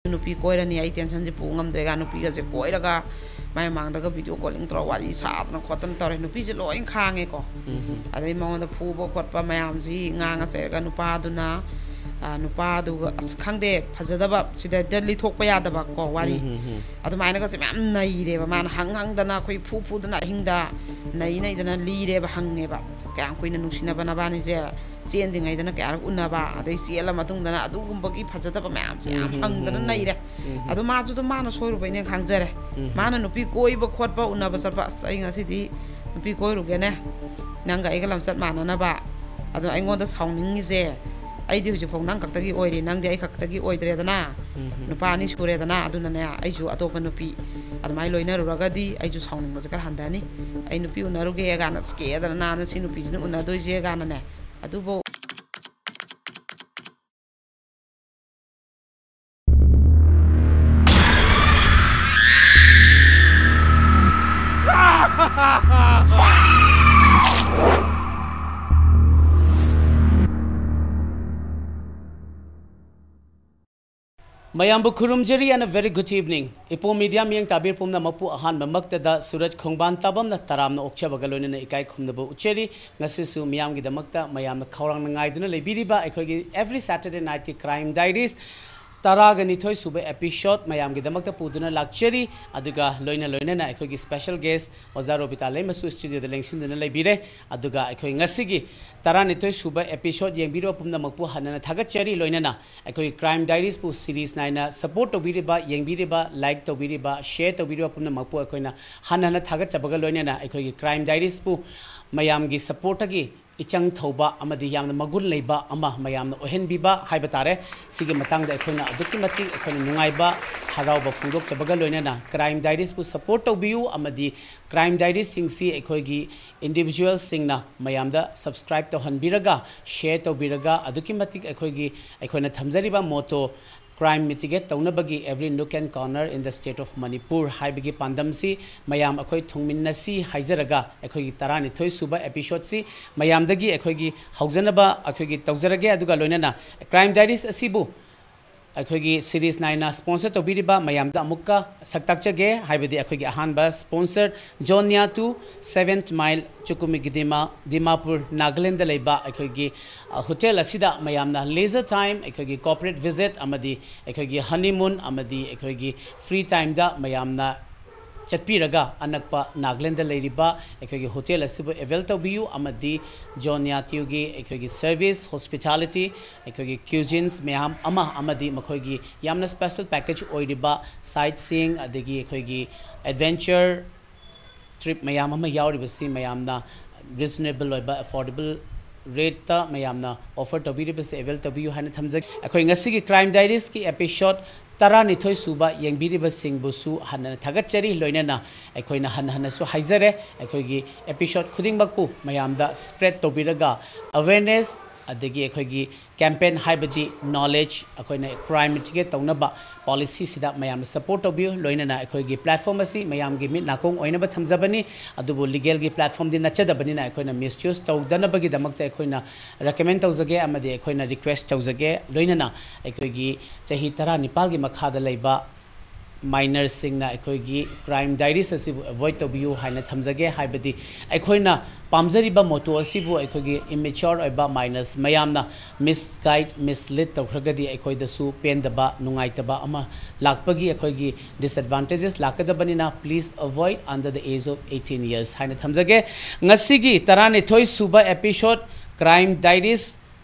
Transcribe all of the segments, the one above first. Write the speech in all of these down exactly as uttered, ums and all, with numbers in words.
ꯅꯨꯄꯤ ꯀꯣꯏꯔꯅꯤ, ꯑꯩ ꯇꯦꯟꯁꯟꯁꯦ ꯄꯨ ꯉꯝꯗ꯭ꯔꯦꯒ, ꯅꯨꯄꯤꯒꯁꯦ ꯀꯣꯏꯔꯒ ꯃꯥꯏ ꯃꯃꯥꯡꯗꯒ ꯚꯤꯗꯤꯑꯣ ꯀꯣꯂꯤꯡ ꯇꯧꯔ ꯋꯥꯔꯤ ꯁꯥꯗꯅ ꯈꯣꯠꯇꯅ ꯇꯧꯔꯦ꯫ ꯅꯨꯄꯤꯁꯦ ꯂꯣꯏ ꯈꯥꯡꯉꯦꯀꯣ꯫ ꯑꯗꯩ ꯃꯉꯣꯟꯗ ꯐꯨꯕ ꯈꯣꯠꯄ ꯃꯌꯥꯝꯁꯤ, ꯉꯥꯡꯉ ꯆꯩꯔꯒ ꯅꯨꯄꯥꯗꯨꯅ, ꯑ, ꯅꯨꯄꯥꯗꯨꯒ, ꯑꯁ, ꯈꯪꯗꯦ, ꯐꯖꯗꯕ, ꯁꯤꯗ ꯗꯦꯠꯂꯤ ꯊꯣꯛꯄ ꯌꯥꯗꯕ ꯀꯣ ꯋꯥꯔꯤ꯫ ꯑꯗꯨꯃꯥꯏꯅꯒꯁꯦ ꯃꯌꯥꯝ ꯅꯩꯔꯦꯕ꯫ ꯃꯥꯅ ꯍꯪ ꯍꯪꯗꯅ, ꯑꯩꯈꯣꯏ ꯐꯨ ꯐꯨꯗꯅ, ꯑꯍꯤꯡꯗ ꯅꯩ ꯅꯩꯗꯅ ꯂꯤꯔꯦꯕ, ꯍꯪꯉꯦꯕ꯫ ꯀꯌꯥꯝ ꯀꯨꯏꯅ ꯅꯨꯡꯁꯤꯅꯕ ꯅꯕꯥꯅꯤꯁꯦ? ꯆꯦꯟꯗ꯭ꯔꯤꯉꯩꯗꯅ ꯀꯌꯥꯔꯛ ꯎꯅꯕ, ꯑꯗꯩ ꯆꯦꯜꯂ ꯃꯇꯨꯡꯗꯅ ꯑꯗꯨꯒꯨꯝꯕꯒꯤ ꯐꯖꯗꯕ ꯃꯌꯥꯝꯁꯦ ꯌꯥꯝ ꯍꯪꯗꯅ ꯅꯩꯔꯦ꯫ ꯑꯗꯣ ꯃꯥꯁꯨ ꯑꯗꯨꯝ ꯃꯥꯅ ꯁꯣꯏꯔꯨꯕꯩꯅꯦ ꯈꯪꯖꯔꯦ꯫ ꯃꯥꯅ ꯅꯨꯄꯤ ꯀꯣꯏꯕ ꯈꯣꯠꯄ ꯎꯅꯕ ꯆꯠꯄ, "ꯑꯁ, ꯑꯩ ꯉꯁꯤꯗꯤ ꯅꯨꯄꯤ ꯀꯣꯏꯔꯨꯒꯦꯅꯦ, ꯅꯪꯒ ꯑꯩꯒ ꯂꯝꯆꯠ ꯃꯥꯟꯅꯅꯕ, ꯑꯗꯣ ꯑꯩꯉꯣꯟꯗ ꯁꯥꯎꯅꯤꯡꯉꯤꯁꯦ, ꯑꯩꯗꯤ ꯍꯧꯖꯤꯛꯐꯥꯎ ꯅꯪ ꯈꯛꯇꯒꯤ ꯑꯣꯏꯔꯤ, ꯅꯪꯗꯤ ꯑꯩ ꯈꯛꯇꯒꯤ ꯑꯣꯏꯗ꯭ꯔꯦꯗꯅ, ꯅꯨꯄꯥ ꯑꯅꯤ ꯁꯨꯔꯦꯗꯅ, ꯑꯗꯨꯅꯅꯦ, ꯑꯩꯁꯨ ꯑꯇꯣꯞꯄ ꯅꯨꯄꯤ ꯑꯗꯨꯃꯥꯏꯅ ꯂꯣꯏꯅꯔꯨꯔꯒꯗꯤ ꯑꯩꯁꯨ ꯁꯥꯎꯅꯤꯡꯕꯁꯦ ꯈꯔ ꯍꯟꯊꯅꯤ꯫ ꯑꯩ ꯅꯨꯄꯤ ꯎꯅꯔꯨꯒꯦ ꯀꯥꯏꯅ, ꯑꯁ, ꯀꯦꯗꯅ ꯅꯥꯟꯅ ꯁꯤ ꯅꯨꯄꯤꯁꯤꯅ ꯎꯅꯗꯣꯏꯁꯦ ꯀꯥꯏꯅꯅꯦ꯫ ꯑꯗꯨꯕꯨ ꯃꯌꯥꯝꯕꯨ ꯈꯨꯔꯨꯝꯖꯔꯤ and a very good evening. ꯏꯄꯣ ꯃꯤꯗꯤꯌꯥ ꯃꯤꯠꯌꯦꯡ ꯇꯥꯕꯤꯔ ꯄꯨꯝꯅꯃꯛꯄꯨ ꯑꯍꯥꯟꯕꯃꯛꯇꯗ ꯁꯨꯔꯖ ꯈꯣꯡꯕꯥꯟ ꯇꯥꯕꯝꯅ ꯇꯔꯥꯝꯅ ꯑꯣꯛꯆꯕꯒ ꯂꯣꯏꯅꯅ ꯏꯀꯥꯏ ꯈꯨꯝꯅꯕ ꯎꯠꯆꯔꯤ꯫ ꯉꯁꯤꯁꯨ ꯃꯤꯌꯥꯝꯒꯤꯗꯃꯛꯇ ꯃꯌꯥꯝꯅ ꯈꯧꯔꯥꯡꯅ ꯉꯥꯏꯗꯨꯅ ꯂꯩꯕꯤꯔꯤꯕ ꯑꯩꯈꯣꯏꯒꯤ every Saturday nightꯀꯤ Crime Diaries ꯇꯔꯥꯒ ꯅꯤꯊꯣꯏ ꯁꯨꯕ episode ꯃꯌꯥꯝꯒꯤꯗꯃꯛꯇ ꯄꯨꯗꯨꯅ ꯂꯥꯛꯆꯔꯤ꯫ ꯑꯗꯨꯒ ꯂꯣꯏꯅ ꯂꯣꯏꯅꯅ ꯑꯩꯈꯣꯏꯒꯤ special guest ꯑꯣꯖꯥ ꯔꯣꯕꯤꯇꯥ ꯂꯩꯃꯁꯨ studioꯗ ꯂꯦꯡꯁꯤꯟꯗꯨꯅ ꯂꯩꯕꯤꯔꯦ꯫ ꯑꯗꯨꯒ ꯑꯩꯈꯣꯏ ꯉꯁꯤꯒꯤ ꯇꯔꯥꯅꯤꯊꯣꯏ ꯁꯨꯕ episode ꯌꯦꯡꯕꯤꯔꯤꯕ ꯄꯨꯝꯅꯃꯛꯄꯨ ꯍꯟꯅ ꯍꯟꯅ ꯊꯥꯒꯠꯆꯔꯤ꯫ ꯂꯣꯏꯅꯅ ꯑꯩꯈꯣꯏ Crime Diariesꯄꯨ series ꯅꯥꯏꯅ support ꯇꯧꯕꯤꯔꯤꯕ, ꯌꯦꯡꯕꯤꯔꯤꯕ, like ꯇꯧꯕꯤꯔꯤꯕ, share ꯇꯧꯕꯤꯔꯤꯕ ꯄꯨꯝꯅꯃꯛꯄꯨ ꯑꯩꯈꯣꯏꯅ ꯍꯟꯅ ꯍꯟꯅ ꯊꯥꯒꯠꯆꯕꯒ ꯂꯣꯏꯅꯅ ꯑꯩꯈꯣꯏꯒꯤ Crime Diariesꯄꯨ ꯃꯌꯥꯝꯒꯤ supportꯇꯒꯤ ꯏꯆꯪ ꯊꯧꯕ ꯑꯃꯗꯤ ꯌꯥꯝꯅ ꯃꯒꯨꯟ ꯂꯩꯕ ꯑꯃ ꯃꯌꯥꯝꯅ ꯑꯣꯏꯍꯟꯕꯤꯕ ꯍꯥꯏꯕ ꯇꯥꯔꯦ꯫ ꯁꯤꯒꯤ ꯃꯇꯥꯡꯗ ꯑꯩꯈꯣꯏꯅ ꯑꯗꯨꯛꯀꯤ ꯃꯇꯤꯛ ꯑꯩꯈꯣꯏꯅ ꯅꯨꯡꯉꯥꯏꯕ, ꯍꯔꯥꯎꯕ ꯐꯣꯡꯗꯣꯛꯆꯕꯒ ꯂꯣꯏꯅꯅ Crime Diariesꯄꯨ support ꯇꯧꯕꯤꯌꯨ ꯑꯃꯗꯤ Crime Diariesꯁꯤꯡꯁꯤ ꯑꯩꯈꯣꯏꯒꯤ individualꯁꯤꯡꯅ ꯃꯌꯥꯝꯗ subscribe ꯇꯧꯍꯟꯕꯤꯔꯒ, share ꯇꯧꯕꯤꯔꯒ, ꯑꯗꯨꯛꯀꯤ ꯃꯇꯤꯛ ꯑꯩꯈꯣꯏꯒꯤ, ꯑꯩꯈꯣꯏꯅ ꯊꯝꯖꯔꯤꯕ motto, crime mitigate ꯇꯧꯅꯕꯒꯤ every nook and corner in the state of Manipur ꯍꯥꯏꯕꯒꯤ ꯄꯥꯟꯗꯝꯁꯤ ꯃꯌꯥꯝ ꯑꯩꯈꯣꯏ ꯊꯨꯡꯃꯤꯟꯅꯁꯤ ꯍꯥꯏꯖꯔꯒ, ꯑꯩꯈꯣꯏꯒꯤ ꯇꯔꯥꯅꯤꯊꯣꯏ ꯁꯨꯕ episodeꯁꯤ ꯃꯌꯥꯝꯗꯒꯤ ꯑꯩꯈꯣꯏꯒꯤ ꯍꯧꯖꯅꯕ ꯑꯩꯈꯣꯏꯒꯤ ꯇꯧꯖꯔꯒꯦ꯫ ꯑꯗꯨꯒ ꯂꯣꯏꯅꯅ Crime Diaries ꯑꯁꯤꯕꯨ ꯑꯩꯈꯣꯏꯒꯤ ꯁꯤꯔꯤꯁ ꯅꯥꯏꯅ ꯁ꯭ꯄꯣꯟꯁꯔ ꯇꯧꯕꯤꯔꯤꯕ ꯃꯌꯥꯝꯗ ꯑꯃꯨꯛꯀ ꯁꯛ ꯇꯥꯛꯆꯒꯦ꯫ ꯍꯥꯏꯕꯗꯤ ꯑꯩꯈꯣꯏꯒꯤ ꯑꯍꯥꯟꯕ ꯁ꯭ꯄꯣꯟꯁꯔ ꯖꯣꯟꯌꯥ ꯇꯨ, ꯁꯚꯦꯟꯠ ꯃꯥꯏꯜ, ꯆꯨꯀꯨꯃꯤꯒꯤꯗꯤꯃꯥ, ꯗꯤꯃꯥꯄꯨꯔ, ꯅꯥꯒꯥꯂꯦꯟꯗ ꯂꯩꯕ ꯑꯩꯈꯣꯏꯒꯤ, ꯑ, ꯍꯣꯇꯦꯜ ꯑꯁꯤꯗ ꯃꯌꯥꯝꯅ ꯂꯦꯖꯔ ꯇꯥꯏꯝ, ꯑꯩꯈꯣꯏꯒꯤ ꯀꯣꯔꯄꯣꯔꯦꯠ ꯚꯤꯖꯤꯠ ꯑꯃꯗꯤ ꯑꯩꯈꯣꯏꯒꯤ ꯍꯅꯤꯃꯨꯟ ꯑꯃꯗꯤ ꯑꯩꯈꯣꯏꯒꯤ ꯐ꯭ꯔꯤ ꯇꯥꯏꯝꯗ ꯃꯌꯥꯝꯅ ꯆꯠꯄꯤꯔꯒ ꯑꯅꯛꯄ ꯅꯥꯒꯥꯂꯦꯟꯗ ꯂꯩꯔꯤꯕ ꯑꯩꯈꯣꯏꯒꯤ ꯍꯣꯇꯦꯜ ꯑꯁꯤꯕꯨ ꯑꯦꯕꯦꯜ ꯇꯧꯕꯤꯌꯨ꯫ ꯑꯃꯗꯤ ꯖꯣꯟꯌꯥ ꯇꯨꯒꯤ ꯑꯩꯈꯣꯏꯒꯤ ꯁꯔꯚꯤꯁ, ꯍꯣꯁꯄꯤꯇꯥꯂꯤꯇꯤ, ꯑꯩꯈꯣꯏꯒꯤ ꯀ꯭ꯌꯨꯖꯤꯟꯁ ꯃꯌꯥꯝ ꯑꯃ ꯑꯃꯗꯤ ꯃꯈꯣꯏꯒꯤ ꯌꯥꯝꯅ ꯁ꯭ꯄꯦꯁꯦꯜ ꯄꯦꯀꯦꯖ ꯑꯣꯏꯔꯤꯕ ꯁꯥꯏꯠ ꯁꯤꯌꯤꯡ ꯑꯗꯒꯤ ꯑꯩꯈꯣꯏꯒꯤ ꯑꯦꯗꯚꯦꯟꯆꯔ ꯇ꯭ꯔꯤꯞ ꯃꯌꯥꯝ ꯑꯃ ꯌꯥꯎꯔꯤꯕꯁꯤ ꯃꯌꯥꯝꯅ ꯔꯤꯖꯅꯦꯕꯜ ꯑꯣꯏꯕ, ꯑꯦꯐꯣꯔꯗꯦꯕꯜ ꯔꯦꯠꯇ ꯃꯌꯥꯝꯅ ꯑꯣꯐꯔ ꯇꯧꯕꯤꯔꯤꯕꯁꯤ ꯑꯦꯕꯦꯜ ꯇꯧꯕꯤꯌꯨ ꯍꯥꯏꯅ ꯊꯝꯖꯒꯦ꯫ ꯑꯩꯈꯣꯏ ꯉꯁꯤꯒꯤ ꯀ꯭ꯔꯥꯏꯝ ꯗꯥꯏꯔꯤꯁꯀꯤ ꯑꯦꯄꯤꯁꯣꯠ ꯇꯔꯥꯅꯤꯊꯣꯏ ꯁꯨꯕ ꯌꯦꯡꯕꯤꯔꯤꯕꯁꯤꯡꯕꯨꯁꯨ ꯍꯟꯅ ꯊꯥꯒꯠꯆꯔꯤ꯫ ꯂꯣꯏꯅꯅ ꯑꯩꯈꯣꯏꯅ ꯍꯟꯅ ꯍꯟꯅꯁꯨ ꯍꯥꯏꯖꯔꯦ, ꯑꯩꯈꯣꯏꯒꯤ ꯑꯦꯄꯤꯁꯣꯠ ꯈꯨꯗꯤꯡꯃꯛꯄꯨ ꯃꯌꯥꯝꯗ ꯁ꯭ꯄ꯭ꯔꯦꯗ ꯇꯧꯕꯤꯔꯒ ꯑꯋꯦꯔꯅꯦꯁ ꯑꯗꯒꯤ ꯑꯩꯈꯣꯏꯒꯤ ꯀꯦꯝꯄꯦꯟ ꯍꯥꯏꯕꯗꯤ ꯅꯣꯂꯦꯖ, ꯑꯩꯈꯣꯏꯅ ꯀ꯭ꯔꯥꯏꯝ ꯃꯤꯇꯤꯒꯦꯠ ꯇꯧꯅꯕ ꯄꯣꯂꯤꯁꯤꯁꯤꯗ ꯃꯌꯥꯝꯅ ꯁꯄꯣꯔꯠ ꯇꯧꯕꯤꯌꯨ꯫ ꯂꯣꯏꯅꯅ ꯑꯩꯈꯣꯏꯒꯤ ꯄ꯭ꯂꯦꯠꯐꯣꯝ ꯑꯁꯤ ꯃꯌꯥꯝꯒꯤ ꯃꯤꯠ ꯅꯥꯀꯣꯡ ꯑꯣꯏꯅꯕ ꯊꯝꯖꯕꯅꯤ, ꯑꯗꯨꯕꯨ ꯂꯤꯒꯦꯜꯒꯤ ꯄ꯭ꯂꯦꯠꯐꯣꯝꯗꯤ ꯅꯠꯆꯗꯕꯅꯤꯅ ꯑꯩꯈꯣꯏꯅ ꯃꯤꯁꯌꯨꯁ ꯇꯧꯗꯅꯕꯒꯤꯗꯃꯛꯇ ꯑꯩꯈꯣꯏꯅ ꯔꯦꯀꯃꯦꯟ ꯇꯧꯖꯒꯦ ꯑꯃꯗꯤ ꯑꯩꯈꯣꯏꯅ ꯔꯤꯀ꯭ꯋꯦꯁ ꯇꯧꯖꯒꯦ꯫ ꯂꯣꯏꯅꯅ ꯑꯩꯈꯣꯏꯒꯤ ꯆꯍꯤ ꯇꯔꯥꯅꯤꯄꯥꯜꯒꯤ ꯃꯈꯥꯗ ꯂꯩꯕ ꯃꯥꯏꯅꯔꯁꯤꯡꯅ ꯑꯩꯈꯣꯏꯒꯤ ꯀ꯭ꯔꯥꯏꯝ ꯗꯥꯏꯔꯤꯁ ꯑꯁꯤꯕꯨ ꯑꯦꯚꯣꯏꯗ ꯇꯧꯕꯤꯌꯨ ꯍꯥꯏꯅ ꯊꯝꯖꯒꯦ꯫ ꯍꯥꯏꯕꯗꯤ ꯑꯩꯈꯣꯏꯅ ꯄꯥꯝꯖꯔꯤꯕ ꯃꯣꯇꯣ ꯑꯁꯤꯕꯨ ꯑꯩꯈꯣꯏꯒꯤ ꯏꯃꯦꯆꯣꯔ ꯑꯣꯏꯕ ꯃꯥꯏꯅꯔꯁ ꯃꯌꯥꯝꯅ ꯃꯤꯁꯒꯥꯏꯗ, ꯃꯤꯁꯂꯤꯗ ꯇꯧꯈ꯭ꯔꯒꯗꯤ ꯑꯩꯈꯣꯏꯗꯁꯨ ꯄꯦꯟꯗꯕ, ꯅꯨꯡꯉꯥꯏꯇꯕ ꯑꯃ ꯂꯥꯛꯄꯒꯤ ꯑꯩꯈꯣꯏꯒꯤ disadvantages ꯂꯥꯛꯀꯗꯕꯅꯤꯅ, please avoid under the age of eighteen years ꯍꯥꯏꯅ ꯊꯝꯖꯒꯦ꯫ ꯉꯁꯤꯒꯤ ꯇꯔꯥꯅꯤꯊꯣꯏ ꯁꯨꯕ ꯑꯦꯄꯤꯁꯣꯠ ꯀ꯭ꯔꯥꯏꯝ ꯗꯥꯏꯔꯤꯁ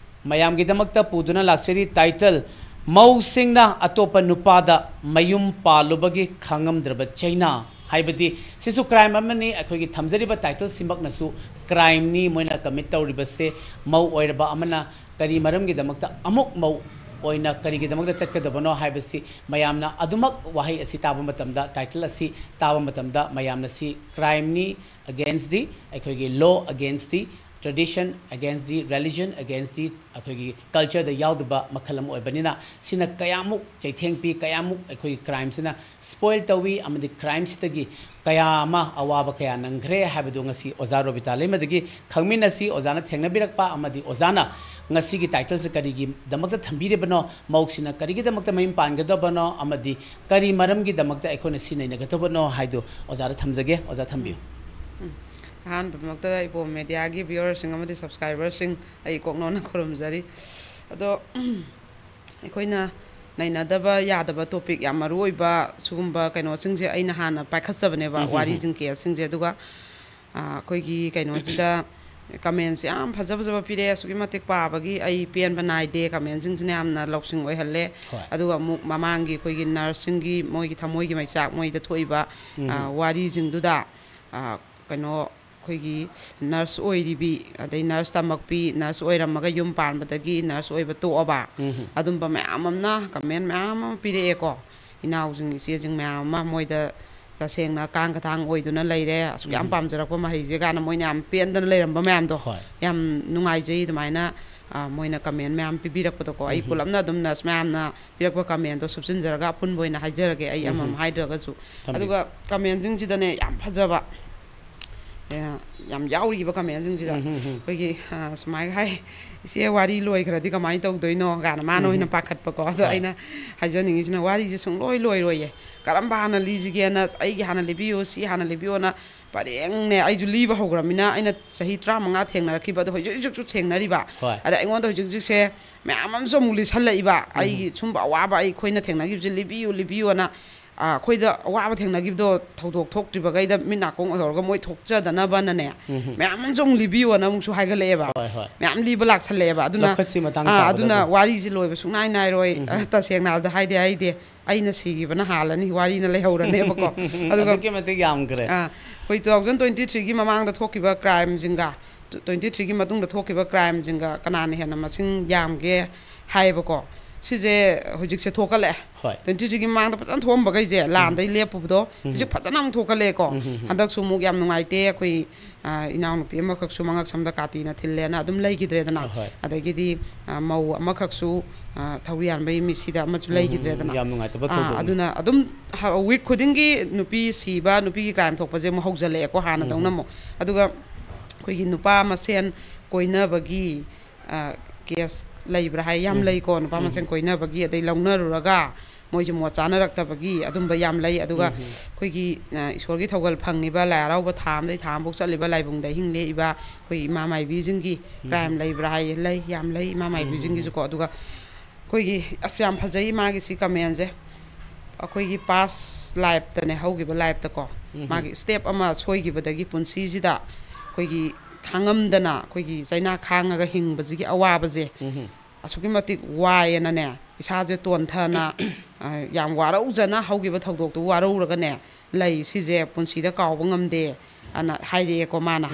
ꯃꯌꯥꯝꯒꯤꯗꯃꯛꯇ ꯄꯨꯗꯨꯅ ꯂꯥꯛꯆꯔꯤ꯫ ꯇꯥꯏꯇꯜ, ꯃꯧꯁꯤꯡꯅ ꯑꯇꯣꯞꯄ ꯅꯨꯄꯥꯗ ꯃꯌꯨꯝ ꯄꯥꯜꯂꯨꯕꯒꯤ ꯈꯥꯡꯉꯝꯗ꯭ꯔꯕ ꯆꯩꯅꯥ꯫ ꯍꯥꯏꯕꯗꯤ ꯁꯤꯁꯨ ꯀ꯭ꯔꯥꯏꯝ ꯑꯃꯅꯤ꯫ ꯑꯩꯈꯣꯏꯒꯤ ꯊꯝꯖꯔꯤꯕ ꯇꯥꯏꯇꯜꯁꯤꯃꯛꯅꯁꯨ ꯀ꯭ꯔꯥꯏꯝꯅꯤ꯫ ꯃꯣꯏꯅ ꯀꯃꯤꯠ ꯇꯧꯔꯤꯕꯁꯦ ꯃꯧ ꯑꯣꯏꯔꯕ ꯑꯃꯅ ꯀꯔꯤ ꯃꯔꯝꯒꯤꯗꯃꯛꯇ ꯑꯃꯨꯛ ꯃꯧ ꯑꯣꯏꯅ ꯀꯔꯤꯒꯤꯗꯃꯛꯇ ꯆꯠꯀꯗꯕꯅꯣ ꯍꯥꯏꯕꯁꯤ ꯃꯌꯥꯝꯅ ꯑꯗꯨꯃꯛ ꯋꯥꯍꯩ ꯑꯁꯤ ꯇꯥꯕ ꯃꯇꯝꯗ, ꯇꯥꯏꯇꯜ ꯑꯁꯤ ꯇꯥꯕ ꯃꯇꯝꯗ ꯃꯌꯥꯝꯅ ꯁꯤ ꯀ꯭ꯔꯥꯏꯝꯅꯤ, ꯑꯒꯦꯟꯁ ꯗꯤ, ꯑꯩꯈꯣꯏꯒꯤ law against the tradition against the religion, against the ꯑꯩꯈꯣꯏꯒꯤ culture ꯗ ꯌꯥꯎꯗꯕ ꯃꯈꯜ ꯑꯃ ꯑꯣꯏꯕꯅꯤꯅ, ꯁꯤꯅ ꯀꯌꯥꯃꯨꯛ ꯆꯩꯊꯦꯡ ꯄꯤ, ꯀꯌꯥꯃꯨꯛ ꯑꯩꯈꯣꯏꯒꯤ crime ꯁꯤꯅ spoil ꯇꯧꯏ, ꯑꯃꯗꯤ crime ꯁꯤꯗꯒꯤ ꯀꯌꯥ ꯑꯃ ꯑꯋꯥꯕ ꯀꯌꯥ ꯅꯪꯈ꯭ꯔꯦ ꯍꯥꯏꯕꯗꯨ ꯉꯁꯤ ꯑꯣꯖꯥ ꯔꯣꯕꯤꯇꯥ ꯂꯩꯃꯗꯒꯤ ꯈꯪꯃꯤꯟꯅꯁꯤ꯫ ꯑꯣꯖꯥꯅ ꯊꯦꯡꯅꯕꯤꯔꯛꯄ ꯑꯃꯗꯤ ꯑꯣꯖꯥꯅ ꯉꯁꯤꯒꯤ title ꯁꯦ ꯀꯔꯤꯒꯤꯗꯃꯛꯇ ꯊꯝꯕꯤꯔꯤꯕꯅꯣ, ꯃꯧꯁꯤꯅ ꯀꯔꯤꯒꯤꯗꯃꯛꯇ ꯃꯌꯨꯝ ꯄꯥꯟꯒꯗꯕꯅꯣ, ꯑꯃꯗꯤ ꯀꯔꯤ ꯃꯔꯝꯒꯤꯗꯃꯛꯇ ꯑꯩꯈꯣꯏꯅ ꯁꯤ ꯅꯩꯅꯒꯗꯕꯅꯣ ꯍꯥꯏꯗꯨ ꯑꯣꯖꯥꯗ ꯊꯝꯖꯒꯦ꯫ ꯑꯣꯖꯥ, ꯊꯝꯕꯤꯌꯨ꯫ ꯎꯝ꯫ ꯑꯍꯥꯟꯕꯃꯛꯇꯗ ꯏꯄꯣꯝ ꯃꯦꯗꯤꯌꯥꯒꯤ viewer ꯁꯤꯡ ꯑꯃꯗꯤ subscriber ꯁꯤꯡ ꯑꯩ ꯀꯣꯛꯅꯣꯟꯅ ꯈꯨꯔꯨꯝꯖꯔꯤ꯫ ꯑꯗꯣ ꯑꯩꯈꯣꯏꯅ ꯅꯩꯅꯗꯕ ꯌꯥꯗꯕ topic, ꯌꯥꯝ ꯃꯔꯨ ꯑꯣꯏꯕ ꯁꯤꯒꯨꯝꯕ ꯀꯩꯅꯣꯁꯤꯡꯁꯦ ꯑꯩꯅ ꯍꯥꯟꯅ ꯄꯥꯏꯈꯠꯆꯕꯅꯦꯕ, ꯋꯥꯔꯤꯁꯤꯡ, case ꯁꯤꯡꯁꯦ꯫ ꯑꯗꯨꯒ ꯑꯥ, ꯑꯩꯈꯣꯏꯒꯤ ꯀꯩꯅꯣꯁꯤꯗ comment ꯁꯦ ꯌꯥꯝ ꯐꯖ ꯐꯖꯕ ꯄꯤꯔꯛꯑꯦ꯫ ꯑꯁꯨꯛꯀꯤ ꯃꯇꯤꯛ ꯄꯥꯕꯒꯤ ꯑꯩ ꯄꯦꯟꯕ ꯅꯥꯏꯗꯦ꯫ Comment ꯁꯤꯡꯁꯤꯅ ꯌꯥꯝꯅ ꯂꯧꯁꯤꯡ ꯑꯣꯏꯍꯜꯂꯦ꯫ ꯍꯣꯏ꯫ ꯑꯗꯨꯒ ꯑꯃꯨꯛ ꯃꯃꯥꯡꯒꯤ ꯑꯩꯈꯣꯏꯒꯤ nurse ꯁꯤꯡꯒꯤ ꯃꯣꯏꯒꯤ ꯊꯃꯣꯏꯒꯤ ꯃꯩꯆꯥꯛ, ꯃꯣꯏꯗ ꯊꯣꯛꯏꯕ, ꯑꯥ, ꯋꯥꯔꯤꯁꯤꯡꯗꯨꯗ, ꯑꯥ, ꯀꯩꯅꯣ, ꯑꯩꯈꯣꯏꯒꯤ nurse ꯑꯣꯏꯔꯤꯕꯤ, ꯑꯗꯩ nurse ꯇꯝꯃꯛꯄꯤ, nurse ꯑꯣꯏꯔꯝꯃꯒ ꯌꯨꯝ ꯄꯥꯟꯕꯗꯒꯤ nurse ꯑꯣꯏꯕ ꯇꯣꯛꯑꯕ, ꯑꯗꯨꯝꯕ ꯃꯌꯥꯝ ꯑꯃꯅ comment ꯃꯌꯥꯝ ꯑꯃ ꯄꯤꯔꯛꯑꯦꯀꯣ꯫ ꯏꯅꯥꯎꯁꯤꯡ, ꯏꯆꯦꯁꯤꯡ ꯃꯌꯥꯝ ꯑꯃ, ꯃꯣꯏꯗ ꯇꯁꯦꯡꯅ ꯀꯥꯡ ꯈꯊꯥꯡ ꯑꯣꯏꯗꯨꯅ ꯂꯩꯔꯦ, ꯑꯁꯨꯛ ꯌꯥꯝ ꯄꯥꯝꯖꯔꯛꯄ ꯃꯍꯩꯁꯦ ꯀꯥꯏꯅ ꯃꯣꯏꯅ ꯌꯥꯝ ꯄꯦꯟꯗꯅ ꯂꯩꯔꯝꯕ ꯃꯌꯥꯝꯗꯣ꯫ ꯍꯣꯏ꯫ ꯌꯥꯝ ꯅꯨꯡꯉꯥꯏꯖꯩ ꯑꯗꯨꯃꯥꯏꯅ, ꯑ, ꯃꯣꯏꯅ comment ꯃꯌꯥꯝ ꯄꯤꯕꯤꯔꯛꯄꯗꯣꯀꯣ꯫ ꯑꯩ ꯄꯨꯂꯞꯅ ꯑꯗꯨꯝ nurse ꯃꯌꯥꯝꯅ ꯄꯤꯔꯛꯄ comment ꯗꯣ ꯁꯨꯞꯆꯤꯟꯖꯔꯒ ꯑꯄꯨꯟꯕ ꯑꯣꯏꯅ ꯍꯥꯏꯖꯔꯒꯦ, ꯑꯩ ꯑꯃꯃꯝ ꯍꯥꯏꯗ꯭ꯔꯒꯁꯨ꯫ ꯊꯝꯕꯤꯌꯨ꯫ ꯑꯗꯨꯒ comment ꯁꯤꯡꯁꯤꯗꯅꯦ, ꯌꯥꯝ ꯐꯖꯕ, ꯑꯦ, ꯌꯥꯝ ꯌꯥꯎꯔꯤꯕ comment ꯁꯤꯡꯁꯤꯗ꯫ ꯑꯩꯈꯣꯏꯒꯤ, ꯑ, ꯁꯨꯃꯥꯏꯅ ꯍꯥꯏ, "ꯏꯆꯦ, ꯋꯥꯔꯤ ꯂꯣꯏꯈ꯭ꯔꯗꯤ ꯀꯃꯥꯏꯅ ꯇꯧꯗꯣꯏꯅꯣ?" ꯀꯥꯏꯅ ꯃꯥꯅ ꯑꯣꯏꯅ ꯄꯥꯈꯠꯄꯀꯣ꯫ ꯑꯗꯣ ꯑꯩꯅ ꯍꯥꯏꯖꯅꯤꯡꯉꯤꯁꯤꯅ, ꯋꯥꯔꯤꯁꯦ ꯁꯨꯡꯂꯣꯏ ꯂꯣꯏꯔꯣꯏꯌꯦ꯫ ꯀꯔꯝꯕ ꯍꯥꯟꯅ ꯂꯤꯁꯤꯒꯦꯅ, "ꯑꯩꯒꯤ ꯍꯥꯟꯅ ꯂꯤꯕꯤꯌꯨ, ꯁꯤ ꯍꯥꯟꯅ ꯂꯤꯕꯤꯌꯨꯅ" ꯄꯔꯦꯡꯅꯦ꯫ ꯑꯩꯁꯨ ꯂꯤꯕ ꯍꯧꯈ꯭ꯔꯕꯅꯤꯅ, ꯑꯩꯅ ꯆꯍꯤ ꯇꯔꯥꯃꯉꯥ ꯊꯦꯡꯅꯔꯛꯈꯤꯕ ꯑꯗꯣ ꯍꯧꯖꯤꯛ ꯍꯧꯖꯤꯛꯁꯨ ꯊꯦꯡꯅꯔꯤꯕ꯫ ꯍꯣꯏ꯫ ꯑꯗ ꯑꯩꯉꯣꯟꯗ ꯍꯧꯖꯤꯛ ꯍꯧꯖꯤꯛꯁꯦ ꯃꯌꯥꯝ ꯑꯃꯁꯨ ꯑꯃꯨꯛ ꯂꯤꯁꯜꯂꯛꯏꯕ꯫ ꯑꯩꯒꯤ ꯁꯨꯝꯕ ꯑꯋꯥꯕ ꯑꯩꯈꯣꯏꯅ ꯊꯦꯡꯅꯈꯤꯕꯁꯦ ꯂꯤꯕꯤꯌꯨ, ꯂꯤꯕꯤꯌꯨꯅ, ꯑ, ꯑꯩꯈꯣꯏꯗ ꯑꯋꯥꯕ ꯊꯦꯡꯅꯈꯤꯕꯗꯣ ꯊꯧꯗꯣꯛ ꯊꯣꯛꯇ꯭ꯔꯤꯕꯈꯩꯗ ꯃꯤꯠ ꯅꯥꯀꯣꯡ ꯑꯣꯏꯍꯧꯔꯒ ꯃꯣꯏ ꯊꯣꯛꯆꯗꯅꯕꯅꯅꯦ, ꯃꯌꯥꯝ ꯑꯃꯁꯨ ꯑꯃꯨꯛ ꯂꯤꯕꯤꯌꯨꯅ ꯑꯃꯨꯛꯁꯨ ꯍꯥꯏꯒꯠꯂꯛꯑꯦꯕ꯫ ꯍꯣꯏ, ꯍꯣꯏ꯫ ꯃꯌꯥꯝ ꯂꯤꯕ ꯂꯥꯛꯁꯜꯂꯛꯑꯦꯕ꯫ ꯑꯗꯨꯅ, ꯂꯧꯈꯠꯁꯤ ꯃꯇꯥꯡ ꯑ, ꯆꯥꯕꯗ ꯑꯗꯨꯅ ꯑꯗꯨꯝ꯫ ꯋꯥꯔꯤꯁꯤ ꯂꯣꯏꯕ ꯁꯨꯡꯅꯥꯏ ꯅꯥꯏꯔꯣꯏ꯫ ꯑ, ꯇꯁꯦꯡꯅ ꯍꯥꯏꯕꯗ ꯍꯥꯏꯗꯤ ꯍꯥꯏꯗꯦ, ꯑꯩꯅ ꯁꯤꯈꯤꯕꯅ ꯍꯥꯜꯂꯅꯤ, ꯋꯥꯔꯤꯅ ꯂꯩꯍꯧꯔꯅꯦꯕꯀꯣ꯫ ꯑꯗꯨꯒ ꯑꯗꯨꯛꯀꯤ ꯃꯇꯤꯛ ꯌꯥꯝꯈ꯭ꯔꯦ꯫ ꯑꯥ, ꯑꯩꯈꯣꯏ two thousand twenty three ꯒꯤ ꯃꯃꯥꯡꯗ ꯊꯣꯛꯈꯤꯕ crime ꯁꯤꯡꯒ, tw-, twenty three ꯒꯤ ꯃꯇꯨꯡꯗ ꯊꯣꯛꯈꯤꯕ crime ꯁꯤꯡꯒ ꯀꯅꯥꯅ ꯍꯦꯟꯅ ꯃꯁꯤꯡ ꯌꯥꯝꯒꯦ ꯍꯥꯏꯌꯦꯕꯀꯣ꯫ ꯁꯤꯁꯦ ꯍꯧꯖꯤꯛꯁꯦ ꯊꯣꯛꯀꯠꯂꯛꯑꯦ꯫ ꯍꯣꯏ꯫ ꯇ꯭ꯋꯦꯟꯇꯤ ꯊ꯭ꯔꯤꯒꯤ ꯃꯃꯥꯡꯗ ꯐꯖꯅ ꯊꯣꯛꯑꯝꯕꯈꯩꯁꯦ ꯂꯥꯟꯗꯩ ꯂꯦꯞꯄꯨꯕꯗꯣ ꯍꯧꯖꯤꯛ ꯐꯖꯅ ꯑꯃꯨꯛ ꯊꯣꯛꯀꯠꯂꯛꯑꯦꯀꯣ꯫ ꯎꯝ, ꯎꯝ, ꯎꯝ꯫ ꯍꯟꯗꯛꯁꯨ ꯑꯃꯨꯛ ꯌꯥꯝ ꯅꯨꯡꯉꯥꯏꯇꯦ꯫ ꯑꯩꯈꯣꯏ, ꯑ, ꯏꯅꯥꯎꯅꯨꯄꯤ ꯑꯃꯈꯛꯁꯨ ꯃꯉꯛꯁꯝꯗ ꯀꯥꯇꯤꯅ ꯊꯤꯜꯂꯦꯅ ꯑꯗꯨꯝ ꯂꯩꯈꯤꯗ꯭ꯔꯦꯗꯅ꯫ ꯑꯍꯣꯏ꯫ ꯑꯗꯒꯤꯗꯤ, ꯑ, ꯃꯧ ꯑꯃꯈꯛꯁꯨ, ꯑ, ꯊꯧꯔꯤ ꯌꯥꯟꯕꯒꯤ ꯃꯤꯠꯁꯤꯗ ꯑꯃꯁꯨ ꯎꯝ, ꯂꯩꯈꯤꯗ꯭ꯔꯦꯗꯅ꯫ ꯌꯥꯝ ꯅꯨꯡꯉꯥꯏꯇꯕ ꯑ, ꯊꯧꯗꯣꯛꯅꯤ꯫ ꯑꯗꯨꯅ ꯑꯗꯨꯝ ꯍ-, ꯋꯤꯛ ꯈꯨꯗꯤꯡꯒꯤ ꯅꯨꯄꯤ ꯁꯤꯕ, ꯅꯨꯄꯤꯒꯤ ꯀ꯭ꯔꯥꯏꯝ ꯊꯣꯛꯄꯁꯦ ꯑꯃꯨꯛ ꯍꯧꯖꯜꯂꯛꯑꯦꯀꯣ ꯍꯥꯟꯅꯗꯧꯅ ꯑꯃꯨꯛ꯫ ꯑꯗꯨꯒ ꯑꯩꯈꯣꯏꯒꯤ ꯅꯨꯄꯥ ꯃꯁꯦꯟ ꯀꯣꯏꯅꯕꯒꯤ, ꯑ, ꯀꯦꯁ ꯂꯩꯕ꯭ꯔꯥ ꯍꯥꯏ? ꯌꯥꯝ ꯂꯩꯀꯣ, ꯅꯨꯄꯥ ꯃꯁꯦꯟ ꯀꯣꯏꯅꯕꯒꯤ, ꯑꯗꯩ ꯂꯧꯅꯔꯨꯔꯒ ꯃꯣꯏꯁꯦ ꯃꯣꯠ ꯆꯥꯅꯔꯛꯇꯕꯒꯤ ꯑꯗꯨꯝꯕ ꯌꯥꯝ ꯂꯩ꯫ ꯑꯗꯨꯒ ꯑꯩꯈꯣꯏꯒꯤ, ꯑ, ꯏꯁꯣꯔꯒꯤ ꯊꯧꯒꯜ ꯐꯪꯉꯤꯕ ꯂꯥꯏ ꯍꯔꯥꯎꯕ ꯊꯥ ꯑꯃꯗꯩ ꯊꯥ ꯑꯃꯐꯥꯎ ꯆꯠꯂꯤꯕ ꯂꯥꯏꯕꯨꯡꯗ ꯑꯍꯤꯡ ꯂꯦꯛꯏꯕ ꯑꯩꯈꯣꯏ ꯏꯃꯥ ꯃꯥꯏꯕꯤꯁꯤꯡꯒꯤ ꯀ꯭ꯔꯥꯏꯝ ꯂꯩꯕ꯭ꯔꯥ ꯍꯥꯏꯌꯦ? ꯂꯩ, ꯌꯥꯝ ꯂꯩ ꯏꯃꯥ ꯃꯥꯏꯕꯤꯁꯤꯡꯒꯤꯁꯨꯀꯣ꯫ ꯑꯗꯨꯒ ꯑꯩꯈꯣꯏꯒꯤ, ꯑꯁ, ꯌꯥꯝ ꯐꯖꯩ ꯃꯥꯒꯤ ꯁꯤ ꯀꯃꯦꯟꯁꯦ꯫ ꯑꯩꯈꯣꯏꯒꯤ ꯄꯥꯁ ꯂꯥꯏꯐꯇꯅꯦ, ꯍꯧꯈꯤꯕ ꯂꯥꯏꯐꯇꯀꯣ, ꯃꯥꯒꯤ ꯁ꯭ꯇꯦꯞ ꯑꯃ ꯁꯣꯏꯈꯤꯕꯗꯒꯤ ꯄꯨꯟꯁꯤꯁꯤꯗ ꯑꯩꯈꯣꯏꯒꯤ ꯈꯥꯡꯉꯝꯗꯅ ꯑꯩꯈꯣꯏꯒꯤ ꯆꯩꯅꯥ ꯈꯥꯡꯉꯒ ꯍꯤꯡꯕꯁꯤꯒꯤ ꯑꯋꯥꯕꯁꯦ ꯑꯁꯨꯛꯀꯤ ꯃꯇꯤꯛ ꯋꯥꯏꯌꯦꯅꯅꯦ, ꯏꯁꯥꯁꯦ ꯇꯣꯟꯊꯅ, ꯑ, ꯌꯥꯝ ꯋꯥꯔꯧꯖꯅ ꯍꯧꯈꯤꯕ ꯊꯧꯗꯣꯛꯇꯨ ꯋꯥꯔꯧꯔꯒꯅꯦ, ꯂꯩ ꯁꯤꯁꯦ ꯄꯨꯟꯁꯤꯗ ꯀꯥꯎꯕ ꯉꯝꯗꯦ ꯑꯅ ꯍꯥꯏꯔꯛꯑꯦꯀꯣ ꯃꯥꯅ꯫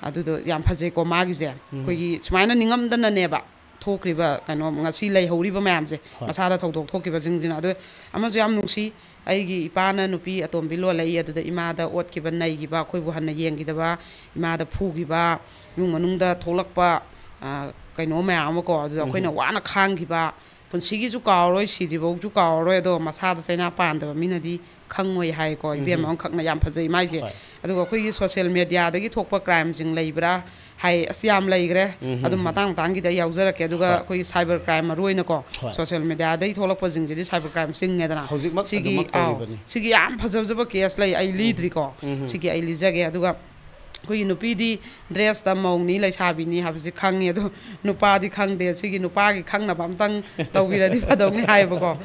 ꯑꯗꯨꯗꯣ ꯌꯥꯝ ꯐꯖꯩꯀꯣ ꯃꯥꯒꯤꯁꯦ꯫ ꯑꯩꯈꯣꯏꯒꯤ ꯁꯨꯃꯥꯏꯅ ꯅꯤꯡꯉꯝꯗꯅꯅꯦꯕ ꯊꯣꯛꯈ꯭ꯔꯤꯕ ꯀꯩꯅꯣ, ꯉꯁꯤ ꯂꯩꯍꯧꯔꯤꯕ ꯃꯌꯥꯝꯁꯦ, ꯍꯣꯏ꯫ ꯃꯁꯥꯗ ꯊꯧꯗꯣꯛ ꯊꯣꯛꯈꯤꯕꯁꯤꯡꯁꯤꯅ꯫ ꯑꯗꯨ ꯑꯃꯁꯨ ꯌꯥꯝ ꯅꯨꯡꯁꯤ, ꯑꯩꯒꯤ ꯏꯄꯥꯅ ꯅꯨꯄꯤ ꯑꯇꯣꯝꯕꯤ ꯂꯣꯜꯂꯛꯏ, ꯑꯗꯨꯗ ꯏꯃꯥꯗ ꯑꯣꯠꯈꯤꯕ, ꯅꯩꯈꯤꯕ, ꯑꯩꯈꯣꯏꯕꯨ ꯍꯟꯅ ꯌꯦꯡꯈꯤꯗꯕ, ꯏꯃꯥꯗ ꯐꯨꯈꯤꯕ, ꯏꯃꯨꯡ ꯃꯅꯨꯡꯗ ꯊꯣꯛꯂꯛꯄ, ꯑ, ꯀꯩꯅꯣ ꯃꯌꯥꯝ ꯑꯃꯀꯣ, ꯑꯗꯨꯗ ꯑꯩꯈꯣꯏꯅ ꯋꯥꯅ ꯈꯥꯡꯈꯤꯕ, ꯄꯨꯟꯁꯤꯒꯤꯁꯨ ꯀꯥꯎꯔꯣꯏ, ꯁꯤꯗ꯭ꯔꯤꯐꯥꯎꯁꯨ ꯀꯥꯎꯔꯣꯏ꯫ ꯑꯗꯣ ꯃꯁꯥꯗ ꯆꯩꯅꯥ ꯄꯥꯟꯗꯕ ꯃꯤꯅꯗꯤ ꯈꯪꯉꯣꯏ ꯍꯥꯏꯀꯣ꯫ ꯏꯕꯦꯝꯃ ꯑꯃꯈꯛꯅ ꯌꯥꯝ ꯐꯖꯩ ꯃꯥꯏꯁꯦ꯫ ꯍꯣꯏ꯫ ꯑꯗꯨꯒ ꯑꯩꯈꯣꯏꯒꯤ ꯁꯣꯁꯦꯜ ꯃꯦꯗꯤꯌꯥꯗꯒꯤ ꯊꯣꯛꯄ ꯀ꯭ꯔꯥꯏꯝꯁꯤꯡ ꯂꯩꯕ꯭ꯔꯥ ꯍꯥꯏ, ꯑꯁ, ꯌꯥꯝ ꯂꯩꯈ꯭ꯔꯦ꯫ ꯑꯗꯨꯝ ꯃꯇꯥꯡ ꯃꯇꯥꯡꯒꯤꯗ ꯌꯥꯎꯖꯔꯛꯀꯦ꯫ ꯑꯗꯨꯒ ꯍꯣꯏ꯫ ꯑꯩꯈꯣꯏꯒꯤ ꯁꯥꯏꯕꯔ ꯀ꯭ꯔꯥꯏꯝ ꯃꯔꯨ ꯑꯣꯏꯅꯀꯣ, ꯍꯣꯏ꯫ ꯁꯣꯁꯦꯜ ꯃꯦꯗꯤꯌꯥꯗꯒꯤ ꯊꯣꯛꯂꯛꯄꯁꯤꯡꯁꯤꯗꯤ ꯁꯥꯏꯕꯔ ꯀ꯭ꯔꯥꯏꯝ ꯆꯤꯡꯉꯦꯗꯅ꯫ ꯍꯧꯖꯤꯛꯃꯛ ꯁꯤꯒꯤ, ꯑꯗꯨꯃꯛ ꯑꯥꯎ, ꯇꯧꯔꯤꯕꯅꯤ꯫ ꯁꯤꯒꯤ ꯌꯥꯝ ꯐꯖ ꯐꯖꯕ ꯀꯦꯁ ꯂꯩ, ꯑꯩ ꯂꯤꯗ꯭ꯔꯤꯀꯣ꯫ ꯁꯤꯒꯤ ꯑꯩ ꯂꯤꯖꯒꯦ꯫ ꯑꯗꯨꯒ ꯑꯩꯈꯣꯏꯒꯤ ꯅꯨꯄꯤꯗꯤ ꯗ꯭ꯔꯦꯁꯇ ꯃꯧꯅꯤ, ꯂꯩꯁꯥꯕꯤꯅꯤ ꯍꯥꯏꯕꯁꯤ ꯈꯪꯉꯤ, ꯑꯗꯣ ꯅꯨꯄꯥꯗꯤ ꯈꯪꯗꯦ꯫ ꯁꯤꯒꯤ ꯅꯨꯄꯥꯒꯤ ꯈꯪꯅꯕ ꯑꯝꯇꯪ ꯇꯧꯕꯤꯔꯗꯤ ꯐꯗꯧꯅꯤ ꯍꯥꯏꯌꯦꯕꯀꯣ꯫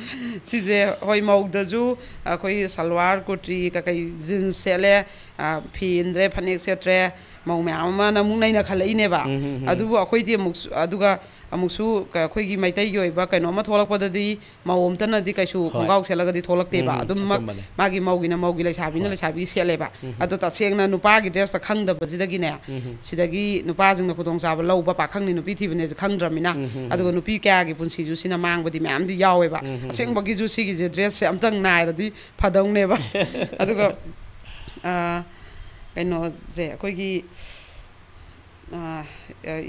ꯁꯤꯁꯦ, ꯍꯣꯏ, ꯃꯧꯗꯁꯨ ꯑꯩꯈꯣꯏ ꯁꯜꯋꯥꯔ, ꯀꯨꯔꯇꯤ, ꯀꯀꯩ, ꯖꯤꯟꯁ ꯁꯦꯠꯂꯦ, ꯑ, ꯐꯤ ꯏꯟꯗ꯭ꯔꯦ, ꯐꯅꯦꯛ ꯁꯦꯠꯇ꯭ꯔꯦ, ꯃꯧ ꯃꯌꯥꯝ ꯑꯃꯅ ꯑꯃꯨꯛ ꯅꯩꯅꯈꯠꯂꯛꯏꯅꯦꯕ꯫ ꯑꯗꯨꯕꯨ ꯑꯩꯈꯣꯏꯗꯤ ꯑꯃꯨꯛ, ꯑꯗꯨꯒ ꯑꯃꯨꯛꯁꯨ ꯀ-, ꯑꯩꯈꯣꯏꯒꯤ ꯃꯩꯇꯩꯒꯤ ꯑꯣꯏꯕ ꯀꯩꯅꯣꯝꯃ ꯊꯣꯛꯂꯛꯄꯗꯗꯤ ꯃꯧ ꯑꯝꯇꯅꯗꯤ ꯀꯩꯁꯨ ꯍꯣꯏ꯫ ꯈꯣꯡꯒ꯭ꯔꯥꯎ ꯁꯦꯠꯂꯒꯗꯤ ꯊꯣꯛꯂꯛꯇꯦꯕ꯫ ꯎꯝ, ꯑꯗꯨꯝꯃꯛ ꯑꯆꯨꯝꯕꯅꯦ꯫ ꯃꯥꯒꯤ ꯃꯧꯒꯤꯅ ꯃꯧꯒꯤ, ꯂꯩꯁꯥꯕꯤꯅ ꯍꯣꯏ꯫ ꯂꯩꯁꯥꯕꯤꯒꯤ ꯁꯦꯠꯂꯦꯕ꯫ ꯎꯝ꯫ ꯑꯗꯣ ꯇꯁꯦꯡꯅ ꯅꯨꯄꯥꯒꯤ ꯗ꯭ꯔꯦꯁꯇ ꯈꯪꯗꯕꯁꯤꯗꯒꯤꯅꯦ, ꯎꯝ꯫ ꯁꯤꯗꯒꯤ ꯅꯨꯄꯥꯁꯤꯡꯅ ꯈꯨꯗꯣꯡꯆꯥꯕ ꯂꯧꯕ, ꯄꯥꯈꯪꯅꯤ ꯅꯨꯄꯤ ꯊꯤꯕꯅꯦꯁꯨ ꯈꯪꯗ꯭ꯔꯃꯤꯅ, ꯎꯝ꯫ ꯑꯗꯨꯒ ꯅꯨꯄꯤ ꯀꯌꯥꯒꯤ ꯄꯨꯟꯁꯤꯁꯨ ꯁꯤꯅ ꯃꯥꯡꯕꯗꯤ ꯃꯌꯥꯝꯗꯤ ꯌꯥꯎꯋꯦꯕ꯫ ꯎꯝ꯫ ꯑꯁꯦꯡꯕꯒꯤꯁꯨ ꯁꯤꯒꯤꯁꯦ ꯗ꯭ꯔꯦꯁꯁꯦ ꯑꯝꯇꯪ ꯅꯥꯏꯔꯗꯤ ꯐꯗꯧꯅꯦꯕ꯫ ꯑꯗꯨꯒ, ꯑꯥ, ꯀꯩꯅꯣꯁꯦ, ꯑꯩꯈꯣꯏꯒꯤ, ꯑꯥ,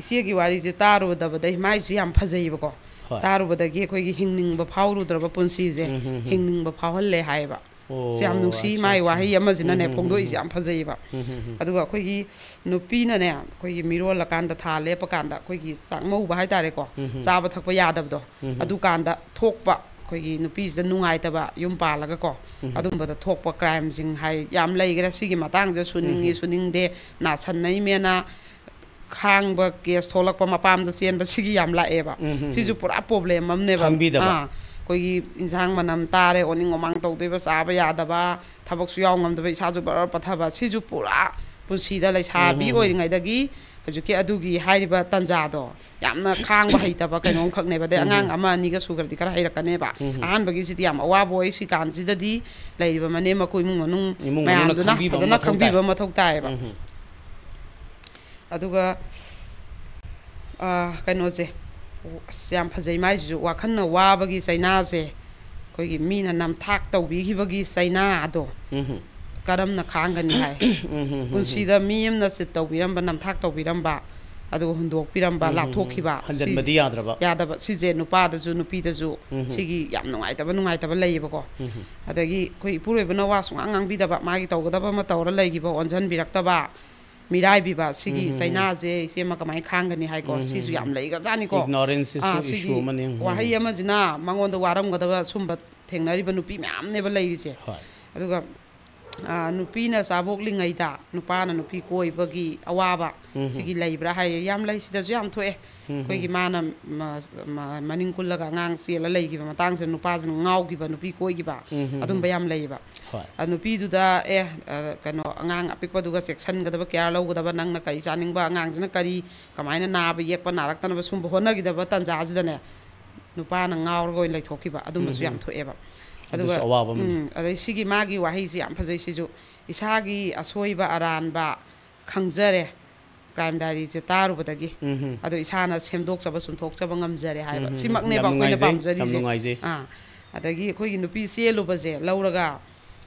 ꯏꯆꯦꯒꯤ ꯋꯥꯔꯤꯁꯦ ꯇꯥꯔꯨꯗꯕꯗꯩ, ꯃꯥꯏꯁꯤ ꯌꯥꯝ ꯐꯖꯩꯌꯦꯕꯀꯣ꯫ ꯍꯣꯏ꯫ ꯇꯥꯔꯨꯕꯗꯒꯤ ꯑꯩꯈꯣꯏꯒꯤ ꯍꯤꯡꯅꯤꯡꯕ ꯐꯥꯎꯔꯨꯗ꯭ꯔꯕ ꯄꯨꯟꯁꯤꯁꯦ ꯎꯝ, ꯎꯝ, ꯎꯝ꯫ ꯍꯤꯡꯅꯤꯡꯕ ꯐꯥꯎꯍꯜꯂꯦ ꯍꯥꯏꯌꯦꯕ꯫ ꯑꯣ, ꯁꯤ ꯌꯥꯝ ꯅꯨꯡꯁꯤ, ꯑꯠꯆꯥ, ꯃꯥꯏ ꯑꯠꯆꯥ꯫ ꯋꯥꯍꯩ ꯑꯃꯁꯤꯅꯅꯦ ꯎꯝ, ꯎꯝ, ꯎꯝ, ꯐꯣꯡꯗꯣꯛꯏꯁꯦ ꯎꯝ꯫ ꯌꯥꯝ ꯐꯖꯩꯌꯦꯕ꯫ ꯎꯝ, ꯎꯝ, ꯎꯝ꯫ ꯑꯗꯨꯒ ꯑꯩꯈꯣꯏꯒꯤ ꯅꯨꯄꯤꯅꯅꯦ, ꯑꯩꯈꯣꯏꯒꯤ ꯃꯤꯔꯣꯜꯂꯀꯥꯟꯗ, ꯊꯥ ꯂꯦꯞꯄꯀꯥꯟꯗ ꯑꯩꯈꯣꯏꯒꯤ ꯆꯥꯛꯃꯧꯕ ꯍꯥꯏꯇꯥꯔꯦꯀꯣ, ꯎꯝ, ꯎꯝ꯫ ꯆꯥꯕ ꯊꯛꯄ ꯌꯥꯗꯕꯗꯣ, ꯎꯝ, ꯎꯝ꯫ ꯑꯗꯨꯀꯥꯟꯗ ꯊꯣꯛꯄ, ꯑꯩꯈꯣꯏꯒꯤ ꯅꯨꯄꯤꯁꯤꯗ ꯅꯨꯡꯉꯥꯏꯇꯕ, ꯌꯨꯝ ꯄꯥꯜꯂꯒꯀꯣ, ꯎꯝ꯫ ꯑꯗꯨꯝꯕꯗ ꯊꯣꯛꯄ ꯀ꯭ꯔꯥꯏꯝꯁꯤꯡ ꯍꯥꯏ ꯌꯥꯝ ꯂꯩꯈ꯭ꯔꯦ꯫ ꯁꯤꯒꯤ ꯃꯇꯥꯡꯁꯤꯗ ꯁꯨꯅꯤꯡꯉꯤ, ꯎꯝ꯫ ꯁꯨꯅꯤꯡꯗꯦ, ꯅꯥꯁꯟꯅꯩꯃꯦꯅ ꯈꯥꯡꯕ ꯀꯦꯁ ꯊꯣꯛꯂꯛꯄ, ꯃꯄꯥꯝꯗ ꯆꯦꯟꯕ, ꯁꯤꯒꯤ ꯌꯥꯝ ꯂꯥꯛꯑꯦꯕ꯫ ꯎꯝ, ꯎꯝ, ꯁꯤꯁꯨ ꯎꯝ꯫ ꯄꯨꯔꯥ ꯄ꯭ꯔꯣꯕ꯭ꯂꯦꯝ ꯑꯃꯅꯦꯕ꯫ ꯈꯪꯕꯤꯗꯕ꯫ ꯑꯥ, ꯑꯩꯈꯣꯏꯒꯤ ꯏꯟꯁꯥꯡ ꯃꯅꯝ ꯇꯥꯔꯦ, ꯑꯣꯅꯤꯡ ꯑꯣꯃꯥꯡ ꯇꯧꯗꯣꯏꯕ, ꯆꯥꯕ ꯌꯥꯗꯕ, ꯊꯕꯛꯁꯨ ꯌꯥꯎ ꯉꯝꯗꯕ, ꯏꯁꯥꯁꯨ ꯕꯔ ꯄꯠꯊꯕ, ꯁꯤꯁꯨ ꯄꯨꯔꯥ ꯄꯨꯟꯁꯤꯗ ꯂꯩꯁꯥꯕꯤ ꯎꯝ, ꯎꯝ, ꯎꯝ꯫ ꯑꯣꯏꯔꯤꯉꯩꯗꯒꯤ ꯍꯧꯖꯤꯛꯀꯤ ꯑꯗꯨꯒꯤ ꯍꯥꯏꯔꯤꯕ ꯇꯥꯟꯖꯥꯗꯣ ꯌꯥꯝꯅ ꯈꯥꯡꯕ ꯍꯩꯇꯕ ꯀꯩꯅꯣꯝꯈꯛꯅꯦꯕ꯫ ꯑꯗꯩ ꯎꯝ, ꯑꯉꯥꯡ ꯎꯝ꯫ ꯑꯃ ꯑꯅꯤꯒ ꯁꯨꯈ꯭ꯔꯗꯤ ꯈꯔ ꯍꯩꯔꯛꯀꯅꯦꯕ꯫ ꯎꯝ, ꯎꯝ꯫ ꯑꯍꯥꯟꯕꯒꯤꯁꯤꯗꯤ ꯌꯥꯝ ꯑꯋꯥꯕ ꯑꯣꯏ꯫ ꯁꯤ ꯀꯥꯟꯁꯤꯗꯗꯤ ꯂꯩꯔꯤꯕ ꯃꯅꯦꯝ ꯃꯀꯨ, ꯏꯃꯨꯡ ꯃꯅꯨꯡ ꯏꯃꯨꯡ ꯃꯅꯨꯡꯅ ꯃꯌꯥꯝꯗꯨꯅ ꯈꯪꯕꯤꯕ ꯑꯃ ꯐꯖꯅ ꯃꯊꯧ ꯇꯥꯏ꯫ ꯈꯪꯕꯤꯕ ꯑꯃ ꯃꯊꯧ ꯇꯥꯏꯌꯦꯕ꯫ ꯎꯝ, ꯎꯝ꯫ ꯑꯗꯨꯒ, ꯑꯥ, ꯀꯩꯅꯣꯁꯦ, ꯑꯁ, ꯌꯥꯝ ꯐꯖꯩ ꯃꯥꯏꯁꯤꯁꯨ, ꯋꯥꯈꯜꯅ ꯋꯥꯕꯒꯤ ꯆꯩꯅꯥꯁꯦ, ꯑꯩꯈꯣꯏꯒꯤ ꯃꯤꯅ ꯅꯝꯊꯥꯛ ꯇꯧꯕꯤꯈꯤꯕꯒꯤ ꯆꯩꯅꯥꯗꯣ ꯎꯝ, ꯎꯝ꯫ ꯀꯔꯝꯅ ꯈꯥꯡꯒꯅꯤ ꯍꯥꯏ꯫ ꯎꯝ, ꯎꯝ, ꯎꯝ, ꯎꯝ꯫ ꯄꯨꯟꯁꯤꯗ ꯃꯤ ꯑꯃꯅ ꯆꯤꯠ ꯇꯧꯕꯤꯔꯝꯕ, ꯅꯝꯊꯥꯛ ꯇꯧꯕꯤꯔꯝꯕ, ꯑꯗꯨꯒ ꯍꯨꯟꯗꯣꯛꯄꯤꯔꯝꯕ, ꯎꯝ, ꯎꯝ, ꯎꯝ꯫ ꯂꯥꯞꯊꯣꯛꯈꯤꯕ, ꯁꯤ ꯍꯟꯖꯟꯕꯗꯤ ꯌꯥꯗ꯭ꯔꯕ꯫ ꯌꯥꯗꯕ꯫ ꯁꯤꯁꯦ ꯅꯨꯄꯥꯗꯁꯨ ꯅꯨꯄꯤꯗꯁꯨ ꯎꯝ, ꯎꯝ꯫ ꯁꯤꯒꯤ ꯌꯥꯝ ꯅꯨꯡꯉꯥꯏꯇꯕ, ꯅꯨꯡꯉꯥꯏꯇꯕ ꯂꯩꯌꯦꯕꯀꯣ꯫ ꯎꯝ, ꯎꯝ꯫ ꯑꯗꯒꯤ ꯑꯩꯈꯣꯏ ꯏꯄꯨꯔꯣꯏꯕꯅ ꯋꯥ ꯁꯨꯡꯉꯥꯡ ꯉꯥꯡꯕꯤꯗꯕ, ꯃꯥꯒꯤ ꯇꯧꯒꯗꯕ ꯑꯃ ꯇꯧꯔ ꯂꯩꯈꯤꯕ, ꯑꯣꯟꯁꯤꯟꯕꯤꯔꯛꯇꯕ, ꯃꯤꯔꯥꯏꯕꯤꯕ, ꯁꯤꯒꯤ ꯎꯝ, ꯎꯝ, ꯎꯝ꯫ ꯆꯩꯅꯥꯁꯦ ꯏꯆꯦꯃ ꯀꯃꯥꯏꯅ ꯈꯥꯡꯒꯅꯤ ꯍꯥꯏꯀꯣ꯫ ꯎꯝ, ꯎꯝ, ꯁꯤꯁꯨ ꯎꯝ꯫ ꯌꯥꯝ ꯂꯩꯈ꯭ꯔꯖꯥꯠꯅꯤꯀꯣ꯫ Ignorance ꯁꯤꯁꯨ ꯑꯥ, ꯁꯤꯒꯤ issue ꯑꯃꯅꯤ꯫ ꯎꯝ, ꯎꯝ꯫ ꯋꯥꯍꯩ ꯑꯃꯁꯤꯅ ꯃꯉꯣꯟꯗ ꯋꯥꯔꯝꯒꯗꯕ ꯁꯨꯝꯕ ꯊꯦꯡꯅꯔꯤꯕ ꯅꯨꯄꯤ ꯃꯌꯥꯝꯅꯦꯕ ꯂꯩꯔꯤꯁꯦ꯫ ꯍꯣꯏ꯫ ꯑꯗꯨꯒ ꯑ, ꯅꯨꯄꯤꯅ ꯆꯥꯕꯣꯛꯂꯤꯉꯩꯗ ꯅꯨꯄꯥꯅ ꯅꯨꯄꯤ ꯀꯣꯏꯕꯒꯤ ꯑꯋꯥꯕ ꯎꯝ꯫ ꯁꯤꯒꯤ ꯂꯩꯕ꯭ꯔꯥ ꯍꯥꯏꯌꯦ꯫ ꯌꯥꯝ ꯂꯩ, ꯁꯤꯗꯁꯨ ꯌꯥꯝ ꯊꯣꯛꯑꯦ꯫ ꯎꯝ꯫ ꯑꯩꯈꯣꯏꯒꯤ ꯃꯥꯅ ꯃ-, ꯃ-, ꯃꯅꯤꯡ ꯀꯨꯜꯂꯒ ꯑꯉꯥꯡ ꯆꯦꯜꯂ ꯂꯩꯈꯤꯕ ꯃꯇꯥꯡꯁꯤꯗ ꯅꯨꯄꯥꯁꯤꯅ ꯉꯥꯎꯈꯤꯕ, ꯅꯨꯄꯤ ꯀꯣꯏꯈꯤꯕ, ꯎꯝ꯫ ꯑꯗꯨꯝꯕ ꯌꯥꯝ ꯂꯩꯌꯦꯕ꯫ ꯍꯣꯏ꯫ ꯑ, ꯅꯨꯄꯤꯗꯨꯗ, "ꯑꯦ, ꯑ, ꯀꯩꯅꯣ, ꯑꯉꯥꯡ ꯑꯄꯤꯛꯄꯗꯨꯒ ꯆꯦꯛꯁꯤꯟꯒꯗꯕ, ꯀꯤꯌꯥꯔ ꯂꯧꯒꯗꯕ, ꯅꯪꯅ ꯀꯔꯤ ꯆꯥꯅꯤꯡꯕ, ꯑꯉꯥꯡꯁꯤꯅ ꯀꯔꯤ, ꯀꯃꯥꯏꯅ ꯅꯥꯕ ꯌꯦꯛꯄ ꯅꯥꯔꯛꯇꯅꯕ", ꯁꯨꯝꯕ ꯍꯣꯠꯅꯈꯤꯗꯕ ꯇꯥꯟꯖꯥꯁꯤꯗꯅꯦ, ꯅꯨꯄꯥꯅ ꯉꯥꯎꯔꯒ ꯑꯣꯏꯅ ꯂꯩꯊꯣꯛꯈꯤꯕ, ꯑꯗꯨꯝꯕꯁꯨ ꯎꯝ꯫ ꯌꯥꯝ ꯊꯣꯛꯑꯦꯕ꯫ ꯑꯗꯨꯁꯨ ꯑꯗꯨꯒ, ꯑꯋꯥꯕ ꯑꯃꯅꯤ꯫ ꯎꯝ, ꯑꯗꯩ ꯁꯤꯒꯤ ꯃꯥꯒꯤ ꯋꯥꯍꯩꯁꯤ ꯌꯥꯝ ꯐꯖꯩ꯫ ꯁꯤꯁꯨ, "ꯏꯁꯥꯒꯤ ꯑꯁꯣꯏꯕ ꯑꯔꯥꯟꯕ ꯈꯪꯖꯔꯦ, ꯀ꯭ꯔꯥꯏꯝ ꯗꯥꯏꯔꯤꯁꯦ ꯇꯥꯔꯨꯕꯗꯒꯤ꯫ ꯎꯝ꯫ ꯑꯗꯣ ꯏꯁꯥꯅ ꯁꯦꯝꯗꯣꯛꯆꯕ, ꯆꯨꯝꯊꯣꯛꯆꯕ ꯉꯝꯖꯔꯦ" ꯍꯥꯏꯕ꯫ ꯎꯝ꯫ ꯁꯤꯃꯛꯅꯦꯕ ꯌꯥꯝ ꯑꯩꯈꯣꯏꯅ ꯅꯨꯡꯉꯥꯏꯖꯩ, ꯌꯥꯝ ꯄꯥꯝꯖꯔꯤꯁꯦ꯫ ꯅꯨꯡꯉꯥꯏꯖꯩ꯫ ꯑꯥ, ꯑꯗꯒꯤ ꯑꯩꯈꯣꯏꯒꯤ ꯅꯨꯄꯤ ꯆꯦꯜꯂꯨꯕꯁꯦ ꯂꯧꯔꯒ,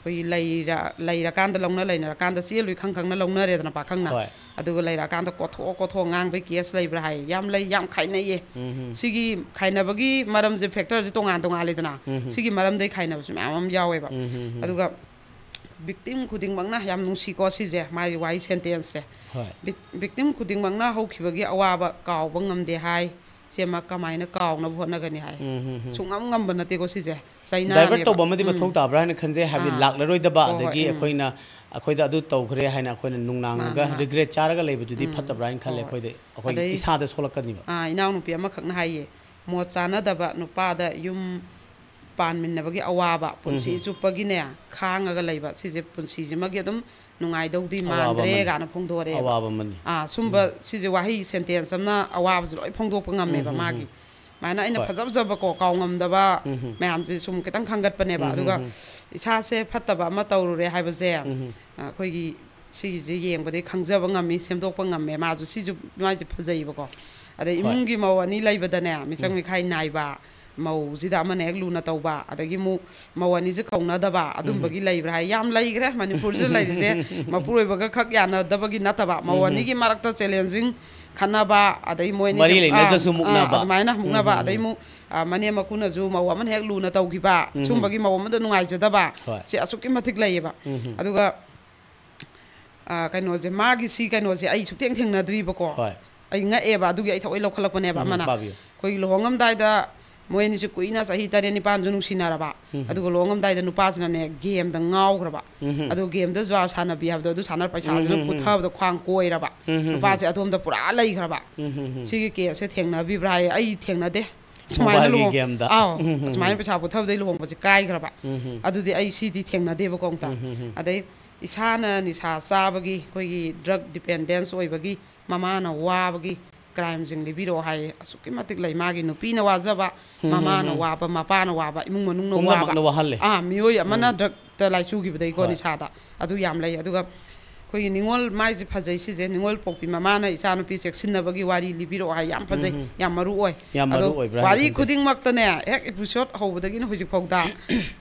ꯑꯩꯈꯣꯏꯒꯤ ꯂꯩꯔ-, ꯂꯩꯔꯀꯥꯟꯗ ꯂꯧꯅ, ꯂꯩꯅꯔꯀꯥꯟꯗ ꯆꯦꯜꯂꯨꯏ ꯈꯪ ꯈꯪꯅ ꯂꯧꯅꯔꯦꯗꯅ ꯄꯥꯈꯪꯅ꯫ ꯍꯣꯏ꯫ ꯑꯗꯨꯒ ꯂꯩꯔꯛꯑꯀꯥꯟꯗ ꯀꯣꯠꯊꯣꯛꯑ ꯀꯣꯠꯊꯣꯛꯑ ꯉꯥꯡꯕꯩ ꯀꯦꯁ ꯂꯩꯕ꯭ꯔꯥ ꯍꯥꯏ꯫ ꯌꯥꯝ ꯂꯩ, ꯌꯥꯝ ꯈꯥꯏꯅꯩꯌꯦ꯫ ꯎꯝ꯫ ꯁꯤꯒꯤ ꯈꯥꯏꯅꯕꯒꯤ ꯃꯔꯝꯁꯦ, ꯐꯦꯛꯇꯔꯁꯦ ꯇꯣꯉꯥꯟ ꯇꯣꯉꯥꯟꯂꯦꯗꯅ꯫ ꯎꯝ꯫ ꯁꯤꯒꯤ ꯃꯔꯝꯗꯩ ꯈꯥꯏꯅꯕꯁꯨ ꯃꯌꯥꯝ ꯑꯃ ꯌꯥꯎꯋꯦꯕ꯫ ꯎꯝ꯫ ꯑꯗꯨꯒ ꯚꯤꯛꯇꯤꯝ ꯈꯨꯗꯤꯡꯃꯛꯅ, ꯌꯥꯝ ꯅꯨꯡꯁꯤꯀꯣ ꯁꯤꯁꯦ, ꯃꯥꯒꯤ ꯋꯥꯍꯩ ꯁꯦꯟꯇꯦꯟꯁꯁꯦ꯫ ꯍꯣꯏ꯫ ꯚꯤꯛ-, ꯚꯤꯛꯇꯤꯝ ꯈꯨꯗꯤꯡꯃꯛꯅ ꯍꯧꯈꯤꯕꯒꯤ ꯑꯋꯥꯕ ꯀꯥꯎꯕ ꯉꯝꯗꯦ ꯍꯥꯏ꯫ ꯁꯦ ꯃꯥ ꯀꯃꯥꯏꯅ ꯀꯥꯎꯅꯕ ꯍꯣꯠꯅꯒꯅꯤ ꯍꯥꯏ꯫ ꯎꯝ, ꯎꯝ, ꯎꯝ꯫ ꯁꯨꯡꯉꯝ ꯉꯝꯕ ꯅꯠꯇꯦꯀꯣ ꯁꯤꯁꯦ꯫ ꯗꯥꯏꯚꯔꯠ ꯆꯩꯅꯥꯅꯦꯕ꯫ ꯇꯧꯕ ꯑꯃꯗꯤ ꯎꯝ꯫ ꯃꯊꯧ ꯇꯥꯕ꯭ꯔꯥ ꯍꯥꯏꯅ ꯈꯟꯖꯩ, ꯍꯥꯏꯕꯗꯤ ꯑꯥ꯫ ꯂꯥꯛꯂꯔꯣꯏꯗꯕ, ꯍꯣꯏ, ꯍꯣꯏ, ꯑꯗꯒꯤ ꯎꯝ꯫ ꯑꯩꯈꯣꯏꯅ, ꯑꯩꯈꯣꯏꯗ ꯑꯗꯨ ꯇꯧꯈ꯭ꯔꯦ ꯍꯥꯏꯅ ꯑꯩꯈꯣꯏꯅ ꯅꯨꯡꯅꯥꯡꯉꯒ ꯃꯥꯅꯦ, ꯃꯥꯅꯦ꯫ ꯔꯤꯒ꯭ꯔꯦꯠ ꯆꯥꯔꯒ ꯂꯩꯕꯗꯨꯗꯤ ꯎꯝ꯫ ꯐꯠꯇꯕ꯭ꯔꯥ ꯍꯥꯏꯅ ꯈꯜꯂꯦ꯫ ꯍꯣꯏ꯫ ꯑꯩꯈꯣꯏꯗꯤ, ꯑꯩꯈꯣꯏꯒꯤ ꯑꯗꯩ, ꯏꯁꯥꯗ ꯁꯣꯛꯂꯛꯀꯅꯤꯕ꯫ ꯑꯥ, ꯏꯅꯥꯎꯅꯨꯄꯤ ꯑꯃꯈꯛꯅ ꯍꯥꯏꯌꯦ, "ꯃꯣꯠ ꯆꯥꯅꯗꯕ ꯅꯨꯄꯥꯗ ꯌꯨꯝ ꯄꯥꯟꯃꯤꯟꯅꯕꯒꯤ ꯑꯋꯥꯕ ꯄꯨꯟꯁꯤ ꯎꯝ꯫ ꯆꯨꯞꯄꯒꯤꯅꯦ ꯈꯥꯡꯉꯒ ꯂꯩꯕ, ꯁꯤꯁꯦ ꯄꯨꯟꯁꯤꯁꯤꯃꯒꯤ ꯑꯗꯨꯝ ꯅꯨꯡꯉꯥꯏꯗꯧꯗꯤ ꯑꯋꯥꯕ ꯃꯥꯟꯗ꯭ꯔꯦ" ꯑꯃꯅꯤ꯫ ꯀꯥꯏꯅ ꯐꯣꯡꯗꯣꯔꯛꯑꯦꯕ꯫ ꯑꯋꯥꯕ ꯑꯃꯅꯤ꯫ ꯑꯥ, ꯁꯨꯝꯕ ꯎꯝ꯫ ꯁꯤꯁꯦ ꯋꯥꯍꯩ ꯁꯦꯟꯇꯦꯟꯁ ꯑꯃꯅ ꯑꯋꯥꯕꯁꯦ ꯂꯣꯏ ꯐꯣꯡꯗꯣꯛꯄ ꯉꯝꯃꯦꯕ ꯎꯝ, ꯎꯝ, ꯃꯥꯒꯤ꯫ ꯎꯝ꯫ ꯁꯨꯃꯥꯏꯅ ꯑꯩꯅ ꯍꯣꯏ꯫ ꯐꯖ ꯐꯖꯕꯀꯣ, ꯀꯥꯎꯉꯝꯗꯕ ꯎꯝ, ꯎꯝ꯫ ꯃꯌꯥꯝꯁꯦ ꯁꯨꯝ ꯈꯤꯇꯪ ꯈꯟꯒꯠꯄꯅꯦꯕ꯫ ꯎꯝ, ꯎꯝ, ꯑꯗꯨꯒ ꯎꯝ꯫ ꯏꯁꯥꯁꯦ ꯐꯠꯇꯕ ꯑꯃ ꯇꯧꯔꯨꯔꯦ ꯍꯥꯏꯕꯁꯦ, ꯎꯝ, ꯎꯝ꯫ ꯑꯩꯈꯣꯏꯒꯤ ꯁꯤꯒꯤꯁꯦ ꯌꯦꯡꯕꯗꯒꯤ ꯈꯪꯖꯕ ꯉꯝꯃꯤ, ꯁꯦꯝꯗꯣꯛꯄ ꯉꯝꯃꯦ꯫ ꯃꯥꯁꯨ ꯁꯤꯁꯨ ꯃꯥꯏꯁꯦ ꯐꯖꯩꯌꯦꯕꯀꯣ꯫ ꯑꯗꯩ ꯍꯣꯏ꯫ ꯏꯃꯨꯡꯒꯤ ꯃꯧ ꯑꯅꯤ ꯂꯩꯕꯗꯅꯦ, ꯃꯤꯆꯪ ꯎꯝ꯫ ꯃꯤꯈꯥꯏ ꯅꯥꯏꯕ, ꯃꯧꯁꯤꯗ ꯑꯃꯅ ꯍꯦꯛ ꯂꯨꯅ ꯇꯧꯕ, ꯑꯗꯒꯤ ꯑꯃꯨꯛ ꯃꯧ ꯑꯅꯤꯁꯦ ꯀꯧꯅꯗꯕ, ꯎꯝ꯫ ꯑꯗꯨꯝꯕꯒꯤ ꯂꯩꯕ꯭ꯔꯥ ꯍꯥꯏ꯫ ꯌꯥꯝ ꯂꯩꯈ꯭ꯔꯦ ꯃꯅꯤꯄꯨꯔꯁꯤꯗ ꯂꯩꯔꯤꯁꯦ꯫ ꯃꯄꯨꯔꯣꯏꯕꯒ ꯈꯛ ꯌꯥꯅꯗꯕꯒꯤ ꯅꯠꯇꯕ, ꯃꯧ ꯎꯝ꯫ ꯑꯅꯤꯒꯤ ꯃꯔꯛꯇ ꯆꯦꯂꯦꯟꯖꯤꯡ ꯈꯠꯅꯕ, ꯑꯗꯩ ꯃꯣꯏ ꯑꯅꯤ ꯃꯔꯤ ꯁꯨꯝ-, ꯂꯩꯅꯗ꯭ꯔꯁꯨ ꯑꯥ, ꯑꯥ, ꯃꯨꯛꯅꯕ꯫ ꯑꯗꯨꯃꯥꯏꯅ ꯃꯨꯛꯅꯕ, ꯎꯝ, ꯎꯝ, ꯑꯗꯩ ꯎꯝ꯫ ꯑꯃꯨꯛ, ꯑꯥ, ꯃꯅꯦꯝ ꯃꯀꯨꯅꯁꯨ ꯃꯧ ꯑꯃꯅ ꯍꯦꯛ ꯂꯨꯅ ꯇꯧꯈꯤꯕ, ꯎꯝ, ꯎꯝ꯫ ꯁꯨꯝꯕꯒꯤ ꯃꯧ ꯑꯃꯗ ꯅꯨꯡꯉꯥꯏꯖꯗꯕ, ꯍꯣꯏ꯫ ꯁꯤ ꯑꯁꯨꯛꯀꯤ ꯃꯇꯤꯛ ꯂꯩꯌꯦꯕ꯫ ꯎꯝ, ꯎꯝ꯫ ꯑꯗꯨꯒ, ꯑꯥ, ꯀꯩꯅꯣꯁꯦ, ꯃꯥꯒꯤ ꯁꯤ ꯀꯩꯅꯣꯁꯦ ꯑꯩ ꯁꯨꯛꯊꯦꯡ ꯊꯦꯡꯅꯗ꯭ꯔꯤꯕꯀꯣ꯫ ꯍꯣꯏ꯫ ꯑꯩ ꯉꯛꯑꯦꯕ, ꯑꯗꯨꯒꯤ ꯑꯩ ꯊꯑꯣꯏ ꯂꯧꯈꯠꯂꯛꯄꯅꯦꯕ ꯎꯝ, ꯎꯝ, ꯑꯃꯅ꯫ ꯄꯥꯕꯤꯌꯨ꯫ ꯑꯩꯈꯣꯏꯒꯤ ꯂꯨꯍꯣꯡꯉꯝꯗꯥꯏꯗ ꯃꯣꯏ ꯑꯅꯤꯁꯦ ꯀꯨꯏꯅ ꯆꯍꯤ ꯇꯔꯦꯠ ꯅꯤꯄꯥꯟꯁꯨ ꯅꯨꯡꯁꯤꯅꯔꯕ꯫ ꯎꯝ꯫ ꯑꯗꯨꯒ ꯂꯨꯍꯣꯡꯉꯝꯗꯥꯏꯗ ꯅꯨꯄꯥꯁꯤꯅꯅꯦ ꯒꯦꯝꯗ ꯉꯥꯎꯈ꯭ꯔꯕ꯫ ꯎꯝ꯫ ꯑꯗꯣ ꯒꯦꯝꯗ ꯖꯨꯋꯥꯔ ꯁꯥꯟꯅꯕꯤ ꯍꯥꯏꯕꯗꯣ ꯑꯗꯨ ꯁꯥꯟꯅꯔ ꯄꯩꯁꯥꯁꯤꯅ ꯎꯝ, ꯎꯝ, ꯎꯝ꯫ ꯄꯨꯊꯕꯗꯣ ꯈ꯭ꯋꯥꯡ ꯀꯣꯏꯔꯕ꯫ ꯎꯝ, ꯎꯝ, ꯎꯝ꯫ ꯅꯨꯄꯥꯁꯦ ꯑꯗꯣꯝꯗ ꯄꯨꯔꯥ ꯂꯩꯈ꯭ꯔꯕ꯫ ꯎꯝ, ꯎꯝ, ꯎꯝ꯫ ꯁꯤꯒꯤ ꯀꯦꯁꯁꯦ ꯊꯦꯡꯅꯕꯤꯕ꯭ꯔꯥ ꯍꯥꯏꯌꯦ꯫ ꯑꯩ ꯊꯦꯡꯅꯗꯦ꯫ ꯁꯨꯃꯥꯏꯅ ꯃꯣꯕꯥꯏꯜꯒꯤ ꯂꯨꯍꯣꯡ-, ꯒꯦꯝꯗ꯫ ꯑꯥꯎ, ꯎꯝ, ꯎꯝ, ꯁꯨꯃꯥꯏꯅ ꯎꯝ꯫ ꯄꯩꯁꯥ ꯄꯨꯊꯕꯗꯩ ꯂꯨꯍꯣꯡꯕꯁꯦ ꯀꯥꯏꯈ꯭ꯔꯕ꯫ ꯎꯝ, ꯎꯝ꯫ ꯑꯗꯨꯗꯤ ꯑꯩ ꯁꯤꯗꯤ ꯊꯦꯡꯅꯗꯦꯕꯀꯣ ꯑꯃꯨꯛꯇ꯫ ꯎꯝ, ꯎꯝ, ꯎꯝ꯫ ꯑꯗꯩ ꯏꯁꯥꯅ ꯅꯤꯁꯥ ꯆꯥꯕꯒꯤ, ꯑꯩꯈꯣꯏꯒꯤ drug dependence ꯑꯣꯏꯕꯒꯤ ꯃꯃꯥꯅ ꯋꯥꯕꯒꯤ crimeꯁꯤꯡ ꯂꯤꯕꯤꯔꯛꯑꯣ ꯍꯥꯏꯌꯦ꯫ ꯑꯁꯨꯛꯀꯤ ꯃꯇꯤꯛ ꯂꯩ꯫ ꯃꯥꯒꯤ ꯅꯨꯄꯤꯅ ꯋꯥꯖꯕ, ꯎꯝ, ꯎꯝ, ꯃꯃꯥꯅ ꯎꯝ꯫ ꯋꯥꯕ, ꯃꯄꯥꯅ ꯋꯥꯕ, ꯏꯃꯨꯡ ꯃꯅꯨꯡꯅ ꯄꯨꯝꯅꯃꯛꯅ ꯋꯥꯕ꯫ ꯋꯥꯍꯜꯂꯦ꯫ ꯑꯥ, ꯃꯤꯑꯣꯏ ꯑꯃꯅ ꯎꯝ꯫ Drugꯇ ꯂꯥꯏꯆꯨꯈꯤꯕꯗꯩꯀꯣ, ꯍꯣꯏ꯫ ꯅꯤꯁꯥꯗ꯫ ꯑꯗꯨ ꯌꯥꯝ ꯂꯩ꯫ ꯑꯗꯨꯒ ꯑꯩꯈꯣꯏꯒꯤ ꯅꯤꯉꯣꯜ ꯃꯥꯏꯁꯦ ꯐꯖꯩ ꯁꯤꯁꯦ, ꯅꯤꯉꯣꯜ ꯄꯣꯛꯄꯤ ꯃꯃꯥꯅ ꯏꯆꯥꯅꯨꯄꯤ ꯆꯦꯛꯁꯤꯟꯅꯕꯒꯤ ꯋꯥꯔꯤ ꯂꯤꯕꯤꯔꯛꯑꯣ ꯍꯥꯏ, ꯌꯥꯝ ꯐꯖꯩ, ꯎꯝ, ꯎꯝ꯫ ꯌꯥꯝ ꯃꯔꯨ ꯑꯣꯏ꯫ ꯌꯥꯝ ꯑꯗꯣ ꯃꯔꯨ ꯑꯣꯏꯕ꯭ꯔꯥ ꯍꯥꯏꯅ ꯋꯥꯔꯤ ꯈꯟꯖꯩ꯫ ꯈꯨꯗꯤꯡꯃꯛꯇꯅꯦ, ꯍꯦꯛ episode ꯍꯧꯕꯗꯒꯤꯅ ꯍꯧꯖꯤꯛ ꯐꯥꯎꯗ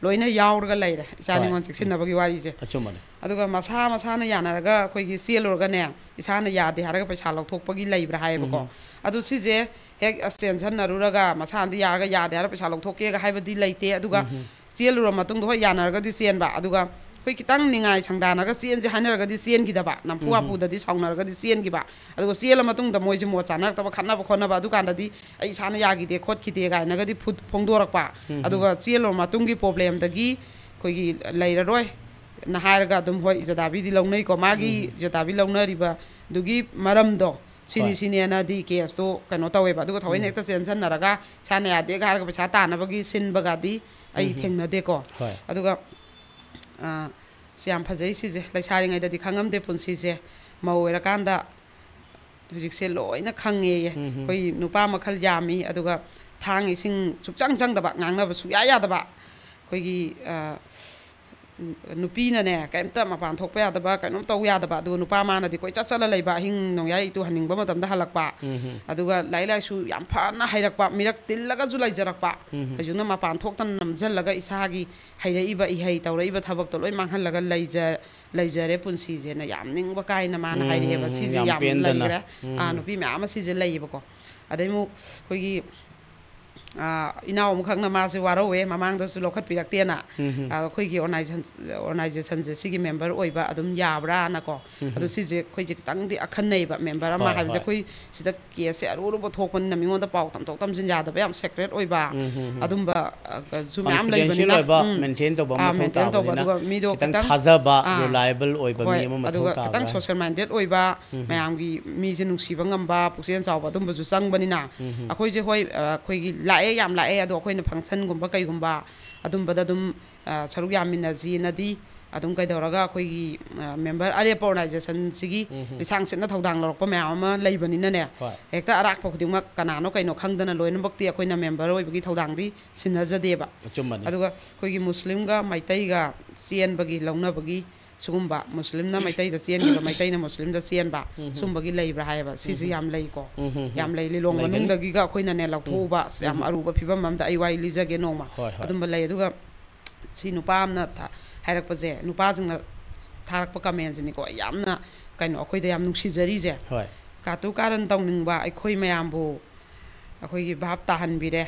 ꯂꯣꯏꯅ ꯌꯥꯎꯔꯒ ꯂꯩꯔꯦ, ꯏꯆꯥ ꯍꯣꯏ꯫ ꯅꯤꯉꯣꯜ ꯆꯦꯛꯁꯤꯟꯅꯕꯒꯤ ꯋꯥꯔꯤꯁꯦ꯫ ꯑꯆꯨꯝꯕꯅꯦ꯫ ꯑꯗꯨꯒ ꯃꯁꯥ ꯃꯁꯥꯅ ꯌꯥꯅꯔꯒ ꯑꯩꯈꯣꯏꯒꯤ ꯆꯦꯜꯂꯨꯔꯒꯅꯦ, ꯏꯁꯥꯅ ꯌꯥꯗꯦ ꯍꯥꯏꯔꯒ ꯄꯩꯁꯥ ꯂꯧꯊꯣꯛꯄꯒꯤ ꯂꯩꯕ꯭ꯔꯥ ꯍꯥꯏꯌꯦꯕꯀꯣ꯫ ꯎꯝ꯫ ꯑꯗꯨ ꯁꯤꯁꯦ ꯍꯦꯛ ꯑꯁ ꯆꯦꯟꯁꯟꯅꯔꯨꯔꯒ ꯃꯁꯥꯅꯗꯤ ꯌꯥꯔꯒ ꯌꯥꯗꯦ ꯍꯥꯏꯔꯒ ꯄꯩꯁꯥ ꯂꯧꯊꯣꯛꯀꯦꯒ ꯍꯥꯏꯕꯗꯤ ꯂꯩꯇꯦ꯫ ꯑꯗꯨꯒ ꯎꯝ꯫ ꯆꯦꯜꯂꯨꯔ ꯃꯇꯨꯡꯗ, ꯍꯣꯏ, ꯌꯥꯅꯔꯒꯗꯤ ꯆꯦꯟꯕ, ꯑꯗꯨꯒ ꯑꯩꯈꯣꯏ ꯈꯤꯇꯪ ꯅꯤꯡꯉꯥꯏ ꯁꯪꯗꯥꯅꯔꯒ ꯆꯦꯟꯁꯦ ꯍꯥꯏꯅꯔꯒꯗꯤ ꯆꯦꯟꯈꯤꯗꯕ, ꯅꯝꯐꯨ ꯎꯝ꯫ ꯍꯥꯐꯨꯗꯗꯤ ꯁꯥꯎꯅꯔꯒꯗꯤ ꯆꯦꯟꯈꯤꯕ, ꯑꯗꯨꯒ ꯆꯦꯜꯂ ꯃꯇꯨꯡꯗ ꯃꯣꯏꯁꯦ ꯃꯣꯠ ꯆꯥꯅꯔꯛꯇꯕ, ꯈꯠꯅꯕ ꯈꯣꯠꯅꯕ, ꯑꯗꯨꯀꯥꯟꯗꯗꯤ ꯑꯩ ꯏꯁꯥꯅ ꯌꯥꯈꯤꯗꯦ ꯈꯣꯠꯈꯤꯗꯦ ꯀꯥꯏꯅꯒꯗꯤ ꯐꯨ-, ꯐꯣꯡꯗꯣꯔꯛꯄ꯫ ꯎꯝ꯫ ꯑꯗꯨꯒ ꯆꯦꯜꯂꯨꯔ ꯃꯇꯨꯡꯒꯤ problemꯗꯒꯤ ꯑꯩꯈꯣꯏꯒꯤ ꯂꯩꯔꯔꯣꯏ ꯅ ꯍꯥꯏꯔꯒ ꯑꯗꯨꯝ, ꯍꯣꯏ, ꯖꯗꯥꯕꯤꯗꯤ ꯂꯧꯅꯩꯀꯣ꯫ ꯃꯥꯒꯤ ꯎꯝ꯫ ꯖꯗꯥꯕꯤ ꯂꯧꯅꯔꯤꯕꯗꯨꯒꯤ ꯃꯔꯝꯗꯣ ꯁꯤꯅꯤ ꯍꯣꯏ꯫ ꯁꯤꯅꯦꯅꯗꯤ caseꯇꯣ ꯀꯩꯅꯣ ꯇꯧꯋꯦꯕ꯫ ꯑꯗꯨꯒ ꯊꯑꯣꯏꯅ ꯎꯝ꯫ ꯍꯦꯛꯇ ꯆꯦꯟꯁꯟꯅꯔꯒ ꯏꯁꯥꯅ ꯌꯥꯗꯦꯒ ꯍꯥꯏꯔꯒ ꯄꯩꯁꯥ ꯇꯥꯅꯕꯒꯤ ꯁꯤꯟꯕꯒꯗꯤ ꯑꯩ ꯎꯝ꯫ ꯊꯦꯡꯅꯗꯦꯀꯣ꯫ ꯍꯣꯏ꯫ ꯑꯗꯨꯒ, ꯑ, ꯁꯤ ꯌꯥꯝ ꯐꯖꯩ ꯁꯤꯁꯦ꯫ ꯂꯩꯁꯥꯔꯤꯉꯩꯗꯗꯤ ꯈꯪꯉꯝꯗꯦ ꯄꯨꯟꯁꯤꯁꯦ꯫ ꯃꯧ ꯑꯣꯏꯔꯀꯥꯟꯗ ꯍꯧꯖꯤꯛꯁꯦ ꯂꯣꯏꯅ ꯈꯪꯉꯦꯌꯦ꯫ ꯎꯝ꯫ ꯑꯩꯈꯣꯏ ꯅꯨꯄꯥ ꯃꯈꯜ ꯌꯥꯝꯃꯤ, ꯑꯗꯨꯒ ꯊꯥꯡ ꯏꯁꯤꯡ ꯁꯨꯛꯆꯪ ꯆꯪꯗꯕ, ꯉꯥꯡꯅꯕ ꯁꯨꯛꯌꯥ ꯌꯥꯗꯕ꯫ ꯑꯩꯈꯣꯏꯒꯤ, ꯑ, ꯅꯨꯄꯤꯅꯅꯦ, ꯀꯩꯝꯇ ꯃꯄꯥꯟ ꯊꯣꯛꯄ ꯌꯥꯗꯕ, ꯀꯩꯅꯣꯝ ꯇꯧ ꯌꯥꯗꯕ, ꯑꯗꯨꯒ ꯅꯨꯄꯥ ꯃꯥꯅꯗꯤ ꯀꯣꯏꯆꯠ ꯆꯠꯂ ꯂꯩꯕ, ꯑꯍꯤꯡ ꯅꯣꯡꯌꯥꯏ ꯇꯨꯍꯟꯅꯤꯡꯕ ꯃꯇꯝꯗ ꯍꯜꯂꯛꯄ, ꯎꯝ꯫ ꯑꯗꯨꯒ ꯂꯥꯏꯔꯤꯛ ꯂꯥꯏꯁꯨ ꯌꯥꯝ ꯐꯅ ꯍꯩꯔꯛꯄ, ꯃꯤꯔꯛ ꯇꯤꯜꯂꯒꯁꯨ ꯂꯩꯖꯔꯛꯄ, ꯎꯝ꯫ ꯍꯧꯖꯤꯛꯅ ꯃꯄꯥꯟ ꯊꯣꯛꯇꯅ ꯅꯝꯁꯤꯜꯂꯒ ꯏꯁꯥꯒꯤ ꯍꯩꯔꯛꯏꯕ ꯏꯍꯩ ꯇꯧꯔꯛꯏꯕ ꯊꯕꯛꯇꯣ ꯂꯣꯏ ꯃꯥꯡꯍꯜꯂꯒ ꯂꯩꯖ-, ꯂꯩꯖꯔꯦ ꯄꯨꯟꯁꯤꯁꯦꯅ ꯌꯥꯝ ꯅꯤꯡꯕ ꯀꯥꯏꯅ ꯃꯥꯅ ꯎꯝ, ꯍꯥꯏꯔꯛꯑꯦꯕ꯫ ꯁꯤꯁꯦ ꯌꯥꯝ ꯌꯥꯝ ꯄꯦꯟꯗꯅ꯫ ꯂꯩꯈ꯭ꯔꯦ꯫ ꯎꯝ꯫ ꯑꯥ, ꯅꯨꯄꯤ ꯃꯌꯥꯝ ꯑꯃ ꯁꯤꯁꯦ ꯂꯩꯌꯦꯕꯀꯣ꯫ ꯑꯗꯩ ꯑꯃꯨꯛ ꯑꯩꯈꯣꯏꯒꯤ ꯑꯥ, ꯏꯅꯥꯎ ꯑꯃꯈꯛꯅ ꯃꯥꯁꯦ ꯋꯥꯔꯧꯋꯦ, ꯃꯃꯥꯡꯗꯁꯨ ꯂꯧꯈꯠꯄꯤꯔꯛꯇꯦꯅ꯫ ꯎꯝ, ꯎꯝ꯫ ꯑꯥ, ꯑꯩꯈꯣꯏꯒꯤ ꯑꯣꯔꯒꯅꯥꯏꯖꯦꯁꯟ, ꯑꯣꯔꯒꯅꯥꯏꯖꯦꯁꯟꯁꯦ ꯁꯤꯒꯤ ꯃꯦꯝꯕꯔ ꯑꯣꯏꯕ ꯑꯗꯨꯝ ꯌꯥꯕ꯭ꯔꯥꯅꯀꯣ꯫ ꯎꯝ, ꯑꯗꯣ ꯎꯝ꯫ ꯁꯤꯁꯦ ꯑꯩꯈꯣꯏꯁꯦ ꯈꯤꯇꯪꯗꯤ ꯑꯈꯟꯅꯩꯕ, ꯃꯦꯝꯕꯔ ꯑꯃ ꯍꯣꯏ, ꯍꯥꯏꯕꯁꯦ꯫ ꯍꯣꯏ꯫ ꯑꯩꯈꯣꯏ ꯁꯤꯗ ꯀꯦꯁꯁꯦ ꯑꯔꯨ ꯑꯔꯨꯕ ꯊꯣꯛꯄꯅꯤꯅ ꯃꯤꯉꯣꯟꯗ ꯄꯥꯎ ꯇꯝꯊꯣꯛ ꯇꯝꯁꯤꯟ ꯌꯥꯗꯕ, ꯌꯥꯝ ꯁꯦꯀ꯭ꯔꯦꯠ ꯑꯣꯏꯕ ꯎꯝ, ꯎꯝ, ꯎꯝ꯫ ꯑꯗꯨꯝꯕ, ꯑ, ꯁꯨ ꯃꯌꯥꯝ ꯀꯟꯐꯤꯗꯦꯟꯁꯤꯌꯦꯜ ꯂꯩꯕꯅꯤꯅ꯫ ꯑꯣꯏꯕ ꯎꯝ꯫ ꯃꯦꯟꯇꯦꯟ ꯇꯧꯕ ꯑꯥ, ꯃꯊꯧ ꯃꯦꯟꯇꯦꯟ ꯇꯧꯕ, ꯇꯥꯕꯅꯤꯅ ꯑꯗꯨꯒ ꯃꯤꯗꯣ ꯈꯤꯇꯪ ꯈꯤꯇꯪ, ꯊꯥꯖꯕ, ꯑꯥ, ꯔꯤꯂꯥꯏꯕꯜ ꯑꯣꯏꯕ ꯍꯣꯏ, ꯃꯤ ꯑꯃ ꯃꯊꯧ ꯑꯗꯨꯒ ꯈꯤꯇꯪ ꯇꯥꯕ꯭ꯔꯥ? ꯁꯣꯁꯦꯜ ꯃꯥꯏꯟꯗꯦꯠ ꯑꯣꯏꯕ, ꯎꯝ, ꯎꯝ꯫ ꯃꯌꯥꯝꯒꯤ ꯃꯤꯁꯦ ꯅꯨꯡꯁꯤꯕ ꯉꯝꯕ, ꯄꯨꯛꯆꯦꯜ ꯆꯥꯎꯕ, ꯑꯗꯨꯝꯕꯁꯨ ꯆꯪꯕꯅꯤꯅ꯫ ꯎꯝ, ꯎꯝ꯫ ꯑꯩꯈꯣꯏꯁꯦ ꯍꯣꯏ, ꯑ, ꯑꯩꯈꯣꯏꯒꯤ ꯂꯥꯛꯑꯦ, ꯌꯥꯝ ꯂꯥꯛꯑꯦ, ꯑꯗꯣ ꯑꯩꯈꯣꯏꯅ ꯐꯪꯁꯟꯒꯨꯝꯕ ꯀꯩꯒꯨꯝꯕ ꯑꯗꯨꯝꯕꯗ ꯑꯗꯨꯝ, ꯑ, ꯁꯔꯨꯛ ꯌꯥꯃꯤꯟꯅꯁꯤꯅꯗꯤ ꯑꯗꯨꯝ ꯀꯩꯗꯧꯔꯒ ꯑꯩꯈꯣꯏꯒꯤ, ꯑ, ꯃꯦꯝꯕꯔ ꯑꯔꯦꯞꯄ ꯑꯣꯔꯒꯅꯥꯏꯖꯦꯁꯟꯁꯤꯒꯤ ꯎꯝ, ꯎꯝ꯫ ꯂꯤꯁꯥꯡ ꯁꯤꯠꯅ ꯊꯧꯗꯥꯡ ꯂꯧꯔꯛꯄ ꯃꯌꯥꯝ ꯑꯃ ꯂꯩꯕꯅꯤꯅꯅꯦ, ꯍꯣꯏ꯫ ꯍꯦꯛꯇ ꯑꯔꯥꯛꯄ ꯈꯨꯗꯤꯡꯃꯛ ꯀꯅꯥꯅꯣ ꯀꯩꯅꯣ ꯈꯪꯗꯅ ꯂꯣꯏꯅꯃꯛꯇꯤ ꯑꯩꯈꯣꯏꯅ ꯃꯦꯝꯕꯔ ꯑꯣꯏꯕꯒꯤ ꯊꯧꯗꯥꯡꯗꯤ ꯁꯤꯟꯅꯖꯗꯦꯕ꯫ ꯑꯆꯨꯝꯕꯅꯤ꯫ ꯑꯗꯨꯒ ꯑꯩꯈꯣꯏꯒꯤ ꯃꯨꯁꯂꯤꯝꯒ ꯃꯩꯇꯩꯒ ꯆꯦꯟꯕꯒꯤ, ꯂꯧꯅꯕꯒꯤ ꯁꯤꯒꯨꯝꯕ, ꯃꯨꯁꯂꯤꯝꯅ ꯃꯩꯇꯩꯗ ꯆꯦꯟꯈꯤꯕ, ꯃꯩꯇꯩꯅ ꯃꯨꯁꯂꯤꯝꯗ ꯆꯦꯟꯕ, ꯎꯝ, ꯎꯝ꯫ ꯁꯤꯒꯨꯝꯕꯒꯤ ꯂꯩꯕ꯭ꯔꯥ ꯍꯥꯏꯌꯦꯕ꯫ ꯁꯤꯁꯦ ꯎꯝ, ꯎꯝ꯫ ꯌꯥꯝ ꯂꯩꯀꯣ꯫ ꯎꯝ, ꯎꯝ, ꯎꯝ꯫ ꯌꯥꯝ ꯂꯩ꯫ ꯂꯤꯂꯣꯡ ꯂꯩꯒꯅꯤ꯫ ꯃꯅꯨꯡꯗꯒꯤꯒ ꯑꯩꯈꯣꯏꯅꯅꯦ ꯂꯧꯊꯣꯛꯎꯕ, ꯎꯝ꯫ ꯑꯁ, ꯌꯥꯝ ꯎꯝ꯫ ꯑꯔꯨꯕ ꯐꯤꯕꯝ ꯑꯃꯗ ꯑꯩ ꯋꯥꯔꯤ ꯂꯤꯖꯒꯦ ꯅꯣꯡꯃ꯫ ꯍꯣꯏ, ꯍꯣꯏ꯫ ꯑꯗꯨꯝꯕ ꯂꯩ꯫ ꯑꯗꯨꯒ ꯁꯤ ꯅꯨꯄꯥ ꯑꯃꯅ ꯊ-, ꯍꯥꯏꯔꯛꯄꯁꯦ, ꯅꯨꯄꯥꯁꯤꯡꯅ ꯊꯥꯔꯛꯄ ꯀꯃꯦꯟꯁꯤꯅꯤꯀꯣ, ꯌꯥꯝꯅ ꯀꯩꯅꯣ, ꯑꯩꯈꯣꯏꯗ ꯌꯥꯝ ꯅꯨꯡꯁꯤꯖꯔꯤꯁꯦ꯫ ꯍꯣꯏ꯫ ꯀꯥꯇꯨ ꯀꯥꯔꯟ ꯇꯧꯅꯤꯡꯕ ꯑꯩꯈꯣꯏ ꯃꯌꯥꯝꯕꯨ ꯑꯩꯈꯣꯏꯒꯤ ꯚꯥꯞ ꯇꯥꯍꯟꯕꯤꯔꯦ꯫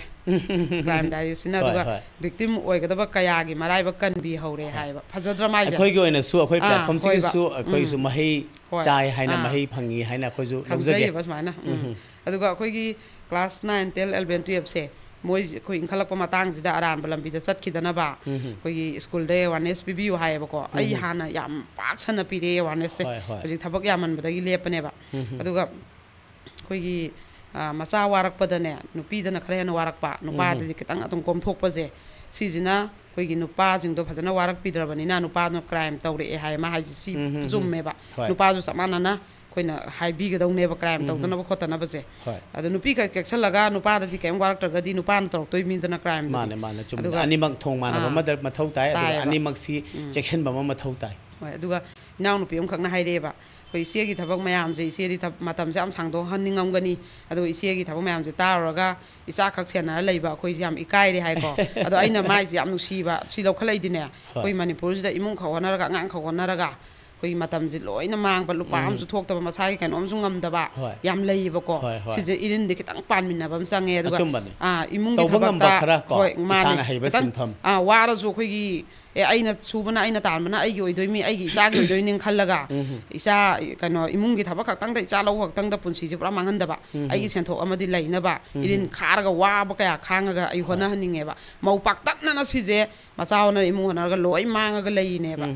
ꯀ꯭ꯔꯥꯏꯝ ꯗꯥꯏꯔꯤꯁꯤꯅ꯫ ꯍꯣꯏ, ꯑꯗꯨꯒ ꯍꯣꯏ꯫ ꯚꯤꯛꯇꯤꯝ ꯑꯣꯏꯒꯗꯕ ꯀꯌꯥꯒꯤ ꯃꯔꯥꯏꯕꯛ ꯀꯟꯕꯤꯍꯧꯔꯦ ꯍꯣꯏ꯫ ꯍꯥꯏꯕ꯫ ꯐꯖꯗ꯭ꯔꯥ ꯃꯥꯏꯁꯦ? ꯑꯩꯈꯣꯏꯒꯤ ꯑꯣꯏꯅꯁꯨ, ꯑꯩꯈꯣꯏ ꯑꯥ, ꯄ꯭ꯂꯦꯠꯐꯣꯝꯁꯤꯒꯤꯁꯨ ꯍꯣꯏꯕ꯫ ꯑꯩꯈꯣꯏꯁꯨ ꯎꯝ꯫ ꯃꯍꯩ ꯍꯣꯏ꯫ ꯆꯥꯏ ꯍꯥꯏꯅ, ꯑꯥ꯫ ꯃꯍꯩ ꯐꯪꯉꯤ ꯍꯥꯏꯅ ꯑꯩꯈꯣꯏꯁꯨ ꯂꯧꯖꯒꯦ꯫ ꯈꯪꯖꯩꯌꯦꯕ ꯁꯨꯃꯥꯏꯅ꯫ ꯎꯝ꯫ ꯎꯝ, ꯎꯝ꯫ ꯑꯗꯨꯒ ꯑꯩꯈꯣꯏꯒꯤ ꯀ꯭ꯂꯥꯁ ꯅꯥꯏꯟ, ꯇꯦꯟ, ꯑꯦꯂꯚꯦꯟ, ꯇꯨꯌꯦꯜꯞꯁꯦ ꯃꯣꯏ ꯑꯩꯈꯣꯏ ꯏꯟꯈꯠꯂꯛꯄ ꯃꯇꯥꯡꯁꯤꯗ ꯑꯔꯥꯟꯕ ꯂꯝꯕꯤꯗ ꯆꯠꯈꯤꯗꯅꯕ ꯎꯝ, ꯎꯝ꯫ ꯑꯩꯈꯣꯏꯒꯤ ꯁ꯭ꯀꯨꯜꯗ ꯑꯦꯋꯥꯔꯅꯦꯁ ꯄꯤꯕꯤꯌꯨ ꯍꯥꯏꯌꯦꯕꯀꯣ꯫ ꯑꯩ ꯎꯝ, ꯎꯝ꯫ ꯍꯥꯟꯅ ꯌꯥꯝ ꯄꯥꯛ ꯁꯟꯅ ꯄꯤꯔꯛꯑꯦ ꯑꯦꯋꯥꯔꯅꯦꯁꯁꯦ꯫ ꯍꯣꯏ, ꯍꯣꯏ꯫ ꯍꯧꯖꯤꯛ ꯊꯕꯛ ꯌꯥꯝꯃꯟꯕꯗꯒꯤ ꯂꯦꯞꯄꯅꯦꯕ꯫ ꯎꯝ, ꯎꯝ꯫ ꯑꯗꯨꯒ ꯑꯩꯈꯣꯏꯒꯤ, ꯑ, ꯃꯆꯥ ꯋꯥꯔꯛꯄꯗꯅꯦ, ꯅꯨꯄꯤꯗꯅ ꯈꯔ ꯍꯦꯟꯅ ꯋꯥꯔꯛꯄ, ꯎꯝ, ꯎꯝ꯫ ꯅꯨꯄꯥꯗꯗꯤ ꯈꯤꯇꯪ ꯑꯗꯨꯝ ꯀꯣꯝꯊꯣꯛꯄꯁꯦ, ꯁꯤꯁꯤꯅ ꯑꯩꯈꯣꯏꯒꯤ ꯅꯨꯄꯥꯁꯤꯡꯗꯣ ꯐꯖꯅ ꯋꯥꯔꯛꯄꯤꯗ꯭ꯔꯕꯅꯤꯅ ꯅꯨꯄꯥꯗꯨꯅ ꯀ꯭ꯔꯥꯏꯝ ꯇꯧꯔꯛꯑꯦ ꯍꯥꯏ꯫ ꯃꯥ ꯍꯥꯏꯁꯦ ꯁꯤ ꯎꯝ, ꯎꯝ, ꯎꯝ꯫ ꯆꯨꯝꯃꯦꯕ꯫ ꯍꯣꯏ꯫ ꯅꯨꯄꯥꯁꯨ ꯆꯞ ꯃꯥꯟꯅꯅ ꯑꯩꯈꯣꯏꯅ ꯍꯥꯏꯕꯤꯒꯗꯧꯅꯦꯕ ꯀ꯭ꯔꯥꯏꯝ ꯎꯝ, ꯎꯝ꯫ ꯇꯧꯗꯅꯕ ꯈꯣꯠꯇꯅꯕꯁꯦ꯫ ꯍꯣꯏ꯫ ꯑꯗꯣ ꯅꯨꯄꯤ ꯈꯛ ꯀꯦꯛꯁꯜꯂꯒ ꯅꯨꯄꯥꯗꯗꯤ ꯀꯔꯤꯝ ꯋꯥꯔꯛꯇ꯭ꯔꯒꯗꯤ ꯅꯨꯄꯥꯅ ꯇꯧꯔꯛꯇꯣꯏ ꯃꯤꯗꯅ ꯀ꯭ꯔꯥꯏꯝꯗꯨꯗꯤ꯫ ꯃꯥꯅꯦ, ꯃꯥꯅꯦ, ꯆꯨꯝꯃꯦ꯫ ꯑꯗꯨꯒ ꯑꯅꯤꯃꯛ ꯊꯣꯡ ꯃꯥꯟꯅꯕ ꯑꯥ, ꯑꯃꯗ ꯃꯊꯧ ꯇꯥꯏ, ꯑꯗꯨꯒ ꯇꯥꯏꯌꯦꯕ꯫ ꯑꯅꯤꯃꯛꯁꯤ ꯎꯝ꯫ ꯆꯦꯛꯁꯤꯟꯕ ꯑꯃ ꯃꯊꯧ ꯇꯥꯏ꯫ ꯍꯣꯏ, ꯑꯗꯨꯒ ꯏꯅꯥꯎꯅꯨꯄꯤ ꯑꯃꯈꯛꯅ ꯍꯥꯏꯔꯛꯑꯦꯕ, "ꯑꯩꯈꯣꯏ ꯏꯆꯦꯒꯤ ꯊꯕꯛ ꯃꯌꯥꯝꯁꯦ, ꯏꯆꯦꯗꯤ ꯊꯕ-, ꯃꯇꯝꯁꯦ ꯌꯥꯝ ꯁꯥꯡꯗꯣꯛꯍꯟꯅꯤꯡꯉꯝꯒꯅꯤ, ꯑꯗꯨꯒ ꯏꯆꯦꯒꯤ ꯊꯕꯛ ꯃꯌꯥꯝꯁꯦ ꯇꯥꯔꯨꯔꯒ ꯏꯆꯥꯈꯛ ꯁꯦꯟꯅꯔ ꯂꯩꯕ ꯑꯩꯈꯣꯏꯁꯦ ꯌꯥꯝ ꯏꯀꯥꯏꯔꯦ" ꯍꯥꯏꯀꯣ꯫ ꯑꯗꯣ ꯑꯩꯅ ꯃꯥꯏꯁꯦ ꯌꯥꯝ ꯅꯨꯡꯁꯤꯕ, ꯁꯤ ꯂꯧꯈꯠꯂꯛꯏꯗꯤꯅꯦ, ꯍꯣꯏ꯫ ꯑꯩꯈꯣꯏ ꯃꯅꯤꯄꯨꯔꯁꯤꯗ ꯏꯃꯨꯡꯈꯛ ꯍꯣꯠꯅꯔꯒ, ꯑꯉꯥꯡꯈꯛ ꯍꯣꯠꯅꯔꯒ, ꯑꯩꯈꯣꯏꯒꯤ ꯃꯇꯝꯁꯦ ꯂꯣꯏꯅ ꯃꯥꯡꯕ, ꯂꯨꯄꯥ ꯑꯃꯁꯨ ꯊꯣꯛꯇꯕ, ꯃꯁꯥꯒꯤ ꯀꯩꯅꯣꯝꯁꯨ ꯉꯝꯗꯕ ꯍꯣꯏ꯫ ꯌꯥꯝ ꯂꯩꯌꯦꯕꯀꯣ꯫ ꯍꯣꯏ, ꯍꯣꯏ꯫ ꯁꯤꯁꯦ ꯏꯔꯤꯟꯗꯤ ꯈꯤꯇꯪ ꯄꯥꯟꯃꯤꯟꯅꯕ ꯑꯃ ꯆꯪꯉꯦ꯫ ꯑꯗꯨꯒ ꯑꯆꯨꯝꯕꯅꯤ꯫ ꯑꯥ, ꯏꯃꯨꯡꯒꯤ ꯇꯧꯕ ꯉꯝꯕ ꯊꯕꯛꯇ, ꯈꯔ ꯀꯣ, ꯍꯣꯏ, ꯃꯥꯅꯦ꯫ ꯏꯁꯥꯅ ꯍꯩꯕ ꯈꯤꯇꯪ, ꯁꯤꯟꯐꯝ꯫ ꯑꯥ, ꯋꯥꯔꯁꯨ ꯑꯩꯈꯣꯏꯒꯤ, ꯑꯦ, ꯑꯩꯅ ꯁꯨꯕꯅ, ꯑꯩꯅ ꯇꯥꯟꯕꯅ ꯑꯩꯒꯤ ꯑꯣꯏꯗꯣꯏꯅꯤ, ꯑꯩꯒꯤ ꯏꯆꯥꯒꯤ ꯑꯣꯏꯗꯣꯏꯅꯤ ꯈꯜꯂꯒ, ꯏꯆꯥ, ꯀꯩꯅꯣ, ꯏꯃꯨꯡꯒꯤ ꯊꯕꯛ ꯈꯛꯇꯪꯗ, ꯏꯆꯥ ꯂꯧꯕ ꯈꯛꯇꯪꯗ ꯄꯨꯟꯁꯤꯁꯦ ꯄꯨꯔꯥ ꯃꯥꯡꯍꯟꯗꯕ, ꯑꯩꯒꯤ ꯁꯦꯟꯊꯣꯛ ꯑꯃꯗꯤ ꯂꯩꯅꯕ, ꯏꯔꯤꯟ ꯈꯥꯔꯒ ꯋꯥꯕ ꯀꯌꯥ ꯈꯥꯡꯉꯒ ꯑꯩ ꯍꯣꯠꯅꯍꯟꯅꯤꯡꯉꯦꯕ꯫ ꯃꯧ ꯄꯥꯛꯇꯛꯅꯅ ꯁꯤꯁꯦ ꯃꯆꯥ ꯍꯣꯠꯅꯔ, ꯏꯃꯨꯡ ꯍꯣꯠꯅꯔꯒ ꯂꯣꯏ ꯃꯥꯡꯉꯒ ꯂꯩꯔꯤꯅꯦꯕ꯫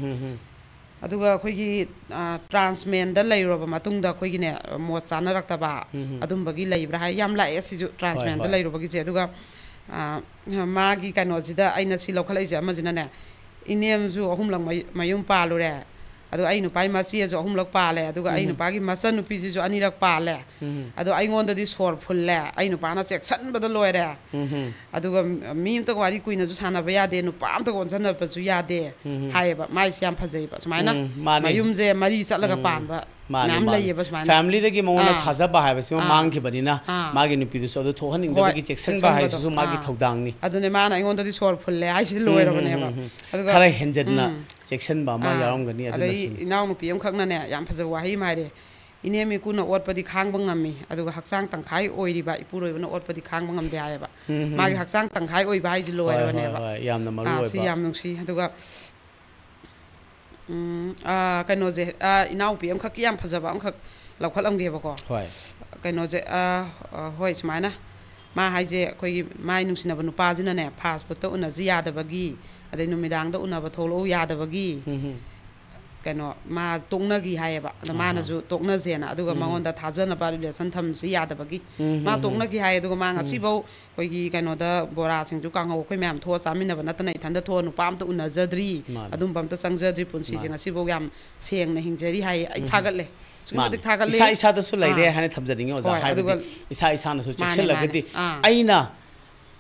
ꯑꯗꯨꯒ ꯑꯩꯈꯣꯏꯒꯤ, ꯑ, ꯇ꯭ꯔꯥꯟꯁꯃꯦꯟꯗ ꯂꯩꯔꯨꯔꯕ ꯃꯇꯨꯡꯗ ꯑꯩꯈꯣꯏꯒꯤꯅꯦ, ꯃꯣꯠ ꯆꯥꯅꯔꯛꯇꯕ ꯑꯗꯨꯝꯕꯒꯤ ꯂꯩꯕ꯭ꯔꯥ ꯍꯥꯏ, ꯌꯥꯝ ꯂꯥꯛꯑꯦ ꯁꯤꯁꯨ, ꯇ꯭ꯔꯥꯟꯁꯃꯦꯟꯗ ꯍꯣꯏ꯫ ꯂꯩꯔꯨꯕꯒꯤꯁꯦ꯫ ꯑꯗꯨꯒ, ꯑ, ꯃꯥꯒꯤ ꯀꯩꯅꯣꯁꯤꯗ ꯑꯩꯅ ꯁꯤ ꯂꯧꯈꯠꯂꯛꯏꯁꯦ ꯑꯃꯁꯤꯅꯅꯦ, ꯏꯅꯦꯝꯁꯨ ꯑꯍꯨꯝꯂꯛ ꯃꯌꯨ-, ꯃꯌꯨꯝ ꯄꯥꯜꯂꯨꯔꯦ, ꯑꯗꯨꯒ ꯑꯩ ꯅꯨꯄꯥꯒꯤ ꯃꯆꯦꯁꯨ ꯑꯍꯨꯝꯂꯛ ꯄꯥꯜꯂꯦ, ꯑꯗꯨꯒ ꯑꯩ ꯅꯨꯄꯥꯒꯤ ꯃꯆꯟꯅꯨꯄꯤꯁꯤꯁꯨ ꯑꯅꯤꯔꯛ ꯄꯥꯜꯂꯦ꯫ ꯑꯗꯣ ꯑꯩꯉꯣꯟꯗꯗꯤ ꯁꯣꯔ ꯐꯨꯜꯂꯦ, ꯑꯩ ꯅꯨꯄꯥꯅ ꯆꯦꯛꯁꯟꯕꯗ ꯂꯣꯏꯔꯦ꯫ ꯑꯗꯨꯒ ꯃꯤ ꯑꯝꯇꯒ ꯋꯥꯔꯤ ꯀꯨꯏꯅꯁꯨ ꯁꯥꯟꯅꯕ ꯌꯥꯗꯦ, ꯅꯨꯄꯥ ꯑꯝꯇꯒ ꯑꯣꯟꯁꯤꯟꯅꯕꯁꯨ ꯌꯥꯗꯦ ꯍꯥꯏꯌꯦꯕ꯫ ꯃꯥꯏꯁꯦ ꯌꯥꯝ ꯐꯖꯩꯕ꯫ ꯁꯨꯃꯥꯏꯅ ꯎꯝ, ꯃꯥꯅꯦ꯫ ꯃꯌꯨꯝꯁꯦ ꯃꯔꯤ ꯆꯠꯂꯒ ꯄꯥꯟꯕ ꯃꯥꯅꯦ, ꯃꯌꯥꯝ ꯃꯥꯅꯦ꯫ ꯂꯩꯌꯦꯕ ꯁꯨꯃꯥꯏꯅ꯫ ꯐꯦꯃꯤꯂꯤꯗꯒꯤ ꯃꯉꯣꯟꯗ ꯑꯥ꯫ ꯊꯥꯖꯕ ꯍꯥꯏꯕꯁꯤꯃ ꯑꯥ꯫ ꯃꯥꯡꯈꯤꯕꯅꯤꯅ ꯑꯥ꯫ ꯃꯥꯒꯤ ꯅꯨꯄꯤꯗꯨꯁꯨ ꯑꯗꯨ ꯊꯣꯛꯍꯟꯅꯤꯡꯗꯕꯒꯤ ꯍꯣꯏ, ꯆꯦꯛꯁꯤꯟꯕ ꯆꯦꯛꯁꯤꯟꯕꯗꯣ꯫ ꯍꯥꯏꯁꯤꯁꯨ ꯃꯥꯒꯤ ꯑꯥ꯫ ꯊꯧꯗꯥꯡꯅꯤ꯫ ꯑꯗꯨꯅꯦ ꯃꯥꯅ ꯑꯩꯉꯣꯟꯗꯗꯤ ꯁꯣꯔ ꯐꯨꯜꯂꯦ ꯍꯥꯏꯁꯤꯗꯤ ꯂꯣꯏꯔꯕꯅꯦꯕ꯫ ꯎꯝ, ꯎꯝ, ꯎꯝ꯫ ꯑꯗꯨꯒ ꯈꯔ ꯍꯦꯟꯖꯟꯅ ꯎꯝ꯫ ꯆꯦꯛꯁꯤꯟꯕ ꯑꯃ ꯑꯥ꯫ ꯌꯥꯎꯔꯝꯒꯅꯤ, ꯑꯗꯩ ꯑꯗꯨꯅꯁꯨꯅꯤ꯫ ꯏꯅꯥꯎꯅꯨꯄꯤ ꯑꯃꯈꯛꯅꯅꯦ ꯌꯥꯝ ꯐꯖꯕ ꯋꯥꯍꯩ ꯑꯃ ꯍꯥꯏꯔꯦ, "ꯏꯅꯦꯝ ꯏꯀꯨꯅ ꯑꯣꯠꯄꯗꯤ ꯈꯥꯡꯕ ꯉꯝꯃꯤ, ꯑꯗꯨꯒ ꯍꯛꯆꯥꯡ ꯇꯪꯈꯥꯏ ꯑꯣꯏꯔꯤꯕ ꯏꯄꯨꯔꯣꯏꯕꯅ ꯑꯣꯠꯄꯗꯤ ꯈꯥꯡꯕ ꯉꯝꯗꯦ" ꯍꯥꯏꯌꯦꯕ꯫ ꯎꯝ, ꯎꯝ꯫ ꯃꯥꯒꯤ ꯍꯛꯆꯥꯡ ꯇꯪꯈꯥꯏ ꯑꯣꯏꯕ ꯍꯥꯏꯁꯤ ꯍꯣꯏ, ꯂꯣꯏꯔꯕꯅꯦꯕ꯫ ꯍꯣꯏ, ꯍꯣꯏ, ꯌꯥꯝꯅ ꯃꯔꯨ ꯑꯥ, ꯁꯤ ꯑꯣꯏꯕ꯫ ꯌꯥꯝ ꯅꯨꯡꯁꯤ꯫ ꯑꯗꯨꯒ ꯎꯝ, ꯑꯥ, ꯀꯩꯅꯣꯁꯦ, ꯑꯥ, ꯏꯅꯥꯎꯄꯤ ꯑꯃꯈꯛꯀꯤ ꯌꯥꯝ ꯐꯖꯕ ꯑꯃꯈꯛ ꯂꯧꯈꯠꯂꯝꯒꯦꯕꯀꯣ꯫ ꯍꯣꯏ꯫ ꯀꯩꯅꯣꯁꯦ, ꯑꯥ, ꯑꯥ, ꯍꯣꯏ, ꯁꯨꯃꯥꯏꯅ ꯃꯥ ꯍꯥꯏꯁꯦ ꯑꯩꯈꯣꯏꯒꯤ ꯃꯥꯏ ꯅꯨꯡꯁꯤꯅꯕ ꯅꯨꯄꯥꯁꯤꯅꯅꯦ, ꯐꯥꯁ ꯐꯨꯗꯇ ꯎꯅꯁꯤ ꯌꯥꯗꯕꯒꯤ, ꯑꯗꯩ ꯅꯨꯃꯤꯗꯥꯡꯗ ꯎꯅꯕ ꯊꯣꯛꯂꯛꯎ ꯌꯥꯗꯕꯒꯤ, ꯎꯝ, ꯎꯝ꯫ ꯀꯩꯅꯣ, ꯃꯥ ꯇꯣꯛꯅꯈꯤ ꯍꯥꯏꯌꯦꯕ꯫ ꯑꯗ ꯑꯍꯥ꯫ ꯃꯥꯅꯁꯨ ꯇꯣꯛꯅꯁꯦꯅ, ꯑꯗꯨꯒ ꯎꯝ꯫ ꯃꯉꯣꯟꯗ ꯊꯥꯖꯅꯕ ꯔꯤꯂꯦꯁꯟ ꯊꯝꯁꯤ ꯌꯥꯗꯕꯒꯤ꯫ ꯎꯝ, ꯃꯥ ꯎꯝ, ꯎꯝ꯫ ꯇꯣꯛꯅꯈꯤ ꯍꯥꯏ, ꯑꯗꯨꯒ ꯃꯥ ꯎꯝ꯫ ꯉꯁꯤꯐꯧ ꯑꯩꯈꯣꯏꯒꯤ ꯀꯩꯅꯣꯗ ꯕꯣꯔꯥ ꯁꯤꯡꯖꯨ ꯀꯥꯡꯍꯧ ꯑꯩꯈꯣꯏ ꯃꯌꯥꯝ ꯊꯣꯛꯑ ꯆꯥꯃꯤꯟꯅꯕ ꯅꯠꯇꯅ ꯏꯊꯟꯗ ꯊꯣꯛꯑ ꯅꯨꯄꯥ ꯑꯝꯇ ꯎꯅꯖꯗ꯭ꯔꯤ, ꯃꯥꯅꯦ꯫ ꯑꯗꯨꯝꯕ ꯑꯝꯇ ꯆꯪꯖꯗ꯭ꯔꯤ, ꯄꯨꯟꯁꯤꯁꯦ ꯃꯥꯅꯦ꯫ ꯉꯁꯤꯐꯧ ꯌꯥꯝ ꯁꯦꯡꯅ ꯍꯤꯡꯖꯔꯤ ꯍꯥꯏ꯫ ꯑꯩ ꯎꯝ꯫ ꯊꯥꯒꯠꯂꯦ, ꯑꯁꯨꯛꯀꯤ ꯃꯥꯅꯦ꯫ ꯃꯇꯤꯛ ꯊꯥꯒꯠꯂꯤ꯫ ꯏꯁꯥ ꯏꯁꯥꯗꯁꯨ ꯂꯩꯔꯦ ꯑꯥ꯫ ꯍꯥꯏꯅ ꯊꯝꯖꯅꯤꯡꯉꯤ, ꯑꯣꯖꯥ꯫ ꯍꯣꯏ, ꯍꯥꯏꯕꯗꯤ ꯑꯗꯨꯒ ꯏꯁꯥ ꯏꯁꯥꯅꯁꯨ ꯃꯥꯅꯦ, ꯆꯦꯛꯁꯤꯜꯂꯒꯗꯤ ꯃꯥꯅꯦ꯫ ꯑꯥ꯫ ꯑꯩꯅ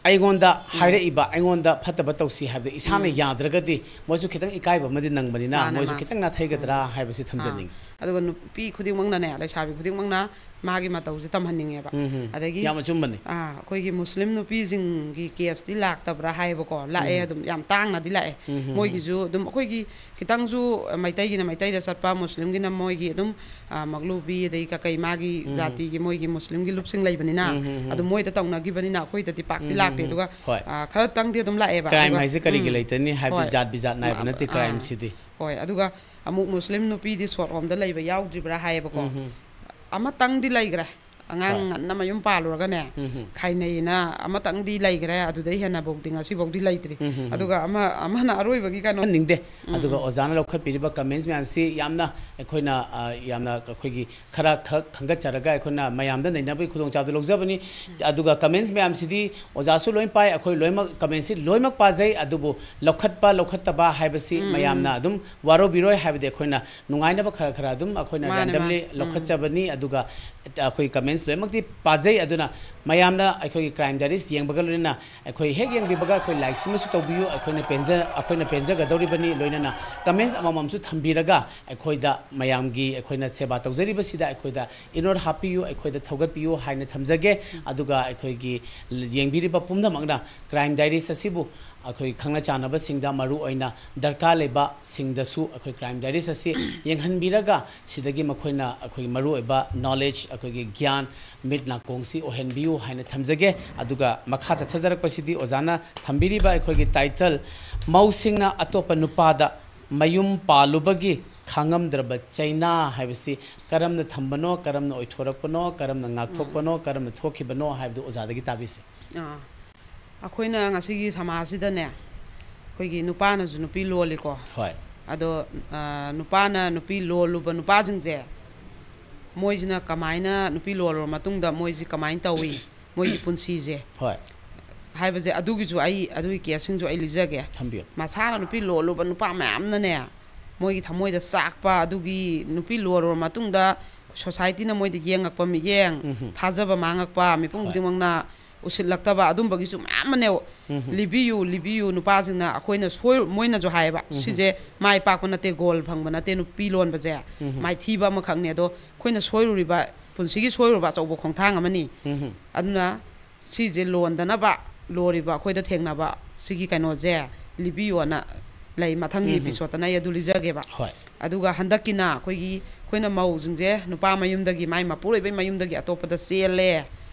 ꯑꯩꯉꯣꯟꯗ ꯍꯥꯏꯔꯛꯏꯕ, ꯑꯩꯉꯣꯟꯗ ꯐꯠꯇꯕ ꯇꯧꯁꯤ ꯍꯥꯏꯕꯗ ꯏꯁꯥꯅ ꯌꯥꯗ꯭ꯔꯒꯗꯤ ꯃꯣꯏꯁꯨ ꯈꯤꯇꯪ ꯏꯀꯥꯏꯕ ꯑꯃꯗꯤ ꯅꯪꯕꯅꯤꯅ, ꯃꯥꯅꯦ, ꯃꯣꯏꯁꯨ ꯃꯥꯅꯦ꯫ ꯈꯤꯇꯪ ꯅꯥꯊꯩꯒꯗ꯭ꯔꯥ ꯍꯥꯏꯕꯁꯤ ꯊꯝꯖꯅꯤꯡꯉꯤ꯫ ꯑꯗꯨꯒ ꯅꯨꯄꯤ ꯈꯨꯗꯤꯡꯃꯛꯅꯅꯦ, ꯂꯩꯁꯥꯕꯤ ꯈꯨꯗꯤꯡꯃꯛꯅ ꯃꯥꯒꯤ ꯃꯇꯧꯁꯦ ꯇꯝꯍꯟꯅꯤꯡꯉꯦꯕ꯫ ꯎꯝ, ꯎꯝ꯫ ꯑꯗꯒꯤ ꯌꯥꯝ ꯑꯆꯨꯝꯕꯅꯤ꯫ ꯑꯥ, ꯑꯩꯈꯣꯏꯒꯤ ꯃꯨꯁꯂꯤꯝ ꯅꯨꯄꯤꯁꯤꯡꯒꯤ ꯀꯦꯁꯇꯤ ꯂꯥꯛꯇꯕ꯭ꯔꯥ ꯍꯥꯏꯌꯦꯕꯀꯣ, ꯂꯥꯛꯑꯦ, ꯑꯗꯨꯝ ꯌꯥꯝ ꯇꯥꯡꯅꯗꯤ ꯂꯥꯛꯑꯦ꯫ ꯃꯣꯏꯒꯤꯁꯨ ꯑꯗꯨꯝ ꯑꯩꯈꯣꯏꯒꯤ ꯈꯤꯇꯪꯁꯨ ꯃꯩꯇꯩꯒꯤꯅ ꯃꯩꯇꯩꯗ ꯆꯠꯄ, ꯃꯨꯁꯂꯤꯝꯒꯤꯅ ꯃꯣꯏꯒꯤ ꯑꯗꯨꯝ, ꯑꯥ, ꯃꯛꯂꯨꯕꯤ, ꯑꯗꯩ ꯀꯀꯩ ꯃꯥꯒꯤ ꯖꯥꯇꯤꯒꯤ ꯃꯣꯏꯒꯤ ꯃꯨꯁꯂꯤꯝꯒꯤ ꯂꯨꯞꯁꯤꯡ ꯂꯩꯕꯅꯤꯅ, ꯑꯗꯨ ꯃꯣꯏꯗ ꯇꯧꯅꯈꯤꯕꯅꯤꯅ ꯑꯩꯈꯣꯏꯗꯗꯤ ꯄꯥꯛꯇꯤ ꯂꯥꯛꯇꯦ꯫ ꯑꯗꯨꯒ, ꯍꯣꯏ꯫ ꯑꯥ, ꯈꯔꯇꯪꯗꯤ ꯑꯗꯨꯝ ꯂꯥꯛꯑꯦꯕ꯫ ꯀ꯭ꯔꯥꯏꯝ ꯑꯗꯨꯒ, ꯍꯥꯏꯁꯦ ꯀꯔꯤꯒꯤ ꯎꯝ, ꯂꯩꯇꯅꯤ? ꯍꯥꯏꯕꯗꯤ ꯍꯣꯏ꯫ ꯖꯥꯠ ꯕꯤꯖꯥꯠ ꯅꯥꯏꯕ ꯎꯝ, ꯅꯠꯇꯦ ꯑꯥ, ꯀ꯭ꯔꯥꯏꯝꯁꯤꯗꯤ꯫ ꯍꯣꯏ꯫ ꯑꯗꯨꯒ ꯑꯃꯨꯛ ꯃꯨꯁꯂꯤꯝ ꯅꯨꯄꯤꯗꯤ ꯁꯣꯔꯠ ꯍꯣꯝꯗ ꯂꯩꯕ ꯌꯥꯎꯗ꯭ꯔꯤꯕ꯭ꯔꯥ ꯍꯥꯏꯌꯦꯕꯀꯣ꯫ ꯑꯃꯇꯪꯗꯤ ꯂꯩꯈ꯭ꯔꯦ꯫ ꯑꯉꯥꯡ ꯉꯟꯅ ꯃꯌꯨꯝ ꯄꯥꯜꯂꯨꯔꯒꯅꯦ, ꯈꯥꯏꯅꯩꯅ ꯑꯃꯇꯪꯗꯤ ꯂꯩꯈ꯭ꯔꯦ꯫ ꯑꯗꯨꯗꯩ ꯍꯦꯟꯅꯐꯧꯗꯤ ꯉꯁꯤꯐꯧꯗꯤ ꯂꯩꯇ꯭ꯔꯤ꯫ ꯑꯗꯨꯒ ꯑꯃ, ꯑꯃꯅ ꯑꯔꯣꯏꯕꯒꯤ ꯀꯩꯅꯣ꯫ ꯍꯟꯅꯤꯡꯗꯦ꯫ ꯑꯗꯨꯒ ꯑꯣꯖꯥꯅ ꯂꯧꯈꯠꯄꯤꯔꯤꯕ ꯀꯃꯦꯟꯁ ꯃꯌꯥꯝꯁꯤ ꯌꯥꯝꯅ ꯑꯩꯈꯣꯏꯅ, ꯑ, ꯌꯥꯝꯅ ꯑꯩꯈꯣꯏꯒꯤ ꯈꯔ ꯈꯛ ꯈꯟꯒꯠꯆꯔꯒ ꯑꯩꯈꯣꯏꯅ ꯃꯌꯥꯝꯗ ꯅꯩꯅꯕꯒꯤ ꯈꯨꯗꯣꯡꯆꯥꯕꯗꯨ ꯂꯧꯖꯕꯅꯤ꯫ ꯑꯗꯨꯒ ꯀꯃꯦꯟꯁ ꯃꯌꯥꯝꯁꯤꯗꯤ ꯑꯣꯖꯥꯁꯨ ꯂꯣꯏ ꯄꯥꯏ, ꯑꯩꯈꯣꯏ ꯂꯣꯏꯅꯃꯛ ꯀꯃꯦꯟꯁꯤ ꯂꯣꯏꯅꯃꯛ ꯄꯥꯖꯩ꯫ ꯑꯗꯨꯕꯨ ꯂꯧꯈꯠꯄ ꯂꯧꯈꯠꯇꯕ ꯍꯥꯏꯕꯁꯤ ꯃꯌꯥꯝꯅ ꯑꯗꯨꯝ ꯋꯥꯔꯧꯕꯤꯔꯣꯏ, ꯍꯥꯏꯕꯗꯤ ꯑꯩꯈꯣꯏꯅ ꯅꯨꯡꯉꯥꯏꯅꯕ ꯈꯔ ꯈꯔ ꯑꯗꯨꯝ ꯑꯩꯈꯣꯏꯅ ꯃꯥꯅꯦ, ꯔꯦꯟꯗꯝꯂꯤ ꯃꯥꯅꯦ꯫ ꯂꯧꯈꯠꯆꯕꯅꯤ꯫ ꯑꯗꯨꯒ ꯑꯩꯈꯣꯏ ꯀꯃꯦꯟꯁ ꯂꯣꯏꯅꯃꯛꯇꯤ ꯄꯥꯖꯩ꯫ ꯑꯗꯨꯅ ꯃꯌꯥꯝꯅ ꯑꯩꯈꯣꯏꯒꯤ ꯀ꯭ꯔꯥꯏꯝ ꯗꯥꯏꯔꯤꯁ ꯌꯦꯡꯕꯒ ꯂꯣꯏꯅꯅ ꯑꯩꯈꯣꯏ ꯍꯦꯛ ꯌꯦꯡꯕꯤꯕꯒ ꯑꯩꯈꯣꯏ ꯂꯥꯏꯛꯁꯤꯃꯁꯨ ꯇꯧꯕꯤꯌꯨ꯫ ꯑꯩꯈꯣꯏꯅ ꯄꯦꯟꯖ-, ꯑꯩꯈꯣꯏꯅ ꯄꯦꯟꯖꯒꯗꯧꯔꯤꯕꯅꯤ꯫ ꯂꯣꯏꯅꯅ ꯀꯃꯦꯟꯁ ꯑꯃꯃꯝꯁꯨ ꯊꯝꯕꯤꯔꯒ ꯑꯩꯈꯣꯏꯗ ꯃꯌꯥꯝꯒꯤ ꯑꯩꯈꯣꯏꯅ ꯁꯦꯕꯥ ꯇꯧꯖꯔꯤꯕꯁꯤꯗ ꯑꯩꯈꯣꯏꯗ ꯏꯅꯣꯠ ꯍꯥꯞꯄꯤꯌꯨ, ꯑꯩꯈꯣꯏꯗ ꯊꯧꯒꯠꯄꯤꯌꯨ ꯍꯥꯏꯅ ꯊꯝꯖꯒꯦ꯫ ꯑꯗꯨꯒ ꯑꯩꯈꯣꯏꯒꯤ ꯌꯦꯡꯕꯤꯔꯤꯕ ꯄꯨꯝꯅꯃꯛꯅ ꯀ꯭ꯔꯥꯏꯝ ꯗꯥꯏꯔꯤꯁ ꯑꯁꯤꯕꯨ ꯑꯩꯈꯣꯏ ꯈꯪꯅ ꯆꯥꯟꯅꯕꯁꯤꯡꯗ, ꯃꯔꯨ ꯑꯣꯏꯅ ꯗꯔꯀꯥꯔ ꯂꯩꯕꯁꯤꯡꯗꯁꯨ ꯑꯩꯈꯣꯏ ꯀ꯭ꯔꯥꯏꯝ ꯗꯥꯏꯔꯤꯁ ꯑꯁꯤ ꯌꯦꯡꯍꯟꯕꯤꯔꯒ ꯁꯤꯗꯒꯤ ꯃꯈꯣꯏꯅ ꯑꯩꯈꯣꯏꯒꯤ ꯃꯔꯨꯑꯣꯏꯕ ꯅꯣꯂꯦꯖ, ꯑꯩꯈꯣꯏꯒꯤ ꯒ꯭ꯌꯥꯟ, ꯃꯤꯠ ꯅꯥꯀꯣꯡꯁꯤ ꯑꯣꯏꯍꯟꯕꯤꯌꯨ ꯍꯥꯏꯅ ꯊꯝꯖꯒꯦ꯫ ꯑꯗꯨꯒ ꯃꯈꯥ ꯆꯠꯊꯖꯔꯛꯄꯁꯤꯗꯤ ꯑꯣꯖꯥꯅ ꯊꯝꯕꯤꯔꯤꯕ ꯑꯩꯈꯣꯏꯒꯤ ꯇꯥꯏꯇꯜ, "ꯃꯧꯁꯤꯡꯅ ꯑꯇꯣꯞꯄ ꯅꯨꯄꯥꯗ ꯃꯌꯨꯝ ꯄꯥꯜꯂꯨꯕꯒꯤ ꯈꯥꯡꯉꯝꯗ꯭ꯔꯕ ꯆꯩꯅꯥ" ꯍꯥꯏꯕꯁꯤ ꯀꯔꯝꯅ ꯊꯝꯕꯅꯣ, ꯀꯔꯝꯅ ꯑꯣꯏꯊꯣꯔꯛꯄꯅꯣ, ꯀꯔꯝꯅ ꯉꯥꯛꯊꯣꯛꯄꯅꯣ, ꯀꯔꯝꯅ ꯊꯣꯛꯈꯤꯕꯅꯣ ꯍꯥꯏꯕꯗꯨ ꯑꯣꯖꯥꯗꯒꯤ ꯇꯥꯕꯤꯁꯤ꯫ ꯑꯥ꯫ ꯑꯩꯈꯣꯏꯅ ꯉꯁꯤꯒꯤ ꯁꯃꯥꯖꯁꯤꯗꯅꯦ, ꯑꯩꯈꯣꯏꯒꯤ ꯅꯨꯄꯥꯅꯁꯨ ꯅꯨꯄꯤ ꯂꯣꯜꯂꯤꯀꯣ꯫ ꯍꯣꯏ꯫ ꯑꯗꯣ, ꯑ, ꯅꯨꯄꯥꯅ ꯅꯨꯄꯤ ꯂꯣꯜꯂꯨꯕ ꯅꯨꯄꯥꯁꯤꯡꯁꯦ, ꯃꯣꯏꯁꯤꯅ ꯀꯃꯥꯏꯅ ꯅꯨꯄꯤ ꯂꯣꯜꯂꯨꯔ ꯃꯇꯨꯡꯗ ꯃꯣꯏꯁꯤ ꯀꯃꯥꯏꯅ ꯇꯧꯏ, ꯃꯣꯏꯒꯤ ꯄꯨꯟꯁꯤꯁꯦ ꯍꯣꯏ꯫ ꯍꯥꯏꯕꯁꯦ, ꯑꯗꯨꯒꯤꯁꯨ ꯑꯩ, ꯑꯗꯨꯒꯤ ꯀꯦꯁꯁꯤꯡꯁꯨ ꯑꯩ ꯂꯤꯖꯒꯦ꯫ ꯊꯝꯕꯤꯌꯨ꯫ ꯃꯁꯥꯅ ꯅꯨꯄꯤ ꯂꯣꯜꯂꯨꯕ ꯅꯨꯄꯥ ꯃꯌꯥꯝꯅꯅꯦ, ꯃꯣꯏꯒꯤ ꯊꯃꯣꯏꯗ ꯆꯥꯛꯄ, ꯑꯗꯨꯒꯤ ꯅꯨꯄꯤ ꯂꯣꯜꯂꯨꯔ ꯃꯇꯨꯡꯗ ꯁꯣꯁꯥꯏꯇꯤꯅ ꯃꯣꯏꯗ ꯌꯦꯡꯉꯛꯄ ꯃꯤꯠꯌꯦꯡ, ꯎꯝꯍꯨꯝ꯫ ꯊꯥꯖꯕ ꯃꯥꯡꯉꯛꯄ, ꯃꯤꯄꯨꯝ ꯍꯣꯏ꯫ ꯈꯨꯗꯤꯡꯃꯛꯅ ꯎꯁꯤꯜꯂꯛꯇꯕ ꯑꯗꯨꯝꯕꯒꯤꯁꯨ ꯃꯌꯥꯝ ꯑꯃꯅꯦ꯫ ꯎꯝ꯫ ꯂꯤꯕꯤꯌꯨ, ꯂꯤꯕꯤꯌꯨ, ꯅꯨꯄꯥꯁꯤꯡꯅ, ꯑꯩꯈꯣꯏꯅ ꯁꯣꯏ-, ꯃꯣꯏꯅꯁꯨ ꯍꯥꯏꯌꯦꯕ, ꯎꯝ꯫ "ꯁꯤꯁꯦ ꯃꯥꯏ ꯄꯥꯛꯄ ꯅꯠꯇꯦ, ꯒꯣꯜ ꯐꯪꯕ ꯅꯠꯇꯦ, ꯅꯨꯄꯤ ꯂꯣꯟꯕꯁꯦ ꯎꯝ꯫ ꯃꯥꯏꯊꯤꯕ ꯑꯃꯈꯛꯅꯦ, ꯑꯗꯣ ꯑꯩꯈꯣꯏꯅ ꯁꯣꯏꯔꯨꯔꯤꯕ, ꯄꯨꯟꯁꯤꯒꯤ ꯁꯣꯏꯔꯨꯔꯕ ꯑꯆꯧꯕ ꯈꯣꯡꯊꯥꯡ ꯑꯃꯅꯤ꯫ ꯎꯝ꯫ ꯑꯗꯨꯅ ꯁꯤꯁꯦ ꯂꯣꯟꯗꯅꯕ, ꯂꯣꯔꯤꯕ ꯑꯩꯈꯣꯏꯗ ꯊꯦꯡꯅꯕ ꯁꯤꯒꯤ ꯀꯩꯅꯣꯁꯦ ꯂꯤꯕꯤꯌꯣꯅ ꯂꯩ꯫ ꯃꯊꯪꯒꯤ ꯎꯝ꯫ Episodeꯇꯅ ꯑꯩ ꯑꯗꯨ ꯂꯤꯖꯒꯦꯕ꯫ ꯍꯣꯏ꯫ ꯑꯗꯨꯒ ꯍꯟꯗꯛꯀꯤꯅ ꯑꯩꯈꯣꯏꯒꯤ, ꯑꯩꯈꯣꯏꯅ ꯃꯧꯁꯤꯡꯁꯦ ꯅꯨꯄꯥ ꯃꯌꯨꯝꯗꯒꯤ, ꯃꯥꯏ ꯃꯄꯨꯔꯣꯏꯕꯩ ꯃꯌꯨꯝꯗꯒꯤ ꯑꯇꯣꯞꯄꯗ ꯆꯦꯜꯂꯦ꯫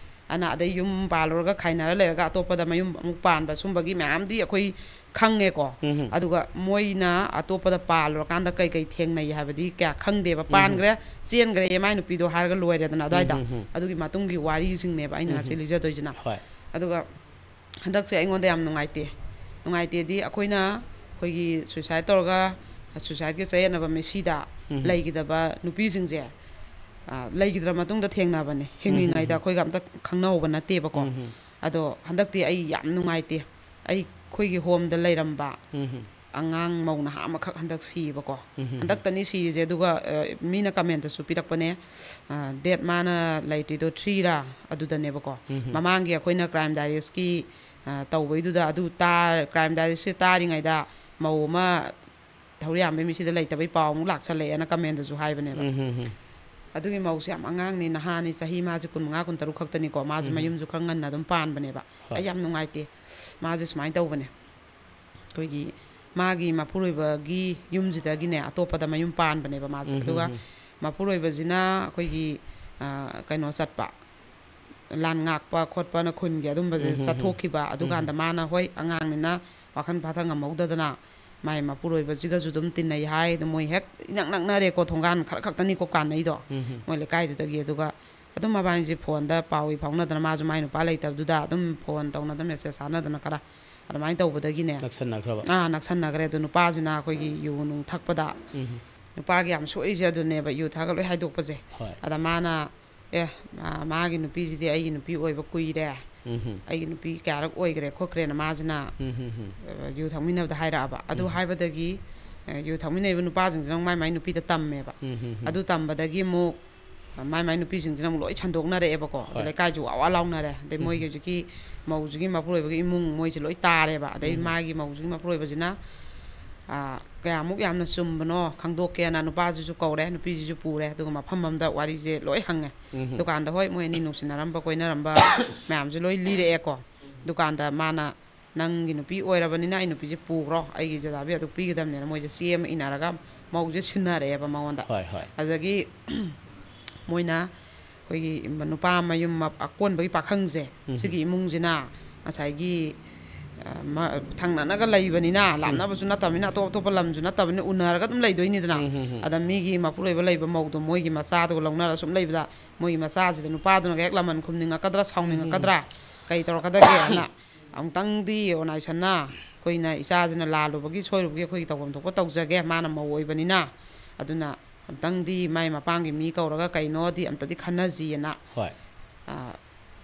ꯑꯅ ꯑꯗꯩ ꯌꯨꯝ ꯄꯥꯜꯂꯨꯔꯒ ꯈꯥꯏꯅꯔ ꯂꯩꯔꯒ ꯑꯇꯣꯞꯄꯗ ꯃꯌꯨꯝ ꯑꯃꯨꯛ ꯄꯥꯟꯕ, ꯁꯨꯝꯕꯒꯤ ꯃꯌꯥꯝꯗꯤ ꯑꯩꯈꯣꯏ ꯈꯪꯉꯦꯀꯣ꯫ ꯎꯝ꯫ ꯑꯗꯨꯒ ꯃꯣꯏꯅ ꯑꯇꯣꯞꯄꯗ ꯄꯥꯜꯂꯨꯔꯀꯥꯟꯗ ꯀꯩ ꯀꯩ ꯊꯦꯡꯅꯩ ꯍꯥꯏꯕꯗꯤ ꯀꯌꯥ ꯈꯪꯗꯦꯕ꯫ ꯎꯝ꯫ ꯄꯥꯟꯈ꯭ꯔꯦ, ꯆꯦꯟꯈ꯭ꯔꯦ ꯃꯥꯏ ꯅꯨꯄꯤꯗꯣ ꯍꯥꯏꯔꯒ ꯂꯣꯏꯔꯦꯗꯅ ꯑꯗꯨꯋꯥꯏꯗ꯫ ꯎꯝ, ꯎꯝ, ꯎꯝ꯫ ꯑꯗꯨꯒꯤ ꯃꯇꯨꯡꯒꯤ ꯋꯥꯔꯤꯁꯤꯡꯅꯦꯕ ꯑꯩꯅ ꯉꯁꯤ ꯎꯝ꯫ ꯂꯤꯖꯗꯣꯏꯁꯤꯅ꯫ ꯍꯣꯏ꯫ ꯑꯗꯨꯒ ꯍꯟꯗꯛꯁꯦ ꯑꯩꯉꯣꯟꯗ ꯌꯥꯝ ꯅꯨꯡꯉꯥꯏꯇꯦ꯫ ꯅꯨꯡꯉꯥꯏꯇꯦꯗꯤ ꯑꯩꯈꯣꯏꯅ, ꯑꯩꯈꯣꯏꯒꯤ suicide ꯇꯧꯔꯒ, suicideꯀꯤ ꯆꯌꯦꯠꯅꯕ ꯃꯤꯁꯤꯗ ꯎꯝ꯫ ꯂꯩꯈꯤꯗꯕ ꯅꯨꯄꯤꯁꯤꯡꯁꯦ, ꯑ, ꯂꯩꯈꯤꯗ꯭ꯔ ꯃꯇꯨꯡꯗ ꯊꯦꯡꯅꯕꯅꯦ꯫ ꯍꯤꯡꯉꯤꯉꯩꯗ ꯎꯝ꯫ ꯑꯩꯈꯣꯏꯒ ꯑꯝꯇ ꯈꯪꯅꯍꯧꯕ ꯅꯠꯇꯦꯕꯀꯣ꯫ ꯎꯝ꯫ ꯑꯗꯣ ꯍꯟꯗꯛꯇꯤ ꯑꯩ ꯌꯥꯝ ꯅꯨꯡꯉꯥꯏꯇꯦ꯫ ꯑꯩꯈꯣꯏꯒꯤ homeꯗ ꯂꯩꯔꯝꯕ ꯎꯝ꯫ ꯑꯉꯥꯡ ꯃꯧ ꯅꯍꯥ ꯑꯃꯈꯛ ꯍꯟꯗꯛ ꯁꯤꯌꯦꯕꯀꯣ꯫ ꯎꯝ꯫ ꯍꯟꯗꯛꯇꯅꯤ ꯁꯤꯔꯤꯁꯦ꯫ ꯑꯗꯨꯒ, ꯑ, ꯃꯤꯅ commentꯇꯁꯨ ꯄꯤꯔꯛꯄꯅꯦ, ꯑ, date ꯃꯥꯅ ꯂꯩꯇ꯭ꯔꯤꯗꯣ threeꯔꯥ ꯑꯗꯨꯗꯅꯦꯕꯀꯣ꯫ ꯎꯝ꯫ ꯃꯃꯥꯡꯒꯤ ꯑꯩꯈꯣꯏꯅ Crime Diariesꯀꯤ, ꯑ, ꯇꯧꯕꯩꯗꯨꯗ ꯑꯗꯨ ꯇꯥ-, Crime Diariesꯁꯦ ꯇꯥꯔꯤꯉꯩꯗ ꯃꯧ ꯑꯃ ꯊꯧꯔꯤꯌꯥꯝꯕꯩ ꯃꯤꯁꯤꯗ ꯂꯩꯇꯕꯩ ꯄꯥꯎ ꯑꯃꯨꯛ ꯂꯥꯛꯁꯜꯂꯛꯑꯦꯅ commentꯇꯁꯨ ꯍꯥꯏꯕꯅꯦꯕ꯫ ꯎꯝ, ꯎꯝ, ꯎꯝ꯫ ꯑꯗꯨꯒꯤ ꯃꯧꯁꯦ ꯌꯥꯝ ꯑꯉꯥꯡꯅꯤ, ꯅꯍꯥꯅꯤ, ꯆꯍꯤ ꯃꯥꯁꯦ ꯀꯨꯟꯃꯉꯥ, ꯀꯨꯟꯇꯔꯨꯛ ꯈꯛꯇꯅꯤꯀꯣ꯫ ꯃꯥꯁꯦ ꯎꯝ꯫ ꯃꯌꯨꯝꯁꯨ ꯈꯔ ꯉꯟꯅ ꯑꯗꯨꯝ ꯄꯥꯟꯕꯅꯦꯕ꯫ ꯍꯣꯏ꯫ ꯑꯩ ꯌꯥꯝ ꯅꯨꯡꯉꯥꯏꯇꯦ꯫ ꯃꯥꯁꯦ ꯁꯨꯃꯥꯏꯅ ꯇꯧꯕꯅꯦ, ꯑꯩꯈꯣꯏꯒꯤ ꯃꯥꯒꯤ ꯃꯄꯨꯔꯣꯏꯕꯒꯤ ꯌꯨꯝꯁꯤꯗꯒꯤꯅꯦ ꯑꯇꯣꯞꯄꯗ ꯃꯌꯨꯝ ꯄꯥꯟꯕꯅꯦꯕ ꯃꯥꯁꯦ꯫ ꯎꯝ, ꯎꯝ, ꯑꯗꯨꯒ ꯎꯝ꯫ ꯃꯄꯨꯔꯣꯏꯕꯁꯤꯅ ꯑꯩꯈꯣꯏꯒꯤ, ꯑ, ꯀꯩꯅꯣ ꯆꯠꯄ, ꯂꯥꯟ ꯉꯥꯛꯄ ꯈꯣꯠꯄꯅ ꯈꯨꯟꯒꯤ ꯑꯗꯨꯝꯕꯁꯦ ꯎꯝ, ꯎꯝ, ꯎꯝ꯫ ꯆꯠꯊꯣꯛꯈꯤꯕ꯫ ꯑꯗꯨꯀꯥꯟꯗ ꯎꯝ꯫ ꯃꯥꯅ, ꯍꯣꯏ, ꯑꯉꯥꯡꯅꯤꯅ ꯋꯥꯈꯜ ꯐꯥꯊ ꯉꯝꯍꯧꯗꯗꯅ ꯃꯥꯏ ꯃꯄꯨꯔꯣꯏꯕꯁꯤꯒꯁꯨ ꯑꯗꯨꯝ ꯇꯤꯟꯅꯩ ꯍꯥꯏ꯫ ꯑꯗꯨ ꯃꯣꯏ ꯍꯦꯛ ꯏꯅꯛ ꯅꯛꯅꯔꯦꯀꯣ, ꯊꯣꯡꯒꯥꯟ ꯈꯔ ꯈꯛꯇꯅꯤꯀꯣ ꯀꯥꯟꯅꯩꯗꯣ ꯎꯝ, ꯎꯝ꯫ ꯃꯣꯏ ꯂꯩꯀꯥꯏꯗꯨꯗꯒꯤ꯫ ꯑꯗꯨꯒ ꯑꯗꯨꯝ ꯃꯕꯥꯅꯤꯁꯦ phoneꯗ ꯄꯥꯎ ꯏ ꯐꯥꯎꯅꯗꯅ, ꯃꯥꯁꯨ ꯃꯥꯏ ꯅꯨꯄꯥ ꯂꯩꯇꯕꯗꯨꯗ ꯑꯗꯨꯝ phone ꯇꯧꯅꯗꯅ, message ꯊꯥꯅꯗꯅ ꯈꯔ ꯑꯗꯨꯃꯥꯏꯅ ꯇꯧꯕꯗꯒꯤꯅꯦ꯫ ꯅꯛꯁꯟꯅꯈ꯭ꯔꯕ? ꯑꯥ, ꯅꯛꯁꯟꯅꯈ꯭ꯔꯦ꯫ ꯑꯗꯨ ꯅꯨꯄꯥꯁꯤꯅ ꯑꯩꯈꯣꯏꯒꯤ ꯌꯨ ꯅꯨꯡ ꯊꯛꯄꯗ, ꯎꯝ꯫ ꯅꯨꯄꯥꯒꯤ ꯌꯥꯝ ꯁꯣꯛꯏꯁꯦ ꯑꯗꯨꯅꯦꯕ, ꯌꯨ ꯊꯛꯑꯒ ꯂꯣꯏ ꯍꯥꯏꯗꯣꯛꯄꯁꯦ꯫ ꯍꯣꯏ꯫ ꯑꯗ ꯃꯥꯅ, "ꯑꯦ, ꯃꯥ-, ꯃꯥꯒꯤ ꯅꯨꯄꯤꯁꯤꯗꯤ ꯑꯩꯒꯤ ꯅꯨꯄꯤ ꯑꯣꯏꯕ ꯀꯨꯏꯔꯦ, ꯎꯝ, ꯎꯝ꯫ ꯑꯩꯒꯤ ꯅꯨꯄꯤ ꯀꯌꯥꯔꯛ ꯑꯣꯏꯈ꯭ꯔꯦ ꯈꯣꯠꯈ꯭ꯔꯦꯅ" ꯃꯥꯁꯤꯅ, ꯎꯝ, ꯎꯝ, ꯎꯝ꯫ ꯑ, ꯌꯨ ꯊꯛꯃꯤꯟꯅꯕꯗ ꯍꯥꯏꯔꯛꯑꯕ꯫ ꯑꯗꯨ ꯎꯝ꯫ ꯍꯥꯏꯕꯗꯒꯤ, ꯑ, ꯌꯨ ꯊꯛꯃꯤꯟꯅꯔꯤꯕ ꯅꯨꯄꯥꯁꯤꯡꯁꯤꯅ ꯑꯃꯨꯛ ꯃꯥꯏ ꯃꯥꯏ ꯅꯨꯄꯤꯗ ꯇꯝꯃꯦꯕ꯫ ꯎꯝ, ꯎꯝ, ꯎꯝ꯫ ꯑꯗꯨ ꯇꯝꯕꯗꯒꯤ ꯑꯃꯨꯛ ꯃꯥꯏ ꯃꯥꯏ ꯅꯨꯄꯤꯁꯤꯡꯁꯤꯅ ꯑꯃꯨꯛ ꯂꯣꯏ ꯁꯟꯗꯣꯛꯅꯔꯛꯑꯦꯕꯀꯣ꯫ ꯑꯗ ꯍꯣꯏ꯫ ꯂꯩꯀꯥꯏꯁꯨ ꯋꯥ ꯋꯥ ꯂꯥꯎꯅꯔꯦ꯫ ꯑꯗꯩ ꯎꯝ꯫ ꯃꯣꯏꯒꯤ ꯍꯧꯖꯤꯛꯀꯤ ꯃꯧꯁꯤꯒꯤ ꯃꯄꯨꯔꯣꯏꯕꯒꯤ ꯏꯃꯨꯡ, ꯃꯣꯏꯁꯦ ꯂꯣꯏ ꯇꯥꯔꯦꯕ꯫ ꯑꯗꯩ ꯎꯝ꯫ ꯃꯥꯒꯤ ꯃꯧꯁꯤꯒꯤ ꯃꯄꯨꯔꯣꯏꯕꯁꯤꯅ, ꯑꯥ, ꯀꯌꯥꯃꯨꯛ ꯌꯥꯝꯅ ꯆꯨꯝꯕꯅꯣ ꯈꯪꯗꯣꯛꯀꯦꯅ ꯅꯨꯄꯥꯁꯤꯁꯨ ꯀꯧꯔꯦ, ꯅꯨꯄꯤꯁꯤꯁꯨ ꯄꯨꯔꯦ꯫ ꯑꯗꯨꯒ ꯃꯐꯝ ꯑꯃꯗ ꯋꯥꯔꯤꯁꯦ ꯂꯣꯏ ꯍꯪꯉꯦ꯫ ꯎꯝ꯫ ꯗꯨꯀꯥꯟꯗ, ꯍꯣꯏ, ꯃꯣꯏ ꯑꯅꯤ ꯅꯨꯡꯁꯤꯅꯔꯝꯕ, ꯀꯣꯏꯅꯔꯝꯕ ꯃꯌꯥꯝꯁꯦ ꯂꯣꯏ ꯂꯤꯔꯛꯑꯦꯀꯣ꯫ ꯗꯨꯀꯥꯟꯗ ꯃꯥꯅ, "ꯅꯪꯒꯤ ꯅꯨꯄꯤ ꯑꯣꯏꯔꯕꯅꯤꯅ ꯑꯩ ꯅꯨꯄꯤꯁꯦ ꯄꯨꯈ꯭ꯔꯣ, ꯑꯩꯒꯤ ꯖꯗꯥꯕꯤ ꯑꯗꯨ ꯄꯤꯒꯗꯕꯅꯦꯅ" ꯃꯣꯏꯁꯦ ꯆꯦ ꯑꯃ ꯏꯅꯔꯒ ꯃꯧꯁꯦ ꯁꯤꯟꯅꯔꯛꯑꯦꯕ ꯃꯉꯣꯟꯗ꯫ ꯍꯣꯏ, ꯍꯣꯏ꯫ ꯑꯗꯨꯗꯒꯤ ꯃꯣꯏꯅ ꯑꯩꯈꯣꯏꯒꯤ ꯅꯨꯄꯥ ꯃꯌꯨꯝ ꯃ-, ꯑꯀꯣꯟꯕꯒꯤ ꯄꯥꯈꯪꯁꯦ, ꯎꯝ꯫ ꯁꯤꯒꯤ ꯏꯃꯨꯡꯁꯤꯅ ꯉꯁꯥꯏꯒꯤ, ꯑ, ꯃ-, ꯊꯪꯅꯅꯒ ꯂꯩꯕꯅꯤꯅ, ꯎꯝ꯫ ꯂꯥꯞꯅꯕꯁꯨ ꯅꯠꯇꯕꯅꯤꯅ, ꯑꯇꯣꯞ ꯑꯇꯣꯞꯄ ꯂꯝꯁꯨ ꯅꯠꯇꯕꯅꯤꯅ, ꯎꯅꯔꯒ ꯑꯗꯨꯝ ꯂꯩꯗꯣꯏꯅꯤꯗꯅ꯫ ꯎꯝ, ꯎꯝ, ꯎꯝ꯫ ꯑꯗ ꯃꯤꯒꯤ ꯃꯄꯨꯔꯣꯏꯕ ꯂꯩꯕ ꯃꯧꯗꯣ ꯃꯣꯏꯒꯤ ꯃꯆꯥꯗꯨꯒ ꯂꯧꯅꯔ ꯁꯨꯝ ꯂꯩꯕꯗ, ꯃꯣꯏꯒꯤ ꯃꯆꯥꯁꯤꯗ ꯅꯨꯄꯥꯗꯨꯅꯒ ꯍꯦꯛ ꯂꯃꯟ ꯈꯨꯝꯅꯤꯡꯉꯛꯀꯗ꯭ꯔꯥ, ꯁꯥꯎꯅꯤꯡꯉꯛꯀꯗ꯭ꯔꯥ, ꯎꯝ꯫ ꯀꯩ ꯇꯧꯔꯛꯀꯗꯒꯦꯅ ꯑꯃꯨꯛꯇꯪꯗꯤ ꯑꯣꯔꯒꯅꯥꯏꯖꯦꯁꯟꯅ, ꯑꯩꯈꯣꯏꯅ ꯏꯆꯥꯁꯤꯅ ꯂꯥꯜꯂꯨꯕꯒꯤ ꯁꯣꯏꯔꯨꯕꯒꯤ ꯑꯩꯈꯣꯏꯒꯤ ꯇꯧꯐꯝ ꯊꯣꯛꯄ ꯇꯧꯖꯒꯦ, ꯃꯥꯅ ꯃꯧ ꯑꯣꯏꯕꯅꯤꯅ꯫ ꯑꯗꯨꯅ ꯑꯃꯨꯛꯇꯪꯗꯤ ꯃꯥꯏ ꯃꯄꯥꯝꯒꯤ ꯃꯤ ꯀꯧꯔꯒ ꯀꯩꯅꯣꯗꯤ ꯑꯝꯇꯗꯤ ꯈꯟꯅꯁꯤꯑꯅ, ꯍꯣꯏ꯫ ꯑ,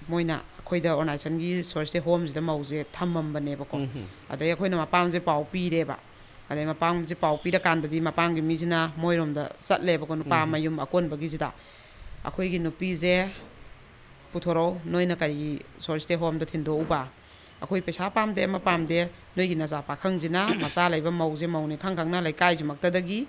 ꯃꯣꯏꯅ ꯑꯩꯈꯣꯏꯗ ꯑꯣꯔꯒꯅꯥꯏꯖꯦꯁꯟꯒꯤ ꯁꯣꯔꯁꯇꯦ ꯍꯣꯝꯁꯤꯗ ꯃꯧꯁꯦ ꯊꯝꯃꯝꯕꯅꯦꯕꯀꯣ꯫ ꯎꯝ, ꯎꯝ꯫ ꯑꯗꯩ ꯑꯩꯈꯣꯏꯅ ꯃꯄꯥꯝꯁꯦ ꯄꯥꯎ ꯄꯤꯔꯦꯕ꯫ ꯑꯗꯩ ꯃꯄꯥꯝꯁꯦ ꯄꯥꯎ ꯄꯤꯔꯀꯥꯟꯗꯗꯤ ꯃꯄꯥꯝꯒꯤ ꯃꯤꯁꯤꯅ ꯃꯣꯏꯔꯣꯝꯗ ꯆꯠꯂꯦꯕꯀꯣ, ꯅꯨꯄꯥ ꯎꯝ, ꯎꯝ꯫ ꯃꯌꯨꯝ ꯑꯀꯣꯟꯕꯒꯤꯁꯤꯗ꯫ "ꯑꯩꯈꯣꯏꯒꯤ ꯅꯨꯄꯤꯁꯦ ꯄꯨꯊꯣꯔꯛꯎ, ꯅꯣꯏꯅ ꯀꯔꯤ ꯁꯣꯔꯁꯇꯦ ꯍꯣꯝꯗ ꯊꯤꯟꯗꯣꯛꯎꯕ? ꯑꯩꯈꯣꯏ ꯄꯩꯁꯥ ꯄꯥꯝꯗꯦ, ꯑꯃ ꯄꯥꯝꯗꯦ, ꯅꯣꯏꯒꯤ ꯅꯆꯥ ꯄꯥꯈꯪꯁꯤꯅ ꯃꯆꯥ ꯂꯩꯕ ꯃꯧꯁꯦ ꯃꯧꯅꯤ ꯈꯪ ꯈꯪꯅ ꯂꯩꯀꯥꯏꯁꯤꯃꯛꯇꯗꯒꯤ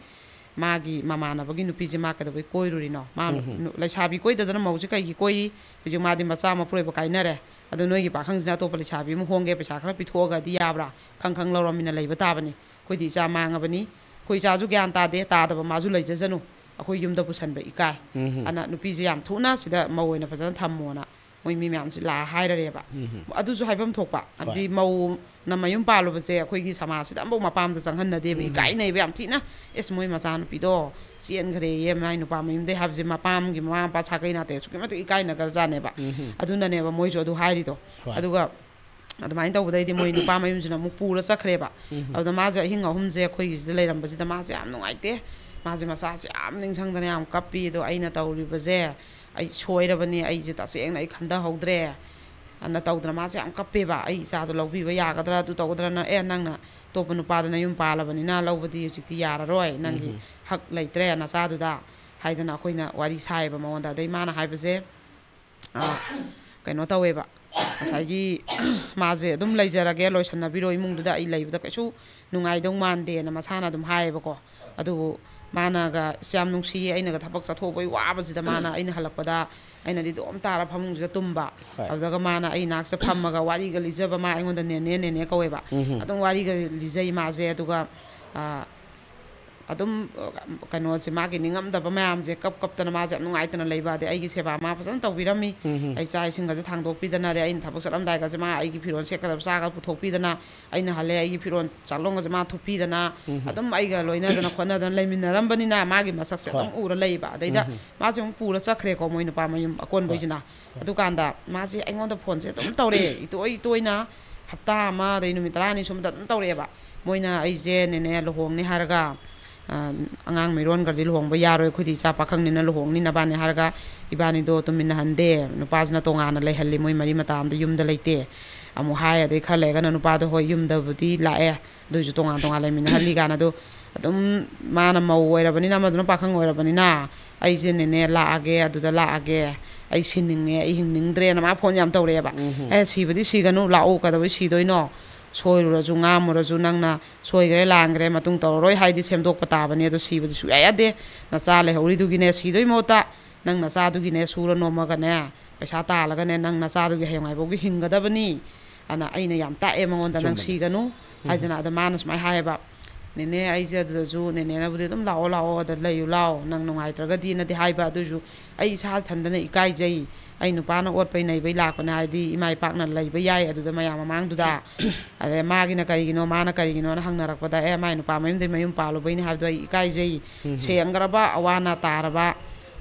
ꯃꯥꯒꯤ ꯃꯃꯥꯟꯅꯕꯒꯤ ꯅꯨꯄꯤꯁꯦ ꯃꯥ ꯀꯩꯗꯧꯕꯩ ꯀꯣꯏꯔꯨꯔꯤꯅꯣ? ꯃꯥ ꯎꯝ, ꯎꯝ꯫ ꯅꯨ-, ꯂꯩꯁꯥꯕꯤ ꯀꯣꯏꯗꯗꯅ ꯃꯧꯁꯦ ꯀꯩꯒꯤ ꯀꯣꯏꯔꯤ? ꯍꯧꯖꯤꯛ ꯃꯥꯗꯤ ꯃꯆꯥ ꯃꯄꯨꯔꯣꯏꯕ ꯀꯥꯏꯅꯔꯦ꯫ ꯑꯗꯣ ꯅꯣꯏꯒꯤ ꯄꯥꯈꯪꯁꯤꯅ ꯑꯇꯣꯞꯄ ꯂꯩꯁꯥꯕꯤ ꯑꯃ ꯍꯣꯡꯒꯦ, ꯄꯩꯁꯥ ꯈꯔ ꯄꯤꯊꯣꯛꯑꯒꯗꯤ ꯌꯥꯕ꯭ꯔꯥ? ꯈꯪ ꯈꯪ ꯂꯧꯔꯃꯤꯅ ꯂꯩꯕ ꯇꯥꯕꯅꯤ꯫ ꯑꯩꯈꯣꯏꯗꯤ ꯏꯆꯥ ꯃꯥꯡꯉꯕꯅꯤ꯫ ꯑꯩꯈꯣꯏ ꯏꯆꯥꯁꯨ ꯒ꯭ꯌꯥꯟ ꯇꯥꯗꯦ, ꯇꯥꯗꯕ ꯃꯥꯁꯨ ꯂꯩꯖꯁꯅꯨ꯫ ꯑꯩꯈꯣꯏ ꯌꯨꯝꯗ ꯄꯨꯁꯟꯕ ꯏꯀꯥꯏ꯫ ꯎꯝ, ꯎꯝ꯫ ꯑꯗꯨꯅ ꯅꯨꯄꯤꯁꯦ ꯌꯥꯝ ꯊꯨꯅ ꯁꯤꯗ ꯃꯧ ꯑꯣꯏꯅ ꯐꯖꯅ ꯊꯝꯃꯣꯅ ꯃꯣꯏ ꯃꯤ ꯃꯌꯥꯝꯁꯤ ꯂꯥꯛꯑ ꯍꯥꯏꯔꯔꯦꯕ꯫ ꯎꯝ, ꯎꯝ꯫ ꯑꯗꯨꯁꯨ ꯍꯥꯏꯐꯝ ꯊꯣꯛꯄ, ꯍꯣꯏ꯫ ꯍꯥꯏꯕꯗꯤ ꯃꯧꯅ ꯃꯌꯨꯝ ꯄꯥꯜꯂꯨꯕꯁꯦ ꯑꯩꯈꯣꯏꯒꯤ ꯁꯃꯥꯖꯁꯤꯗ ꯑꯃꯐꯥꯎ ꯃꯄꯥꯝꯗ ꯆꯪꯍꯟꯅꯗꯦꯕ, ꯎꯝ, ꯎꯝ꯫ ꯏꯀꯥꯏꯅꯩꯕ ꯌꯥꯝ ꯊꯤꯅ꯫ "ꯑꯦꯁ, ꯃꯣꯏ ꯃꯆꯥꯅꯨꯄꯤꯗꯣ ꯆꯦꯟꯈ꯭ꯔꯦꯌꯦ ꯃꯥꯏ ꯅꯨꯄꯥ ꯃꯌꯨꯝꯗꯩ" ꯍꯥꯏꯕꯁꯦ ꯃꯄꯥꯝꯒꯤ ꯃꯃꯥ ꯃꯄꯥ ꯁꯥꯒꯩ ꯅꯥꯇꯩ ꯑꯁꯨꯛꯀꯤ ꯃꯇꯤꯛ ꯏꯀꯥꯏꯅꯈ꯭ꯔꯖꯥꯠꯅꯦꯕ꯫ ꯎꯝ, ꯎꯝ꯫ ꯑꯗꯨꯅꯅꯦꯕ ꯃꯣꯏꯁꯨ ꯑꯗꯨ ꯍꯥꯏꯔꯤꯗꯣ꯫ ꯍꯣꯏ꯫ ꯑꯗꯨꯒ ꯑꯗꯨꯃꯥꯏꯅ ꯇꯧꯕꯗꯩꯗꯤ ꯃꯣꯏ ꯅꯨꯄꯥ ꯃꯌꯨꯝꯁꯤꯅ ꯑꯃꯨꯛ ꯄꯨꯔ ꯆꯠꯈ꯭ꯔꯦꯕ꯫ ꯎꯝ꯫ ꯑꯗꯨꯗ ꯃꯥꯁꯦ ꯑꯍꯤꯡ ꯑꯍꯨꯝꯁꯦ ꯑꯩꯈꯣꯏꯒꯤꯁꯤꯗ ꯂꯩꯔꯝꯕꯁꯤꯗ ꯃꯥꯁꯦ ꯌꯥꯝ ꯅꯨꯡꯉꯥꯏꯇꯦ꯫ ꯃꯥꯁꯦ ꯃꯆꯥꯁꯦ ꯌꯥꯝ ꯅꯤꯡꯁꯤꯡꯗꯅ ꯌꯥꯝ ꯀꯞꯄꯤ꯫ "ꯑꯗꯣ ꯑꯩꯅ ꯇꯧꯔꯤꯕꯁꯦ ꯑꯩ ꯁꯣꯏꯔꯕꯅꯤ, ꯑꯩꯁꯦ ꯇꯁꯦꯡꯅ ꯑꯩ ꯈꯟꯊꯍꯧꯗ꯭ꯔꯦ" ꯑꯅ ꯇꯧꯗꯅ ꯃꯥꯁꯦ ꯌꯥꯝ ꯀꯞꯄꯦꯕ꯫ "ꯑꯩ ꯏꯆꯥꯗꯣ ꯂꯧꯕꯤꯕ ꯌꯥꯒꯗ꯭ꯔꯥ, ꯑꯗꯨ ꯇꯧꯒꯗ꯭ꯔꯥꯅ?" "ꯑꯦ, ꯅꯪꯅ ꯑꯇꯣꯞꯄ ꯅꯨꯄꯥꯗ ꯅꯌꯨꯝ ꯄꯥꯜꯂꯕꯅꯤꯅ ꯂꯧꯕꯗꯤ ꯍꯧꯖꯤꯛꯇꯤ ꯌꯥꯔꯔꯣꯏ, ꯅꯪꯒꯤ ꯎꯝ꯫ ꯍꯛ ꯂꯩꯇ꯭ꯔꯦ ꯅꯆꯥꯗꯨꯗ" ꯍꯥꯏꯗꯅ ꯑꯩꯈꯣꯏꯅ ꯋꯥꯔꯤ ꯁꯥꯏꯌꯦꯕ ꯃꯉꯣꯟꯗ꯫ ꯑꯗꯩ ꯃꯥꯅ ꯍꯥꯏꯕꯁꯦ, ꯑ, ꯀꯩꯅꯣ ꯇꯧꯋꯦꯕ, ꯉꯁꯥꯏꯒꯤ ꯃꯥꯁꯦ ꯑꯗꯨꯝ ꯂꯩꯖꯔꯒꯦ, ꯂꯣꯏꯁꯟꯅꯕꯤꯔꯣ ꯏꯃꯨꯡꯗꯨꯗ, ꯑꯩ ꯂꯩꯕꯗ ꯀꯩꯁꯨ ꯅꯨꯡꯉꯥꯏꯗꯧ ꯃꯥꯟꯗꯦꯅ ꯃꯁꯥꯅ ꯑꯗꯨꯝ ꯍꯥꯏꯌꯦꯕꯀꯣ꯫ ꯑꯗꯨꯕꯨ ꯃꯥꯅꯒ ꯑꯁ ꯌꯥꯝ ꯅꯨꯡꯁꯤꯌꯦ, ꯑꯩꯅꯒ ꯊꯕꯛ ꯆꯠꯊꯣꯛꯄꯩ ꯋꯥꯕꯁꯤꯗ ꯃꯥꯅ ꯑꯩꯅ ꯍꯜꯂꯛꯄꯗ ꯑꯩꯅꯗꯤ ꯑꯗꯨꯝ ꯇꯥꯔ ꯐꯃꯨꯡꯁꯤꯗ ꯇꯨꯝꯕ꯫ ꯍꯣꯏ꯫ ꯑꯗꯨꯗꯒ ꯃꯥꯅ ꯑꯩ ꯅꯥꯛꯁꯤꯗ ꯐꯝꯃꯒ ꯋꯥꯔꯤꯒ ꯂꯤꯖꯕ, ꯃꯥ ꯑꯩꯉꯣꯟꯗ "ꯅꯦꯅꯦ, ꯅꯦꯅꯦ" ꯀꯧꯋꯦꯕ꯫ ꯎꯝ꯫ ꯑꯗꯨꯝ ꯋꯥꯔꯤꯒ ꯂꯤꯖꯩ ꯃꯥꯁꯦ꯫ ꯑꯗꯨꯒ, ꯑ, ꯑꯗꯨꯝ, ꯑ, ꯀꯩꯅꯣꯁꯦ, ꯃꯥꯒꯤ ꯅꯤꯡꯉꯝꯗꯕ ꯃꯌꯥꯝꯁꯦ ꯀꯞ ꯀꯞꯇꯅ ꯃꯥꯁꯦ ꯌꯥꯝ ꯅꯨꯡꯉꯥꯏꯇꯅ ꯂꯩꯕ꯫ ꯑꯗꯩ ꯑꯩꯒꯤ ꯁꯦꯕꯥ ꯃꯥ ꯐꯖꯅ ꯇꯧꯕꯤꯔꯝꯃꯤ꯫ ꯎꯝ꯫ ꯑꯩ ꯆꯥꯛ ꯏꯁꯤꯡꯒꯁꯦ ꯊꯥꯡꯗꯣꯛꯄꯤꯗꯅ, ꯑꯗꯩ ꯑꯩꯅ ꯊꯕꯛ ꯆꯠꯂꯝꯗꯥꯏꯒꯁꯦ ꯃꯥ ꯑꯩꯒꯤ ꯐꯤꯔꯣꯜ ꯁꯦꯠꯀꯗꯕ ꯆꯥꯒ ꯄꯨꯊꯣꯛꯄꯤꯗꯅ, ꯑꯩꯅ ꯍꯜꯂꯦ ꯑꯩꯒꯤ ꯐꯤꯔꯣꯜ ꯆꯥꯛꯂꯣꯟꯒꯁꯦ ꯃꯥ ꯊꯨꯞꯄꯤꯗꯅ, ꯎꯝ꯫ ꯑꯗꯨꯝ ꯑꯩꯒ ꯂꯣꯏꯅꯗꯅ ꯈꯣꯠꯅꯗꯅ ꯂꯩꯃꯤꯟꯅꯔꯝꯕꯅꯤꯅ ꯃꯥꯒꯤ ꯃꯁꯛꯁꯦ ꯍꯣꯏ꯫ ꯑꯗꯨꯝ ꯎꯔ ꯂꯩꯕ꯫ ꯑꯗꯩꯗ ꯎꯝ꯫ ꯃꯥꯁꯦ ꯑꯃꯨꯛ ꯄꯨꯔ ꯆꯠꯈ꯭ꯔꯦꯀꯣ ꯃꯣꯏ ꯅꯨꯄꯥ ꯃꯌꯨꯝ ꯍꯣꯏ꯫ ꯑꯀꯣꯟꯕꯩꯁꯤꯅ꯫ ꯑꯗꯨꯀꯥꯟꯗ ꯃꯥꯁꯦ ꯑꯩꯉꯣꯟꯗ ꯐꯣꯟꯁꯦ ꯑꯗꯨꯝ ꯇꯧꯔꯛꯑꯦ, ꯏꯇꯣꯏ ꯇꯣꯏꯅ꯫ ꯍꯞꯇꯥ ꯑꯃ ꯑꯗꯩ ꯅꯨꯃꯤꯠ ꯇꯔꯥꯅꯤ ꯁꯨꯝꯕꯗ ꯑꯗꯨꯝ ꯇꯧꯔꯛꯑꯦꯕ꯫ ꯃꯣꯏꯅ ꯑꯩꯁꯦ "ꯅꯦꯅꯦ ꯂꯨꯍꯣꯡꯅꯤ" ꯍꯥꯏꯔꯒ, ꯑ, "ꯑꯉꯥꯡ ꯃꯤꯔꯣꯟꯈ꯭ꯔꯗꯤ ꯂꯨꯍꯣꯡꯕ ꯌꯥꯔꯣꯏ, ꯑꯩꯈꯣꯏꯗꯤ ꯏꯆꯥ ꯄꯥꯈꯪꯅꯤꯅ ꯂꯨꯍꯣꯡꯅꯤ ꯅꯕꯥꯅꯤ" ꯍꯥꯏꯔꯒ ꯏꯕꯥꯅꯤꯗꯣ ꯇꯨꯝꯃꯤꯟꯅꯍꯟꯗꯦ꯫ ꯅꯨꯄꯥꯁꯤꯅ ꯇꯣꯉꯥꯟꯅ ꯂꯩꯍꯜꯂꯤ, ꯃꯣꯏ ꯃꯔꯤ ꯃꯇꯥ ꯑꯝꯗ ꯌꯨꯝꯗ ꯂꯩꯇꯦ ꯑꯃꯨꯛ ꯍꯥꯏ꯫ ꯑꯗꯩ ꯈꯔ ꯂꯩꯔꯒꯅ ꯅꯨꯄꯥꯗꯣ ꯍꯣꯏ ꯌꯨꯝꯗꯕꯨꯗꯤ ꯂꯥꯛꯑꯦ, ꯑꯗꯨꯏꯁꯨ ꯇꯣꯉꯥꯟ ꯇꯣꯉꯥꯟ ꯂꯩꯃꯤꯟꯅꯍꯜꯂꯤ ꯀꯥꯏꯅ꯫ ꯑꯗꯣ ꯑꯗꯨꯝ ꯃꯥꯅ ꯃꯧ ꯑꯣꯏꯔꯕꯅꯤꯅ, ꯑꯃꯗꯨꯅ ꯄꯥꯈꯪ ꯑꯣꯏꯔꯕꯅꯤꯅ, "ꯑꯩꯁꯦ ꯅꯦꯅꯦ ꯂꯥꯛꯑꯒꯦ, ꯑꯗꯨꯗ ꯂꯥꯛꯑꯒꯦ, ꯑꯩ ꯁꯤꯅꯤꯡꯉꯦ, ꯑꯩ ꯍꯤꯡꯅꯤꯡꯗ꯭ꯔꯦꯅ" ꯃꯥ ꯐꯣꯟ ꯌꯥꯝ ꯇꯧꯔꯛꯑꯦꯕ꯫ ꯎꯝ꯫ "ꯑꯦ, ꯁꯤꯕꯗꯤ ꯁꯤꯒꯅꯨ, ꯂꯥꯛꯎ, ꯀꯩꯗꯧꯕꯩ ꯁꯤꯗꯣꯏꯅꯣ? ꯁꯣꯏꯔꯨꯔꯁꯨ ꯉꯥꯝꯃꯨꯔꯁꯨ ꯅꯪꯅ ꯁꯣꯏꯈ꯭ꯔꯦ ꯂꯥꯟꯈ꯭ꯔꯦ, ꯃꯇꯨꯡ ꯇꯧꯔꯔꯣꯏ ꯍꯥꯏꯗꯤ ꯁꯦꯝꯗꯣꯛꯄ ꯇꯥꯕꯅꯤ꯫ ꯑꯗꯣ ꯁꯤꯕꯗꯤ ꯁꯨꯡꯌꯥ ꯌꯥꯗꯦ꯫ ꯅꯆꯥ ꯂꯩꯍꯧꯔꯤꯗꯨꯒꯤꯅꯦ, ꯁꯤꯗꯣꯏ ꯃꯍꯨꯠꯇ ꯅꯪ ꯅꯆꯥꯗꯨꯒꯤꯅꯦ, ꯁꯨꯔ ꯅꯣꯝꯃꯒꯅꯦ, ꯄꯩꯁꯥ ꯇꯥꯜꯂꯒꯅꯦ, ꯅꯪ ꯅꯆꯥꯗꯨꯒꯤ ꯍꯌꯦꯡꯋꯥꯏꯐꯥꯎꯒꯤ ꯍꯤꯡꯒꯗꯕꯅꯤ" ꯑꯅ ꯑꯩꯅ ꯌꯥꯝ ꯇꯥꯛꯑꯦ ꯃꯉꯣꯟꯗ, "ꯅꯪ ꯆꯨꯝꯕꯅꯦ꯫ ꯁꯤꯒꯅꯨ" ꯎꯝ꯫ ꯍꯥꯏꯗꯅ꯫ ꯑꯗ ꯃꯥꯅ ꯁꯨꯃꯥꯏꯅ ꯍꯥꯏꯌꯦꯕ, "ꯅꯦꯅꯦ, ꯑꯩꯁꯦ ꯑꯗꯨꯗꯁꯨ ꯅꯦꯅꯦꯅꯕꯨꯗꯤ ꯑꯗꯨꯝ 'ꯂꯥꯛꯑꯣ, ꯂꯥꯛꯑꯣ, ꯑꯗ ꯂꯩꯌꯨ, ꯂꯥꯛꯑꯣ, ꯅꯪ ꯅꯨꯡꯉꯥꯏꯇ꯭ꯔꯒꯗꯤꯅꯗꯤ' ꯍꯥꯏꯕ, ꯑꯗꯨꯏꯁꯨ ꯑꯩ ꯏꯁꯥ ꯏꯊꯟꯗꯅ ꯏꯀꯥꯏꯖꯩ꯫ ꯑꯩ ꯅꯨꯄꯥꯅ ꯑꯣꯠꯄꯩ ꯅꯩꯕꯩ ꯂꯥꯛꯄꯅꯦ ꯍꯥꯏꯗꯤ ꯏꯃꯥ ꯏꯄꯥꯛꯅ ꯂꯩꯕ ꯌꯥꯏ ꯑꯗꯨꯗ ꯃꯌꯥꯝ ꯃꯃꯥꯡꯗꯨꯗ꯫ ꯑꯗꯩ ꯃꯥꯒꯤꯅ ꯀꯔꯤꯒꯤꯅꯣ, ꯃꯥꯅ ꯀꯔꯤꯒꯤꯅꯣꯅ ꯍꯪꯅꯔꯛꯄꯗ, 'ꯑꯦ, ꯃꯥꯏ ꯅꯨꯄꯥ ꯃꯌꯨꯝꯗꯩ ꯃꯌꯨꯝ ꯄꯥꯜꯂꯨꯕꯩꯅꯦ' ꯍꯥꯏꯕꯗꯣ ꯑꯩ ꯏꯀꯥꯏꯖꯩ꯫ ꯎꯝ꯫ ꯁꯦꯡꯈ꯭ꯔꯕ ꯑꯋꯥꯅ ꯇꯥꯔꯕ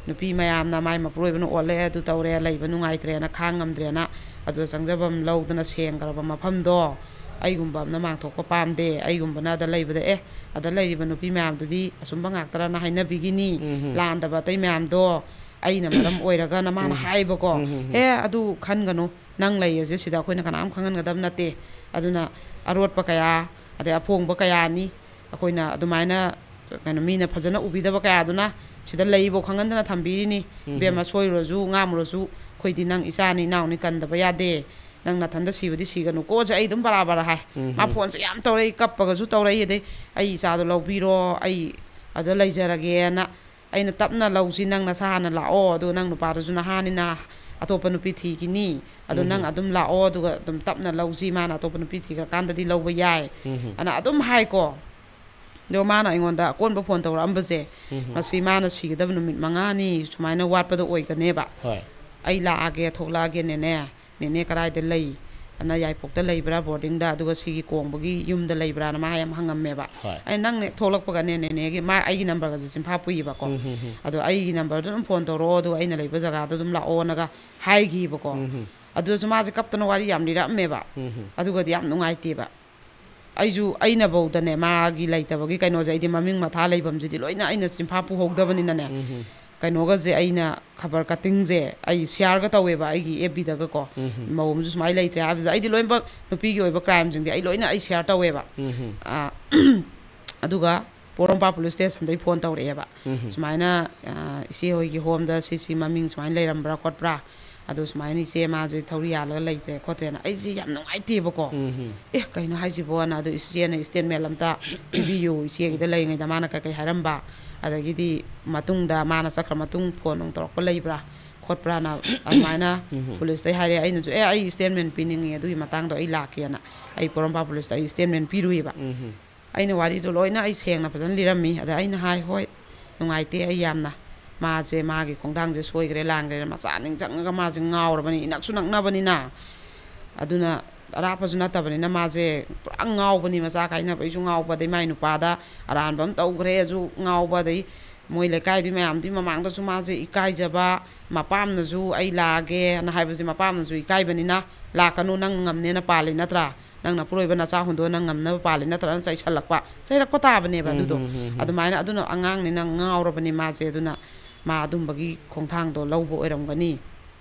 ꯅꯨꯄꯤ ꯃꯌꯥꯝꯅ ꯃꯥꯏ ꯃꯄꯨꯔꯣꯏꯕꯅ ꯑꯣꯠꯂꯛꯑꯦ, ꯑꯗꯨ ꯇꯧꯔꯦ, ꯂꯩꯕ ꯅꯨꯡꯉꯥꯏꯇ꯭ꯔꯦꯅ ꯈꯥꯡ ꯉꯝꯗ꯭ꯔꯦꯅ ꯑꯗꯨꯗ ꯆꯪꯖꯐꯝ ꯂꯧꯗꯅ ꯁꯦꯡꯈ꯭ꯔꯕ ꯃꯐꯝꯗꯣ ꯑꯩꯒꯨꯝꯕ ꯑꯃꯅ ꯃꯥꯡꯊꯣꯛꯄ ꯄꯥꯝꯗꯦ꯫ ꯑꯩꯒꯨꯝꯕꯅ ꯑꯗ ꯂꯩꯕꯗ 'ꯑꯦ, ꯑꯗ ꯂꯩꯔꯤꯕ ꯅꯨꯄꯤ ꯃꯌꯥꯝꯗꯨꯗꯤ ꯑꯆꯨꯝꯕ ꯉꯥꯛꯇꯔꯅ' ꯍꯥꯏꯅꯕꯤꯒꯤꯅꯤ꯫ ꯎꯝ꯫ ꯂꯥꯟꯗꯕ ꯑꯇꯩ ꯃꯌꯥꯝꯗꯣ ꯑꯩꯅ ꯃꯔꯝ ꯑꯣꯏꯔꯒꯅ ꯃꯥꯅ ꯎꯝ꯫ ꯍꯥꯏꯕꯀꯣ꯫ ꯎꯝ꯫ "ꯑꯦ, ꯑꯗꯨ ꯈꯟꯒꯅꯨ, ꯅꯪ ꯂꯩꯔꯁꯦ ꯁꯤꯗ, ꯑꯩꯈꯣꯏꯅ ꯀꯅꯥꯝ ꯈꯪꯍꯟꯒꯗꯕ ꯅꯠꯇꯦ꯫ ꯑꯗꯨꯅ ꯑꯔꯣꯠꯄ ꯀꯌꯥ, ꯑꯗꯩ ꯑꯐꯣꯡꯕ ꯀꯌꯥꯅꯤ꯫ ꯑꯩꯈꯣꯏꯅ ꯑꯗꯨꯃꯥꯏꯅ ꯀꯩꯅꯣ, ꯃꯤꯅ ꯐꯖꯅ ꯎꯕꯤꯗꯕ ꯀꯌꯥꯗꯨꯅ ꯁꯤꯗ ꯂꯩꯕꯧ ꯈꯪꯍꯟꯗꯅ ꯊꯝꯕꯤꯔꯤꯅꯤ꯫ "ꯏꯕꯦꯝꯃ, ꯁꯣꯏꯔꯨꯔꯁꯨ ꯉꯥꯝꯃꯨꯔꯁꯨ ꯑꯩꯈꯣꯏꯗꯤ ꯅꯪ ꯏꯆꯥꯅꯤ, ꯏꯅꯥꯎꯅꯤ, ꯀꯟꯗꯕ ꯌꯥꯗꯦ, ꯅꯪ ꯅꯊꯟꯗ ꯁꯤꯕꯗꯤ ꯁꯤꯒꯅꯨꯀꯣꯁꯦ" ꯑꯩ ꯑꯗꯨꯝ ꯕꯔꯥ ꯕꯔꯥ ꯍꯥꯏ꯫ ꯃꯥ ꯐꯣꯟꯁꯦ ꯌꯥꯝ ꯇꯧꯔꯛꯏ, ꯀꯞꯄꯒꯁꯨ ꯇꯧꯔꯛꯏ, ꯑꯗꯩ "ꯑꯩ ꯏꯆꯥꯗꯣ ꯂꯧꯕꯤꯔꯣ, ꯑꯩ ꯑꯗ ꯂꯩꯖꯔꯒꯦꯅ, ꯑꯩꯅ ꯇꯞꯅ ꯂꯧꯁꯤ, ꯅꯪ ꯅꯁꯥ ꯍꯥꯟꯅ ꯂꯥꯛꯑꯣ, ꯑꯗꯨ ꯅꯪ ꯅꯨꯄꯥꯗꯨꯁꯨ ꯅꯍꯥꯅꯤꯅ ꯑꯇꯣꯞꯄ ꯅꯨꯄꯤ ꯊꯤꯈꯤꯅꯤ, ꯑꯗꯨ ꯅꯪ ꯑꯗꯨꯝ ꯂꯥꯛꯑꯣ, ꯑꯗꯨꯒ ꯑꯗꯨꯝ ꯇꯞꯅ ꯂꯧꯁꯤ, ꯃꯥꯅ ꯑꯇꯣꯞꯄ ꯅꯨꯄꯤ ꯊꯤꯈ꯭ꯔꯀꯥꯟꯗꯗꯤ ꯂꯧꯕ ꯌꯥꯏ" ꯑꯅ ꯑꯗꯨꯝ ꯍꯥꯏꯀꯣ꯫ ꯑꯗꯣ ꯃꯥꯅ ꯑꯩꯉꯣꯟꯗ ꯑꯀꯣꯟꯕ ꯐꯣꯟ ꯇꯧꯔꯛꯑꯝꯕꯁꯦ, ꯃꯁꯤ ꯃꯥꯅ ꯁꯤꯒꯗꯕ ꯅꯨꯃꯤꯠ ꯃꯉꯥꯅꯤ ꯁꯨꯃꯥꯏꯅ ꯋꯥꯠꯄꯗ ꯑꯣꯏꯒꯅꯦꯕ꯫ "ꯑꯩ ꯂꯥꯛꯑꯒꯦ, ꯊꯣꯛꯂꯛꯑꯒꯦ ꯅꯦꯅꯦ, ꯅꯦꯅꯦ ꯀꯗꯥꯏꯗ ꯂꯩ? ꯑꯅ ꯌꯥꯏꯄꯣꯛꯇ ꯂꯩꯕ꯭ꯔꯥ, ꯕꯣꯔꯗꯤꯡꯗ, ꯑꯗꯨꯒ ꯁꯤꯒꯤ ꯀꯣꯡꯕꯒꯤ ꯌꯨꯝꯗ ꯂꯩꯕ꯭ꯔꯥꯅ" ꯃꯥ ꯌꯥꯝ ꯍꯪꯉꯝꯃꯦꯕ꯫ ꯑꯩꯅ, "ꯅꯪꯅ ꯍꯦꯛ ꯊꯣꯛꯂꯛꯄꯒꯅꯦ ꯅꯦꯅꯦꯒꯤ", ꯃꯥ ꯑꯩꯒꯤ ꯅꯝꯕꯔꯒꯁꯦ ꯆꯤꯟꯐꯥ ꯄꯨꯏꯌꯦꯕꯀꯣ꯫ "ꯑꯗꯣ ꯑꯩꯒꯤ ꯅꯝꯕꯔꯗꯣ ꯑꯗꯨꯝ ꯐꯣꯟ ꯇꯧꯔꯛꯑꯣ, ꯑꯗꯨꯒ ꯑꯩꯅ ꯂꯩꯕ ꯖꯒꯥꯗꯣ ꯑꯗꯨꯝ ꯂꯥꯛꯑꯣꯅꯒ ꯍꯥꯏꯈꯤꯕꯀꯣ꯫ ꯑꯗꯨꯗꯁꯨ ꯃꯥꯁꯦ ꯀꯞꯇꯅ ꯋꯥꯔꯤ ꯌꯥꯝ ꯂꯤꯔꯛꯑꯝꯃꯦꯕ꯫ ꯑꯗꯨꯒꯗꯤ ꯌꯥꯝ ꯅꯨꯡꯉꯥꯏꯇꯦꯕ꯫ ꯑꯩꯁꯨ, ꯑꯩꯅꯐꯧꯗꯅꯦ, ꯃꯥꯒꯤ ꯂꯩꯇꯕꯒꯤ ꯀꯩꯅꯣꯁꯦ ꯑꯩꯗꯤ ꯃꯃꯤꯡ ꯃꯊꯥ ꯂꯩꯐꯝꯁꯤꯗꯤ ꯂꯣꯏꯅ ꯑꯩꯅ ꯆꯤꯟꯐꯥ ꯄꯨꯍꯧꯗꯕꯅꯤꯅꯅꯦ꯫ ꯀꯩꯅꯣꯒꯁꯦ, ꯑꯩꯅ ꯈꯕꯔ ꯀꯠꯇꯤꯡꯁꯦ ꯑꯩ ꯁꯤꯌꯥꯔꯒ ꯇꯧꯋꯦꯕ ꯑꯩꯒꯤ ꯑꯦꯐ ꯕꯤꯗꯒꯀꯣ꯫ "ꯃꯧ ꯑꯃꯁꯨ ꯁꯨꯃꯥꯏꯅ ꯂꯩꯇ꯭ꯔꯦ" ꯍꯥꯏꯕꯁꯦ ꯑꯩꯗꯤ ꯂꯣꯏꯅꯃꯛ ꯅꯨꯄꯤꯒꯤ ꯑꯣꯏꯕ ꯀ꯭ꯔꯥꯏꯝꯁꯤꯡꯗꯤ ꯑꯩ ꯂꯣꯏꯅ ꯑꯩ ꯁꯤꯌꯥꯔ ꯇꯧꯋꯦꯕ꯫ ꯑꯥ, ꯑꯗꯨꯒ ꯄꯣꯔꯣꯝꯄꯥꯠ ꯄꯨꯂꯤꯁ ꯁ꯭ꯇꯦꯁꯟꯗꯩ ꯐꯣꯟ ꯇꯧꯔꯛꯑꯦꯕ꯫ "ꯁꯨꯃꯥꯏꯅ, ꯑ, ꯏꯆꯦ ꯍꯣꯏꯒꯤ ꯍꯣꯝꯗ ꯁꯤ ꯁꯤ ꯃꯃꯤꯡ ꯁꯨꯃꯥꯏꯅ ꯂꯩꯔꯝꯕ꯭ꯔꯥ ꯈꯣꯠꯄ꯭ꯔꯥ, ꯑꯗꯣ ꯁꯨꯃꯥꯏꯅ ꯏꯆꯦ ꯃꯥꯁꯦ ꯊꯧꯔꯤ ꯌꯥꯜꯂꯒ ꯂꯩꯇ꯭ꯔꯦ ꯈꯣꯠꯇ꯭ꯔꯦꯅ", ꯑꯩꯁꯦ ꯌꯥꯝ ꯅꯨꯡꯉꯥꯏꯇꯦꯕꯀꯣ꯫ "ꯑꯦ, ꯀꯩꯅꯣ ꯍꯥꯏꯁꯤꯕꯣꯅ", ꯑꯗꯣ ꯏꯆꯦꯅ ꯏꯁꯇꯦꯠꯃꯦꯟ ꯑꯝꯇ ꯄꯤꯕꯤꯌꯨ, ꯏꯆꯦꯒꯤꯗ ꯂꯩꯔꯤꯉꯩꯗ ꯃꯥꯅ ꯀꯩꯀꯩ ꯍꯥꯏꯔꯝꯕ, ꯑꯗꯒꯤꯗꯤ ꯃꯇꯨꯡꯗ ꯃꯥꯅ ꯆꯠꯈ꯭ꯔ ꯃꯇꯨꯡ ꯐꯣꯟ ꯅꯨꯡ ꯇꯧꯔꯛꯄ ꯂꯩꯕ꯭ꯔꯥ ꯈꯣꯠꯄ꯭ꯔꯥꯅ ꯑꯗꯨꯃꯥꯏꯅ ꯄꯨꯂꯤꯁꯇꯩ ꯍꯥꯏꯔꯦ꯫ ꯑꯩꯅꯁꯨ, "ꯑꯦ, ꯑꯩ ꯏꯁꯇꯦꯠꯃꯦꯟ ꯄꯤꯅꯤꯡꯉꯤ, ꯑꯗꯨꯒꯤ ꯃꯇꯥꯡꯗꯣ ꯑꯩ ꯂꯥꯛꯀꯦꯅ", ꯑꯩ ꯄꯣꯔꯣꯝꯄꯥꯠ ꯄꯨꯂꯤꯁꯇ ꯑꯩ ꯏꯁꯇꯦꯠꯃꯦꯟ ꯄꯤꯔꯨꯏꯕ꯫ ꯑꯩꯅ ꯋꯥꯔꯤꯗꯣ ꯂꯣꯏꯅ ꯑꯩ ꯁꯦꯡꯅ ꯐꯖꯅ ꯂꯤꯔꯝꯃꯤ꯫ ꯑꯗ ꯑꯩꯅ ꯍꯥꯏ, "ꯍꯣꯏ, ꯅꯨꯡꯉꯥꯏꯇꯦ, ꯑꯩ ꯌꯥꯝꯅ, ꯃꯥꯁꯦ ꯃꯥꯒꯤ ꯈꯣꯡꯊꯥꯡꯁꯦ ꯁꯣꯏꯈ꯭ꯔꯦ, ꯂꯥꯟꯈ꯭ꯔꯦꯅ", ꯃꯆꯥ ꯅꯤꯡꯁꯤꯡꯉꯒ ꯃꯥꯁꯦ ꯉꯥꯎꯔꯕꯅꯤ, ꯏꯅꯛꯁꯨ ꯅꯛꯅꯕꯅꯤꯅ꯫ ꯑꯗꯨꯅ ꯑꯔꯥꯞꯄꯁꯨ ꯅꯠꯇꯕꯅꯤꯅ ꯃꯥꯁꯦ ꯄꯨꯔꯥ ꯉꯥꯎꯕꯅꯤ, ꯃꯆꯥ ꯀꯥꯏꯅꯕꯩꯁꯨ ꯉꯥꯎꯕ, ꯑꯗꯩ ꯃꯥꯏ ꯅꯨꯄꯥꯗ ꯑꯔꯥꯟꯕ ꯑꯃ ꯇꯧꯈ꯭ꯔꯦꯁꯨ ꯉꯥꯎꯕ, ꯑꯗꯩ ꯃꯣꯏ ꯂꯩꯀꯥꯏꯗꯨꯒꯤ ꯃꯌꯥꯝꯗꯨꯒꯤ ꯃꯃꯥꯡꯗꯁꯨ ꯃꯥꯁꯦ ꯏꯀꯥꯏꯖꯕ, ꯃꯄꯥꯝꯅꯁꯨ "ꯑꯩ ꯂꯥꯛꯑꯒꯦꯅ" ꯍꯥꯏꯕꯁꯦ ꯃꯄꯥꯝꯅꯁꯨ ꯏꯀꯥꯏꯕꯅꯤꯅ, "ꯂꯥꯛꯀꯅꯨ, ꯅꯪ ꯉꯝꯅꯦꯅ ꯄꯥꯜꯂꯤ ꯅꯠꯇ꯭ꯔꯥ? ꯅꯪ ꯅꯄꯨꯔꯣꯏꯕ ꯅꯆꯥ ꯍꯨꯟꯗꯣꯛꯑ ꯅꯪ ꯉꯝꯅꯕ ꯄꯥꯜꯂꯤ ꯅꯠꯇ꯭ꯔꯥꯅ" ꯆꯩꯁꯜꯂꯛꯄ, ꯆꯩꯔꯛꯄ ꯇꯥꯕꯅꯦꯕ ꯑꯗꯨꯗꯣ꯫ ꯑꯗꯨꯃꯥꯏꯅ ꯑꯗꯨꯅ ꯑꯉꯥꯡꯅꯤꯅ ꯉꯥꯎꯔꯕꯅꯤ ꯃꯥꯁꯦ, ꯑꯗꯨꯅ ꯃꯥ ꯑꯗꯨꯝꯕꯒꯤ ꯈꯣꯡꯊꯥꯡꯗꯣ ꯂꯧꯕ ꯑꯣꯏꯔꯝꯒꯅꯤ꯫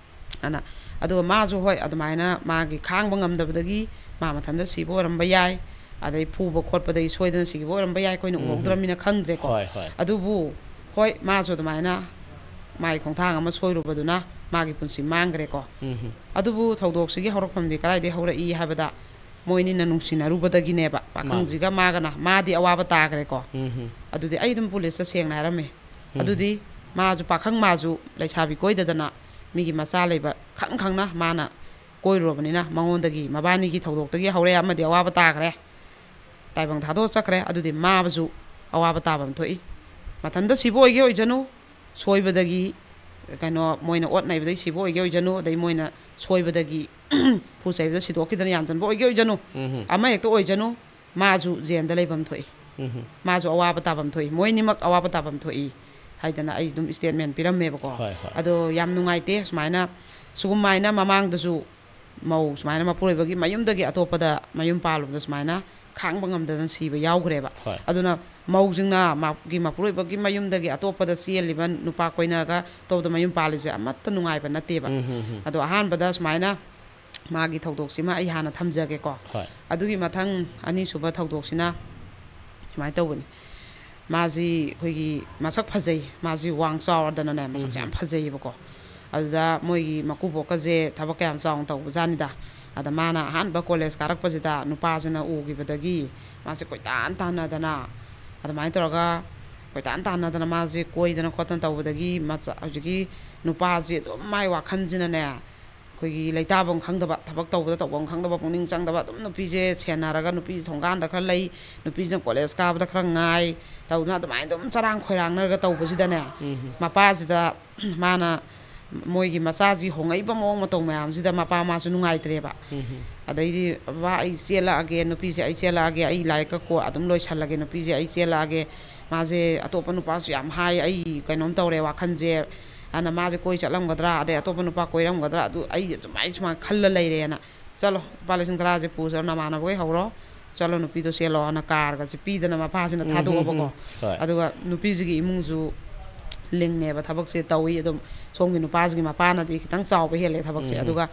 ꯑꯅ, ꯑꯗꯨꯒ ꯃꯥꯁꯨ, ꯍꯣꯏ, ꯑꯗꯨꯃꯥꯏꯅ ꯃꯥꯒꯤ ꯈꯥꯡꯕ ꯉꯝꯗꯕꯗꯒꯤ ꯃꯥ ꯃꯊꯟꯇ ꯁꯤꯕ ꯑꯣꯏꯔꯝꯕ ꯌꯥꯏ꯫ ꯑꯗꯩ ꯐꯨꯕ ꯈꯣꯠꯄꯗꯒꯤ ꯁꯣꯏꯗꯅ ꯁꯤꯈꯤꯕ ꯑꯣꯏꯔꯝꯕ ꯌꯥꯏ, ꯑꯩꯈꯣꯏꯅ ꯎꯍꯧꯗ꯭ꯔꯕꯅꯤꯅ ꯈꯪꯗ꯭ꯔꯦꯀꯣ꯫ ꯍꯣꯏ, ꯍꯣꯏ꯫ ꯑꯗꯨꯕꯨ ꯍꯣꯏ, ꯃꯥꯁꯨ ꯑꯗꯨꯃꯥꯏꯅ ꯃꯥꯒꯤ ꯈꯣꯡꯊꯥꯡ ꯑꯃ ꯁꯣꯏꯔꯨꯕꯗꯨꯅ ꯃꯥꯒꯤ ꯄꯨꯟꯁꯤ ꯃꯥꯡꯈ꯭ꯔꯦꯀꯣ꯫ ꯎꯝ꯫ ꯑꯗꯨꯕꯨ ꯊꯧꯗꯣꯛꯁꯤꯒꯤ ꯍꯧꯔꯛꯐꯝꯗꯤ ꯀꯗꯥꯏꯗꯒꯤ ꯍꯧꯔꯛꯏ ꯍꯥꯏꯕꯗ, ꯃꯣꯏꯅꯤꯅ ꯅꯨꯡꯁꯤꯅꯔꯨꯕꯗꯒꯤꯅꯦꯕ, ꯄꯥꯈꯪꯁꯤꯒ ꯃꯥꯒꯅ꯫ ꯃꯥꯗꯤ ꯑꯋꯥꯕ ꯇꯥꯈ꯭ꯔꯦꯀꯣ꯫ ꯎꯝ꯫ ꯑꯗꯨꯗꯤ ꯑꯩ ꯑꯗꯨꯝ ꯄꯨꯂꯤꯁꯇ ꯁꯦꯡꯅ ꯍꯥꯏꯔꯝꯃꯦ꯫ ꯑꯗꯨꯗꯤ ꯃꯥꯁꯨ, ꯄꯥꯈꯪ ꯃꯥꯁꯨ ꯂꯩꯁꯥꯕꯤ ꯀꯣꯏꯗꯗꯅ ꯃꯤꯒꯤ ꯃꯆꯥ ꯂꯩꯕ ꯈꯪ ꯈꯪꯅ ꯃꯥꯅ ꯀꯣꯏꯔꯨꯔꯕꯅꯤꯅ, ꯃꯉꯣꯟꯗꯒꯤ, ꯃꯕꯥꯅꯤꯒꯤ ꯊꯧꯗꯣꯛꯇꯒꯤ ꯍꯧꯔꯦ, ꯑꯃꯗꯤ ꯑꯋꯥꯕ ꯇꯥꯈ꯭ꯔꯦ, ꯇꯥꯏꯕꯪ ꯊꯥꯗꯣꯛꯑ ꯆꯠꯈ꯭ꯔꯦ꯫ ꯑꯗꯨꯗꯤ ꯃꯥꯕꯨꯁꯨ ꯑꯋꯥꯕ ꯇꯥꯐꯝ ꯊꯣꯛꯏ꯫ ꯃꯊꯟꯇ ꯁꯤꯕ ꯑꯣꯏꯒꯦ ꯑꯣꯏꯖꯅꯨ, ꯁꯣꯏꯕꯗꯒꯤ, ꯀꯩꯅꯣ, ꯃꯣꯏꯅ ꯑꯣꯠ ꯅꯩꯕꯗꯒꯤ ꯁꯤꯕ ꯑꯣꯏꯒꯦ ꯑꯣꯏꯖꯅꯨ, ꯑꯗꯩ ꯃꯣꯏꯅ ꯁꯣꯏꯕꯗꯒꯤ ꯐꯨ ꯆꯩꯕꯗ ꯁꯤꯗꯣꯛꯈꯤꯗꯅ ꯌꯥꯟꯁꯤꯟꯕ ꯑꯣꯏꯒꯦ ꯑꯣꯏꯖꯅꯨ, ꯎꯝ꯫ ꯑꯃ ꯍꯦꯛꯇ ꯑꯣꯏꯖꯅꯨ, ꯃꯥꯁꯨ ꯖꯦꯜꯗ ꯂꯩꯐꯝ ꯊꯣꯛꯏ꯫ ꯎꯝ꯫ ꯃꯥꯁꯨ ꯑꯋꯥꯕ ꯇꯥꯐꯝ ꯊꯣꯛꯏ, ꯃꯣꯏꯅꯤꯃꯛ ꯑꯋꯥꯕ ꯇꯥꯐꯝ ꯊꯣꯛꯏ ꯍꯥꯏꯗꯅ ꯑꯩ ꯑꯗꯨꯝ ꯁ꯭ꯇꯦꯠꯃꯦꯟ ꯄꯤꯔꯝꯃꯦꯕꯀꯣ꯫ ꯍꯣꯏ, ꯍꯣꯏ꯫ ꯑꯗꯣ ꯌꯥꯝ ꯅꯨꯡꯉꯥꯏꯇꯦ, ꯁꯨꯃꯥꯏꯅ, ꯁꯨꯒꯨꯝꯃꯥꯏꯅ ꯃꯃꯥꯡꯗꯁꯨ ꯃꯧ ꯁꯨꯃꯥꯏꯅ ꯃꯄꯨꯔꯣꯏꯕꯒꯤ ꯃꯌꯨꯝꯗꯒꯤ ꯑꯇꯣꯞꯄꯗ ꯃꯌꯨꯝ ꯄꯥꯜꯂꯨꯕꯗ ꯁꯨꯃꯥꯏꯅ ꯈꯥꯡꯕ ꯉꯝꯗꯗꯅ ꯁꯤꯕ ꯌꯥꯎꯈ꯭ꯔꯦꯕ꯫ ꯍꯣꯏ꯫ ꯑꯗꯨꯅ ꯃꯧꯁꯤꯡꯅ ꯃꯥꯒꯤ ꯃꯄꯨꯔꯣꯏꯕꯒꯤ ꯃꯌꯨꯝꯗꯒꯤ ꯑꯇꯣꯞꯄꯗ ꯆꯦꯜꯂꯤꯕ, ꯅꯨꯄꯥ ꯀꯣꯏꯅꯔꯒ ꯑꯇꯣꯞꯄꯗ ꯃꯌꯨꯝ ꯄꯥꯜꯂꯤꯁꯦ ꯑꯃꯠꯇ ꯅꯨꯡꯉꯥꯏꯕ ꯅꯠꯇꯦꯕ꯫ ꯎꯝ, ꯎꯝ, ꯎꯝ꯫ ꯑꯗꯣ ꯑꯍꯥꯟꯕꯗ ꯁꯨꯃꯥꯏꯅ ꯃꯥꯒꯤ ꯊꯧꯗꯣꯛꯁꯤꯃ ꯑꯩ ꯍꯥꯟꯅ ꯊꯝꯖꯒꯦꯀꯣ꯫ ꯍꯣꯏ꯫ ꯑꯗꯨꯒꯤ ꯃꯊꯪ ꯑꯅꯤꯁꯨꯕ ꯊꯧꯗꯣꯛꯁꯤꯅ ꯁꯨꯃꯥꯏꯅ ꯇꯧꯕꯅꯤ꯫ ꯃꯥꯁꯤ ꯑꯩꯈꯣꯏꯒꯤ ꯃꯁꯛ ꯐꯖꯩ, ꯃꯥꯁꯤ ꯋꯥꯡ ꯆꯥꯎꯔꯗꯅꯅꯦ, ꯃꯁꯛꯁꯦ ꯌꯥꯝ ꯐꯖꯩꯌꯦꯕꯀꯣ꯫ ꯑꯗꯨꯗ ꯃꯣꯏꯒꯤ ꯃꯀꯨꯕꯣꯛꯀꯁꯦ ꯊꯕꯛ ꯀꯌꯥꯝ ꯆꯥꯎꯅ ꯇꯧꯕꯖꯥꯠꯅꯤꯗ꯫ ꯑꯗ ꯃꯥꯅ ꯑꯍꯥꯟꯕ ꯀꯣꯂꯦꯖ ꯀꯥꯔꯛꯄꯁꯤꯗ ꯅꯨꯄꯥꯁꯤꯅ ꯎꯈꯤꯕꯗꯒꯤ ꯃꯥꯁꯦ ꯀꯣꯏꯇꯥꯟ ꯇꯥꯟꯅꯗꯅ, ꯑꯗꯨꯃꯥꯏꯅ ꯇꯧꯔꯒ ꯀꯣꯏꯇꯥꯟ ꯇꯥꯟꯅꯗꯅ ꯃꯥꯁꯦ ꯀꯣꯏꯗꯅ ꯈꯣꯠꯇꯅ ꯇꯧꯕꯗꯒꯤ ꯃꯆꯥ-, ꯍꯧꯖꯤꯛꯀꯤ ꯅꯨꯄꯥꯁꯦ ꯑꯗꯨꯝ ꯃꯥꯏ ꯋꯥꯈꯜꯁꯤꯅꯅꯦ, ꯑꯩꯈꯣꯏꯒꯤ ꯂꯩꯇꯥꯐꯝ ꯈꯪꯗꯕ, ꯊꯕꯛ ꯇꯧꯕꯗ ꯇꯧꯐꯝ ꯈꯪꯗꯕ, ꯄꯨꯛꯅꯤꯡ ꯆꯪꯗꯕ, ꯑꯗꯨꯝ ꯅꯨꯄꯤꯁꯦ ꯁꯦꯟꯅꯔꯒ, ꯅꯨꯄꯤꯁꯦ ꯊꯣꯡꯒꯥꯟꯗ ꯈꯔ ꯂꯩ, ꯅꯨꯄꯤꯁꯤꯅ ꯀꯣꯂꯦꯖ ꯀꯥꯕꯗ ꯈꯔ ꯉꯥꯏ ꯇꯧꯗꯅ ꯑꯗꯨꯃꯥꯏꯅ ꯑꯗꯨꯝ ꯆꯔꯥꯡ ꯈꯣꯏꯔꯥꯡꯅꯔꯒ ꯇꯧꯕꯁꯤꯗꯅꯦ, ꯎꯝ꯫ ꯃꯄꯥꯁꯤꯗ ꯃꯥꯅ ꯃꯣꯏꯒꯤ ꯃꯆꯥꯁꯤ ꯍꯣꯡꯉꯛꯏꯕ ꯃꯑꯣꯡ ꯃꯇꯧ ꯃꯌꯥꯝꯁꯤꯗ ꯃꯄꯥ ꯃꯥꯁꯨ ꯅꯨꯡꯉꯥꯏꯇ꯭ꯔꯦꯕ꯫ ꯎꯝ꯫ ꯑꯗꯩꯗꯤ, "ꯕꯕꯥ, ꯑꯩ ꯆꯦꯜꯂꯛꯑꯒꯦ, ꯅꯨꯄꯤꯁꯦ ꯑꯩ ꯆꯦꯜꯂꯛꯑꯒꯦ, ꯑꯩ ꯂꯥꯏꯔꯤꯛꯀ ꯀꯣ ꯑꯗꯨꯝ ꯂꯣꯏꯁꯜꯂꯒꯦ, ꯅꯨꯄꯤꯁꯦ ꯑꯩ ꯆꯦꯜꯂꯛꯑꯒꯦ, ꯃꯥꯁꯦ ꯑꯇꯣꯞꯄ ꯅꯨꯄꯥꯁꯨ ꯌꯥꯝ ꯍꯥꯏ, ꯑꯩ ꯀꯩꯅꯣꯝ ꯇꯧꯔꯦ ꯋꯥꯈꯜꯁꯦ, ꯑꯗꯨꯅ ꯃꯥꯁꯦ ꯀꯣꯏ ꯆꯠꯂꯝꯒꯗ꯭ꯔꯥ, ꯑꯗꯩ ꯑꯇꯣꯞꯄ ꯅꯨꯄꯥ ꯀꯣꯏꯔꯝꯒꯗ꯭ꯔꯥ, ꯑꯗꯨ ꯑꯩ ꯑꯗꯨꯃꯥꯏꯅ ꯁꯨꯃꯥꯏꯅ ꯈꯜꯂ ꯂꯩꯔꯦꯅ꯫ ꯆꯠꯂꯣ, ꯂꯨꯄꯥ ꯂꯤꯁꯤꯡ ꯇꯔꯥꯁꯦ ꯄꯨ ꯆꯠꯂꯣ, ꯅꯃꯥꯟꯅꯕꯈꯩ ꯍꯧꯔꯣ, ꯆꯠꯂꯣ, ꯅꯨꯄꯤꯗꯣ ꯆꯦꯜꯂꯣꯅ ꯀꯥꯔꯒꯁꯦ ꯄꯤꯗꯅ ꯃꯄꯥꯁꯤꯅ ꯎꯝ, ꯊꯥꯗꯣꯛꯑꯕꯀꯣ꯫ ꯎꯝ, ꯎꯝ꯫ ꯍꯣꯏ꯫ ꯑꯗꯨꯒ ꯅꯨꯄꯤꯁꯤꯒꯤ ꯏꯃꯨꯡꯁꯨ ꯂꯤꯡꯉꯦꯕ, ꯊꯕꯛꯁꯦ ꯇꯧꯏ꯫ ꯑꯗꯨꯝ ꯁꯣꯝꯒꯤ ꯅꯨꯄꯥꯁꯤꯒꯤ ꯃꯄꯥꯅꯗꯤ ꯈꯤꯇꯪ ꯆꯥꯎꯕ ꯍꯦꯜꯂꯦ ꯊꯕꯛꯁꯦ꯫ ꯎꯝ, ꯎꯝ꯫ ꯑꯗꯨꯒ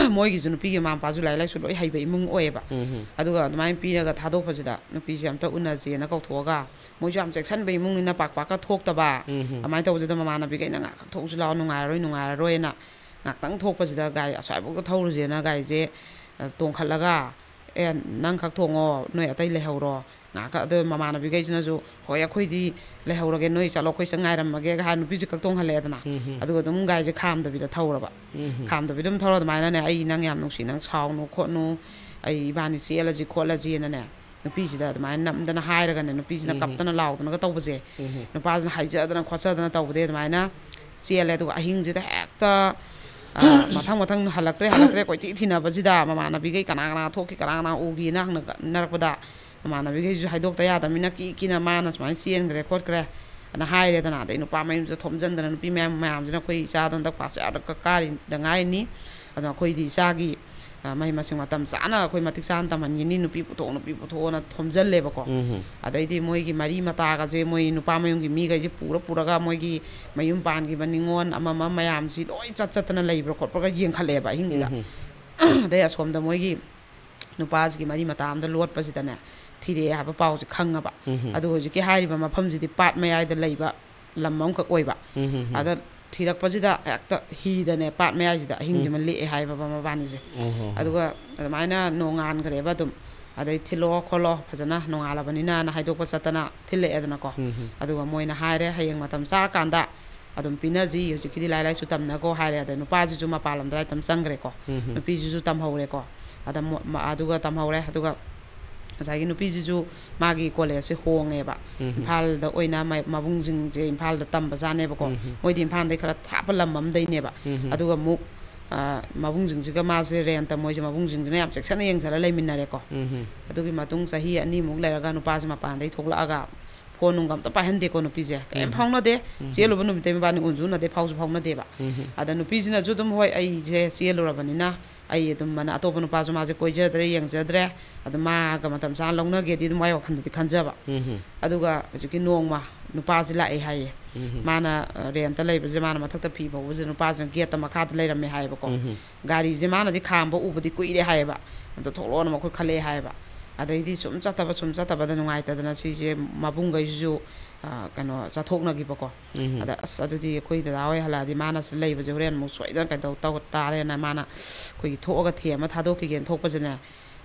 ꯃꯣꯏꯒꯤꯁꯨ ꯅꯨꯄꯤꯒꯤ ꯃꯃꯥ ꯃꯄꯥꯁꯨ ꯂꯥꯏꯔꯤꯛ ꯂꯥꯏꯁꯨ ꯂꯣꯏ ꯍꯩꯕ ꯏꯃꯨꯡ ꯑꯣꯏꯌꯦꯕ꯫ ꯎꯝ꯫ ꯑꯗꯨꯒ ꯑꯗꯨꯃꯥꯏꯅ ꯄꯤꯔꯒ ꯊꯥꯗꯣꯛꯄꯁꯤꯗ ꯅꯨꯄꯤꯁꯦ ꯑꯝꯇ ꯎꯅꯁꯦꯅ ꯀꯧꯊꯣꯛꯑꯒ, ꯃꯣꯏꯁꯨ ꯌꯥꯝ ꯆꯦꯛꯁꯤꯟꯕ ꯏꯃꯨꯡꯅꯤꯅ ꯄꯥꯛ ꯄꯥꯛꯀ ꯊꯣꯛꯇꯕ, ꯎꯝ꯫ ꯑꯗꯨꯃꯥꯏꯅ ꯇꯧꯕꯁꯤꯗ ꯃꯃꯥꯟꯅꯕꯤꯈꯩꯅ "ꯉꯥꯏꯍꯥꯛꯈꯛ ꯊꯣꯛꯎꯁꯤ ꯂꯥꯛꯑꯣ, ꯅꯨꯡꯉꯥꯏꯔꯔꯣꯏ, ꯅꯨꯡꯉꯥꯏꯔꯔꯣꯏꯅ" ꯉꯥꯏꯍꯥꯛꯇꯪ ꯊꯣꯛꯄꯁꯤꯗ ꯒꯥꯔꯤ ꯑꯁ꯭ꯋꯥꯏꯐꯥꯎꯗ ꯊꯧꯔꯨꯁꯦꯅ ꯒꯥꯔꯤꯁꯦ, ꯑ, ꯇꯣꯡꯈꯠꯂꯒ, "ꯑꯦ, ꯅꯪꯈꯛ ꯊꯣꯡꯉꯣ, ꯅꯣꯏ ꯑꯇꯩ ꯂꯩꯍꯧꯔꯣ, ꯉꯥꯏꯍꯥꯛ ꯑꯗꯨ ꯃꯃꯥꯟꯅꯕꯤꯈꯩꯁꯤꯅꯁꯨ, 'ꯍꯣꯏ, ꯑꯩꯈꯣꯏꯗꯤ ꯂꯩꯍꯧꯔꯒꯦ, ꯅꯣꯏ ꯆꯠꯂꯣ, ꯑꯩꯈꯣꯏ ꯁꯤꯗ ꯉꯥꯏꯔꯝꯃꯒꯦꯒ' ꯍꯥꯏꯔ ꯅꯨꯄꯤꯁꯦ ꯀꯛꯇꯣꯡ ꯍꯜꯂꯛꯑꯦꯗꯅ꯫ ꯎꯝ ꯍꯝ꯫ ꯑꯗꯨꯒ ꯑꯗꯨꯝ ꯒꯥꯔꯤꯁꯦ ꯈꯥꯝꯗꯕꯤꯗ ꯊꯧꯔꯕ꯫ ꯎꯝ ꯍꯝ꯫ ꯈꯥꯝꯗꯕꯤꯗ ꯑꯗꯨꯝ ꯊꯧꯔ ꯑꯗꯨꯃꯥꯏꯅꯅꯦ, "ꯑꯩ ꯅꯪ ꯌꯥꯝ ꯅꯨꯡꯁꯤ, ꯅꯪ ꯁꯥꯎꯅꯨ ꯈꯣꯠꯅꯨ, ꯑꯩ ꯏꯕꯥꯅꯤ ꯆꯦꯜꯂꯁꯤ ꯈꯣꯠꯂꯁꯤꯅꯅꯦ", ꯅꯨꯄꯤꯁꯤꯗ ꯑꯗꯨꯃꯥꯏꯅ ꯅꯝꯗꯅ ꯍꯥꯏꯔꯒꯅꯦ, ꯅꯨꯄꯤꯁꯤꯅ ꯎꯝ ꯍꯝ꯫ ꯀꯞꯇꯅ ꯂꯥꯎꯗꯅꯒ ꯇꯧꯕꯁꯦ, ꯎꯝ ꯍꯝ꯫ ꯅꯨꯄꯥꯁꯤꯅ ꯍꯥꯏꯖꯗꯅ ꯈꯣꯠꯆꯗꯅ ꯇꯧꯕꯗꯩ ꯑꯗꯨꯃꯥꯏꯅ ꯆꯦꯜꯂꯦ꯫ ꯑꯗꯨꯒ ꯑꯍꯤꯡꯁꯤꯗ ꯍꯦꯛꯇ, ꯑ, ꯃꯊꯪ ꯃꯊꯪ ꯍꯜꯂꯛꯇ꯭ꯔꯦ, ꯍꯜꯂꯛꯇ꯭ꯔꯦ ꯀꯣꯏꯊꯤ ꯊꯤꯅꯕꯁꯤꯗ, ꯃꯃꯥꯟꯅꯕꯤꯈꯩ ꯀꯅꯥ ꯀꯅꯥ ꯊꯣꯛꯈꯤ, ꯀꯅꯥ ꯀꯅꯥ ꯎꯈꯤꯅ ꯍꯪꯅꯔꯛꯄꯗ, ꯃꯃꯥꯟꯅꯕꯤꯈꯩꯁꯨ ꯍꯥꯏꯗꯣꯛꯇ ꯌꯥꯗꯕꯅꯤꯅ ꯀꯤ ꯀꯤꯅ ꯃꯥꯅ ꯁꯨꯃꯥꯏꯅ ꯆꯦꯟꯈ꯭ꯔꯦ ꯈꯣꯠꯈ꯭ꯔꯦ ꯑꯅ ꯍꯥꯏꯔꯦꯗꯅ꯫ ꯑꯗꯩ ꯅꯨꯄꯥ ꯃꯌꯨꯝꯁꯤꯗ ꯊꯣꯝꯖꯤꯟꯗꯅ, ꯅꯨꯄꯤ ꯃꯌꯥꯝ ꯃꯌꯥꯝꯁꯤꯅ, "ꯑꯩꯈꯣꯏ ꯏꯆꯥꯗꯣ ꯍꯟꯗꯛ ꯐꯥꯔꯁ ꯌꯥꯔꯗ ꯀꯥꯔꯤꯗ ꯉꯥꯏꯔꯤꯅꯤ, ꯑꯗꯣ ꯑꯩꯈꯣꯏꯗꯤ ꯏꯆꯥꯒꯤ, ꯑ, ꯃꯍꯩ ꯃꯁꯤꯡ ꯃꯇꯝ ꯆꯥꯅ ꯑꯩꯈꯣꯏ ꯃꯇꯤꯛ ꯆꯥꯅ ꯇꯝꯍꯟꯒꯅꯤ, ꯅꯨꯄꯤ ꯄꯨꯊꯣꯛ, ꯅꯨꯄꯤ ꯄꯨꯊꯣꯛꯑꯣꯅ" ꯊꯣꯝꯖꯤꯜꯂꯦꯕꯀꯣ꯫ ꯎꯝ ꯍꯝ꯫ ꯑꯗꯩꯗꯤ ꯃꯣꯏꯒꯤ ꯃꯔꯤ ꯃꯇꯥꯒꯁꯦ, ꯃꯣꯏ ꯅꯨꯄꯥ ꯃꯌꯨꯝꯒꯤ ꯃꯤꯈꯩꯁꯦ ꯄꯨꯔ ꯄꯨꯔꯒ ꯃꯣꯏꯒꯤ ꯃꯌꯨꯝ ꯄꯥꯟꯈꯤꯕ ꯅꯤꯉꯣꯜ ꯑꯃ ꯑꯃ ꯃꯌꯥꯝꯁꯤ ꯂꯣꯏ ꯆꯠ ꯆꯠꯇꯅ ꯂꯩꯕ꯭ꯔꯥ ꯈꯣꯠꯄ꯭ꯔꯥ ꯌꯦꯡꯈꯠꯂꯦꯕ ꯑꯍꯤꯡꯁꯤꯗ꯫ ꯎꯝ ꯍꯝ꯫ ꯑꯗꯩ ꯑꯁꯣꯝꯗ ꯃꯣꯏꯒꯤ ꯅꯨꯄꯥꯁꯤꯒꯤ ꯃꯔꯤ ꯃꯇꯥ ꯑꯝꯗ ꯂꯣꯠꯄꯁꯤꯗꯅꯦ, ꯊꯤꯔꯛꯑꯦ ꯍꯥꯏꯕ ꯄꯥꯎꯁꯦ ꯈꯪꯉꯕ꯫ ꯎꯝ ꯍꯝ꯫ ꯑꯗꯨꯒ ꯍꯧꯖꯤꯛꯀꯤ ꯍꯥꯏꯔꯤꯕ ꯃꯐꯝꯁꯤꯗꯤ ꯄꯥꯠ ꯃꯌꯥꯏꯗ ꯂꯩꯕ ꯂꯝ ꯑꯃꯈꯛ ꯑꯣꯏꯕ꯫ ꯎꯝ ꯍꯝ ꯍꯝ꯫ ꯑꯗ ꯊꯤꯔꯛꯄꯁꯤꯗ ꯍꯦꯛꯇ ꯍꯤꯗꯅꯦ ꯄꯥꯠ ꯃꯌꯥꯏꯁꯤꯗ ꯎꯝ꯫ ꯑꯍꯤꯡꯁꯤꯃ ꯂꯦꯛꯑꯦ ꯍꯥꯏꯕ ꯃꯕꯥꯅꯤꯁꯦ꯫ ꯑꯣ ꯍꯣ ꯍꯣ꯫ ꯑꯗꯨꯒ ꯑꯗꯨꯃꯥꯏꯅ ꯅꯣꯡꯉꯥꯟꯈ꯭ꯔꯦꯕ ꯑꯗꯨꯝ꯫ ꯑꯗꯩ "ꯊꯤꯜꯂꯛꯑꯣ ꯈꯣꯠꯂꯣ ꯐꯖꯅ ꯅꯣꯡꯉꯥꯜꯂꯕꯅꯤꯅꯅ" ꯍꯥꯏꯗꯣꯛꯄ ꯆꯠꯇꯅ ꯊꯤꯜꯂꯛꯑꯦꯗꯅꯀꯣ꯫ ꯎꯝ ꯍꯝ꯫ ꯑꯗꯨꯒ ꯃꯣꯏꯅ ꯍꯥꯏꯔꯦ, "ꯍꯌꯦꯡ ꯃꯇꯝ ꯆꯥꯔꯀꯥꯟꯗ ꯑꯗꯨꯝ ꯄꯤꯅꯁꯤ, ꯍꯧꯖꯤꯛꯀꯤꯗꯤ ꯂꯥꯏꯔꯤꯛ ꯂꯥꯏꯁꯨ ꯇꯝꯅꯈꯣ" ꯍꯥꯏꯔꯦ꯫ ꯑꯗꯩ ꯅꯨꯄꯥꯁꯤꯁꯨ ꯃꯄꯥꯟ ꯂꯝꯗ ꯂꯥꯏꯔꯤꯛ ꯇꯝ ꯆꯪꯈ꯭ꯔꯦꯀꯣ꯫ ꯎꯝ ꯍꯝ꯫ ꯅꯨꯄꯤꯁꯤꯁꯨ ꯇꯝꯍꯧꯔꯦꯀꯣ꯫ ꯑꯗ ꯃꯣ-, ꯃ-, ꯑꯗꯨꯒ ꯇꯝꯍꯧꯔꯦ꯫ ꯑꯗꯨꯒ ꯉꯁꯥꯏꯒꯤ ꯅꯨꯄꯤꯁꯤꯁꯨ ꯃꯥꯒꯤ ꯀꯣꯂꯦꯖꯁꯦ ꯍꯣꯡꯉꯦꯕ꯫ ꯎꯝ ꯍꯝ꯫ ꯏꯝꯐꯥꯜꯗ ꯑꯣꯏꯅ ꯃ-, ꯃꯕꯨꯡꯁꯤꯡꯁꯦ ꯏꯝꯐꯥꯜꯗ ꯇꯝꯕꯖꯥꯠꯅꯦꯕꯀꯣ꯫ ꯎꯝ ꯍꯝ꯫ ꯃꯣꯏꯗꯤ ꯏꯝꯐꯥꯜꯗꯩ ꯈꯔ ꯊꯥꯞꯄ ꯂꯝ ꯑꯃꯗꯩꯅꯦꯕ꯫ ꯎꯝ ꯍꯝ꯫ ꯑꯗꯨꯒ ꯑꯃꯨꯛ, ꯑ, ꯃꯕꯨꯡꯁꯤꯡꯁꯤꯒ ꯃꯥꯁꯦ ꯔꯦꯟꯇ, ꯃꯣꯏꯁꯦ ꯃꯕꯨꯡꯁꯤꯡꯁꯤꯅ ꯌꯥꯝ ꯆꯦꯛꯁꯤꯟꯅ ꯌꯦꯡꯁꯤꯜꯂ ꯂꯩꯃꯤꯟꯅꯔꯦꯀꯣ꯫ ꯎꯝ ꯍꯝ꯫ ꯑꯗꯨꯒꯤ ꯃꯇꯨꯡ ꯆꯍꯤ ꯑꯅꯤꯃꯨꯛ ꯂꯩꯔꯒ ꯅꯨꯄꯥꯁꯦ ꯃꯄꯥꯟꯗꯩ ꯊꯣꯛꯂꯛꯑꯒ ꯐꯣꯟ ꯅꯨꯡꯒ ꯑꯝꯇ ꯄꯥꯏꯍꯟꯗꯦꯀꯣ ꯅꯨꯄꯤꯁꯦ꯫ ꯀꯩꯝ ꯎꯝ꯫ ꯐꯥꯎꯅꯗꯦ꯫ ꯎꯝ꯫ ꯆꯦꯜꯂꯨꯕ ꯅꯨꯃꯤꯠꯇꯩ ꯃꯕꯥꯅꯤ ꯎꯟꯁꯨ ꯎꯅꯗꯦ, ꯐꯥꯎꯁꯨ ꯐꯥꯎꯅꯗꯦꯕ꯫ ꯎꯝ꯫ ꯑꯗ ꯅꯨꯄꯤꯁꯤꯅꯁꯨ ꯑꯗꯨꯝ, "ꯍꯣꯏ, ꯑꯩꯁꯦ ꯆꯦꯜꯂꯨꯔꯕꯅꯤꯅ ꯑꯩ ꯑꯗꯨꯝ ꯃꯅ-, ꯑꯇꯣꯞꯄ ꯅꯨꯄꯥꯁꯨ ꯃꯥꯁꯦ ꯀꯣꯏꯖꯗ꯭ꯔꯦ, ꯌꯦꯡꯖꯗ꯭ꯔꯦ, ꯑꯗꯨ ꯃꯥꯒ ꯃꯇꯝ ꯆꯥꯅ ꯂꯧꯅꯒꯦꯗꯤ" ꯑꯗꯨꯝ ꯃꯥꯏ ꯋꯥꯈꯜꯗꯗꯤ ꯈꯟꯖꯕ꯫ ꯎꯝ꯫ ꯑꯗꯨꯒ ꯍꯧꯖꯤꯛꯀꯤ ꯅꯣꯡꯃ ꯅꯨꯄꯥꯁꯦ ꯂꯥꯛꯑꯦ ꯍꯥꯏꯌꯦ꯫ ꯃꯥꯅ ꯔꯦꯟꯇ ꯂꯩꯕꯁꯦ, ꯃꯥꯅ ꯃꯊꯛꯇ ꯐꯤ ꯐꯧꯕꯁꯦ, ꯅꯨꯄꯥꯁꯤꯅ ꯒꯦꯠꯇ ꯃꯈꯥꯗ ꯂꯩꯔꯝꯃꯦ ꯍꯥꯏꯌꯦꯕꯀꯣ꯫ ꯒꯥꯔꯤꯁꯦ ꯃꯥꯅꯗꯤ ꯈꯥꯝꯕ ꯎꯕꯗꯤ ꯀꯨꯏꯔꯦ ꯍꯥꯏꯌꯦꯕ꯫ ꯑꯝꯇ ꯊꯣꯛꯂꯛꯑꯣꯅ ꯃꯈꯨꯠ ꯈꯜꯂꯛꯑꯦ ꯍꯥꯏꯌꯦꯕ꯫ ꯑꯗꯩꯗꯤ ꯁꯨꯝ ꯆꯠꯇꯕ ꯁꯨꯝ ꯆꯠꯇꯕꯗ ꯅꯨꯡꯉꯥꯏꯇꯗꯅ ꯁꯤꯁꯦ ꯃꯕꯨꯡꯈꯩꯁꯤꯁꯨ, ꯑ, ꯀꯩꯅꯣ, ꯆꯠꯊꯣꯛꯅꯈꯤꯕꯀꯣ꯫ ꯑꯗ "ꯑꯁ, ꯑꯗꯨꯗꯤ ꯑꯩꯈꯣꯏ ꯗꯗꯥ ꯍꯣꯏ ꯍꯜꯂꯛꯑꯗꯤ ꯃꯥꯅ ꯁꯤ ꯂꯩꯕꯁꯦ ꯍꯣꯔꯦꯟ ꯑꯃꯨꯛ ꯁꯣꯏꯗꯅ ꯀꯩꯅꯣ ꯇꯧ ꯇꯥꯔꯦꯅ" ꯃꯥꯅ ꯑꯩꯈꯣꯏꯒꯤ ꯊꯣꯛꯑꯒ ꯊꯦꯝꯃ ꯊꯥꯗꯣꯛꯈꯤꯒꯦꯅ ꯊꯣꯛꯄꯁꯤꯅꯦ꯫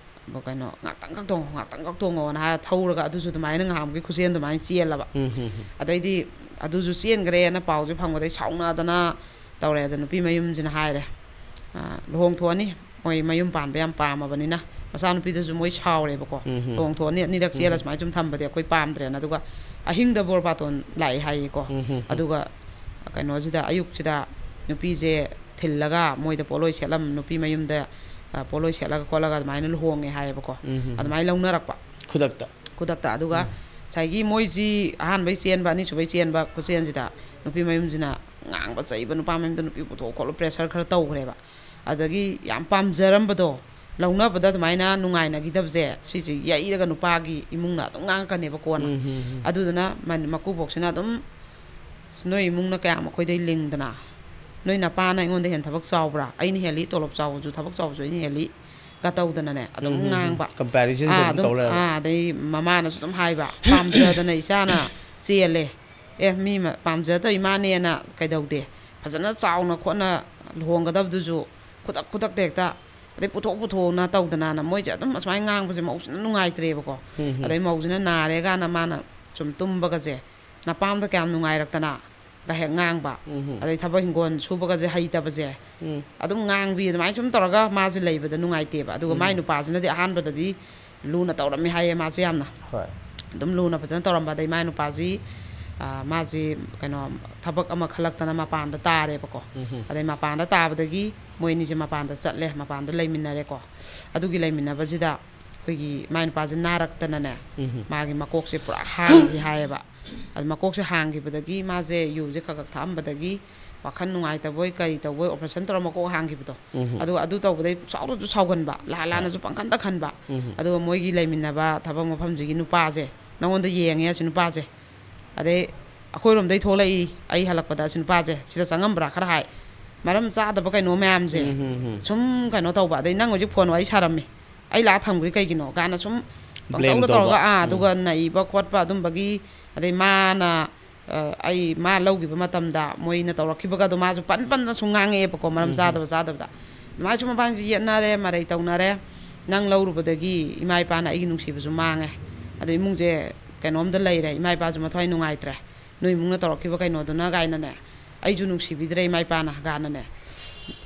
ꯀꯩꯅꯣ, "ꯉꯥꯛꯇꯪ ꯈꯛ ꯇꯣꯡꯉꯣ, ꯉꯥꯛꯇꯪ ꯈꯛ ꯇꯣꯡꯉꯣꯅ" ꯍꯥꯏꯔ ꯊꯧꯔꯒ ꯑꯗꯨꯁꯨ ꯑꯗꯨꯃꯥꯏꯅ ꯉꯍꯥꯟꯃꯨꯛꯀꯤ ꯈꯨꯆꯦꯟ ꯑꯗꯨꯃꯥꯏꯅ ꯆꯦꯜꯂꯕ꯫ ꯑꯗꯩꯗꯤ ꯑꯗꯨꯁꯨ ꯆꯦꯟꯈ꯭ꯔꯦꯅ ꯄꯥꯎꯁꯦ ꯐꯪꯕꯗꯩ ꯁꯥꯎꯅꯗꯅ ꯇꯧꯔꯦ꯫ ꯑꯗ ꯅꯨꯄꯤ ꯃꯌꯨꯝꯁꯤꯅ ꯍꯥꯏꯔꯦ, "ꯑ, ꯂꯨꯍꯣꯡꯊꯣꯛꯑꯅꯤ, ꯃꯣꯏ ꯃꯌꯨꯝ ꯄꯥꯟꯕ ꯌꯥꯝ ꯄꯥꯝꯃꯕꯅꯤꯅ, ꯃꯆꯥꯅꯨꯄꯤꯗꯨꯁꯨ ꯃꯣꯏ ꯁꯥꯎꯔꯦꯕꯀꯣ꯫ ꯂꯨꯍꯣꯡꯊꯣꯛꯑꯅꯤ, ꯑꯅꯤꯔꯛ ꯆꯦꯜꯂ ꯁꯨꯃꯥꯏꯅ ꯁꯨꯝ ꯊꯝꯕꯗꯤ ꯑꯩꯈꯣꯏ ꯄꯥꯝꯗ꯭ꯔꯦꯅ"꯫ ꯑꯗꯨꯒ ꯑꯍꯤꯡꯗ ꯕꯣꯔ ꯕꯥꯇꯣꯟ ꯂꯥꯛꯑꯦ ꯍꯥꯏꯌꯦꯀꯣ꯫ ꯑꯗꯨꯒ ꯀꯩꯅꯣꯁꯤꯗ, ꯑꯌꯨꯛꯁꯤꯗ ꯅꯨꯄꯤꯁꯦ ꯊꯤꯜꯂꯒ ꯃꯣꯏꯗ ꯄꯣꯠꯂꯣꯏ ꯁꯦꯠꯂꯝ-, ꯅꯨꯄꯤ ꯃꯌꯨꯝꯗ, ꯑ, ꯄꯣꯠꯂꯣꯏ ꯁꯦꯠꯂꯒ ꯈꯣꯠꯂꯒ ꯑꯗꯨꯃꯥꯏꯅ ꯂꯨꯍꯣꯡꯉꯦ ꯍꯥꯏꯌꯦꯕꯀꯣ꯫ ꯑꯗꯨꯃꯥꯏꯅ ꯂꯧꯅꯔꯛꯄ꯫ ꯈꯨꯗꯛꯇ꯫ ꯈꯨꯗꯛꯇ꯫ ꯑꯗꯨꯒ ꯉꯁꯥꯏꯒꯤ ꯃꯣꯏꯁꯤ ꯑꯍꯥꯟꯕꯩ ꯆꯦꯟꯕ, ꯑꯅꯤꯁꯨꯕꯩ ꯆꯦꯟꯕ ꯈꯨꯆꯦꯟꯁꯤꯗ ꯅꯨꯄꯤ ꯃꯌꯨꯝꯁꯤꯅ ꯉꯥꯡꯕ ꯆꯩꯕ, ꯅꯨꯄꯥ ꯃꯌꯨꯝꯗ ꯅꯨꯄꯤ ꯄꯨꯊꯣꯛ ꯈꯣꯠꯂꯣ pressure ꯈꯔ ꯇꯧꯈ꯭ꯔꯦꯕ꯫ ꯑꯗꯒꯤ ꯌꯥꯝ ꯄꯥꯝꯖꯔꯝꯕꯗꯣ ꯂꯧꯅꯕꯗ ꯑꯗꯨꯃꯥꯏꯅ ꯅꯨꯡꯉꯥꯏꯅꯈꯤꯗꯕꯁꯦ, ꯁꯤꯁꯦ ꯌꯩꯔꯒ ꯅꯨꯄꯥꯒꯤ ꯏꯃꯨꯡꯅ ꯑꯗꯨꯝ ꯉꯥꯡꯉꯛꯀꯅꯦꯕ ꯀꯣꯟꯅ꯫ ꯑꯗꯨꯗꯨꯅ ꯃ-, ꯃꯀꯨꯕꯣꯛꯁꯤꯅ ꯑꯗꯨꯝ, "ꯑꯁ, ꯅꯣꯏ ꯏꯃꯨꯡꯅ ꯀꯌꯥꯝ ꯑꯩꯈꯣꯏꯗꯩ ꯂꯤꯡꯗꯅ, ꯅꯣꯏ ꯅꯄꯥꯅ ꯑꯩꯉꯣꯟꯗ ꯍꯦꯟꯅ ꯊꯕꯛ ꯆꯥꯎꯕ꯭ꯔꯥ? ꯑꯩꯅ ꯍꯦꯜꯂꯤ, ꯇꯣꯂꯣꯞ ꯆꯥꯎꯕꯁꯨ, ꯊꯕꯛ ꯆꯥꯎꯕꯁꯨ ꯑꯩꯅ ꯍꯦꯜꯂꯤ"ꯒ ꯇꯧꯗꯅꯅꯦ ꯑꯗꯨꯝ ꯉꯥꯡꯕ꯫ Comparisonꯁꯦ ꯑꯥ, ꯑꯗꯨꯝ ꯑꯗꯨꯝ, ꯇꯧ ꯂꯩꯔꯕ꯫ ꯑꯥ, ꯑꯗꯩ ꯃꯃꯥꯅꯁꯨ ꯑꯗꯨꯝ ꯍꯥꯏꯕ, "ꯄꯥꯝꯖꯗꯅ ꯏꯆꯥꯅ ꯆꯦꯜꯂꯦ꯫ ꯑꯦ, ꯃꯤ ꯃ-, ꯄꯥꯝꯖꯗꯕ ꯏꯃꯥꯅꯦꯅ ꯀꯩꯗꯧꯗꯦ? ꯐꯖꯅ ꯆꯥꯎꯅ ꯈꯣꯠꯅ ꯂꯨꯍꯣꯡꯒꯗꯕꯗꯨꯁꯨ ꯈꯨꯗꯛ ꯈꯨꯗꯛꯇ ꯍꯦꯛꯇ, ꯑꯗꯩ ꯄꯨꯊꯣꯛ ꯄꯨꯊꯣꯛꯅ ꯇꯧꯗꯅꯅ" ꯃꯣꯏꯁꯦ ꯑꯗꯨꯝ ꯑꯁꯨꯃꯥꯏꯅ ꯉꯥꯡꯕꯁꯦ ꯃꯧꯁꯤꯅ ꯅꯨꯡꯉꯥꯏꯇ꯭ꯔꯦꯕꯀꯣ꯫ ꯑꯗꯩ ꯃꯧꯁꯤꯅ ꯅꯥꯔꯦ ꯀꯥꯟꯗ ꯃꯥꯅ ꯁꯨꯝ ꯇꯨꯝꯕꯒꯁꯦ, "ꯅꯄꯥꯝꯗ ꯀꯌꯥꯝ ꯅꯨꯡꯉꯥꯏꯔꯛꯇꯅ"ꯒ ꯍꯦꯛ ꯉꯥꯡꯕ꯫ ꯑꯗꯩ ꯊꯕꯛ ꯍꯤꯡꯒꯣꯜ ꯁꯨꯕꯒꯁꯦ ꯍꯩꯇꯕꯁꯦ ꯑꯗꯨꯝ ꯉꯥꯡꯕꯤ, ꯑꯗꯨꯃꯥꯏꯅ ꯁꯨꯝ ꯇꯧꯔꯒ ꯃꯥꯁꯦ ꯂꯩꯕꯗ ꯅꯨꯡꯉꯥꯏꯇꯦꯕ꯫ ꯑꯗꯨꯒ ꯃꯥꯏ ꯅꯨꯄꯥꯁꯤꯅꯗꯤ ꯑꯍꯥꯟꯕꯗꯗꯤ ꯂꯨꯅ ꯇꯧꯔꯝꯃꯦ ꯍꯥꯏꯌꯦ ꯃꯥꯁꯦ ꯌꯥꯝꯅ꯫ ꯍꯣꯏ꯫ ꯑꯗꯨꯝ ꯂꯨꯅ ꯐꯖꯅ ꯇꯧꯔꯝꯕ꯫ ꯑꯗꯩ ꯃꯥꯏ ꯅꯨꯄꯥꯁꯤ, ꯑ, ꯃꯥꯁꯤ ꯀꯩꯅꯣ, ꯊꯕꯛ ꯑꯃ ꯈꯜꯂꯛꯇꯅ ꯃꯄꯥꯟꯗ ꯇꯥꯔꯦꯕꯀꯣ꯫ ꯑꯗꯩ ꯃꯄꯥꯟꯗ ꯇꯥꯕꯗꯒꯤ ꯃꯣꯏ ꯑꯅꯤꯁꯦ ꯃꯄꯥꯟꯗ ꯆꯠꯂꯦ, ꯃꯄꯥꯟꯗ ꯂꯩꯃꯤꯟꯅꯔꯦꯀꯣ꯫ ꯑꯗꯨꯒꯤ ꯂꯩꯃꯤꯟꯅꯕꯁꯤꯗ ꯑꯩꯈꯣꯏꯒꯤ ꯃꯥꯏ ꯅꯨꯄꯥꯁꯦ ꯅꯥꯔꯛꯇꯅꯅꯦ, ꯃꯥꯒꯤ ꯃꯀꯣꯛꯁꯦ ꯄꯨꯔꯥ ꯍꯥꯡꯈꯤ ꯍꯥꯏꯌꯦꯕ꯫ ꯑꯗ ꯃꯀꯣꯛꯁꯦ ꯍꯥꯡꯈꯤꯕꯗꯒꯤ ꯃꯥꯁꯦ ꯌꯨꯁꯦ ꯈꯔ ꯈꯔ ꯊꯛꯑꯝꯕꯗꯒꯤ ꯋꯥꯈꯜ ꯅꯨꯡꯉꯥꯏꯇꯕꯣꯏ ꯀꯔꯤ ꯇꯧꯕꯣꯏ operation ꯇꯧꯔ ꯃꯀꯣꯛ ꯍꯥꯡꯈꯤꯕꯗꯣ꯫ ꯑꯗꯨꯒ ꯑꯗꯨ ꯇꯧꯕꯗꯩ ꯁꯥꯎꯗꯁꯨ ꯁꯥꯎꯒꯟꯕ, ꯂꯥꯟ ꯂꯥꯟꯅꯁꯨ ꯄꯪꯈꯟꯗ ꯈꯟꯕ꯫ ꯑꯗꯨꯒ ꯃꯣꯏꯒꯤ ꯂꯩꯃꯤꯟꯅꯕ ꯊꯕꯛ ꯃꯐꯝꯁꯤꯒꯤ ꯅꯨꯄꯥꯁꯦ, "ꯅꯉꯣꯟꯗ ꯌꯦꯡꯉꯦ ꯑꯁꯤ ꯅꯨꯄꯥꯁꯦ, ꯑꯗꯩ ꯑꯩꯈꯣꯏꯔꯣꯝꯗꯩ ꯊꯣꯛꯂꯛꯏ꯫ ꯑꯩ ꯍꯜꯂꯛꯄꯗ ꯑꯁꯤ ꯅꯨꯄꯥꯁꯦ ꯁꯤꯗ ꯆꯪꯉꯝꯕ꯭ꯔꯥ ꯈꯔ ꯍꯥꯏ꯫ ꯃꯔꯝ ꯆꯥꯗꯕ ꯀꯩꯅꯣ ꯃꯌꯥꯝꯁꯦ ꯎꯝ, ꯎꯝ, ꯎꯝ꯫ ꯁꯨꯝ ꯀꯩꯅꯣ ꯇꯧꯕ꯫ ꯑꯗꯩ ꯅꯪ ꯍꯧꯖꯤꯛ ꯐꯣꯟ ꯋꯥꯔꯤ ꯁꯥꯔꯝꯃꯤ, ꯑꯩ ꯂꯥꯛꯑ ꯊꯝꯈ꯭ꯔꯤ ꯀꯩꯒꯤꯅꯣ ꯀꯥꯏꯅ ꯁꯨꯝ Blame ꯄꯪꯇꯧꯗ ꯇꯧꯕ꯫ ꯇꯧꯔꯒ, ꯑꯥ, ꯎꯝ꯫ ꯑꯗꯨꯒ ꯅꯩꯕ ꯈꯣꯠꯄ ꯑꯗꯨꯝꯕꯒꯤ, ꯑꯗꯩ ꯃꯥꯅ, ꯑ, ꯑꯩ ꯃꯥ ꯂꯧꯈꯤꯕ ꯃꯇꯝꯗ ꯃꯣꯏꯅ ꯇꯧꯔꯛꯈꯤꯕꯒꯗꯣ ꯃꯥꯁꯨ ꯄꯟ ꯄꯟꯅ ꯁꯨꯝ ꯉꯥꯡꯉꯛꯑꯦꯕꯀꯣ, ꯃꯔꯝ ꯎꯝ꯫ ꯆꯥꯗꯕ ꯆꯥꯗꯕꯗ꯫ ꯑꯗꯨꯃꯥꯏꯅ ꯁꯨꯝ ꯃꯕꯥꯅꯤꯁꯦ ꯌꯦꯠꯅꯔꯦ, ꯃꯔꯩ ꯇꯧꯅꯔꯦ꯫ ꯅꯪ ꯂꯧꯔꯨꯕꯗꯒꯤ ꯏꯃꯥ ꯏꯄꯥꯅ ꯑꯩꯒꯤ ꯅꯨꯡꯁꯤꯕꯁꯨ ꯃꯥꯡꯉꯦ, ꯑꯗꯣ ꯏꯃꯨꯡꯁꯦ ꯀꯩꯅꯣꯝꯗ ꯂꯩꯔꯦ, ꯏꯃꯥ ꯏꯄꯥꯁꯨ ꯃꯊ꯭ꯋꯥꯏ ꯅꯨꯡꯉꯥꯏꯇ꯭ꯔꯦ, ꯅꯣꯏ ꯏꯃꯨꯡꯅ ꯇꯧꯔꯛꯈꯤꯕ ꯀꯩꯅꯣꯗꯨꯅ ꯀꯥꯏꯅꯅꯦ꯫ ꯑꯩꯁꯨ ꯅꯨꯡꯁꯤꯕꯤꯗ꯭ꯔꯦ ꯏꯃꯥ ꯏꯄꯥꯅ ꯀꯥꯏꯅꯅꯦ꯫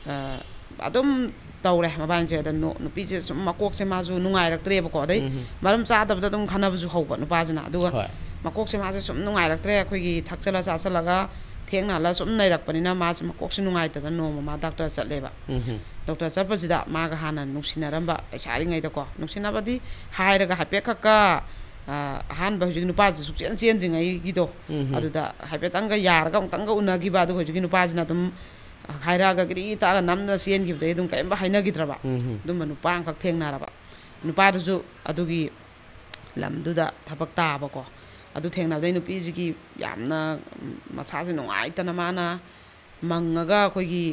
ꯑ, ꯑꯗꯨꯝ ꯇꯧꯔꯦ ꯃꯕꯥꯅꯤꯁꯦ꯫ ꯑꯗ ꯅꯨ-, ꯅꯨꯄꯤꯁꯦ ꯁꯨꯝ ꯃꯀꯣꯛꯁꯦ ꯃꯥꯁꯨ ꯅꯨꯡꯉꯥꯏꯔꯛꯇ꯭ꯔꯦꯕꯀꯣ꯫ ꯑꯗꯩ ꯎꯝ꯫ ꯃꯔꯝ ꯆꯥꯗꯕꯗ ꯑꯗꯨꯝ ꯈꯟꯅꯕꯁꯨ ꯍꯧꯕ ꯅꯨꯄꯥꯁꯤꯅ꯫ ꯑꯗꯨꯒ ꯍꯣꯏ꯫ ꯃꯀꯣꯛꯁꯦ ꯃꯥꯁꯦ ꯁꯨꯝ ꯅꯨꯡꯉꯥꯏꯔꯛꯇ꯭ꯔꯦ, ꯑꯩꯈꯣꯏꯒꯤ ꯊꯛꯆꯜꯂ ꯆꯥꯁꯜꯂꯒ ꯊꯦꯡꯅ ꯍꯜꯂ ꯁꯨꯝ ꯂꯩꯔꯛꯄꯅꯤꯅ ꯃꯥꯁꯦ ꯃꯀꯣꯛꯁꯦ ꯅꯨꯡꯉꯥꯏꯇꯗꯅ ꯅꯣꯡꯃ ꯃꯥ ꯗꯥꯛꯇꯔ ꯆꯠꯂꯦꯕ꯫ ꯎꯝ꯫ ꯗꯣꯛꯇꯔ ꯆꯠꯄꯁꯤꯗ ꯃꯥꯒ ꯍꯥꯟꯅ ꯅꯨꯡꯁꯤꯅꯔꯝꯕ ꯂꯩꯁꯥꯔꯤꯉꯩꯗꯀꯣ, ꯅꯨꯡꯁꯤꯅꯕꯗꯤ ꯍꯥꯏꯔꯒ ꯍꯥꯏꯐꯦꯠ ꯈꯛꯀ, ꯑ, ꯑꯍꯥꯟꯕ ꯍꯧꯖꯤꯛ ꯅꯨꯄꯥꯁꯦ ꯁꯨꯛꯆꯦꯟ ꯆꯦꯟꯗ꯭ꯔꯤꯉꯩꯒꯤꯗꯣ, ꯎꯝ꯫ ꯑꯗꯨꯗ ꯍꯥꯏꯐꯦꯠꯇꯪꯒ ꯌꯥꯔꯒ ꯑꯃꯨꯛꯇꯪꯒ ꯎꯅꯈꯤꯕ꯫ ꯑꯗꯨꯒ ꯍꯧꯖꯤꯛꯀꯤ ꯅꯨꯄꯥꯁꯤꯅ ꯑꯗꯨꯝ ꯍꯥꯏꯔꯛꯑꯒ ꯒꯤꯔꯤ ꯇꯛꯑꯒ ꯅꯝꯗꯅ ꯆꯦꯟꯈꯤꯕꯗꯒꯤ ꯑꯗꯨꯝ ꯀꯔꯤꯝꯕ ꯍꯥꯏꯅꯈꯤꯗ꯭ꯔꯕ꯫ ꯎꯝ꯫ ꯑꯗꯨꯝꯕ ꯅꯨꯄꯥ ꯑꯃꯈꯛ ꯊꯦꯡꯅꯔꯕ꯫ ꯅꯨꯄꯥꯗꯨꯁꯨ ꯑꯗꯨꯒꯤ ꯂꯝꯗꯨꯗ ꯊꯕꯛ ꯇꯥꯕꯀꯣ꯫ ꯑꯗꯨ ꯊꯦꯡꯅꯕꯗꯩ ꯅꯨꯄꯤꯁꯤꯒꯤ ꯌꯥꯝꯅ, ꯎꯝ, ꯃꯁꯥꯁꯦ ꯅꯨꯡꯉꯥꯏꯇꯅ ꯃꯥꯅ ꯃꯪꯉꯒ ꯑꯩꯈꯣꯏꯒꯤ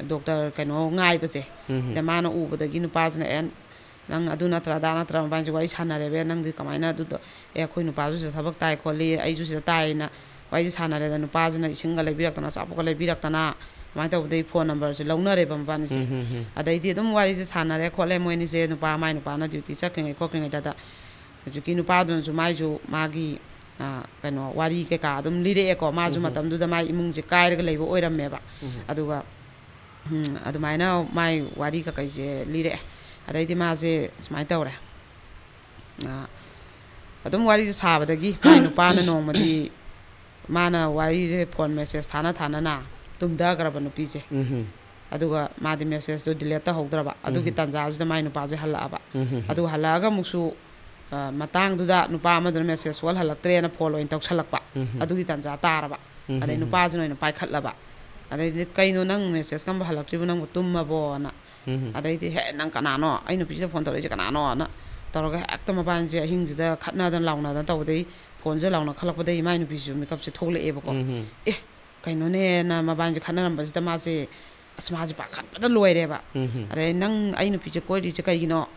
ꯗꯣꯛꯇꯔ ꯀꯩꯅꯣ ꯉꯥꯏꯕꯁꯦ, ꯎꯝ꯫ ꯁꯤꯗ ꯃꯥꯅ ꯎꯕꯗꯒꯤ ꯅꯨꯄꯥꯁꯤꯅ, "ꯑꯦ, ꯅꯪ ꯑꯗꯨ ꯅꯠꯇ꯭ꯔꯥ ꯑꯗꯥ ꯅꯠꯇ꯭ꯔꯥ?" ꯃꯕꯥꯅꯤꯁꯦ ꯋꯥꯔꯤ ꯁꯥꯟꯅꯔꯦꯕ꯫ "ꯅꯪꯗꯤ ꯀꯃꯥꯏꯅ ꯑꯗꯨꯗꯣ, ꯑꯦ, ꯑꯩꯈꯣꯏ ꯅꯨꯄꯥꯁꯨ ꯁꯤꯗ ꯊꯕꯛ ꯇꯥꯏ ꯈꯣꯠꯂꯤ, ꯑꯩꯁꯨ ꯁꯤꯗ ꯇꯥꯏꯅ" ꯋꯥꯔꯤꯁꯦ ꯁꯥꯟꯅꯔꯦꯗ꯫ ꯅꯨꯄꯥꯁꯤꯅ ꯏꯁꯤꯡꯒ ꯂꯩꯕꯤꯔꯛꯇꯅ, ꯑꯆꯥꯄꯣꯠꯀ ꯂꯩꯕꯤꯔꯛꯇꯅ, ꯑꯗꯨꯃꯥꯏꯅ ꯇꯧꯕꯗꯒꯤ ꯐꯣꯟ ꯅꯝꯕꯔꯁꯦ ꯂꯧꯅꯔꯦꯕ ꯃꯕꯥꯅꯤꯁꯦ꯫ ꯎꯝ, ꯎꯝ, ꯎꯝ꯫ ꯑꯗꯩꯗꯤ ꯑꯗꯨꯝ ꯋꯥꯔꯤꯁꯦ ꯁꯥꯟꯅꯔꯦ ꯈꯣꯠꯂꯦ ꯃꯣꯏ ꯑꯅꯤꯁꯦ꯫ ꯅꯨꯄꯥ, ꯃꯥꯏ ꯅꯨꯄꯥꯅ ꯗ꯭ꯌꯨꯇꯤ ꯆꯠꯈ꯭ꯔꯤꯉꯩ ꯈꯣꯠꯈ꯭ꯔꯤꯉꯩꯗ ꯍꯧꯖꯤꯛꯀꯤ ꯅꯨꯄꯥꯗꯨꯅꯁꯨ ꯃꯥꯏꯁꯨ ꯃꯥꯒꯤ, ꯑ, ꯀꯩꯅꯣ, ꯋꯥꯔꯤ ꯀꯩꯀꯥ ꯑꯗꯨꯝ ꯂꯤꯔꯛꯑꯦꯀꯣ꯫ ꯃꯥꯁꯨ ꯎꯝ꯫ ꯃꯇꯝꯗꯨꯗ ꯃꯥꯏ ꯏꯃꯨꯡꯁꯦ ꯀꯥꯏꯔꯒ ꯂꯩꯕ ꯑꯣꯏꯔꯝꯃꯦꯕ꯫ ꯎꯝ꯫ ꯑꯗꯨꯒ, ꯎꯝ, ꯑꯗꯨꯃꯥꯏꯅ ꯃꯥꯏ ꯋꯥꯔꯤ ꯀꯀꯩꯁꯦ ꯂꯤꯔꯛꯑꯦ꯫ ꯑꯗꯩꯗꯤ ꯃꯥꯁꯦ ꯁꯨꯃꯥꯏꯅ ꯇꯧꯔꯦ꯫ ꯑ, ꯑꯗꯨꯝ ꯋꯥꯔꯤꯁꯦ ꯁꯥꯕꯗꯒꯤ ꯃꯥꯏ ꯅꯨꯄꯥꯅ ꯅꯣꯡꯃꯗꯤ, ꯃꯥꯅ ꯋꯥꯔꯤꯁꯦ ꯐꯣꯟ ꯃꯦꯁꯦꯖ ꯊꯥꯅ ꯊꯥꯅꯅ ꯇꯨꯝꯊꯈ꯭ꯔꯕ ꯅꯨꯄꯤꯁꯦ꯫ ꯎꯝ꯫ ꯑꯗꯨꯒ ꯃꯥꯗꯤ ꯃꯦꯁꯦꯖꯇꯣ ꯗꯤꯂꯦꯠ ꯇꯧꯍꯧꯗ꯭ꯔꯕ꯫ ꯑꯗꯨꯒꯤ ꯎꯝ꯫ ꯇꯥꯟꯖꯥꯁꯤꯗ ꯃꯥꯏ ꯅꯨꯄꯥꯁꯦ ꯍꯜꯂꯛꯑꯕ꯫ ꯎꯝ꯫ ꯑꯗꯨ ꯍꯜꯂꯛꯑꯒ ꯑꯃꯨꯛꯁꯨ, ꯑ, ꯃꯇꯥꯡꯗꯨꯗ ꯅꯨꯄꯥ ꯑꯃꯗꯨꯅ ꯃꯦꯁꯦꯖ ꯁꯨꯛꯍꯜ ꯍꯜꯂꯛꯇ꯭ꯔꯦꯅ ꯐꯣꯟ ꯑꯣꯏꯅ ꯇꯧꯁꯜꯂꯛꯄ꯫ ꯎꯝ꯫ ꯑꯗꯨꯒꯤ ꯇꯥꯟꯖꯥ ꯇꯥꯔꯕ꯫ ꯎꯝ꯫ ꯑꯗꯩ ꯅꯨꯄꯥꯁꯤꯅ ꯑꯣꯏꯅ ꯄꯥꯏꯈꯠꯂꯕ꯫ ꯑꯗꯩꯗꯤ, "ꯀꯩꯅꯣ, ꯅꯪ ꯃꯦꯁꯦꯖ ꯀꯝꯕ ꯍꯜꯂꯛꯇ꯭ꯔꯤꯕꯣ? ꯅꯪꯕꯨ ꯇꯨꯝꯃꯕꯣꯅ?" ꯎꯝ꯫ ꯑꯗꯩꯗꯤ, "ꯍꯦ, ꯅꯪ ꯀꯅꯥꯅꯣ? ꯑꯩ ꯅꯨꯄꯤꯁꯤꯗ ꯐꯣꯟ ꯇꯧꯔꯛꯏꯁꯦ ꯀꯅꯥꯅꯣꯅ?" ꯇꯧꯔꯒ ꯍꯦꯛꯇ ꯃꯕꯥꯅꯤꯁꯦ ꯑꯍꯤꯡꯁꯤꯗ ꯈꯠꯅꯗꯅ ꯂꯥꯎꯅꯗꯅ ꯇꯧꯕꯗꯩ ꯐꯣꯟꯁꯦ ꯂꯥꯎꯅ ꯈꯜꯂꯛꯄꯗꯒꯤ ꯃꯥꯏ ꯅꯨꯄꯤꯁꯤꯁꯨ ꯃꯤꯀꯞꯁꯦ ꯊꯣꯛꯂꯛꯑꯦꯕꯀꯣ꯫ ꯎꯝ꯫ ꯑꯦ, ꯀꯩꯅꯣꯅꯦꯅ ꯃꯕꯥꯅꯤꯁꯦ ꯈꯠꯅꯔꯝꯕꯁꯤꯗ ꯃꯥꯁꯦ, ꯑꯁ, ꯃꯥꯁꯦ ꯄꯥꯈꯠꯄꯗ ꯂꯣꯏꯔꯦꯕ꯫ ꯎꯝ꯫ ꯑꯗꯩ, "ꯅꯪ ꯑꯩ ꯅꯨꯄꯤꯁꯦ ꯀꯣꯏꯔꯤꯁꯦ ꯀꯩꯒꯤꯅꯣ?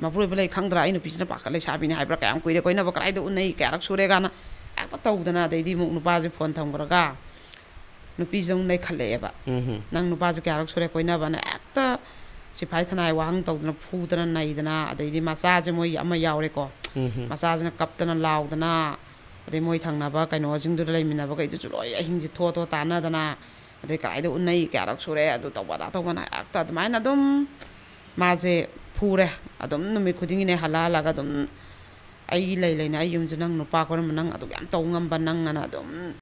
ꯃꯄꯨꯔꯣꯏꯕ ꯂꯩ ꯈꯪꯗ꯭ꯔꯥ? ꯑꯩ ꯅꯨꯄꯤꯁꯤꯅ ꯄꯥꯈꯠ ꯂꯩꯁꯥꯕꯤꯅꯦ ꯍꯥꯏꯕ꯭ꯔꯥ? ꯀꯌꯥꯝ ꯀꯨꯏꯔꯦ ꯀꯣꯏꯅꯕ? ꯀꯗꯥꯏꯗ ꯎꯅꯩ? ꯀꯌꯥꯔꯛ ꯁꯨꯔꯦ?" ꯀꯥꯏꯅ ꯍꯦꯛꯇ ꯇꯧꯗꯅ, ꯑꯗꯩꯗꯤ ꯑꯃꯨꯛ ꯅꯨꯄꯥꯁꯦ ꯐꯣꯟ ꯊꯝꯈ꯭ꯔꯒ ꯅꯨꯄꯤꯁꯦ ꯑꯃꯨꯛ ꯅꯩꯈꯠꯂꯛꯑꯦꯕ꯫ ꯎꯝ꯫ "ꯅꯪ ꯅꯨꯄꯥꯁꯦ ꯀꯌꯥꯔꯛ ꯁꯨꯔꯦ ꯀꯣꯏꯅꯕꯅ?" ꯍꯦꯛꯇ ꯁꯤꯐꯥꯏ ꯊꯅꯥꯏ ꯋꯥꯍꯪ ꯇꯧꯗꯅ, ꯐꯨꯗꯅ, ꯅꯩꯗꯅ, ꯑꯗꯩꯗꯤ ꯃꯆꯥꯁꯦ ꯃꯣꯏꯒꯤ ꯑꯃ ꯌꯥꯎꯔꯦꯀꯣ꯫ ꯎꯝ꯫ ꯃꯆꯥꯁꯤꯅ ꯀꯞꯇꯅ ꯂꯥꯎꯗꯅ, ꯑꯗꯩ ꯃꯣꯏ ꯊꯪꯅꯕ ꯀꯩꯅꯣꯁꯤꯡꯗꯨꯗ ꯂꯩꯃꯤꯟꯅꯕꯈꯩꯗꯨꯁꯨ ꯂꯣꯏ ꯑꯍꯤꯡꯁꯦ ꯊꯣ ꯊꯣ ꯇꯥꯟꯅꯗꯅ, ꯑꯗꯩ ꯀꯗꯥꯏꯗ ꯎꯅꯩ, ꯀꯌꯥꯔꯛ ꯁꯨꯔꯦ, ꯑꯗꯨ ꯇꯧꯕ ꯑꯗꯥ ꯇꯧꯕꯅ ꯍꯦꯛꯇ ꯑꯗꯨꯃꯥꯏꯅ ꯑꯗꯨꯝ ꯃꯥꯁꯦ ꯐꯨꯔꯦ꯫ ꯑꯗꯨꯝ ꯅꯨꯃꯤꯠ ꯈꯨꯗꯤꯡꯒꯤꯅꯦ ꯍꯜꯂ ꯍꯜꯂꯒ ꯑꯗꯨꯝ, "ꯑꯩꯒꯤ ꯂꯩ ꯂꯩꯅ ꯑꯩ ꯌꯨꯝꯁꯦ ꯅꯪ ꯅꯨꯄꯥ ꯀꯣꯏꯔꯝꯕ, ꯅꯪ ꯑꯗꯨꯛ ꯌꯥꯝ ꯇꯧ ꯉꯝꯕ ꯅꯪ?" ꯑꯅ ꯑꯗꯨꯝ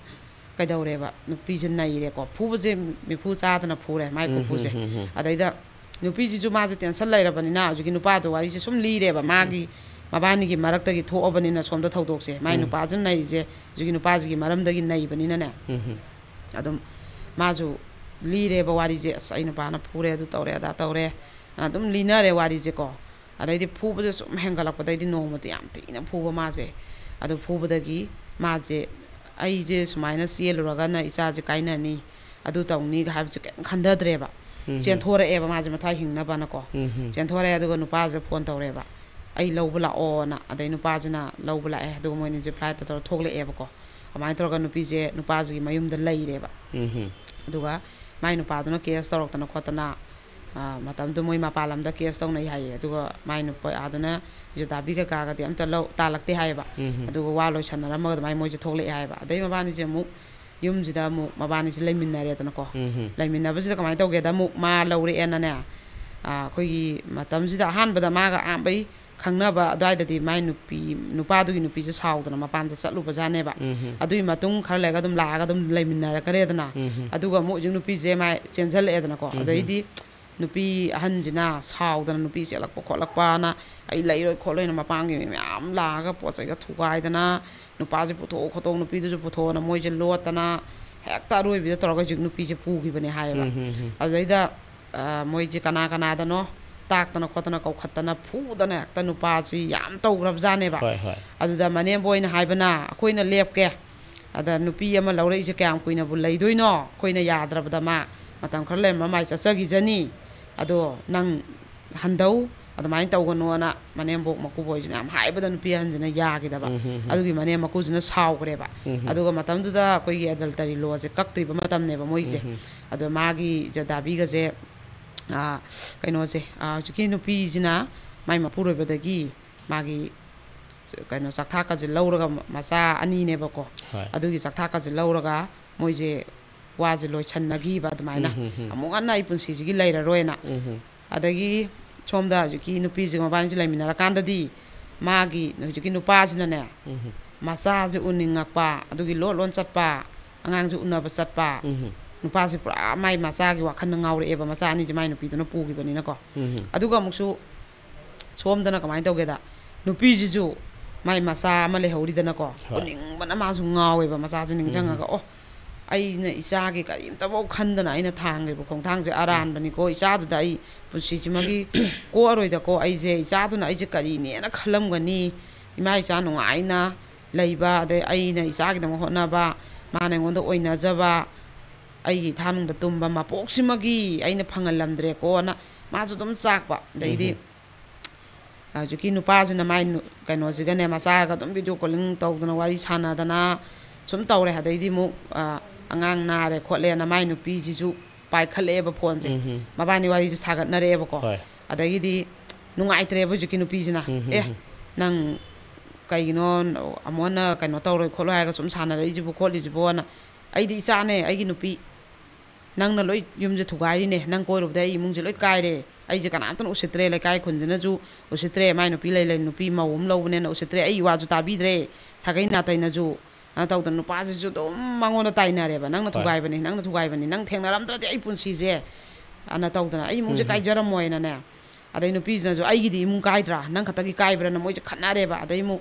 ꯀꯩꯗꯧꯔꯦꯕ, ꯅꯨꯄꯤꯁꯦ ꯅꯩꯔꯦꯀꯣ꯫ ꯐꯨꯕꯁꯦ ꯃꯤꯐꯨ ꯆꯥꯗꯅ ꯐꯨꯔꯦ, ꯃꯥꯏ ꯎꯝ, ꯈꯨꯐꯨꯁꯦ꯫ ꯎꯝ, ꯎꯝ, ꯎꯝ꯫ ꯑꯗꯩꯗ ꯅꯨꯄꯤꯁꯤꯁꯨ ꯃꯥꯁꯦ ꯇꯦꯟꯁꯟ ꯂꯩꯔꯕꯅꯤꯅ ꯍꯧꯖꯤꯛꯀꯤ ꯅꯨꯄꯥꯗꯣ ꯋꯥꯔꯤꯁꯦ ꯁꯨꯝ ꯂꯤꯔꯦꯕ, ꯃꯥꯒꯤ ꯃꯕꯥꯅꯤꯒꯤ ꯃꯔꯛꯇꯒꯤ ꯊꯣꯛꯑꯕꯅꯤꯅ ꯁꯣꯝꯗ ꯊꯧꯗꯣꯛꯁꯦ꯫ ꯃꯥꯏ ꯎꯝ꯫ ꯅꯨꯄꯥꯁꯤꯅ ꯅꯩꯔꯤꯁꯦ ꯍꯧꯖꯤꯛꯀꯤ ꯅꯨꯄꯥꯁꯤꯒꯤ ꯃꯔꯝꯗꯒꯤ ꯅꯩꯕꯅꯤꯅꯅꯦ꯫ ꯎꯝ꯫ ꯑꯗꯨꯝ ꯃꯥꯁꯨ ꯂꯤꯔꯦꯕ ꯋꯥꯔꯤꯁꯦ, "ꯑꯁ, ꯑꯩ ꯅꯨꯄꯥꯅ ꯐꯨꯔꯦ, ꯑꯗꯨ ꯇꯧꯔꯦ, ꯑꯗꯥ ꯇꯧꯔꯦ" ꯑꯅ ꯑꯗꯨꯝ ꯂꯤꯅꯔꯦ ꯋꯥꯔꯤꯁꯦꯀꯣ꯫ ꯑꯗꯩꯗꯤ ꯐꯨꯕꯁꯦ ꯁꯨꯝ ꯍꯦꯟꯒꯠꯂꯛꯄꯗꯩꯗꯤ ꯅꯣꯡꯃꯗꯤ ꯌꯥꯝ ꯊꯤꯅ ꯐꯨꯕ ꯃꯥꯁꯦ꯫ ꯑꯗꯨ ꯐꯨꯕꯗꯒꯤ ꯃꯥꯁꯦ, "ꯑꯩꯁꯦ ꯁꯨꯃꯥꯏꯅ ꯆꯦꯜꯂꯨꯔꯒꯅ ꯏꯆꯥꯁꯦ ꯀꯥꯏꯅꯅꯤ, ꯑꯗꯨ ꯇꯧꯅꯤꯒ" ꯍꯥꯏꯕꯁꯦ ꯀꯩꯝ ꯈꯟꯊꯗ꯭ꯔꯦꯕ꯫ ꯎꯝ꯫ ꯆꯦꯟꯊꯣꯔꯛꯑꯦꯕ ꯃꯥꯁꯦ ꯃꯊꯥ ꯍꯤꯡꯅꯕꯅꯀꯣ꯫ ꯎꯝ꯫ ꯆꯦꯟꯊꯣꯔꯛꯑꯦ, ꯑꯗꯨꯒ ꯅꯨꯄꯥꯁꯦ ꯐꯣꯟ ꯇꯧꯔꯦꯕ, "ꯑꯩ ꯂꯧꯕ ꯂꯥꯛꯑꯣꯅ"꯫ ꯑꯗꯩ ꯅꯨꯄꯥꯁꯤꯅ ꯂꯧꯕ ꯂꯥꯛꯑꯦ꯫ ꯑꯗꯨꯒ ꯃꯣꯏꯅꯤꯁꯦ ꯐ꯭ꯂꯥꯏꯠꯇ ꯇꯧꯔ ꯊꯣꯛꯂꯛꯑꯦꯕꯀꯣ꯫ ꯑꯗꯨꯃꯥꯏꯅ ꯇꯧꯔꯒ ꯅꯨꯄꯤꯁꯦ ꯅꯨꯄꯥꯁꯤꯒꯤ ꯃꯌꯨꯝꯗ ꯂꯩꯔꯦꯕ꯫ ꯎꯝ꯫ ꯑꯗꯨꯒ ꯃꯥꯏ ꯅꯨꯄꯥꯗꯨꯅ ꯀꯦꯁ ꯇꯧꯔꯛꯇꯅ ꯈꯣꯠꯇꯅ, ꯑ, ꯃꯇꯝꯗꯨ ꯃꯣꯏ ꯃꯄꯥꯟ ꯂꯝꯗ ꯀꯦꯁ ꯇꯧꯅꯩ ꯍꯥꯏꯌꯦ꯫ ꯑꯗꯨꯒ ꯃꯥꯏ ꯅꯨꯄꯥꯗꯨꯅ ꯖꯨꯗꯥꯕꯤ ꯀꯩꯀꯥꯒꯗꯤ ꯑꯝꯇ ꯂꯧ ꯇꯥꯜꯂꯛꯇꯦ ꯍꯥꯏꯌꯦꯕ꯫ ꯎꯝ꯫ ꯑꯗꯨꯒ ꯋꯥ ꯂꯣꯏꯁꯟꯅꯔꯝꯃꯒ ꯑꯗꯨꯃꯥꯏꯅ ꯃꯣꯏꯁꯦ ꯊꯣꯛꯂꯛꯑꯦ ꯍꯥꯏꯌꯦꯕ꯫ ꯑꯗꯩ ꯃꯕꯥꯅꯤꯁꯦ ꯑꯃꯨꯛ ꯌꯨꯝꯁꯤꯗ ꯑꯃꯨꯛ ꯃꯕꯥꯅꯤꯁꯦ ꯂꯩꯃꯤꯟꯅꯔꯦꯗꯅꯀꯣ꯫ ꯎꯝ꯫ ꯂꯩꯃꯤꯟꯅꯕꯁꯤꯗ ꯀꯃꯥꯏꯅ ꯇꯧꯒꯦꯗ, ꯑꯃꯨꯛ ꯃꯥ ꯂꯧꯔꯛꯑꯦꯅꯅꯦ, ꯑ, ꯑꯩꯈꯣꯏꯒꯤ ꯃꯇꯝꯁꯤꯗ ꯑꯍꯥꯟꯕꯗ ꯃꯥꯒ ꯑꯍꯥꯟꯕꯩ ꯈꯪꯅꯕ ꯑꯗꯨꯋꯥꯏꯗꯗꯤ ꯃꯥꯏ ꯅꯨꯄꯤ, ꯅꯨꯄꯥꯗꯨꯒꯤ ꯅꯨꯄꯤꯁꯦ ꯁꯥꯎꯗꯅ ꯃꯄꯥꯝꯗ ꯆꯠꯂꯨꯕꯖꯥꯠꯅꯦꯕ꯫ ꯎꯝ꯫ ꯑꯗꯨꯒꯤ ꯃꯇꯨꯡ ꯈꯔ ꯂꯩꯔꯒ ꯑꯗꯨꯝ ꯂꯥꯛꯑꯒ ꯑꯗꯨꯝ ꯂꯩꯃꯤꯟꯅꯔꯛꯀꯅꯤꯗꯅ꯫ ꯎꯝ꯫ ꯑꯗꯨꯒ ꯑꯃꯨꯛ ꯍꯧꯖꯤꯛ ꯅꯨꯄꯤꯁꯦ ꯃꯥꯏ ꯆꯦꯟꯁꯤꯜꯂꯛꯑꯦꯗꯅꯀꯣ꯫ ꯎꯝ꯫ ꯑꯗꯩꯗꯤ ꯅꯨꯄꯤ ꯑꯍꯟꯁꯤꯅ ꯁꯥꯎꯗꯅ ꯅꯨꯄꯤ ꯆꯦꯜꯂꯛꯄ ꯈꯣꯠꯂꯛꯄꯅ, "ꯑꯩ ꯂꯩꯔꯣꯏ ꯈꯣꯠꯂꯣꯏꯅ" ꯃꯄꯥꯝꯒꯤ ꯃꯤ ꯃꯌꯥꯝ ꯂꯥꯛꯑꯒ ꯄꯣꯠ ꯆꯩꯒ ꯊꯨꯒꯥꯏꯗꯅ, "ꯅꯨꯄꯥꯁꯦ ꯄꯨꯊꯣꯛꯑꯣ ꯈꯣꯠꯇꯣꯛꯑꯣ, ꯅꯨꯄꯤꯗꯨꯁꯨ ꯄꯨꯊꯣꯛꯑꯣꯅ" ꯃꯣꯏꯁꯦ ꯂꯣꯠꯇꯅ ꯍꯦꯛꯇ ꯑꯔꯣꯏꯕꯤꯗ ꯇꯧꯔꯒ ꯍꯧꯖꯤꯛ ꯅꯨꯄꯤꯁꯦ ꯄꯨꯈꯤꯕꯅꯦ ꯍꯥꯏꯌꯦꯕ꯫ ꯎꯝ꯫ ꯎꯝ꯫ ꯑꯗꯨꯗꯩꯗ, ꯑ, ꯃꯣꯏꯁꯦ ꯀꯅꯥ ꯀꯅꯥꯗꯅꯣ ꯇꯥꯛꯇꯅ ꯈꯣꯠꯇꯅ ꯀꯧꯈꯠꯇꯅ ꯐꯨꯗꯅ ꯍꯦꯛꯇ ꯅꯨꯄꯥꯁꯤ ꯌꯥꯝ ꯇꯧꯈ꯭ꯔꯕꯖꯥꯠꯅꯦꯕ꯫ ꯍꯣꯏ, ꯍꯣꯏ꯫ ꯑꯗꯨꯗ ꯃꯅꯦꯝꯕꯣꯏꯅ ꯍꯥꯏꯕꯅ, "ꯑꯩꯈꯣꯏꯅ ꯂꯦꯞꯀꯦ, ꯑꯗ ꯅꯨꯄꯤ ꯑꯃ ꯂꯧꯔꯛꯏꯁꯦ ꯀꯌꯥꯝ ꯀꯨꯏꯅꯕꯨ ꯂꯩꯗꯣꯏꯅꯣ? ꯑꯩꯈꯣꯏꯅ ꯌꯥꯗ꯭ꯔꯕꯗ ꯃꯥ ꯃꯇꯝ ꯈꯔ ꯂꯩꯔꯝꯃ ꯃꯥꯏ ꯆꯠꯆꯈꯤꯖꯅꯤ꯫ ꯑꯗꯣ ꯅꯪ ꯍꯟꯗꯧ, ꯑꯗꯨꯃꯥꯏꯅ ꯇꯧꯒꯅꯣꯅ" ꯃꯅꯦꯝꯕꯣꯛ ꯃꯀꯨꯕꯣꯏꯁꯤꯅ ꯌꯥꯝ ꯍꯥꯏꯕꯗ ꯅꯨꯄꯤ ꯑꯍꯟꯁꯤꯅ ꯌꯥꯈꯤꯗꯕ꯫ ꯎꯝ, ꯍꯝ, ꯍꯝ꯫ ꯑꯗꯨꯒꯤ ꯃꯅꯦꯝ ꯃꯀꯨꯁꯤꯅ ꯁꯥꯎꯈ꯭ꯔꯦꯕ꯫ ꯎꯝ, ꯍꯝ꯫ ꯑꯗꯨꯒ ꯃꯇꯝꯗꯨꯗ ꯑꯩꯈꯣꯏꯒꯤ adultery law ꯁꯦ ꯀꯛꯇ꯭ꯔꯤꯕ ꯃꯇꯝꯅꯦꯕ ꯃꯣꯏꯁꯦ꯫ ꯎꯝ, ꯍꯝ꯫ ꯑꯗꯣ ꯃꯥꯒꯤ ꯖꯗꯥꯕꯤꯒꯁꯦ, ꯑꯥ, ꯀꯩꯅꯣꯁꯦ, ꯑꯥ, ꯍꯧꯖꯤꯛꯀꯤ ꯅꯨꯄꯤꯁꯤꯅ ꯃꯥꯏ ꯃꯄꯨꯔꯣꯏꯕꯗꯒꯤ ꯃꯥꯒꯤ ꯀꯩꯅꯣ ꯆꯥꯛꯊꯥꯛꯀꯁꯦ ꯂꯧꯔꯒ, ꯃꯆꯥ ꯑꯅꯤꯅꯦꯕꯀꯣ꯫ ꯍꯣꯏ꯫ ꯑꯗꯨꯒꯤ ꯆꯥꯛꯊꯥꯛꯀꯁꯦ ꯂꯧꯔꯒ ꯃꯣꯏꯁꯦ ꯋꯥꯁꯦ ꯂꯣꯏꯁꯟꯅꯈꯤꯕ ꯑꯗꯨꯃꯥꯏꯅ꯫ ꯎꯝ, ꯍꯝ, ꯍꯝ꯫ ꯑꯃꯨꯛ ꯍꯟꯅ ꯑꯩ ꯄꯨꯟꯁꯤꯁꯤꯒꯤ ꯂꯩꯔꯔꯣꯏꯅ꯫ ꯎꯝ, ꯍꯝ꯫ ꯑꯗꯒꯤ ꯁꯣꯝꯗ ꯍꯧꯖꯤꯛꯀꯤ ꯅꯨꯄꯤꯁꯤꯒ ꯃꯕꯥꯅꯤꯁꯦ ꯂꯩꯃꯤꯟꯅꯔꯀꯥꯟꯗꯗꯤ ꯃꯥꯒꯤ ꯍꯧꯖꯤꯛꯀꯤ ꯅꯨꯄꯥꯁꯤꯅꯅꯦ, ꯎꯝ, ꯍꯝ꯫ ꯃꯆꯥꯁꯦ ꯎꯅꯤꯡꯉꯛꯄ, ꯑꯗꯨꯒꯤ ꯂꯣꯟ ꯂꯣꯟ ꯆꯠꯄ, ꯑꯉꯥꯡꯁꯦ ꯎꯅꯕ ꯆꯠꯄ, ꯎꯝ, ꯍꯝ꯫ ꯅꯨꯄꯥꯁꯦ ꯄꯨꯔꯥ ꯃꯥꯏ ꯃꯆꯥꯒꯤ ꯋꯥꯈꯜꯗ ꯉꯥꯎꯔꯛꯑꯦꯕ, ꯃꯆꯥ ꯑꯅꯤꯁꯦ ꯃꯥꯏ ꯅꯨꯄꯤꯗꯨꯅ ꯄꯨꯈꯤꯕꯅꯤꯅꯀꯣ꯫ ꯎꯝ, ꯍꯝ꯫ ꯑꯗꯨꯒ ꯑꯃꯨꯛꯁꯨ ꯁꯣꯝꯗꯅ ꯀꯃꯥꯏꯅ ꯇꯧꯒꯦꯗ, ꯅꯨꯄꯤꯁꯤꯁꯨ ꯃꯥꯏ ꯃꯆꯥ ꯑꯃ ꯂꯩꯍꯧꯔꯤꯗꯅꯀꯣ, ꯍꯣꯏ꯫ ꯎꯅꯤꯡꯕꯅ ꯃꯥꯁꯨ ꯉꯥꯎꯋꯦꯕ, ꯃꯆꯥꯁꯦ ꯅꯤꯡꯁꯤꯡꯉꯒ, "ꯑꯣ, ꯑꯩꯅ ꯏꯆꯥꯒꯤ ꯀꯔꯤꯝꯇꯐꯧ ꯈꯟꯗꯅ ꯑꯩꯅ ꯊꯥꯡꯈ꯭ꯔꯤꯕ ꯈꯣꯡꯊꯥꯡꯁꯦ ꯑꯔꯥꯟꯕꯅꯤꯀꯣ, ꯏꯆꯥꯗꯨꯗ ꯑꯩ ꯄꯨꯟꯁꯤꯁꯤꯃꯒꯤ ꯀꯣꯛꯑꯔꯣꯏꯗꯀꯣ, ꯑꯩꯁꯦ ꯏꯆꯥꯗꯨꯅ ꯑꯩꯁꯦ ꯀꯔꯤꯅꯦꯅ ꯈꯜꯂꯝꯒꯅꯤ, ꯏꯃꯥ ꯏꯆꯥ ꯅꯨꯡꯉꯥꯏꯅ ꯂꯩꯕ, ꯑꯗꯩ ꯑꯩꯅ ꯏꯆꯥꯒꯤꯗꯃꯛ ꯍꯣꯠꯅꯕ, ꯃꯥꯅ ꯑꯩꯉꯣꯟꯗ ꯑꯣꯏꯅꯖꯕ, ꯑꯩꯒꯤ ꯏꯊꯥꯅꯨꯡꯗ ꯇꯨꯝꯕ ꯃꯄꯣꯛꯁꯤꯃꯒꯤ ꯑꯩꯅ ꯐꯪꯍꯜꯂꯝꯗ꯭ꯔꯦꯀꯣꯅ" ꯃꯥꯁꯨ ꯑꯗꯨꯝ ꯆꯥꯛꯄ꯫ ꯑꯗꯩꯗꯤ ꯎꯝ꯫ ꯍꯧꯖꯤꯛꯀꯤ ꯅꯨꯄꯥꯁꯤꯅ ꯃꯥꯏ ꯅꯨ-, ꯀꯩꯅꯣꯁꯤꯒꯅꯦ, ꯃꯆꯥꯒ ꯑꯗꯨꯝ video calling ꯇꯧꯗꯅ, ꯋꯥꯔꯤ ꯁꯥꯟꯅꯗꯅ ꯁꯨꯝ ꯇꯧꯔꯦ꯫ ꯑꯗꯩꯗꯤ ꯑꯃꯨꯛ, ꯑ, ꯑꯉꯥꯡ ꯅꯥꯔꯦ ꯈꯣꯠꯂꯦꯅ ꯃꯥꯏ ꯅꯨꯄꯤꯁꯤꯁꯨ ꯄꯥꯏꯈꯠꯂꯛꯑꯦꯕ ꯐꯣꯟꯁꯦ꯫ ꯎꯝ, ꯍꯝ꯫ ꯃꯕꯥꯅꯤ ꯋꯥꯔꯤꯁꯦ ꯁꯥꯒꯠꯅꯔꯛꯑꯦꯕꯀꯣ꯫ ꯍꯣꯏ꯫ ꯑꯗꯒꯤꯗꯤ ꯅꯨꯡꯉꯥꯏꯇ꯭ꯔꯦꯕ ꯍꯧꯖꯤꯛꯀꯤ ꯅꯨꯄꯤꯁꯤꯅ꯫ ꯎꯝ, ꯍꯝ, "ꯑꯦ, ꯍꯝ꯫ ꯅꯪ ꯀꯩꯒꯤꯅꯣ ꯑꯃꯨꯛ ꯍꯟꯅ ꯀꯩꯅꯣ ꯇꯧꯔꯣꯏ ꯈꯣꯠꯂꯣꯏ ꯍꯥꯏꯔꯒ ꯁꯨꯝ ꯁꯥꯟꯅꯔꯛꯏꯁꯤꯕꯨ ꯈꯣꯠꯂꯤꯁꯤꯕꯣꯅ?" "ꯑꯩꯗꯤ ꯏꯆꯥꯅꯦ, ꯑꯩꯒꯤ ꯅꯨꯄꯤ꯫ ꯅꯪꯅ ꯂꯣꯏ ꯌꯨꯝꯁꯦ ꯊꯨꯒꯥꯏꯔꯤꯅꯦ꯫ ꯅꯪ ꯀꯣꯏꯔꯨꯕꯗ ꯑꯩ ꯏꯃꯨꯡꯁꯦ ꯂꯣꯏ ꯀꯥꯏꯔꯦ꯫ ꯑꯩꯁꯦ ꯀꯅꯥꯝꯇꯅ ꯎꯁꯤꯠꯇ꯭ꯔꯦ꯫ ꯂꯩꯀꯥꯏ ꯈꯨꯟꯁꯤꯅꯁꯨ ꯎꯁꯤꯠꯇ꯭ꯔꯦ꯫ ꯃꯥꯏ ꯅꯨꯄꯤ ꯂꯩ ꯂꯩ ꯅꯨꯄꯤ ꯃꯧ ꯑꯃ ꯂꯧꯕꯅꯦꯅ ꯎꯁꯤꯠꯇ꯭ꯔꯦ꯫ ꯑꯩ ꯋꯥꯁꯨ ꯇꯥꯕꯤꯗ꯭ꯔꯦ꯫ ꯁꯥꯒꯩ ꯅꯥꯇꯩꯅꯁꯨ", ꯑ, ꯇꯧꯗꯅ ꯅꯨꯄꯥꯁꯤꯁꯨ ꯑꯗꯨꯝ ꯃꯉꯣꯟꯗ ꯇꯥꯏꯅꯔꯦꯕ꯫ "ꯅꯪꯅ ꯍꯣꯏ꯫ ꯊꯨꯒꯥꯏꯕꯅꯤ, ꯅꯪꯅ ꯊꯨꯒꯥꯏꯕꯅꯤ, ꯅꯪ ꯊꯦꯡꯅꯔꯝꯗ꯭ꯔꯗꯤ ꯑꯩ ꯄꯨꯟꯁꯤꯁꯦ", ꯑꯅ ꯇꯧꯗꯅ, "ꯑꯩ ꯏꯃꯨꯡꯁꯦ ꯎꯝ꯫ ꯀꯥꯏꯖꯔꯝꯃꯣꯏꯅꯅꯦ"꯫ ꯑꯗꯩ ꯅꯨꯄꯤꯁꯤꯅꯁꯨ, "ꯑꯩꯒꯤꯗꯤ ꯏꯃꯨꯡ ꯀꯥꯏꯗ꯭ꯔꯥ? ꯅꯪ ꯈꯛꯇꯒꯤ ꯀꯥꯏꯕ꯭ꯔꯥꯅ?" ꯃꯣꯏꯁꯦ ꯈꯠꯅꯔꯦꯕ꯫ ꯑꯗꯩ ꯑꯃꯨꯛ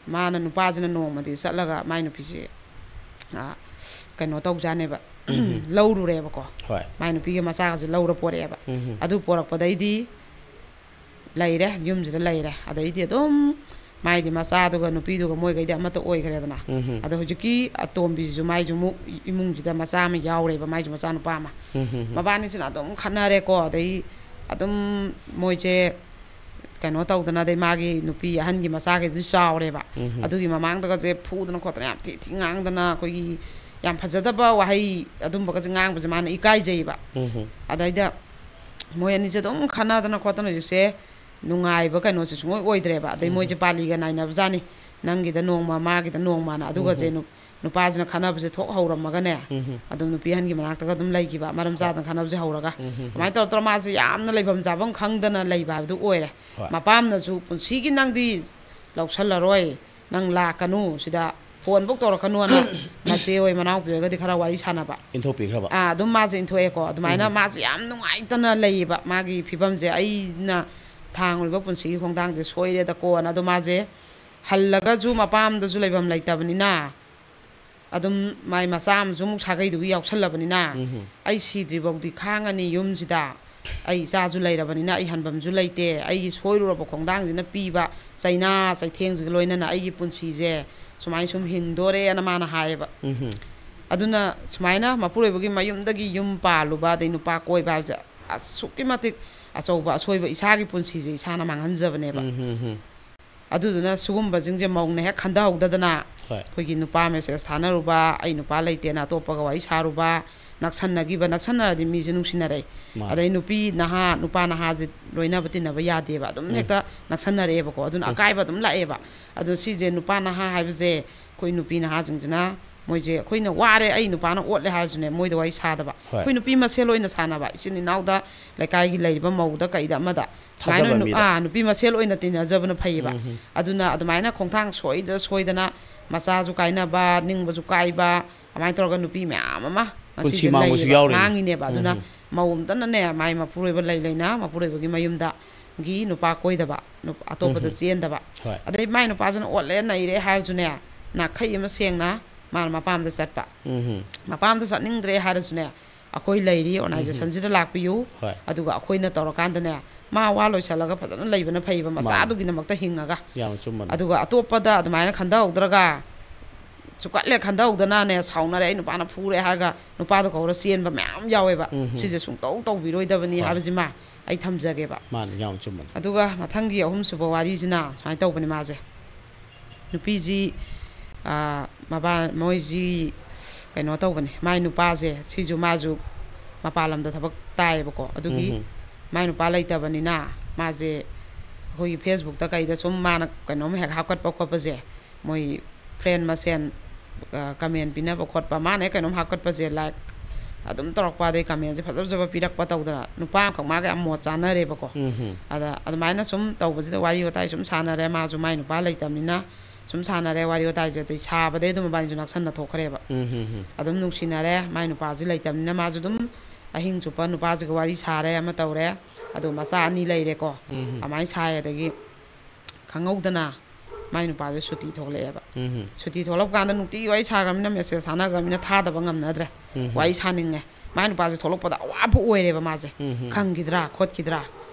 ꯃꯥꯅ, ꯅꯨꯄꯥꯁꯤꯅ ꯅꯣꯡꯃꯗꯤ ꯆꯠꯂꯒ ꯃꯥꯏ ꯅꯨꯄꯤꯁꯦ, ꯑ, ꯀꯩꯅꯣ ꯇꯧꯖꯥꯅꯦꯕ, ꯎꯝ꯫ ꯂꯧꯔꯨꯔꯦꯕꯀꯣ꯫ ꯍꯣꯏ꯫ ꯃꯥꯏ ꯅꯨꯄꯤꯒꯤ ꯃꯆꯥꯒꯁꯦ ꯂꯧꯔ ꯄꯣꯔꯛꯑꯦꯕ꯫ ꯎꯝ꯫ ꯑꯗꯨ ꯄꯣꯔꯛꯄꯗꯩꯗꯤ ꯂꯩꯔꯦ, ꯌꯨꯝꯁꯤꯗ ꯂꯩꯔꯦ꯫ ꯑꯗꯩꯗꯤ ꯑꯗꯨꯝ ꯃꯥꯏꯗꯤ ꯃꯆꯥꯗꯨꯒ ꯅꯨꯄꯤꯗꯨꯒ ꯃꯣꯏꯈꯩꯗꯤ ꯑꯃꯠꯇ ꯑꯣꯏꯈ꯭ꯔꯦꯗꯅ꯫ ꯎꯝ꯫ ꯑꯗꯣ ꯍꯧꯖꯤꯛꯀꯤ ꯑꯇꯣꯝꯕꯤꯁꯤꯁꯨ ꯃꯥꯏꯁꯨ ꯑꯃꯨꯛ ꯏꯃꯨꯡꯁꯤꯗ ꯃꯆꯥ ꯑꯃ ꯌꯥꯎꯔꯦꯕ, ꯃꯥꯏꯁꯨ ꯃꯆꯥꯅꯨꯄꯥ ꯑꯃ꯫ ꯎꯝ꯫ ꯃꯕꯥꯅꯤꯁꯤꯅ ꯑꯗꯨꯝ ꯈꯠꯅꯔꯦꯀꯣ꯫ ꯑꯗꯩ ꯑꯗꯨꯝ ꯃꯣꯏꯁꯦ ꯀꯩꯅꯣ ꯇꯧꯗꯅ, ꯑꯗꯩ ꯃꯥꯒꯤ ꯅꯨꯄꯤ ꯑꯍꯟꯒꯤ ꯃꯆꯥꯈꯩꯗꯨꯁꯨ ꯆꯥꯎꯔꯦꯕ꯫ ꯎꯝ꯫ ꯑꯗꯨꯒꯤ ꯃꯃꯥꯡꯗꯒꯁꯦ ꯐꯨꯗꯅ ꯈꯣꯠꯇꯅ ꯌꯥꯝ ꯊꯤ ꯊꯤ ꯉꯥꯡꯗꯅ, ꯑꯩꯈꯣꯏꯒꯤ ꯌꯥꯝ ꯐꯖꯗꯕ ꯋꯥꯍꯩ ꯑꯗꯨꯝꯕꯒꯁꯦ ꯉꯥꯡꯕꯁꯦ ꯃꯥꯅ ꯏꯀꯥꯏꯖꯩꯕ꯫ ꯎꯝ꯫ ꯑꯗꯩꯗ ꯃꯣꯏ ꯑꯅꯤꯁꯦ ꯑꯗꯨꯝ ꯈꯠꯅꯗꯅ ꯈꯣꯠꯇꯅ ꯍꯧꯖꯤꯛꯁꯦ ꯅꯨꯡꯉꯥꯏꯕ ꯀꯩꯅꯣꯁꯦ ꯁꯨꯡꯑꯣꯏ ꯑꯣꯏꯗ꯭ꯔꯦꯕ꯫ ꯑꯗꯩ ꯎꯝ꯫ ꯃꯣꯏꯁꯦ ꯄꯥꯂꯤꯒ ꯅꯥꯏꯅꯕꯖꯥꯠꯅꯤ, ꯅꯪꯒꯤꯗ ꯅꯣꯡꯃ ꯃꯥꯒꯤꯗ ꯅꯣꯡꯃꯅ꯫ ꯑꯗꯨꯒꯁꯦ ꯎꯝ꯫ ꯅꯨ-, ꯅꯨꯄꯥꯁꯤꯅ ꯈꯠꯅꯕꯁꯦ ꯊꯣꯛ ꯍꯧꯔꯝꯃꯒꯅꯦ, ꯎꯝ꯫ ꯑꯗꯨꯝ ꯅꯨꯄꯤ ꯑꯍꯟꯒꯤ ꯃꯅꯥꯛꯇꯒ ꯑꯗꯨꯝ ꯂꯩꯈꯤꯕ, ꯃꯔꯝ ꯍꯣꯏ꯫ ꯆꯥꯗꯅ ꯈꯠꯅꯕꯁꯦ ꯍꯧꯔꯒ꯫ ꯎꯝ꯫ ꯑꯗꯨꯃꯥꯏꯅ ꯇꯧꯔ ꯇꯧꯔ ꯃꯥꯁꯦ ꯌꯥꯝꯅ ꯂꯩꯐꯝ ꯆꯥꯐꯝ ꯈꯪꯗꯅ ꯂꯩꯕ ꯍꯥꯏꯕꯗꯨ ꯑꯣꯏꯔꯦ꯫ ꯍꯣꯏ꯫ ꯃꯄꯥꯝꯅꯁꯨ ꯄꯨꯟꯁꯤꯒꯤ ꯅꯪꯗꯤ ꯂꯧꯁꯜꯂꯔꯣꯏ, ꯅꯪ ꯂꯥꯛꯀꯅꯨ ꯁꯤꯗ, ꯐꯣꯟꯐꯧ ꯇꯧꯔꯛꯀꯅꯨꯅ ꯃꯆꯦ ꯍꯣꯏ ꯃꯅꯥꯎꯄꯤ ꯍꯣꯏꯒꯗꯤ ꯈꯔ ꯋꯥꯔꯤ ꯁꯥꯟꯅꯕ꯫ ꯏꯟꯊꯣꯛꯄꯤꯈ꯭ꯔꯕ? ꯑꯥ, ꯑꯗꯨꯝ ꯃꯥꯁꯦ ꯏꯟꯊꯣꯛꯑꯦꯀꯣ꯫ ꯑꯗꯨꯃꯥꯏꯅ ꯎꯝ꯫ ꯃꯥꯁꯦ ꯌꯥꯝ ꯅꯨꯡꯉꯥꯏꯇꯅ ꯂꯩꯌꯦꯕ꯫ ꯃꯥꯒꯤ ꯐꯤꯕꯝꯁꯦ ꯑꯩꯅ ꯊꯥꯡꯉꯨꯔꯤꯕ ꯄꯨꯟꯁꯤꯒꯤ ꯈꯣꯡꯊꯥꯡꯁꯦ ꯁꯣꯏꯔꯦꯗꯀꯣꯅ꯫ ꯑꯗꯣ ꯃꯥꯁꯦ ꯍꯜꯂꯒꯁꯨ ꯃꯄꯥꯝꯗꯁꯨ ꯂꯩꯐꯝ ꯂꯩꯇꯕꯅꯤꯅ, ꯑꯗꯨꯝ ꯃꯥꯏ ꯃꯆꯥ ꯑꯃꯁꯨ ꯑꯃꯨꯛ ꯁꯥꯒꯩꯗꯨꯒꯤ ꯌꯥꯎꯁꯜꯂꯕꯅꯤꯅ, ꯎꯝ꯫ ꯑꯩ ꯁꯤꯗ꯭ꯔꯤꯐꯥꯎꯗꯤ ꯈꯥꯡꯉꯅꯤ ꯌꯨꯝꯁꯤꯗ꯫ ꯑꯩ ꯏꯆꯥꯁꯨ ꯂꯩꯔꯕꯅꯤꯅ ꯑꯩ ꯍꯟꯐꯝꯁꯨ ꯂꯩꯇꯦ꯫ ꯑꯩꯒꯤ ꯁꯣꯏꯔꯨꯔꯕ ꯈꯣꯡꯊꯥꯡꯁꯤꯅ ꯄꯤꯕ ꯆꯩꯅꯥ ꯆꯩꯊꯦꯡꯁꯤꯒ ꯂꯣꯏꯅꯅ ꯑꯩꯒꯤ ꯄꯨꯟꯁꯤꯁꯦ ꯁꯨꯃꯥꯏꯅ ꯁꯨꯝ ꯍꯤꯡꯗꯣꯔꯦꯅ ꯃꯥꯅ ꯍꯥꯏꯌꯦꯕ꯫ ꯎꯝ꯫ ꯑꯗꯨꯅ ꯁꯨꯃꯥꯏꯅ ꯃꯄꯨꯔꯣꯏꯕꯒꯤ ꯃꯌꯨꯝꯗꯒꯤ ꯌꯨꯝ ꯄꯥꯜꯂꯨꯕ, ꯑꯗꯩ ꯅꯨꯄꯥ ꯀꯣꯏꯕ ꯍꯥꯏꯕꯁꯦ ꯑꯁꯨꯛꯀꯤ ꯃꯇꯤꯛ ꯑꯆꯧꯕ ꯑꯁꯣꯏꯕ, ꯏꯁꯥꯒꯤ ꯄꯨꯟꯁꯤꯁꯦ ꯏꯁꯥꯅ ꯃꯥꯡꯍꯟꯖꯕꯅꯦꯕ꯫ ꯎꯝ, ꯎꯝ, ꯎꯝ꯫ ꯑꯗꯨꯗꯨꯅ ꯁꯤꯒꯨꯝꯕꯁꯤꯡꯁꯦ ꯃꯧꯅ ꯍꯦꯛ ꯈꯟꯊꯍꯧꯗꯗꯅ, ꯍꯣꯏ꯫ ꯑꯩꯈꯣꯏꯒꯤ ꯅꯨꯄꯥ ꯃꯦꯁꯦꯖ ꯊꯥꯅꯔꯨꯕ, ꯑꯩ ꯅꯨꯄꯥ ꯂꯩꯇꯦꯅ ꯑꯇꯣꯞꯄꯒ ꯋꯥꯔꯤ ꯁꯥꯔꯨꯕ, ꯅꯛꯁꯟꯅꯈꯤꯕ, ꯅꯛꯁꯟꯅꯔꯗꯤ ꯃꯤꯁꯦ ꯅꯨꯡꯁꯤꯅꯔꯦ꯫ ꯃꯥꯅꯦ꯫ ꯑꯗꯩ ꯅꯨꯄꯤ ꯅꯍꯥ, ꯅꯨꯄꯥ ꯅꯍꯥꯁꯦ ꯂꯣꯏꯅꯕ ꯇꯤꯟꯅꯕ ꯌꯥꯗꯦꯕ, ꯑꯗꯨꯝ ꯎꯝ꯫ ꯍꯦꯛꯇ ꯅꯛꯁꯟꯅꯔꯛꯑꯦꯕꯀꯣ꯫ ꯑꯗꯨꯅ ꯎꯝ꯫ ꯑꯀꯥꯏꯕ ꯑꯗꯨꯝ ꯂꯥꯛꯑꯦꯕ꯫ ꯑꯗꯣ ꯁꯤꯁꯦ ꯅꯨꯄꯥ ꯅꯍꯥ ꯍꯥꯏꯕꯁꯦ, ꯑꯩꯈꯣꯏ ꯅꯨꯄꯤ ꯅꯍꯥꯁꯤꯡꯁꯤꯅ, ꯃꯣꯏꯁꯦ ꯑꯩꯈꯣꯏꯅ ꯋꯥꯔꯦ, ꯑꯩ ꯅꯨꯄꯥꯅ ꯑꯣꯠꯂꯦ ꯍꯥꯏꯔꯁꯨꯅꯦ, ꯃꯣꯏꯗ ꯋꯥꯔꯤ ꯁꯥꯗꯕ꯫ ꯍꯣꯏ꯫ ꯑꯩꯈꯣꯏ ꯅꯨꯄꯤ ꯃꯁꯦꯜ ꯑꯣꯏꯅ ꯁꯥꯟꯅꯕ, ꯏꯆꯤꯟ ꯏꯅꯥꯎꯗ, ꯂꯩꯀꯥꯏꯒꯤ ꯂꯩꯔꯤꯕ ꯃꯧꯗ ꯀꯩꯗ ꯑꯃꯗ꯫ ꯁꯨꯃꯥꯏꯅ ꯊꯥꯖꯕ ꯅꯨ-, ꯃꯤꯗ꯫ ꯑꯥ, ꯅꯨꯄꯤ ꯃꯁꯦꯜ ꯑꯣꯏꯅ ꯇꯤꯟꯅꯖꯕꯅ ꯐꯩꯌꯦꯕ꯫ ꯎꯝ꯫ ꯑꯗꯨꯅ ꯑꯗꯨꯃꯥꯏꯅ ꯈꯣꯡꯊꯥꯡ ꯁꯣꯏꯗ ꯁꯣꯏꯗꯅ ꯃꯆꯥꯁꯨ ꯀꯥꯏꯅꯕ, ꯅꯤꯡꯕꯁꯨ ꯀꯥꯏꯕ, ꯑꯗꯨꯃꯥꯏꯅ ꯇꯧꯔꯒ ꯅꯨꯄꯤ ꯃꯌꯥꯝ ꯑꯃ ꯄꯨꯟꯁꯤ ꯉꯁꯤꯁꯦ ꯃꯥꯡꯕꯁꯨ ꯂꯩꯌꯦꯕ, ꯌꯥꯎꯔꯤꯅꯤ꯫ ꯃꯥꯡꯉꯤꯅꯦꯕ꯫ ꯑꯗꯨꯅ ꯎꯝ꯫ ꯃꯧ ꯑꯝꯇꯅꯅꯦ, ꯃꯥꯏ ꯃꯄꯨꯔꯣꯏꯕ ꯂꯩ ꯂꯩꯅ, ꯃꯄꯨꯔꯣꯏꯕꯒꯤ ꯃꯌꯨꯝꯗꯒꯤ ꯅꯨꯄꯥ ꯀꯣꯏꯗꯕ, ꯅꯨꯞ-, ꯑꯇꯣꯞꯄꯗ ꯎꯝ꯫ ꯆꯦꯟꯗꯕ꯫ ꯍꯣꯏ꯫ ꯑꯗꯩ ꯃꯥꯏ ꯅꯨꯄꯥꯁꯤꯅ ꯑꯣꯠꯂꯦ ꯅꯩꯔꯦ ꯍꯥꯏꯔꯁꯨꯅꯦ, ꯅꯥꯈꯩ ꯑꯃ ꯁꯦꯡꯅ ꯃꯥꯅ ꯃꯄꯥꯝꯗ ꯆꯠꯄ꯫ ꯎꯝ꯫ ꯃꯄꯥꯝꯗ ꯆꯠꯅꯤꯡꯗ꯭ꯔꯦ ꯍꯥꯏꯔꯁꯨꯅꯦ, ꯑꯩꯈꯣꯏ ꯂꯩꯔꯤ ꯑꯣꯔꯒꯅꯥꯏꯖꯦꯁꯟꯁꯤꯗ ꯂꯥꯛꯄꯤꯌꯨ꯫ ꯍꯣꯏ꯫ ꯑꯗꯨꯒ ꯑꯩꯈꯣꯏꯅ ꯇꯧꯔꯀꯥꯟꯗꯅꯦ, ꯃꯥ ꯋꯥ ꯂꯣꯏꯁꯤꯜꯂꯒ ꯐꯖꯅ ꯂꯩꯕꯅ ꯐꯩꯕ, ꯃꯥꯅꯤ꯫ ꯃꯆꯥꯗꯨꯒꯤꯗꯃꯛꯇ ꯍꯤꯡꯉꯒ꯫ ꯌꯥꯝ ꯆꯨꯝꯕꯅꯤ꯫ ꯑꯗꯨꯒ ꯑꯇꯣꯞꯄꯗ ꯑꯗꯨꯃꯥꯏꯅ ꯈꯟꯊꯍꯧꯗ꯭ꯔꯒ, ꯆꯨꯀꯠꯂꯦ ꯈꯟꯊꯍꯧꯗꯅꯅꯦ, ꯁꯥꯎꯅꯔꯦ, "ꯑꯩ ꯅꯨꯄꯥꯅ ꯐꯨꯔꯦ" ꯍꯥꯏꯔꯒ ꯅꯨꯄꯥꯗꯣ ꯀꯧꯔ ꯆꯦꯟꯕ ꯃꯌꯥꯝ ꯌꯥꯎꯋꯦꯕ꯫ ꯎꯝ ꯍꯝ꯫ ꯁꯤꯁꯦ ꯁꯨꯡꯇꯧ ꯇꯧꯕꯤꯔꯣꯏꯗꯕꯅꯤ ꯍꯣꯏ꯫ ꯍꯥꯏꯕꯁꯤꯃ ꯑꯩ ꯊꯝꯖꯒꯦꯕ꯫ ꯃꯥꯅꯤ, ꯌꯥꯝ ꯆꯨꯝꯕꯅꯤ꯫ ꯑꯗꯨꯒ ꯃꯊꯪꯒꯤ ꯑꯍꯨꯝꯁꯨꯕ ꯋꯥꯔꯤꯁꯤꯅ ꯁꯨꯃꯥꯏꯅ ꯇꯧꯕꯅꯤ ꯃꯥꯁꯦ꯫ ꯅꯨꯄꯤꯁꯤ, ꯑꯥ, ꯃꯕꯥ-, ꯃꯣꯏꯁꯤ ꯀꯩꯅꯣ ꯇꯧꯕꯅꯦ꯫ ꯃꯥꯏ ꯅꯨꯄꯥꯁꯦ, ꯁꯤꯁꯨ ꯃꯥꯁꯨ ꯃꯄꯥꯟ ꯂꯝꯗ ꯊꯕꯛ ꯇꯥꯏꯌꯦꯕꯀꯣ꯫ ꯑꯗꯨꯒꯤ ꯎꯝ꯫ ꯃꯥꯏ ꯅꯨꯄꯥ ꯂꯩꯇꯕꯅꯤꯅ ꯃꯥꯁꯦ ꯑꯩꯈꯣꯏꯒꯤ Facebookꯇ ꯀꯩꯗ ꯁꯨꯝ ꯃꯥꯅ ꯀꯩꯅꯣꯝ ꯍꯦꯛ ꯍꯥꯞꯀꯠꯄ ꯈꯣꯠꯄꯁꯦ, ꯃꯣꯏ friend ꯃꯁꯦꯟ, ꯑ, comment ꯄꯤꯅꯕ ꯈꯣꯠꯄ, ꯃꯥꯅ ꯍꯦꯛ ꯀꯩꯅꯣꯝ ꯍꯥꯞꯀꯠꯄꯁꯦ, like ꯑꯗꯨꯝ ꯇꯧꯔꯛꯄ, ꯑꯗꯩ commentꯁꯦ ꯐꯖ ꯐꯖꯕ ꯄꯤꯔꯛꯄ ꯇꯧꯗꯅ ꯅꯨꯄꯥ ꯑꯃꯈꯛ ꯃꯥꯒ ꯌꯥꯝ ꯃꯣꯠ ꯆꯥꯅꯔꯦꯕꯀꯣ꯫ ꯎꯝ ꯍꯝ꯫ ꯑꯗ ꯑꯗꯨꯃꯥꯏꯅ ꯁꯨꯝ ꯇꯧꯕꯁꯤꯗ ꯋꯥꯔꯤ ꯋꯥꯇꯥꯏ ꯁꯨꯝ ꯁꯥꯟꯅꯔꯦ, ꯃꯥꯁꯨ ꯃꯥꯏ ꯅꯨꯄꯥ ꯂꯩꯇꯕꯅꯤꯅ ꯁꯨꯝ ꯁꯥꯟꯅꯔꯦ ꯋꯥꯔꯤ ꯋꯥꯇꯥꯏꯁꯦ꯫ ꯑꯗꯩ ꯁꯥꯕꯗꯩ ꯑꯗꯨꯝ ꯃꯕꯥꯅꯤꯁꯨ ꯅꯛꯁꯟꯅ ꯊꯣꯛꯈ꯭ꯔꯦꯕ꯫ ꯎꯝ ꯍꯝ ꯍꯝ꯫ ꯑꯗꯨꯝ ꯅꯨꯡꯁꯤꯅꯔꯦ, ꯃꯥꯏ ꯅꯨꯄꯥꯁꯤ ꯂꯩꯇꯕꯅꯤꯅ ꯃꯥꯁꯨ ꯑꯗꯨꯝ ꯑꯍꯤꯡ ꯆꯨꯞꯄ ꯅꯨꯄꯥꯁꯤꯒ ꯋꯥꯔꯤ ꯁꯥꯔꯦ, ꯑꯃ ꯇꯧꯔꯦ, ꯑꯗꯨ ꯃꯆꯥ ꯑꯅꯤ ꯂꯩꯔꯦꯀꯣ꯫ ꯎꯝ ꯍꯝ꯫ ꯑꯗꯨꯃꯥꯏꯅ ꯁꯥꯏ꯫ ꯑꯗꯒꯤ ꯈꯪꯍꯧꯗꯅ ꯃꯥꯏ ꯅꯨꯄꯥꯁꯦ ꯁꯨꯇꯤ ꯊꯣꯛꯂꯛꯑꯦꯕ꯫ ꯎꯝ ꯍꯝ꯫ ꯁꯨꯇꯤ ꯊꯣꯛꯂꯛꯄ ꯀꯥꯟꯗ ꯅꯨꯡꯇꯤꯒꯤ ꯋꯥꯔꯤ ꯁꯥꯈ꯭ꯔꯕꯅꯤꯅ, message ꯊꯥꯅꯈ꯭ꯔꯕꯅꯤꯅ ꯊꯥꯗꯕ ꯉꯝꯅꯗ꯭ꯔꯦ꯫ ꯎꯝ ꯍꯝ꯫ ꯋꯥꯔꯤ ꯁꯥꯅꯤꯡꯉꯦ꯫ ꯃꯥꯏ ꯅꯨꯄꯥꯁꯦ ꯊꯣꯛꯂꯛꯄꯗ ꯑꯋꯥꯕ ꯑꯣꯏꯔꯦꯕ ꯃꯥꯁꯦ꯫ ꯎꯝ ꯍꯝ꯫ ꯈꯪꯈꯤꯗ꯭ꯔꯥ ꯈꯣꯠꯈꯤꯗ꯭ꯔꯥ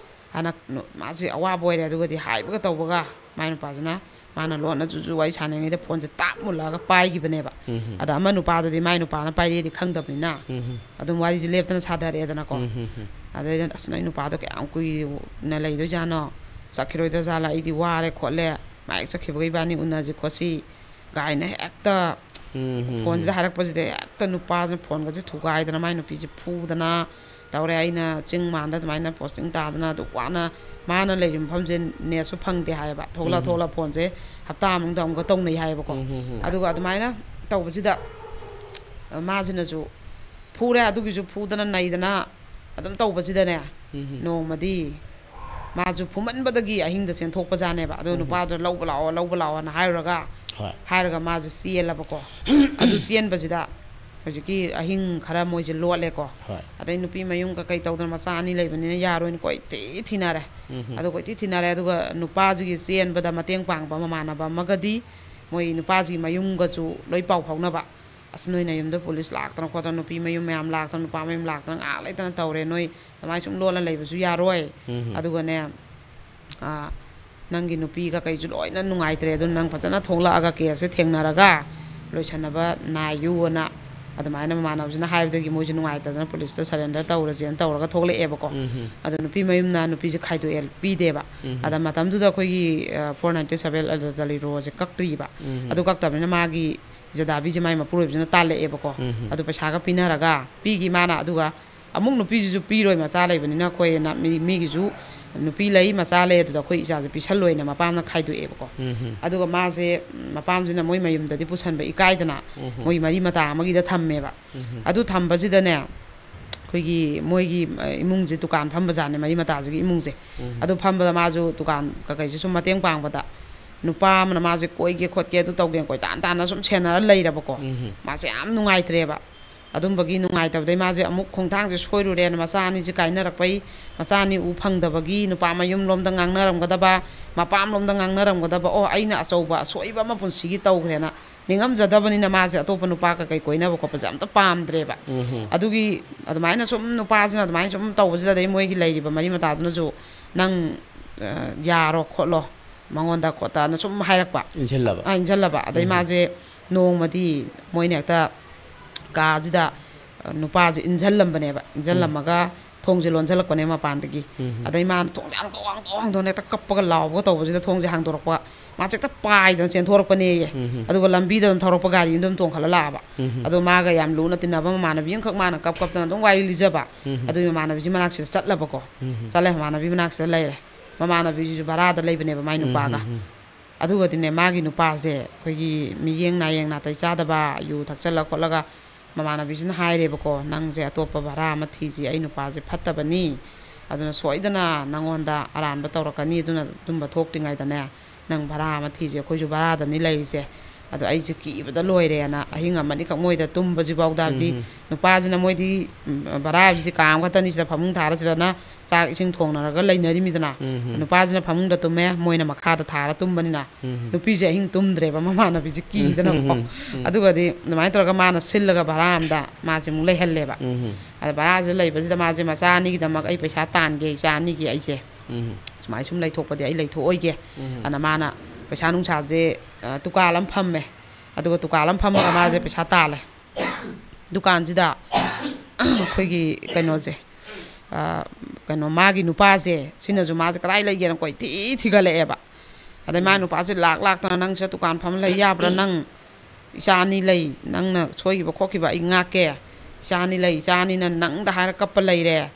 ꯍꯥꯏꯅ ꯅꯨ-, ꯃꯥꯁꯦ ꯑꯋꯥꯕ ꯑꯣꯏꯔꯦ꯫ ꯑꯗꯨꯒꯗꯤ ꯍꯥꯏꯕꯒ ꯇꯧꯕꯒ ꯃꯥꯏ ꯅꯨꯄꯥꯁꯤꯅ, ꯃꯥꯅ ꯂꯣꯟꯅ ꯖꯨꯖꯨ ꯋꯥꯔꯤ ꯁꯥꯟꯅꯔꯤꯉꯩꯗ phoneꯁꯦ ꯇꯥꯞ ꯃꯨꯜꯂꯛꯑꯒ ꯄꯥꯏꯈꯤꯕꯅꯦꯕ꯫ ꯎꯝ ꯍꯝ꯫ ꯑꯗ ꯑꯃ ꯅꯨꯄꯥꯗꯨꯗꯤ ꯃꯥꯏ ꯅꯨꯄꯥꯅ ꯄꯥꯏꯔꯦꯗꯤ ꯈꯪꯗꯕꯅꯤꯅ ꯎꯝ ꯍꯝ꯫ ꯑꯗꯨꯝ ꯋꯥꯔꯤꯁꯦ ꯂꯦꯞꯇꯅ ꯁꯥꯊꯔꯛꯑꯦꯗꯅꯀꯣ꯫ ꯎꯝ ꯍꯝ ꯍꯝ꯫ ꯑꯗꯩꯗ, "ꯑꯁ, ꯅꯣꯏ ꯅꯨꯄꯥꯗꯣ ꯀꯌꯥꯝ ꯀꯨꯏꯅ ꯂꯩꯗꯣꯏꯖꯥꯠꯅꯣ? ꯆꯠꯈꯤꯔꯣꯏꯗꯣꯏꯖꯥꯠꯂꯥ? ꯑꯩꯗꯤ ꯋꯥꯔꯦ ꯈꯣꯠꯂꯦ꯫ ꯃꯥ ꯍꯦꯛ ꯆꯠꯈꯤꯕꯒ ꯏꯕꯥꯅꯤ ꯎꯅꯁꯤ ꯈꯣꯠꯁꯤ" ꯀꯥꯏꯅ ꯍꯦꯛꯇ ꯎꯝ ꯍꯝ ꯍꯝ꯫ phoneꯁꯤꯗ ꯍꯥꯏꯔꯛꯄꯁꯤꯗ ꯍꯦꯛꯇ ꯅꯨꯄꯥꯁꯤꯅ phoneꯒꯁꯦ ꯊꯨꯒꯥꯏꯗꯅ ꯃꯥꯏ ꯅꯨꯄꯤꯁꯦ ꯐꯨꯗꯅ ꯇꯧꯔꯦ꯫ ꯑꯩꯅ ꯆꯤꯡ ꯃꯥꯟꯗ ꯑꯗꯨꯃꯥꯏꯅ posting ꯇꯥꯗꯅ ꯑꯗꯨꯛ ꯋꯥꯅ ꯃꯥꯅ ꯂꯩꯔꯤꯕ ꯃꯐꯝꯁꯦ netꯁꯨ ꯐꯪꯗꯦ ꯍꯥꯏꯌꯦꯕ꯫ ꯊꯣꯛꯂꯛ ꯎꯝ꯫ ꯊꯣꯛꯂꯛ phoneꯁꯦ ꯍꯞꯇꯥ ꯃꯅꯨꯡꯗ ꯑꯃꯨꯛꯀ ꯇꯧꯅꯩ ꯍꯥꯏꯌꯦꯕꯀꯣ꯫ ꯎꯝ ꯍꯝ ꯍꯝ꯫ ꯑꯗꯨꯒ ꯑꯗꯨꯃꯥꯏꯅ ꯇꯧꯕꯁꯤꯗ ꯃꯥꯁꯤꯅꯁꯨ ꯐꯨꯔꯦ, ꯑꯗꯨꯒꯤꯁꯨ ꯐꯨꯗꯅ ꯅꯩꯗꯅ ꯑꯗꯨꯝ ꯇꯧꯕꯁꯤꯗꯅꯦ, ꯎꯝ ꯍꯝ꯫ ꯅꯣꯡꯃꯗꯤ ꯃꯥꯁꯨ ꯐꯨꯃꯟꯕꯗꯒꯤ ꯑꯍꯤꯡꯗ ꯆꯦꯟꯊꯣꯛꯄꯖꯥꯠꯅꯦꯕ꯫ ꯑꯗꯣ ꯎꯝ꯫ ꯅꯨꯄꯥꯗꯣ "ꯂꯧꯕ ꯂꯥꯛꯑꯣ, ꯂꯧꯕ ꯂꯥꯛꯑꯣꯅ" ꯍꯥꯏꯔꯨꯔꯒ, ꯍꯣꯏ꯫ ꯍꯥꯏꯔꯒ ꯃꯥꯁꯦ ꯆꯦꯜꯂꯕꯀꯣ꯫ ꯑꯗꯨ ꯆꯦꯟꯕꯁꯤꯗ ꯍꯧꯖꯤꯛꯀꯤ ꯑꯍꯤꯡ ꯈꯔ ꯃꯣꯏꯁꯦ ꯂꯣꯠꯂꯦꯀꯣ꯫ ꯍꯣꯏ꯫ ꯑꯗꯩ ꯅꯨꯄꯤ ꯃꯌꯨꯝ ꯀꯩꯀꯩ ꯇꯧꯗꯅ ꯃꯆꯥ ꯑꯅꯤ ꯂꯩꯕꯅꯤꯅ ꯌꯥꯔꯣꯏꯅ ꯀꯣꯏꯊꯤ ꯊꯤꯅꯔꯦ꯫ ꯎꯝ ꯍꯝ꯫ ꯑꯗꯨ ꯀꯣꯏꯊꯤ ꯊꯤꯅꯔꯦ꯫ ꯑꯗꯨꯒ ꯅꯨꯄꯥꯁꯤꯒꯤ ꯆꯦꯟꯕꯗ ꯃꯇꯦꯡ ꯄꯥꯡꯕ ꯃꯃꯥꯟꯅꯕ ꯑꯃꯒꯗꯤ ꯃꯣꯏ ꯅꯨꯄꯥꯁꯤꯒꯤ ꯃꯌꯨꯝꯒꯁꯨ ꯂꯣꯏ ꯄꯥꯎ ꯐꯥꯎꯅꯕ꯫ ꯑꯁ, ꯅꯣꯏ ꯅꯌꯨꯝꯗ ꯄꯨꯂꯤꯁ ꯂꯥꯛꯇꯅ ꯈꯣꯠꯇꯅ, ꯅꯨꯄꯤ ꯃꯌꯨꯝ ꯃꯌꯥꯝ ꯂꯥꯛꯇꯅ, ꯅꯨꯄꯥ ꯃꯌꯨꯝ ꯂꯥꯛꯇꯅ ꯉꯥꯏꯍꯥꯛ ꯂꯩꯇꯅ ꯇꯧꯔꯦ, ꯅꯣꯏ ꯑꯗꯨꯃꯥꯏꯅ ꯁꯨꯝ ꯂꯣꯜꯂ ꯂꯩꯕꯁꯨ ꯌꯥꯔꯣꯏ꯫ ꯎꯝ꯫ ꯑꯗꯨꯒꯅꯦ, ꯑ, ꯅꯪꯒꯤ ꯅꯨꯄꯤ ꯀꯀꯩꯁꯨ ꯂꯣꯏꯅ ꯅꯨꯡꯉꯥꯏꯇ꯭ꯔꯦ, ꯑꯗꯨꯅ ꯅꯪ ꯐꯖꯅ ꯊꯣꯛꯂꯛꯑꯒ ꯀꯦꯁꯁꯦ ꯊꯦꯡꯅꯔꯒ ꯂꯣꯏꯁꯟꯅꯕ ꯅꯥꯏꯌꯨꯅ ꯑꯗꯨꯃꯥꯏꯅ ꯃꯃꯥꯟꯅꯕꯁꯤꯅ ꯍꯥꯏꯕꯗꯒꯤ ꯃꯣꯏꯁꯨ ꯅꯨꯡꯉꯥꯏꯇꯗꯅ ꯄꯨꯂꯤꯁꯇ ꯁꯔꯦꯟꯗꯔ ꯇꯧꯔꯁꯦꯅ ꯇꯧꯔꯒ ꯊꯣꯛꯂꯛꯑꯦꯕꯀꯣ꯫ ꯎꯝ꯫ ꯑꯗꯣ ꯅꯨꯄꯤ ꯃꯌꯨꯝꯅ ꯅꯨꯄꯤꯁꯦ ꯈꯥꯏꯗꯣꯛꯑꯦ, ꯄꯤꯗꯦꯕ꯫ ꯎꯝ꯫ ꯑꯗ ꯃꯇꯝꯗꯨꯗ ꯑꯩꯈꯣꯏꯒꯤ, ꯑ, four ninety-seven ꯑꯦꯜꯗꯔꯂꯤ ꯂꯣꯁꯦ ꯀꯛꯇ꯭ꯔꯤꯕ꯫ ꯎꯝ꯫ ꯑꯗꯨ ꯀꯛꯇꯕꯅꯤꯅ ꯃꯥꯒꯤ ꯖꯗꯥꯕꯤꯁꯦ ꯃꯥꯏ ꯃꯄꯨꯔꯣꯏꯕꯁꯤꯅ ꯇꯥꯜꯂꯛꯑꯦꯕꯀꯣ꯫ ꯎꯝ꯫ ꯑꯗꯨ ꯄꯩꯁꯥꯒ ꯄꯤꯅꯔꯒ ꯄꯤꯈꯤ ꯃꯥꯅ꯫ ꯑꯗꯨꯒ ꯑꯃꯨꯛ ꯅꯨꯄꯤꯁꯤꯁꯨ ꯄꯤꯔꯣꯏ, ꯃꯆꯥ ꯂꯩꯕꯅꯤꯅ ꯑꯩꯈꯣꯏꯅ ꯃꯤ-, ꯃꯤꯒꯤꯁꯨ ꯅꯨꯄꯤ ꯂꯩ, ꯃꯆꯥ ꯂꯩ, ꯑꯗꯨꯗ ꯑꯩꯈꯣꯏ ꯏꯆꯥꯁꯦ ꯄꯤꯁꯜꯂꯣꯏꯅ ꯃꯄꯥꯝꯅ ꯈꯥꯏꯗꯣꯛꯑꯦꯕꯀꯣ꯫ ꯎꯝ꯫ ꯑꯗꯨꯒ ꯃꯥꯁꯦ, ꯎꯝ, ꯃꯄꯥꯝꯁꯤꯅ ꯃꯣꯏ ꯃꯌꯨꯝꯗꯗꯤ ꯄꯨꯁꯟꯕ ꯏꯀꯥꯏꯗꯅ ꯎꯝ꯫ ꯃꯣꯏ ꯃꯔꯤ ꯃꯇꯥ ꯑꯃꯒꯤꯗ ꯊꯝꯃꯦꯕ꯫ ꯎꯝ꯫ ꯑꯗꯨ ꯊꯝꯕꯁꯤꯗꯅꯦ, ꯑꯩꯈꯣꯏꯒꯤ ꯃꯣꯏꯒꯤ, ꯑ, ꯏꯃꯨꯡꯁꯦ ꯗꯨꯀꯥꯟ ꯐꯝꯕꯖꯥꯠꯅꯦ, ꯃꯔꯤ ꯃꯇꯥꯁꯤꯒꯤ ꯏꯃꯨꯡꯁꯦ꯫ ꯎꯝ꯫ ꯑꯗꯨ ꯐꯝꯕꯗ ꯃꯥꯁꯨ ꯗꯨꯀꯥꯟ ꯀꯀꯩꯁꯦ ꯁꯨꯝ ꯃꯇꯦꯡ ꯄꯥꯡꯕꯗ ꯅꯨꯄꯥ ꯑꯃꯅ ꯃꯥꯁꯦ ꯀꯣꯏꯒꯦ ꯈꯣꯠꯀꯦ ꯑꯗꯨ ꯇꯧꯒꯦꯅ ꯀꯣꯏꯇꯥꯟ ꯇꯥꯟꯅ ꯁꯨꯝ ꯁꯦꯟꯅꯔ ꯂꯩꯔꯕꯀꯣ꯫ ꯎꯝ꯫ ꯃꯥꯁꯦ ꯌꯥꯝ ꯅꯨꯡꯉꯥꯏꯇ꯭ꯔꯦꯕ꯫ ꯑꯗꯨꯝꯕꯒꯤ ꯅꯨꯡꯉꯥꯏꯇꯕꯗꯩ ꯃꯥꯁꯦ ꯑꯃꯨꯛ ꯈꯣꯡꯊꯥꯡꯁꯦ ꯁꯣꯏꯔꯨꯔꯦꯅ, ꯃꯆꯥ ꯑꯅꯤꯁꯦ ꯀꯥꯏꯅꯔꯛꯄꯩ, ꯃꯆꯥ ꯑꯅꯤ ꯎ ꯐꯪꯗꯕꯒꯤ, ꯅꯨꯄꯥ ꯃꯌꯨꯝ ꯂꯣꯝꯗ ꯉꯥꯡꯅꯔꯝꯒꯗꯕ, ꯃꯄꯥꯝ ꯂꯣꯝꯗ ꯉꯥꯡꯅꯔꯝꯒꯗꯕ, "ꯑꯣ, ꯑꯩꯅ ꯑꯆꯧꯕ ꯑꯁꯣꯏꯕ ꯑꯃ ꯄꯨꯟꯁꯤꯒꯤ ꯇꯧꯈ꯭ꯔꯦꯅ" ꯅꯤꯡꯉꯝꯖꯗꯕꯅꯤꯅ ꯃꯥꯁꯦ ꯑꯇꯣꯞꯄ ꯅꯨꯄꯥ ꯀꯀꯩ ꯀꯣꯏꯅꯕ ꯈꯣꯠꯄꯁꯦ ꯑꯝꯇ ꯄꯥꯝꯗ꯭ꯔꯦꯕ꯫ ꯎꯝ꯫ ꯑꯗꯨꯒꯤ ꯑꯗꯨꯃꯥꯏꯅ ꯁꯨꯝ ꯅꯨꯄꯥꯁꯤꯅ ꯑꯗꯨꯃꯥꯏꯅ ꯁꯨꯝ ꯇꯧꯕꯁꯤꯗ, ꯑꯗꯩ ꯃꯣꯏꯒꯤ ꯂꯩꯔꯤꯕ ꯃꯔꯤ ꯃꯇꯥꯗꯨꯅꯁꯨ, "ꯅꯪ, ꯑ, ꯌꯥꯔꯣ ꯈꯣꯠꯂꯣ ꯃꯉꯣꯟꯗ" ꯈꯣꯠꯇꯅ ꯁꯨꯝ ꯍꯥꯏꯔꯛꯄ꯫ ꯏꯟꯁꯤꯜꯂꯕ? ꯑ, ꯏꯟꯁꯤꯜꯂꯕ꯫ ꯑꯗꯩ ꯎꯝ꯫ ꯃꯥꯁꯦ ꯅꯣꯡꯃꯗꯤ ꯃꯣꯏꯅ ꯍꯦꯛꯇ ꯀꯥꯁꯤꯗ, ꯑ, ꯅꯨꯄꯥꯁꯦ ꯏꯟꯁꯤꯜꯂꯝꯕꯅꯦꯕ꯫ ꯎꯝ꯫ ꯏꯟꯁꯤꯜꯂꯝꯃꯒ ꯊꯣꯡꯁꯦ ꯂꯣꯟꯁꯤꯜꯂꯛꯄꯅꯦ ꯃꯄꯥꯟꯗꯒꯤ꯫ ꯎꯝ꯫ ꯑꯗꯩ ꯃꯥꯅ ꯊꯣꯡꯁꯦ ꯍꯥꯡꯗꯣꯛ, ꯍꯥꯡꯗꯣꯛ, ꯍꯥꯡꯗꯣꯛꯅ ꯍꯦꯛꯇ ꯀꯞꯄꯒ ꯂꯥꯎꯕꯒ ꯇꯧꯕꯁꯤꯗ ꯊꯣꯡꯁꯦ ꯍꯥꯡꯗꯣꯔꯛꯄ, ꯃꯥꯁꯦ ꯍꯦꯛꯇ ꯄꯥꯏꯗꯅ ꯆꯦꯟꯊꯣꯔꯛꯄꯅꯦꯌꯦ꯫ ꯎꯝ꯫ ꯑꯗꯨꯒ ꯂꯝꯕꯤꯗ ꯑꯗꯨꯝ ꯊꯧꯔꯛꯄ ꯒꯥꯔꯤ ꯑꯃꯗ ꯑꯗꯨꯝ ꯇꯣꯡꯈꯠꯂ ꯂꯥꯛꯑꯕ꯫ ꯎꯝ꯫ ꯑꯗꯣ ꯃꯥꯒ ꯌꯥꯝ ꯂꯨꯅ ꯇꯤꯟꯅꯕ ꯃꯃꯥꯟꯅꯕꯤ ꯑꯃꯈꯛ ꯃꯥꯅ ꯀꯞ ꯀꯞꯇꯅ ꯑꯗꯨꯝ ꯋꯥꯔꯤ ꯂꯤꯖꯕ꯫ ꯎꯝ꯫ ꯑꯗꯨꯒꯤ ꯃꯃꯥꯟꯅꯕꯤꯁꯤ ꯃꯅꯥꯛꯁꯤꯗ ꯆꯠꯂꯕꯀꯣ꯫ ꯎꯝ꯫ ꯆꯠꯂꯦ, ꯃꯃꯥꯟꯅꯕꯤ ꯃꯅꯥꯛꯁꯤꯗ ꯂꯩꯔꯦ꯫ ꯃꯃꯥꯟꯅꯕꯤꯁꯤꯁꯨ ꯚꯔꯥꯗ ꯂꯩꯕꯅꯦꯕ ꯃꯥꯏ ꯎꯝ, ꯅꯨꯄꯥꯒ꯫ ꯎꯝ, ꯎꯝ꯫ ꯑꯗꯨꯒꯗꯤꯅꯦ, ꯃꯥꯒꯤ ꯅꯨꯄꯥꯁꯦ ꯑꯩꯈꯣꯏꯒꯤ ꯃꯤꯌꯦꯡ ꯅꯥꯌꯦꯡ ꯅꯥꯇꯩ ꯆꯥꯗꯕ, ꯌꯨ ꯊꯛꯆꯜꯂ ꯈꯣꯠꯂꯒ, ꯃꯃꯥꯟꯅꯕꯤꯁꯤꯅ ꯍꯥꯏꯔꯦꯕꯀꯣ, "ꯅꯪꯁꯦ ꯑꯇꯣꯞꯄ ꯚꯔꯥ ꯑꯃ ꯊꯤꯁꯤ, ꯑꯩ ꯅꯨꯄꯥꯁꯦ ꯐꯠꯇꯕꯅꯤ, ꯑꯗꯨꯅ ꯁꯣꯏꯗꯅ ꯅꯪꯉꯣꯟꯗ ꯑꯔꯥꯟꯕ ꯇꯧꯔꯛꯀꯅꯤ, ꯑꯗꯨꯅ ꯑꯗꯨꯝꯕ ꯊꯣꯛꯇ꯭ꯔꯤꯉꯩꯗꯅꯦ, ꯅꯪ ꯚꯔꯥ ꯑꯃ ꯊꯤꯁꯤ, ꯑꯩꯈꯣꯏꯁꯨ ꯚꯔꯥꯗꯅꯤ ꯂꯩꯔꯤꯁꯦ, ꯑꯗꯣ ꯑꯩꯁꯦ ꯀꯤꯕꯗ ꯂꯣꯏꯔꯦꯅ ꯑꯍꯤꯡ ꯑꯃ ꯑꯅꯤꯈꯛ ꯃꯣꯏꯗ ꯇꯨꯝꯕꯁꯤꯐꯥꯎꯗ, ꯍꯥꯏꯕꯗꯤ ꯎꯝ꯫ ꯅꯨꯄꯥꯁꯤꯅ, ꯃꯣꯏꯗꯤ, ꯎꯝ, ꯚꯔꯥꯁꯤꯗꯤ ꯀꯥ ꯑꯃꯈꯛꯇꯅꯤ, ꯁꯤꯗ ꯐꯃꯨꯡ ꯊꯥꯔ ꯁꯤꯗꯅ ꯆꯥꯛ ꯏꯁꯤꯡ ꯊꯣꯡꯅꯔꯒ ꯂꯩꯅꯔꯤꯃꯤꯗꯅ꯫ ꯎꯝ꯫ ꯅꯨꯄꯥꯁꯤꯅ ꯐꯃꯨꯡꯗ ꯇꯨꯝꯃꯦ, ꯃꯣꯏꯅ ꯃꯈꯥꯗ ꯊꯥꯔ ꯇꯨꯝꯕꯅꯤꯅ꯫ ꯎꯝ꯫ ꯅꯨꯄꯤꯁꯦ ꯑꯍꯤꯡ ꯇꯨꯝꯗ꯭ꯔꯦꯕ, ꯃꯃꯥꯟꯅꯕꯤꯁꯦ ꯀꯤꯗꯅꯀꯣ꯫ ꯎꯝ꯫ ꯎꯝ꯫ ꯑꯗꯨꯒꯗꯤ ꯑꯗꯨꯃꯥꯏꯅ ꯇꯧꯔꯒ ꯃꯥꯅ ꯁꯤꯜꯂꯒ ꯚꯔꯥ ꯑꯝꯗ ꯃꯥꯁꯦ ꯑꯃꯨꯛ ꯂꯩꯍꯜꯂꯦꯕ꯫ ꯎꯝ꯫ ꯑꯗ ꯚꯔꯥꯁꯤꯗ ꯂꯩꯕꯁꯤꯗ ꯃꯥꯁꯦ ꯃꯆꯥ ꯑꯅꯤꯒꯤꯗꯃꯛ ꯑꯩ ꯄꯩꯁꯥ ꯇꯥꯟꯒꯦ, ꯏꯆꯥ ꯑꯅꯤꯒꯤ ꯑꯩꯁꯦ ꯎꯝ꯫ ꯁꯨꯃꯥꯏ ꯁꯨꯝ ꯂꯩꯊꯣꯛꯄꯗꯤ ꯑꯩ ꯂꯩꯊꯣꯛꯑꯣꯏꯒꯦ꯫ ꯎꯝ꯫ ꯑꯗꯨꯅ ꯃꯥꯅ ꯄꯩꯁꯥ ꯅꯨꯡꯁꯥꯁꯦ, ꯑ, ꯗꯨꯀꯥꯟ ꯑꯃ ꯐꯝꯃꯦ꯫ ꯑꯗꯨꯒ ꯗꯨꯀꯥꯟ ꯑꯃ ꯐꯝꯃꯒ ꯃꯥꯁꯦ ꯄꯩꯁꯥ ꯇꯥꯜꯂꯦ꯫ ꯗꯨꯀꯥꯟꯁꯤꯗ ꯑꯩꯈꯣꯏꯒꯤ ꯀꯩꯅꯣꯁꯦ, ꯑ, ꯀꯩꯅꯣ, ꯃꯥꯒꯤ ꯅꯨꯄꯥꯁꯦ, ꯁꯤꯅꯁꯨ ꯃꯥꯁꯦ ꯀꯗꯥꯏ ꯂꯩꯒꯦꯅ ꯀꯣꯏꯊꯤ ꯊꯤꯒꯠꯂꯛꯑꯦꯕ꯫ ꯑꯗꯩ ꯃꯥꯒꯤ ꯎꯝ꯫ ꯅꯨꯄꯥꯁꯦ ꯂꯥꯛ ꯂꯥꯛꯇꯅ, "ꯅꯪ ꯁꯤꯗ ꯗꯨꯀꯥꯟ ꯐꯝꯃ ꯂꯩ ꯌꯥꯕ꯭ꯔꯥ? ꯅꯪ ꯏꯆꯥ ꯑꯅꯤ ꯂꯩ, ꯅꯪꯅ ꯁꯣꯏꯈꯤꯕ ꯈꯣꯠꯈꯤꯕ ꯑꯩ ꯉꯥꯛꯀꯦ꯫ ꯏꯆꯥ ꯑꯅꯤ ꯂꯩ, ꯏꯆꯥ ꯑꯅꯤꯅ ꯅꯪꯗ ꯍꯥꯏꯔ ꯀꯞꯄ ꯂꯩꯔꯦ꯫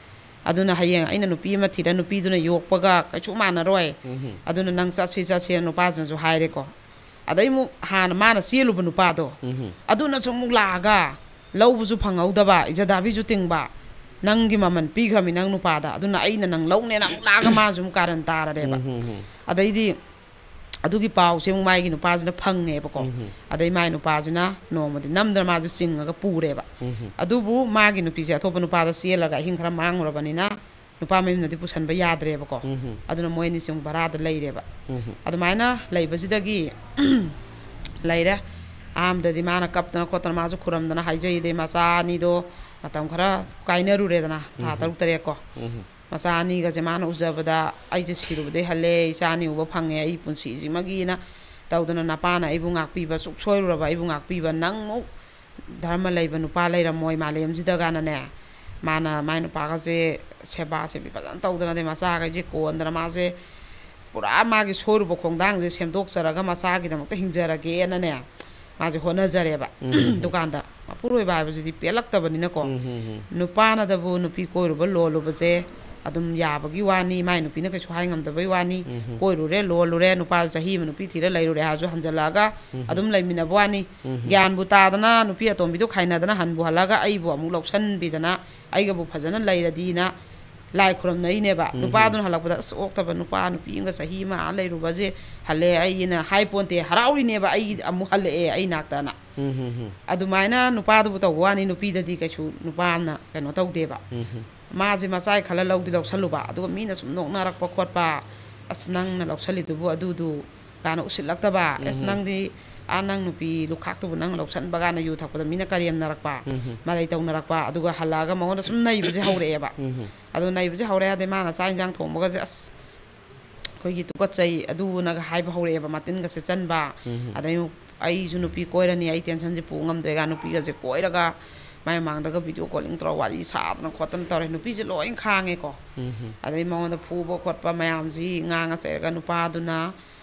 ꯑꯗꯨꯅ ꯍꯌꯦꯡ ꯑꯩꯅ ꯅꯨꯄꯤ ꯑꯃ ꯊꯤꯔ ꯅꯨꯄꯤꯗꯨꯅ ꯌꯣꯛꯄꯒ ꯀꯩꯁꯨ ꯃꯥꯟꯅꯔꯣꯏ꯫ ꯎꯝ꯫ ꯑꯗꯨꯅ ꯅꯪ ꯆꯠꯁꯤ ꯆꯠꯁꯦꯅ" ꯅꯨꯄꯥꯁꯤꯅꯁꯨ ꯍꯥꯏꯔꯦꯀꯣ꯫ ꯑꯗꯩ ꯑꯃꯨꯛ ꯍꯥꯟꯅ ꯃꯥꯅ ꯆꯦꯜꯂꯨꯕ ꯅꯨꯄꯥꯗꯣ, ꯎꯝ꯫ ꯑꯗꯨꯅꯁꯨ ꯑꯃꯨꯛ ꯂꯥꯛꯑꯒ ꯂꯧꯕꯁꯨ ꯐꯪꯍꯧꯗꯕ, ꯏꯖꯗꯥꯕꯤꯁꯨ ꯇꯤꯡꯕ, "ꯅꯪꯒꯤ ꯃꯃꯜ ꯄꯤꯈ꯭ꯔꯃꯤ ꯅꯪ ꯅꯨꯄꯥꯗ, ꯑꯗꯨꯅ ꯑꯩꯅ ꯅꯪ ꯂꯧꯅꯦꯅ" ꯑꯃꯨꯛ ꯂꯥꯛꯑꯒ ꯃꯥꯁꯨ ꯑꯃꯨꯛ ꯀꯥꯔꯟ ꯇꯥꯔꯔꯦꯕ꯫ ꯎꯝ, ꯎꯝ, ꯎꯝ꯫ ꯑꯗꯩꯗꯤ ꯑꯗꯨꯒꯤ ꯄꯥꯎꯁꯦ ꯑꯃꯨꯛ ꯃꯥꯒꯤ ꯅꯨꯄꯥꯁꯤꯅ ꯐꯪꯉꯦꯕꯀꯣ꯫ ꯎꯝ, ꯎꯝ꯫ ꯑꯗꯩ ꯃꯥꯒꯤ ꯅꯨꯄꯥꯁꯤꯅ ꯅꯣꯡꯃꯗꯤ ꯅꯝꯗꯅ ꯃꯥꯁꯦ ꯆꯤꯡꯉꯒ ꯄꯨꯔꯦꯕ꯫ ꯎꯝ, ꯎꯝ꯫ ꯑꯗꯨꯕꯨ ꯃꯥꯒꯤ ꯅꯨꯄꯤꯁꯦ ꯑꯇꯣꯞꯄ ꯅꯨꯄꯥꯗ ꯆꯦꯜꯂꯒ ꯑꯍꯤꯡ ꯈꯔ ꯃꯥꯡꯉꯨꯔꯕꯅꯤꯅ ꯅꯨꯄꯥ ꯃꯌꯨꯝꯗꯗꯤ ꯄꯨꯁꯟꯕ ꯌꯥꯗ꯭ꯔꯦꯕꯀꯣ꯫ ꯎꯝ, ꯎꯝ꯫ ꯑꯗꯨꯅ ꯃꯣꯏ ꯑꯅꯤꯁꯦ ꯑꯃꯨꯛ ꯚꯔꯥꯗ ꯂꯩꯔꯦꯕ꯫ ꯎꯝ, ꯎꯝ꯫ ꯑꯗꯨꯃꯥꯏꯅ ꯂꯩꯕꯁꯤꯗꯒꯤ ꯂꯩꯔꯦ꯫ ꯑꯍꯥꯟꯕꯗꯗꯤ ꯃꯥꯅ ꯀꯞꯇꯅ ꯈꯣꯠꯇꯅ ꯃꯥꯁꯨ ꯈꯨꯔꯝꯗꯅ ꯍꯥꯏꯖꯩ, ꯑꯗꯩ ꯃꯆꯥ ꯑꯅꯤꯗꯣ ꯃꯇꯝ ꯈꯔ ꯀꯥꯏꯅꯔꯨꯔꯦꯗꯅ, ꯊꯥ ꯎꯝ, ꯎꯝ꯫ ꯇꯔꯨꯛ ꯇꯔꯦꯠ ꯀꯣ꯫ ꯎꯝ, ꯎꯝ꯫ ꯃꯆꯥ ꯑꯅꯤꯒꯁꯦ ꯃꯥꯅ ꯎꯖꯕꯗ, "ꯑꯩꯁꯦ ꯁꯤꯔꯨꯕꯗꯩ ꯍꯜꯂꯦ, ꯏꯆꯥ ꯑꯅꯤ ꯎꯕ ꯐꯪꯉꯦ, ꯑꯩ ꯄꯨꯟꯁꯤꯁꯤꯃꯒꯤꯅ ꯇꯧꯗꯅ ꯅꯄꯥꯅ ꯑꯩꯕꯨ ꯉꯥꯛꯄꯤꯕ, ꯁꯨꯛ ꯁꯣꯏꯔꯨꯔꯕ ꯑꯩꯕꯨ ꯉꯥꯛꯄꯤꯕ, ꯅꯪꯃꯨꯛ ꯙꯔꯃ ꯂꯩꯕ ꯅꯨꯄꯥ ꯂꯩꯔꯝꯃꯣꯏ ꯃꯥꯂꯦꯝꯁꯤꯗꯒꯅꯅꯦ"꯫ ꯃꯥꯅ ꯃꯥꯏ ꯅꯨꯄꯥꯒꯁꯦ ꯁꯦꯕꯥ ꯁꯦꯕꯤ ꯐꯖꯅ ꯇꯧꯗꯅ, ꯑꯗꯩ ꯃꯆꯥꯈꯩꯁꯦ ꯀꯣꯟꯗꯅ, ꯃꯥꯁꯦ ꯄꯨꯔꯥ ꯃꯥꯒꯤ ꯁꯣꯏꯔꯨꯕ ꯈꯣꯡꯗꯥꯡꯁꯦ ꯁꯦꯝꯗꯣꯛꯆꯔꯒ ꯃꯆꯥꯒꯤꯗꯃꯛꯇ ꯍꯤꯡꯖꯔꯒꯦꯅꯅꯦ, ꯃꯥꯁꯦ ꯍꯣꯠꯅꯖꯔꯦꯕ꯫ ꯎꯝ, ꯎꯝ, ꯎꯝ꯫ ꯗꯨꯀꯥꯟꯗ ꯃꯄꯨꯔꯣꯏꯕ ꯍꯥꯏꯕꯁꯤꯗꯤ ꯄꯦꯜꯂꯛꯇꯕꯅꯤꯅꯀꯣ꯫ ꯎꯝ, ꯎꯝ, ꯎꯝ꯫ ꯅꯨꯄꯥꯅꯗꯕꯨ ꯅꯨꯄꯤ ꯀꯣꯏꯔꯨꯕ ꯂꯣꯜꯂꯨꯕꯁꯦ ꯑꯗꯨꯝ ꯌꯥꯕꯒꯤ ꯋꯥꯅꯤ, ꯃꯥꯏ ꯅꯨꯄꯤꯅ ꯀꯩꯁꯨ ꯍꯥꯏ ꯉꯝꯗꯕꯩ ꯋꯥꯅꯤ꯫ ꯎꯝ, ꯎꯝ꯫ ꯀꯣꯏꯔꯨꯔꯦ, ꯂꯣꯜꯂꯨꯔꯦ, ꯅꯨꯄꯥ ꯆꯍꯤ ꯑꯃ ꯅꯨꯄꯤ ꯊꯤꯔ ꯂꯩꯔꯨꯔꯦ ꯍꯥꯏꯔꯁꯨ ꯍꯟꯖꯜꯂꯛꯑꯒ ꯎꯝ, ꯎꯝ꯫ ꯑꯗꯨꯝ ꯂꯩꯃꯤꯟꯅꯕ ꯋꯥꯅꯤ꯫ ꯎꯝ, ꯎꯝ꯫ ꯒ꯭ꯌꯥꯟꯕꯨ ꯇꯥꯗꯅ ꯅꯨꯄꯤ ꯑꯇꯣꯝꯕꯤꯗꯣ ꯈꯥꯏꯅꯗꯅ ꯍꯟꯕꯨ ꯍꯜꯂꯒ ꯑꯩꯕꯨ ꯑꯃꯨꯛ ꯂꯧꯁꯟꯕꯤꯗꯅ ꯑꯩꯒꯕꯨ ꯐꯖꯅ ꯂꯩꯔꯗꯤꯅ ꯂꯥꯏ ꯈꯨꯔꯝꯅꯩꯅꯦꯕ꯫ ꯎꯝ, ꯅꯨꯄꯥꯗꯨꯅ ꯍꯜꯂꯛꯄꯗ, "ꯑꯁ, ꯑꯣꯛꯇꯕ ꯅꯨꯄꯥ, ꯅꯨꯄꯤ ꯑꯃꯒ ꯆꯍꯤ ꯑꯃ ꯑꯥ ꯂꯩꯔꯨꯕꯁꯦ ꯍꯜꯂꯦ," ꯑꯩꯅ ꯍꯥꯏ ꯄꯣꯟꯇꯦ, ꯍꯔꯥꯎꯔꯤꯅꯦꯕ, "ꯑꯩ ꯑꯃꯨꯛ ꯍꯜꯂꯛꯑꯦ ꯑꯩ ꯅꯥꯛꯇꯅ"꯫ ꯎꯝ, ꯎꯝ, ꯎꯝ꯫ ꯑꯗꯨꯃꯥꯏꯅ ꯅꯨꯄꯥꯗꯨꯕꯨ ꯇꯧꯕ ꯋꯥꯅꯤ, ꯅꯨꯄꯤꯗꯗꯤ ꯀꯩꯁꯨ ꯅꯨꯄꯥꯅ ꯀꯩꯅꯣ ꯇꯧꯗꯦꯕ꯫ ꯎꯝ, ꯎꯝ꯫ ꯃꯥꯁꯦ ꯃꯆꯥꯏ ꯈꯜꯂ ꯂꯧꯗꯤ ꯂꯧꯁꯜꯂꯨꯕ, ꯑꯗꯨꯒ ꯃꯤꯅ ꯁꯨꯝ ꯅꯣꯛꯅꯔꯛꯄ ꯈꯣꯠꯄ, "ꯑꯁ, ꯅꯪꯅ ꯂꯧꯁꯜꯂꯤꯗꯨꯕꯨ ꯑꯗꯨꯗꯨ" ꯀꯥꯏꯅ ꯎꯁꯤꯠꯂꯛꯇꯕ, "ꯑꯁ, ꯎꯝ꯫ ꯅꯪꯗꯤ ꯑꯥ ꯅꯪ ꯅꯨꯄꯤ ꯂꯨꯈꯥꯛꯇꯨꯕꯨ ꯅꯪ ꯂꯧꯁꯟꯕ" ꯀꯥꯏꯅ ꯌꯨ ꯊꯛꯄꯗ ꯃꯤꯅ ꯀꯔꯦꯝꯅꯔꯛꯄ, ꯎꯝ꯫ ꯃꯔꯩ ꯇꯧꯅꯔꯛꯄ, ꯑꯗꯨꯒ ꯍꯜꯂꯛꯑꯒ ꯃꯉꯣꯟꯗ ꯁꯨꯝ ꯅꯩꯕꯁꯦ ꯍꯧꯔꯛꯑꯦꯕ꯫ ꯎꯝ꯫ ꯑꯗꯣ ꯅꯩꯕꯁꯦ ꯍꯧꯔꯛꯑꯦ, ꯑꯗꯩ ꯃꯥꯅ ꯆꯥꯛ ꯏꯟꯖꯥꯡ ꯊꯣꯡꯕꯒꯁꯦ, ꯑꯁ, ꯑꯩꯈꯣꯏꯒꯤ ꯇꯨꯀꯠꯆꯩ ꯑꯗꯨꯅꯒ ꯍꯥꯏꯕ ꯍꯧꯔꯛꯑꯦꯕ, ꯃꯇꯤꯟꯒꯁꯦ ꯆꯟꯕ꯫ ꯎꯝ꯫ ꯑꯗꯩ ꯑꯃꯨꯛ ꯑꯩꯁꯨ ꯅꯨꯄꯤ ꯀꯣꯏꯔꯅꯤ, ꯑꯩ tensionꯁꯦ ꯄꯨ ꯉꯝꯗ꯭ꯔꯦ ꯀꯥꯏꯅ ꯅꯨꯄꯤꯒꯁꯦ ꯀꯣꯏꯔꯒ ꯃꯥꯏ ꯃꯃꯥꯡꯗꯒ video calling ꯇꯧꯔ ꯋꯥꯔꯤ ꯁꯥꯗꯅ ꯈꯣꯠꯇꯅ ꯇꯧꯔꯦ꯫ ꯅꯨꯄꯤꯁꯦ ꯂꯣꯏ ꯈꯥꯡꯉꯦꯀꯣ꯫ ꯎꯝ꯫ ꯑꯗꯩ ꯃꯉꯣꯟꯗ ꯐꯨꯕ ꯈꯣꯠꯄ ꯃꯌꯥꯝꯁꯤ ꯉꯥꯡꯉ ꯆꯩꯔꯒ ꯅꯨꯄꯥꯗꯨꯅ,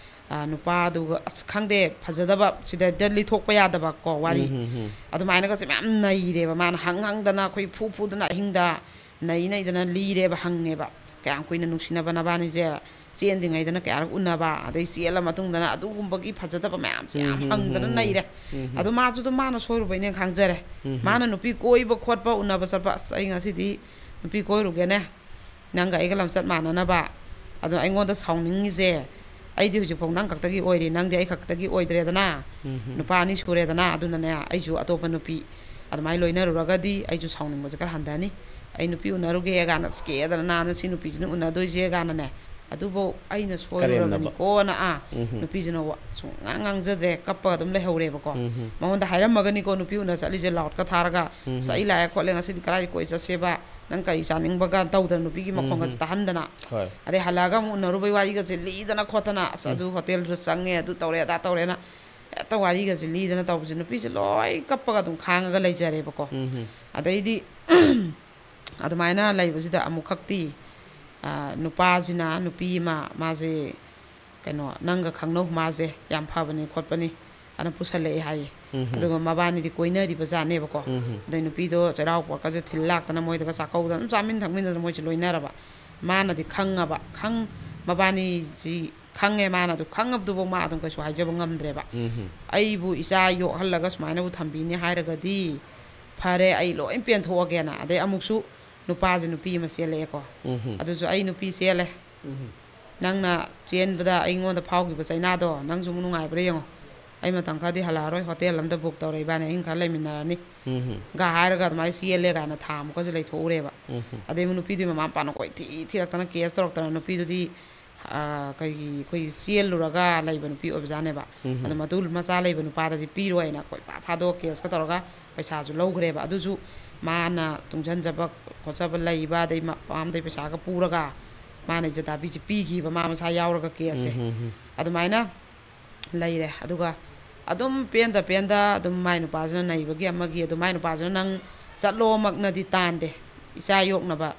ꯑ, ꯅꯨꯄꯥꯗꯨꯒ, ꯑꯁ, ꯈꯪꯗꯦ, ꯐꯖꯗꯕ, ꯁꯤꯗ ꯂꯤꯊꯣꯛꯄ ꯌꯥꯗꯕ ꯀꯣ ꯋꯥꯔꯤ꯫ ꯎꯝ, ꯎꯝ, ꯎꯝ꯫ ꯑꯗꯨꯃꯥꯏꯅꯒꯁꯦ ꯃꯌꯥꯝ ꯅꯩꯔꯦꯕ꯫ ꯃꯥꯅ ꯍꯪ ꯍꯪꯗꯅ, ꯑꯩꯈꯣꯏ ꯐꯨ ꯐꯨꯗꯅ ꯑꯍꯤꯡꯗ ꯅꯩ ꯅꯩꯗꯅ ꯂꯤꯔꯦꯕ, ꯍꯪꯉꯦꯕ꯫ "ꯀꯌꯥꯝ ꯀꯨꯏꯅ ꯅꯨꯡꯁꯤꯅꯕ ꯅꯕꯥꯅꯤꯁꯦ? ꯆꯦꯟꯗ꯭ꯔꯤꯉꯩꯗꯅ ꯀꯌꯥꯔꯛ ꯎꯅꯕ? ꯑꯗꯩ ꯆꯦꯜꯂ ꯃꯇꯨꯡꯗꯅ?" ꯑꯗꯨꯒꯨꯝꯕꯒꯤ ꯐꯖꯗꯕ ꯃꯌꯥꯝꯁꯦ ꯌꯥꯝ ꯎꯝ, ꯎꯝ, ꯍꯪꯗꯅ ꯎꯝ, ꯎꯝ꯫ ꯅꯩꯔꯦ꯫ ꯎꯝ, ꯎꯝ꯫ ꯑꯗꯣ ꯃꯥꯁꯨ ꯑꯗꯨꯝ ꯃꯥꯅ ꯁꯣꯏꯔꯨꯕꯩꯅꯦ ꯈꯪꯖꯔꯦ꯫ ꯎꯝ, ꯎꯝ꯫ ꯃꯥꯅ ꯅꯨꯄꯤ ꯀꯣꯏꯕ ꯈꯣꯠꯄ, ꯎꯅꯕ ꯆꯠꯄ, "ꯑꯁ, ꯑꯩ ꯉꯁꯤꯗꯤ ꯅꯨꯄꯤ ꯀꯣꯏꯔꯨꯒꯦꯅꯦ, ꯅꯪꯒ ꯑꯩꯒ ꯂꯝꯆꯠ ꯃꯥꯟꯅꯅꯕ꯫ ꯑꯗꯣ ꯑꯩꯉꯣꯟꯗ ꯁꯥꯎꯅꯤꯡꯉꯤꯁꯦ, ꯑꯩꯗꯤ ꯍꯧꯖꯤꯛꯐꯥꯎ ꯅꯪ ꯈꯛꯇꯒꯤ ꯑꯣꯏꯔꯤ, ꯅꯪꯗꯤ ꯑꯩ ꯈꯛꯇꯒꯤ ꯑꯣꯏꯗ꯭ꯔꯦꯗꯅ, ꯎꯝ꯫ ꯅꯨꯄꯥ ꯑꯅꯤ ꯁꯨꯔꯦꯗꯅ, ꯑꯗꯨꯅꯅꯦ, ꯑꯩꯁꯨ ꯑꯇꯣꯞꯄ ꯅꯨꯄꯤ ꯑꯗꯨꯃꯥꯏꯅ ꯂꯣꯏꯅꯔꯨꯔꯒꯗꯤ ꯑꯩꯁꯨ ꯁꯥꯎꯅꯤꯡꯕꯁꯦ ꯈꯔ ꯍꯟꯊꯅꯤ꯫ ꯑꯩ ꯅꯨꯄꯤ ꯎꯅꯔꯨꯒꯦ ꯀꯥꯏꯅ ꯀꯦꯗꯅ ꯅꯥꯟꯅ ꯁꯤ ꯅꯨꯄꯤꯁꯤꯅ ꯎꯅꯗꯣꯏꯁꯦ ꯀꯥꯏꯅꯅꯦ, ꯑꯗꯨꯐꯧ ꯑꯩꯅ ꯀꯔꯦꯝꯅꯕ꯫ ꯁꯣꯏꯔꯨꯔꯕꯅꯤꯀꯣꯅ, ꯑꯥ, ꯎꯝ꯫ ꯅꯨꯄꯤꯁꯤꯅ ꯋꯥ-, ꯁꯨꯡꯉꯥꯡ ꯉꯥꯡꯖꯗ꯭ꯔꯦ, ꯀꯞꯄꯒ ꯑꯗꯨꯝ ꯂꯩꯍꯧꯔꯦꯕꯀꯣ꯫ ꯎꯝ꯫ ꯃꯉꯣꯟꯗ ꯍꯥꯏꯔꯝꯃꯒꯅꯤꯀꯣ, ꯅꯨꯄꯤ ꯎꯅ ꯆꯠꯂꯤꯁꯦ loudꯀ ꯊꯥꯔꯒ, ꯎꯝ꯫ "ꯑꯁ, ꯑꯩ ꯂꯥꯛꯑꯦ ꯈꯣꯠꯂꯦ, ꯉꯁꯤꯗꯤ ꯀꯗꯥꯏ ꯀꯣꯏ ꯆꯠꯁꯦꯕ?" ꯅꯪ ꯀꯔꯤ ꯆꯥꯅꯤꯡꯕꯒ ꯇꯧꯗꯅ ꯅꯨꯄꯤꯒꯤ ꯃꯈꯣꯟꯒꯁꯦ ꯎꯝ꯫ ꯇꯥꯍꯟꯗꯅ꯫ ꯍꯣꯏ꯫ ꯑꯗꯩ ꯍꯜꯂꯛꯑꯒ ꯑꯃꯨꯛ ꯎꯅꯔꯨꯕꯩ ꯋꯥꯔꯤꯒꯁꯦ ꯂꯤꯗꯅ ꯈꯣꯠꯇꯅ, "ꯑꯁ, ꯎꯝ꯫ ꯑꯗꯨ ꯍꯣꯇꯦꯜꯗꯨ ꯆꯪꯉꯦ, ꯑꯗꯨ ꯇꯧꯔꯦ, ꯑꯗꯥ ꯇꯧꯔꯦꯅ" ꯍꯦꯛꯇ ꯋꯥꯔꯤꯒꯁꯦ ꯂꯤꯗꯅ ꯇꯧꯕꯁꯦ ꯅꯨꯄꯤꯁꯦ ꯂꯣꯏ ꯀꯞꯄꯒ ꯑꯗꯨꯝ ꯈꯥꯡꯉꯒ ꯂꯩꯖꯔꯦꯕꯀꯣ꯫ ꯎꯝ꯫ ꯑꯗꯩꯗꯤ ꯑꯗꯨꯃꯥꯏꯅ ꯂꯩꯕꯁꯤꯗ ꯑꯃꯨꯛꯈꯛꯇꯤ, ꯑ, ꯅꯨꯄꯥꯁꯤꯅ ꯅꯨꯄꯤ ꯑꯃ, ꯃꯥꯁꯦ ꯀꯩꯅꯣ, "ꯅꯪꯒ ꯈꯪꯅꯧ, ꯃꯥꯁꯦ ꯌꯥꯝ ꯐꯕꯅꯤ ꯈꯣꯠꯄꯅꯤ" ꯑꯅ ꯄꯨꯁꯜꯂꯛꯑꯦ ꯍꯥꯏꯌꯦ꯫ ꯎꯝ꯫ ꯑꯗꯨꯒ ꯃꯕꯥꯅꯤꯗꯤ ꯀꯣꯏꯅꯔꯤꯕ ꯖꯥꯠꯅꯦꯕꯀꯣ꯫ ꯎꯝ꯫ ꯑꯗꯩ ꯅꯨꯄꯤꯗꯣ ꯆꯩꯔꯥꯎ ꯄꯣꯠꯀꯁꯦ ꯊꯤꯜ ꯂꯥꯛꯇꯅ ꯃꯣꯏꯗꯒ ꯆꯥꯛꯀꯧꯗꯅ ꯑꯗꯨꯝ ꯆꯥꯃꯤꯟ ꯊꯛꯃꯤꯟꯅꯗꯅ ꯃꯣꯏꯁꯦ ꯂꯣꯏꯅꯔꯕ꯫ ꯃꯥꯅꯗꯤ ꯈꯪꯉꯕ, ꯈꯪ-, ꯃꯕꯥꯅꯤꯁꯤ ꯈꯪꯉꯦ꯫ ꯃꯥꯅ ꯑꯗꯨ ꯈꯪꯉꯕꯗꯨꯐꯥꯎ ꯃꯥ ꯑꯗꯨꯝ ꯀꯩꯁꯨ ꯍꯥꯏꯖꯕ ꯉꯝꯗ꯭ꯔꯦꯕ꯫ ꯎꯝ꯫ "ꯑꯩꯕꯨ ꯏꯆꯥ ꯌꯣꯛꯍꯜꯂꯒ ꯁꯨꯃꯥꯏꯅꯕꯨ ꯊꯝꯕꯤꯅꯤ ꯍꯥꯏꯔꯒꯗꯤ ꯐꯔꯦ, ꯑꯩ ꯂꯣꯏ ꯄꯦꯟꯊꯣꯛꯑꯒꯦꯅ"꯫ ꯑꯗꯩ ꯑꯃꯨꯛꯁꯨ ꯅꯨꯄꯥꯁꯦ ꯅꯨꯄꯤ ꯑꯃ ꯆꯦꯜꯂꯛꯑꯦꯀꯣ꯫ ꯎꯝ꯫ ꯑꯗꯨꯁꯨ ꯑꯩ ꯅꯨꯄꯤ ꯆꯦꯜꯂꯦ, ꯎꯝ꯫ ꯅꯪꯅ ꯆꯦꯟꯕꯗ ꯑꯩꯉꯣꯟꯗ ꯐꯥꯎꯈꯤꯕ ꯆꯩꯅꯥꯗꯣ ꯅꯪꯁꯨ ꯑꯃꯨꯛ ꯅꯨꯡꯉꯥꯏꯕ꯭ꯔꯥ ꯌꯦꯡꯉꯣ꯫ ꯑꯩ ꯃꯇꯝ ꯈꯔꯗꯤ ꯍꯜꯂꯛꯑꯔꯣꯏ, ꯍꯣꯇꯦꯜ ꯑꯝꯗ ꯕꯨꯛ ꯇꯧꯔ ꯏꯕꯥꯅꯤ ꯑꯍꯤꯡ ꯈꯔ ꯂꯩꯃꯤꯟꯅꯔꯅꯤ꯫ ꯎꯝ꯫ ꯒ ꯍꯥꯏꯔꯒ ꯑꯗꯨꯃꯥꯏꯅ ꯆꯦꯜꯂꯦ ꯀꯥꯏꯅ ꯊꯥ ꯑꯃꯨꯛꯀꯁꯨ ꯂꯩꯊꯣꯛꯎꯔꯦꯕ꯫ ꯎꯝ꯫ ꯑꯗꯩ ꯑꯃꯨꯛ ꯅꯨꯄꯤꯗꯨꯒꯤ ꯃꯃꯥ ꯃꯄꯥꯅ ꯀꯣꯏꯊꯤ ꯊꯤꯔꯛꯇꯅ ꯀꯦꯁ ꯇꯧꯔꯛꯇꯅ ꯅꯨꯄꯤꯗꯨꯗꯤ, ꯑ, ꯀꯩꯒꯤ, ꯑꯩꯈꯣꯏꯒꯤ ꯆꯦꯜꯂꯨꯔꯒ ꯂꯩꯕ ꯅꯨꯄꯤ ꯑꯣꯏꯕꯖꯥꯠꯅꯦꯕ꯫ ꯎꯝ꯫ ꯑꯗꯣ ꯃꯗꯨ ꯃꯆꯥ ꯂꯩꯕ ꯅꯨꯄꯥꯗꯗꯤ ꯄꯤꯔꯣꯏꯅ ꯀꯣꯏꯐꯥ ꯐꯥꯗꯣꯛꯑ ꯀꯦꯁꯀ ꯇꯧꯔꯒ ꯄꯩꯁꯥꯁꯨ ꯂꯧꯈ꯭ꯔꯦꯕ꯫ ꯑꯗꯨꯁꯨ ꯃꯥꯅ ꯇꯨꯡꯁꯤꯟꯖꯕ ꯈꯣꯠꯆꯕ ꯂꯩꯕ, ꯑꯗꯩ ꯃ-, ꯃꯄꯥꯝꯗꯩ ꯄꯩꯁꯥꯒ ꯄꯨꯔꯒ ꯃꯥꯅ ꯏꯖꯠ ꯇꯥꯕꯤꯁꯦ ꯄꯤꯈꯤꯕ, ꯃꯥ ꯃꯁꯥ ꯌꯥꯎꯔꯒ ꯀꯦꯁꯁꯦ꯫ ꯎꯝ, ꯎꯝ, ꯎꯝ꯫ ꯑꯗꯨꯃꯥꯏꯅ ꯂꯩꯔꯦ꯫ ꯑꯗꯨꯒ ꯑꯗꯨꯝ ꯄꯦꯟꯗ ꯄꯦꯟꯗ ꯑꯗꯨꯝ ꯃꯥꯏ ꯅꯨꯄꯥꯁꯤꯅ ꯅꯩꯕꯒꯤ ꯑꯃꯒꯤ, ꯑꯗꯨ ꯃꯥꯏ ꯅꯨꯄꯥꯁꯤꯅ ꯅꯪ ꯆꯠꯂꯣꯃꯛꯅꯗꯤ ꯇꯥꯟꯗꯦ, ꯏꯆꯥ ꯌꯣꯛꯅꯕ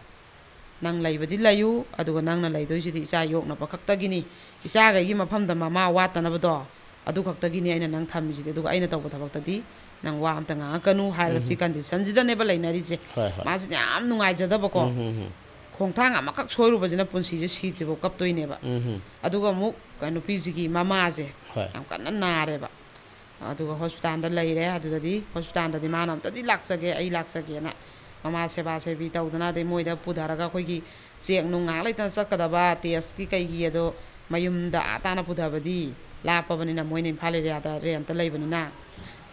ꯅꯪ ꯂꯩꯕꯗꯤ ꯂꯩꯌꯨ, ꯑꯗꯨꯒ ꯅꯪꯅ ꯂꯩꯗꯣꯏꯁꯤꯗꯤ ꯏꯆꯥ ꯌꯣꯛꯅꯕ ꯈꯛꯇꯒꯤꯅꯤ, ꯏꯆꯥꯈꯩꯒꯤ ꯃꯐꯝꯗ ꯃꯃꯥ ꯋꯥꯠꯇꯅꯕꯗꯣ, ꯑꯗꯨ ꯈꯛꯇꯒꯤꯅꯤ ꯑꯩꯅ ꯅꯪ ꯊꯝꯃꯤꯁꯤꯗꯤ, ꯑꯗꯨꯒ ꯑꯩꯅ ꯇꯧꯕ ꯊꯕꯛꯇꯗꯤ ꯅꯪ ꯋꯥ ꯑꯝꯇ ꯉꯥꯡꯉꯛꯀꯅꯨ ꯍꯥꯏꯔꯒ ꯁꯤ ꯎꯝ꯫ ꯀꯟꯗꯤꯁꯟꯁꯤꯗꯅꯦꯕ ꯂꯩꯅꯔꯤꯁꯦ꯫ ꯍꯣꯏ, ꯍꯣꯏ꯫ ꯃꯥꯁꯤꯅ ꯌꯥꯝ ꯅꯨꯡꯉꯥꯏꯖꯗꯕꯀꯣ꯫ ꯎꯝ, ꯎꯝ, ꯎꯝ꯫ ꯈꯣꯡꯊꯥꯡ ꯑꯃꯈꯛ ꯁꯣꯏꯔꯨꯕꯁꯤꯅ ꯄꯨꯟꯁꯤꯁꯦ ꯁꯤꯗ꯭ꯔꯤꯐꯥꯎ ꯀꯞꯇꯣꯏꯅꯦꯕ꯫ ꯎꯝ, ꯎꯝ꯫ ꯑꯗꯨꯒ ꯑꯃꯨꯛ ꯀꯩꯅꯣ, ꯅꯨꯄꯤꯁꯤꯒꯤ ꯃꯃꯥꯁꯦ ꯍꯣꯏ꯫ ꯌꯥꯝ ꯀꯟꯅ ꯅꯥꯔꯦꯕ꯫ ꯑꯗꯨꯒ ꯍꯣꯁꯄꯤꯇꯥꯜꯗ ꯂꯩꯔꯦ꯫ ꯑꯗꯨꯗꯗꯤ ꯍꯣꯁꯄꯤꯇꯥꯜꯗꯗꯤ ꯃꯥꯅ ꯑꯝꯇꯗꯤ ꯂꯥꯛꯆꯒꯦ, ꯑꯩ ꯂꯥꯛꯆꯒꯦꯅ ꯃꯃꯥ ꯁꯦꯕꯥ ꯁꯦꯕꯤ ꯇꯧꯗꯅ, ꯑꯗꯩ ꯃꯣꯏꯗ ꯄꯨꯊꯔꯒ ꯑꯩꯈꯣꯏꯒꯤ ꯆꯦꯛ ꯅꯨꯡ ꯉꯥꯏꯍꯥꯛ ꯂꯩꯇꯅ ꯆꯠꯀꯗꯕ ꯇꯦꯁꯀꯤ ꯀꯩꯒꯤ, ꯑꯗꯣ ꯃꯌꯨꯝꯗ ꯑꯥ ꯇꯥꯅ ꯄꯨꯊꯕꯗꯤ ꯂꯥꯞꯄꯕꯅꯤꯅ, ꯃꯣꯏꯅ ꯏꯝꯐꯥꯜ ꯑꯦꯔꯤꯌꯥꯗ ꯔꯦꯟꯠꯇ ꯂꯩꯕꯅꯤꯅ,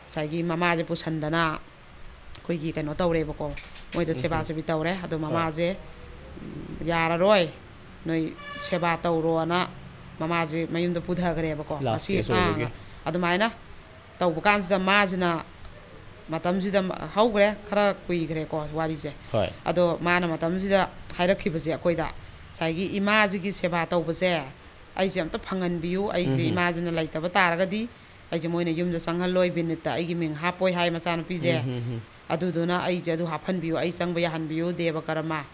ꯉꯁꯥꯏꯒꯤ ꯃꯃꯥꯁꯦ ꯄꯨꯁꯟꯗꯅ ꯑꯩꯈꯣꯏꯒꯤ ꯀꯩꯅꯣ ꯇꯧꯔꯦꯕꯀꯣ, ꯃꯣꯏꯗ ꯁꯦꯕꯥ ꯎꯝ꯫ ꯁꯦꯕꯤ ꯇꯧꯔꯦ꯫ ꯑꯗꯣ ꯍꯣꯏ꯫ ꯃꯃꯥꯁꯦ, ꯎꯝ, ꯌꯥꯔꯔꯣꯏ, ꯅꯣꯏ ꯁꯦꯕꯥ ꯇꯧꯔꯣꯅ ꯃꯃꯥꯁꯦ ꯃꯌꯨꯝꯗ ꯄꯨꯊꯈ꯭ꯔꯦꯕꯀꯣ꯫ ꯂꯥꯁ ꯃꯁꯤ-, ꯁ꯭ꯇꯦꯖ ꯑꯣꯏꯕꯒꯤ꯫ ꯑꯥ, ꯑꯗꯨꯃꯥꯏꯅ ꯇꯧꯕ ꯀꯥꯟꯁꯤꯗ ꯃꯥꯁꯤꯅ ꯃꯇꯝꯁꯤꯗ ꯃ-, ꯍꯧꯈ꯭ꯔꯦ, ꯈꯔ ꯀꯨꯏꯈ꯭ꯔꯦꯀꯣ ꯋꯥꯔꯤꯁꯦ꯫ ꯍꯣꯏ꯫ ꯑꯗꯣ ꯃꯥꯅ ꯃꯇꯝꯁꯤꯗ ꯍꯥꯏꯔꯛꯈꯤꯕꯁꯦ ꯑꯩꯈꯣꯏꯗ, ꯉꯁꯥꯏꯒꯤ ꯏꯃꯥꯁꯤꯒꯤ ꯁꯦꯕꯥ ꯇꯧꯕꯁꯦ ꯑꯩꯁꯦ ꯑꯝꯇ ꯐꯪꯍꯟꯕꯤꯌꯨ, ꯑꯩꯁꯦ ꯎꯝ꯫ ꯏꯃꯥꯁꯤꯅ ꯂꯩꯇꯕ ꯇꯥꯔꯒꯗꯤ ꯑꯩꯁꯦ ꯃꯣꯏꯅ ꯌꯨꯝꯗ ꯆꯪꯍꯜꯂꯣꯏ, ꯕꯤꯅꯤꯠꯇ ꯑꯩꯒꯤ ꯃꯤꯡ ꯍꯥꯞꯄꯣꯏ ꯍꯥꯏ ꯃꯆꯥꯅꯨꯄꯤꯁꯦ꯫ ꯎꯝ, ꯎꯝ, ꯎꯝ꯫ ꯑꯗꯨꯗꯨꯅ ꯑꯩꯁꯦ ꯑꯗꯨ ꯍꯥꯞꯍꯟꯕꯤꯌꯨ, ꯑꯩ ꯆꯪꯕ ꯌꯥꯍꯟꯕꯤꯌꯨ, ꯗꯦꯕ ꯀꯔꯃ꯫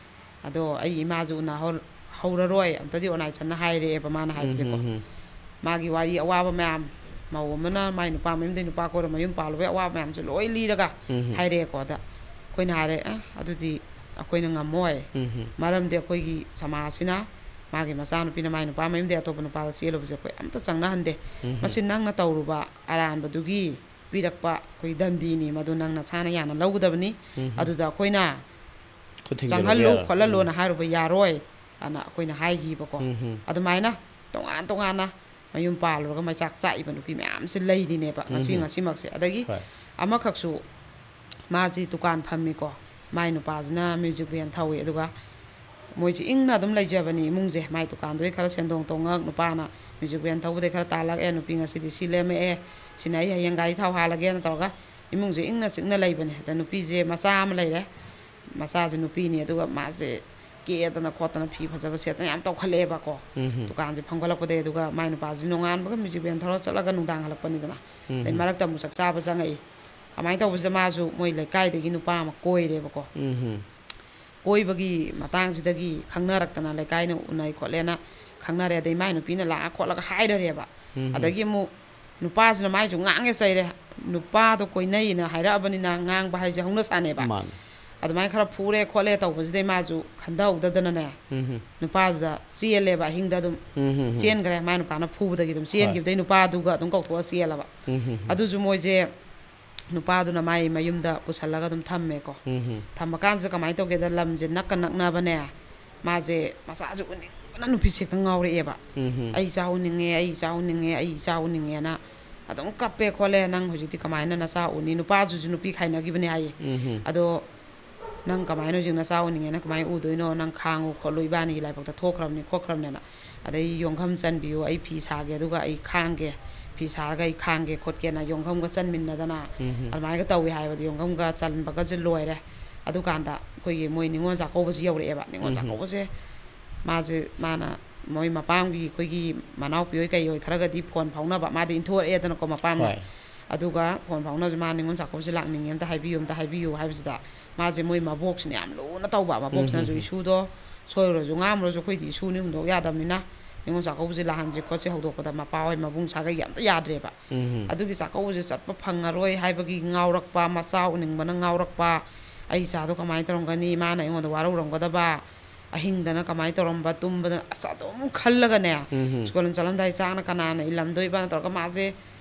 ꯑꯗꯣ ꯑꯩ ꯏꯃꯥꯁꯨ ꯎꯅꯍꯧ-, ꯍꯧꯔꯔꯣꯏ, ꯑꯝꯇꯗꯤ ꯑꯣꯅꯥꯏꯁꯟꯅ ꯍꯥꯏꯔꯛꯑꯦꯕ ꯃꯥꯅ ꯍꯥꯏꯕꯁꯦꯀꯣ꯫ ꯎꯝ, ꯎꯝ, ꯎꯝ꯫ ꯃꯥꯒꯤ ꯋꯥꯔꯤ ꯑꯋꯥꯕ ꯃꯌꯥꯝ, ꯃꯧ ꯑꯃꯅ ꯃꯥꯏ ꯅꯨꯄꯥ ꯃꯌꯨꯝꯗꯩ ꯅꯨꯄꯥ ꯀꯣꯏꯔ ꯃꯌꯨꯝ ꯄꯥꯜꯂꯨꯕꯩ ꯑꯋꯥꯕ ꯃꯌꯥꯝꯁꯦ ꯂꯣꯏ ꯂꯤꯔꯒ ꯎꯝ, ꯎꯝ꯫ ꯍꯥꯏꯔꯛꯑꯦꯀꯣ꯫ ꯑꯗ ꯑꯩꯈꯣꯏꯅ ꯍꯥꯏꯔꯦ, "ꯑ, ꯑꯗꯨꯗꯤ ꯑꯩꯈꯣꯏꯅ ꯉꯝꯃꯣꯏ꯫ ꯎꯝ, ꯎꯝ꯫ ꯃꯔꯝꯗꯤ ꯑꯩꯈꯣꯏꯒꯤ ꯁꯃꯥꯖꯁꯤꯅ ꯃꯥꯒꯤ ꯃꯆꯥꯅꯨꯄꯤꯅ ꯃꯥꯏ ꯅꯨꯄꯥ ꯃꯌꯨꯝꯗꯩ ꯑꯇꯣꯞꯄ ꯅꯨꯄꯥꯗ ꯆꯦꯜꯂꯨꯕꯁꯦ ꯑꯩꯈꯣꯏ ꯑꯝꯇ ꯆꯪꯅꯍꯟꯗꯦ꯫ ꯎꯝ, ꯎꯝ꯫ ꯃꯁꯤ ꯅꯪꯅ ꯇꯧꯔꯨꯕ ꯑꯔꯥꯟꯕꯗꯨꯒꯤ ꯄꯤꯔꯛꯄ ꯑꯩꯈꯣꯏ ꯗꯟꯗꯤꯅꯤ, ꯃꯗꯨ ꯅꯪ ꯅꯁꯥꯅ ꯌꯥꯅ ꯂꯧꯒꯗꯕꯅꯤ꯫ ꯎꯝ, ꯎꯝ꯫ ꯑꯗꯨꯗ ꯑꯩꯈꯣꯏꯅ ꯆꯪꯍꯜꯂꯨ ꯈꯣꯠꯍꯜꯂꯨꯅ ꯍꯥꯏꯔꯨꯕ ꯌꯥꯔꯣꯏ ꯑꯅ ꯑꯩꯈꯣꯏꯅ ꯍꯥꯏꯈꯤꯕꯀꯣ꯫ ꯑꯗꯨꯃꯥꯏꯅ ꯇꯣꯉꯥꯟ ꯇꯣꯉꯥꯟꯅ ꯃꯌꯨꯝ ꯄꯥꯜꯂꯨꯔꯒ ꯃꯩꯆꯥꯛ ꯆꯥꯛꯏꯕ ꯅꯨꯄꯤ ꯃꯌꯥꯝꯁꯦ ꯂꯩꯔꯤꯅꯦꯕ ꯉꯁꯤ ꯉꯁꯤꯃꯛꯁꯦ꯫ ꯑꯗꯒꯤ ꯑꯃꯈꯛꯁꯨ, ꯃꯥꯁꯤ ꯗꯨꯀꯥꯟ ꯐꯝꯃꯤꯀꯣ, ꯃꯥꯏ ꯅꯨꯄꯥꯁꯤꯅ ꯃ꯭ꯌꯨꯖꯤꯛ ꯕꯦꯟ ꯊꯧꯏ꯫ ꯑꯗꯨꯒ ꯃꯣꯏꯁꯤ ꯏꯪꯅ ꯑꯗꯨꯝ ꯂꯩꯖꯕꯅꯤ ꯏꯃꯨꯡꯁꯦ꯫ ꯃꯥꯏ ꯗꯨꯀꯥꯟꯗꯨꯗꯩ ꯈꯔ ꯁꯦꯟꯗꯣꯡ ꯇꯣꯡꯉꯛ, ꯅꯨꯄꯥꯅ ꯃ꯭ꯌꯨꯖꯤꯛ ꯕꯦꯟ ꯊꯧꯕꯗꯩ ꯈꯔ ꯇꯥꯜꯂꯛꯑꯦ, ꯅꯨꯄꯤ ꯉꯁꯤꯗꯤ ꯁꯤ ꯂꯦꯝꯃꯛꯑꯦ, ꯁꯤꯅ ꯑꯩ ꯍꯌꯦꯡ ꯒꯥꯔꯤ ꯊꯥꯎ ꯍꯥꯜꯂꯒꯦꯅ ꯇꯧꯔꯒ ꯏꯃꯨꯡꯁꯦ ꯏꯪꯅ ꯆꯤꯛꯅ ꯂꯩꯕꯅꯦ꯫ ꯑꯗ ꯅꯨꯄꯤꯁꯦ ꯃꯆꯥ ꯑꯃ ꯂꯩꯔꯦ, ꯃꯆꯥꯁꯦ ꯅꯨꯄꯤꯅꯤ꯫ ꯑꯗꯨꯒ ꯃꯥꯁꯦ ꯀꯦꯗꯅ ꯈꯣꯠꯇꯅ ꯐꯤ ꯐꯖꯕ ꯁꯦꯠꯇꯅ ꯌꯥꯝ ꯇꯧꯈꯠꯂꯛꯑꯦꯕꯀꯣ꯫ ꯗꯨꯀꯥꯟꯁꯦ ꯐꯝꯒꯠꯂꯛꯄꯗꯩ꯫ ꯑꯗꯨꯒ ꯃꯥꯏ ꯅꯨꯄꯥꯁꯦ ꯅꯣꯡꯉꯥꯟꯕꯒ ꯃ꯭ꯌꯨꯖꯤꯛ ꯕꯦꯟ ꯊꯧꯔ ꯆꯠꯂꯒ ꯅꯨꯡꯗꯥꯡ ꯍꯜꯂꯛꯄꯅꯤꯗꯅ꯫ ꯑꯗꯩ ꯃꯔꯛꯇ ꯑꯃꯨꯛ ꯆꯥꯛ ꯆꯥꯕ ꯆꯪꯉꯛꯏ꯫ ꯑꯗꯨꯃꯥꯏꯅ ꯇꯧꯕꯁꯤꯗ ꯃꯥꯁꯨ ꯃꯣꯏ ꯂꯩꯀꯥꯏꯗꯒꯤ ꯅꯨꯄꯥ ꯑꯃ ꯀꯣꯏꯔꯦꯕꯀꯣ꯫ ꯀꯣꯏꯕꯒꯤ ꯃꯇꯥꯡꯁꯤꯗꯒꯤ ꯈꯪꯅꯔꯛꯇꯅ, ꯂꯩꯀꯥꯏꯅ ꯎꯅꯩ ꯈꯣꯠꯂꯦꯅ ꯈꯪꯅꯔꯦ꯫ ꯑꯗꯩ ꯃꯥꯏ ꯅꯨꯄꯤꯅ ꯂꯥꯛꯑ ꯈꯣꯠꯂꯒ ꯍꯥꯏꯔꯔꯦꯕ꯫ ꯑꯗꯒꯤ ꯑꯃꯨꯛ ꯅꯨꯄꯥꯁꯤꯅ ꯃꯥꯏꯁꯨ ꯉꯥꯡꯉꯦ ꯆꯩꯔꯦ꯫ ꯅꯨꯄꯥꯗꯣ ꯀꯣꯏꯅꯩꯅ ꯍꯥꯏꯔꯛꯑꯕꯅꯤꯅ ꯉꯥꯡꯕ ꯍꯥꯏꯁꯦ ꯍꯧꯅ ꯁꯥꯅꯦꯕ꯫ ꯑꯗꯨꯃꯥꯏꯅ ꯈꯔ ꯐꯨꯔꯦ ꯈꯣꯠꯂꯦ ꯇꯧꯕꯁꯤꯗꯩ ꯃꯥꯁꯨ ꯈꯟꯊꯍꯧꯗꯗꯅꯅꯦ, ꯅꯨꯄꯥꯗꯨꯗ ꯆꯦꯜꯂꯦꯕ ꯑꯍꯤꯡꯗ ꯑꯗꯨꯝ꯫ ꯆꯦꯟꯈ꯭ꯔꯦ꯫ ꯃꯥꯏ ꯅꯨꯄꯥꯅ ꯐꯨꯕꯗꯒꯤ ꯑꯗꯨꯝ ꯆꯦꯟꯈꯤꯕꯗꯩ ꯅꯨꯄꯥꯗꯨꯒ ꯑꯗꯨꯝ ꯀꯧꯊꯣꯛꯑ ꯆꯦꯜꯂꯕ꯫ ꯑꯗꯨꯁꯨ ꯃꯣꯏꯁꯦ ꯅꯨꯄꯥꯗꯨꯅ ꯃꯥꯏ ꯃꯌꯨꯝꯗ ꯄꯨꯁꯜꯂꯒ ꯑꯗꯨꯝ ꯊꯝꯃꯦꯀꯣ꯫ ꯊꯝꯕ ꯀꯥꯟꯁꯤꯗ ꯀꯃꯥꯏꯅ ꯇꯧꯒꯦꯗ, ꯂꯝꯁꯦ ꯅꯛꯀ ꯅꯛꯅꯕꯅꯦ, ꯃꯥꯁꯦ ꯃꯆꯥꯁꯦ ꯎꯅꯤꯡꯕꯅ ꯅꯨꯄꯤꯁꯦ ꯍꯦꯛꯇ ꯉꯥꯎꯔꯛꯑꯦꯕ꯫ "ꯑꯩ ꯏꯆꯥ ꯎꯅꯤꯡꯉꯦ, ꯑꯩ ꯏꯆꯥ ꯎꯅꯤꯡꯉꯦ, ꯑꯩ ꯏꯆꯥ ꯎꯅꯤꯡꯉꯦꯅ" ꯑꯗꯨꯝ ꯀꯞꯄꯦ ꯈꯣꯠꯂꯦ꯫ "ꯅꯪ ꯍꯧꯖꯤꯛꯇꯤ ꯀꯃꯥꯏꯅ ꯅꯆꯥ ꯎꯅꯤ?" ꯅꯨꯄꯥꯁꯤꯁꯨ ꯅꯨꯄꯤ ꯈꯥꯏꯅꯈꯤꯕꯅꯦ ꯍꯥꯏꯌꯦ꯫ "ꯑꯗꯣ ꯅꯪ ꯀꯃꯥꯏꯅ ꯍꯧꯖꯤꯛ ꯅꯆꯥ ꯎꯅꯤꯡꯉꯦꯅ ꯀꯃꯥꯏꯅ ꯎꯗꯣꯏꯅꯣ? ꯅꯪ ꯈꯥꯡꯉꯨ ꯈꯣꯠꯂꯨ, ꯏꯕꯥꯅꯤꯒꯤ ꯂꯥꯏꯕꯛꯇ ꯊꯣꯛꯈ꯭ꯔꯕꯅꯤ ꯈꯣꯠꯈ꯭ꯔꯕꯅꯦꯅ꯫ ꯑꯗꯩ ꯌꯣꯡꯈꯝ ꯆꯟꯕꯤꯌꯨ, ꯑꯩ ꯐꯤ ꯁꯥꯒꯦ, ꯑꯗꯨꯒ ꯑꯩ ꯈꯥꯡꯒꯦ, ꯐꯤ ꯁꯥꯔꯒ ꯑꯩ ꯈꯥꯡꯒꯦ ꯈꯣꯠꯀꯦꯅ ꯌꯣꯡꯈꯝꯒ ꯆꯟꯃꯤꯟꯅꯗꯅ ꯑꯗꯨꯃꯥꯏꯅꯒ ꯇꯧꯏ ꯍꯥꯏꯕꯗꯤ ꯌꯣꯡꯈꯝꯒ ꯆꯟꯕꯒꯁꯦ ꯂꯣꯏꯔꯦ꯫ ꯑꯗꯨꯀꯥꯟꯗ ꯑꯩꯈꯣꯏꯒꯤ ꯃꯣꯏ ꯅꯤꯉꯣꯜ ꯆꯥꯛꯀꯧꯕꯁꯤ ꯌꯧꯔꯛꯑꯦꯕ꯫ ꯅꯤꯉꯣꯜ ꯆꯥꯛꯀꯧꯕꯁꯦ ꯃꯥꯁꯦ, ꯃꯥꯅ ꯃꯣꯏ ꯃꯄꯥꯝꯒꯤ ꯑꯩꯈꯣꯏꯒꯤ ꯃꯅꯥꯎꯄꯤ ꯍꯣꯏ ꯀꯩ ꯍꯣꯏ ꯈꯔꯒꯗꯤ ꯐꯣꯟ ꯐꯥꯎꯅꯕ, ꯃꯥꯗꯤ ꯏꯟꯊꯣꯔꯛꯑꯦꯗꯅꯀꯣ ꯃꯄꯥꯝꯗ꯫ ꯑꯗꯨꯒ ꯐꯣꯟ ꯐꯥꯎꯅꯕꯁꯦ, "ꯃꯥ ꯅꯤꯉꯣꯜ ꯆꯥꯛꯀꯧꯕꯁꯦ ꯂꯥꯛꯅꯤꯡꯉꯦ, ꯑꯝꯇ ꯍꯥꯏꯕꯤꯌꯨ, ꯑꯝꯇ ꯍꯥꯏꯕꯤꯌꯨ" ꯍꯥꯏꯕꯁꯤꯗ ꯃꯥꯁꯦ ꯃꯣꯏ ꯃꯕꯣꯛꯁꯤꯅ ꯌꯥꯝ ꯂꯨꯅ ꯇꯧꯕ꯫ ꯃꯕꯣꯛꯁꯤꯅꯁꯨ, "ꯏꯁꯨꯗꯣ ꯁꯣꯏꯔꯨꯔꯁꯨ ꯉꯥꯝꯃꯨꯔꯁꯨ ꯑꯩꯈꯣꯏꯗꯤ ꯏꯁꯨꯅꯤ, ꯍꯨꯟꯗꯣꯛ ꯌꯥꯗꯕꯅꯤꯅ ꯅꯤꯉꯣꯜ ꯆꯥꯛꯀꯧꯕꯁꯦ ꯂꯥꯛꯍꯟꯁꯤ ꯈꯣꯠꯁꯤ" ꯍꯧꯗꯣꯛꯄꯗ ꯃꯄꯥ ꯍꯣꯏ ꯃꯕꯨꯡ ꯁꯥꯒꯩꯒꯤ ꯑꯝꯇ ꯌꯥꯗ꯭ꯔꯦꯕ꯫ ꯑꯗꯨꯒꯤ ꯆꯥꯛꯀꯧꯕꯁꯦ ꯆꯠꯄ ꯐꯪꯉꯔꯣꯏ ꯍꯥꯏꯕꯒꯤ ꯉꯥꯎꯔꯛꯄ, ꯃꯆꯥ ꯎꯅꯤꯡꯕꯅ ꯉꯥꯎꯔꯛꯄ, "ꯑꯩ ꯏꯆꯥꯗꯣ ꯀꯃꯥꯏꯅ ꯇꯧꯔꯝꯒꯅꯤ, ꯃꯥꯅ ꯑꯩꯉꯣꯟꯗ ꯋꯥꯔꯧꯔꯝꯒꯗꯕ", ꯑꯍꯤꯡꯗꯅ ꯀꯃꯥꯏꯅ ꯇꯧꯔꯝꯕ, ꯇꯨꯝꯕꯗꯅ, ꯑꯁ, ꯑꯗꯨꯝ ꯈꯜꯂꯒꯅꯦ꯫ ꯁ꯭ꯀꯨꯜ ꯆꯠꯂꯝꯗꯥꯏ ꯆꯥꯛꯅ ꯀꯅꯥꯅ ꯏꯜꯂꯝꯗꯣꯏꯕꯅ ꯇꯧꯔꯒ ꯃꯥꯁꯦ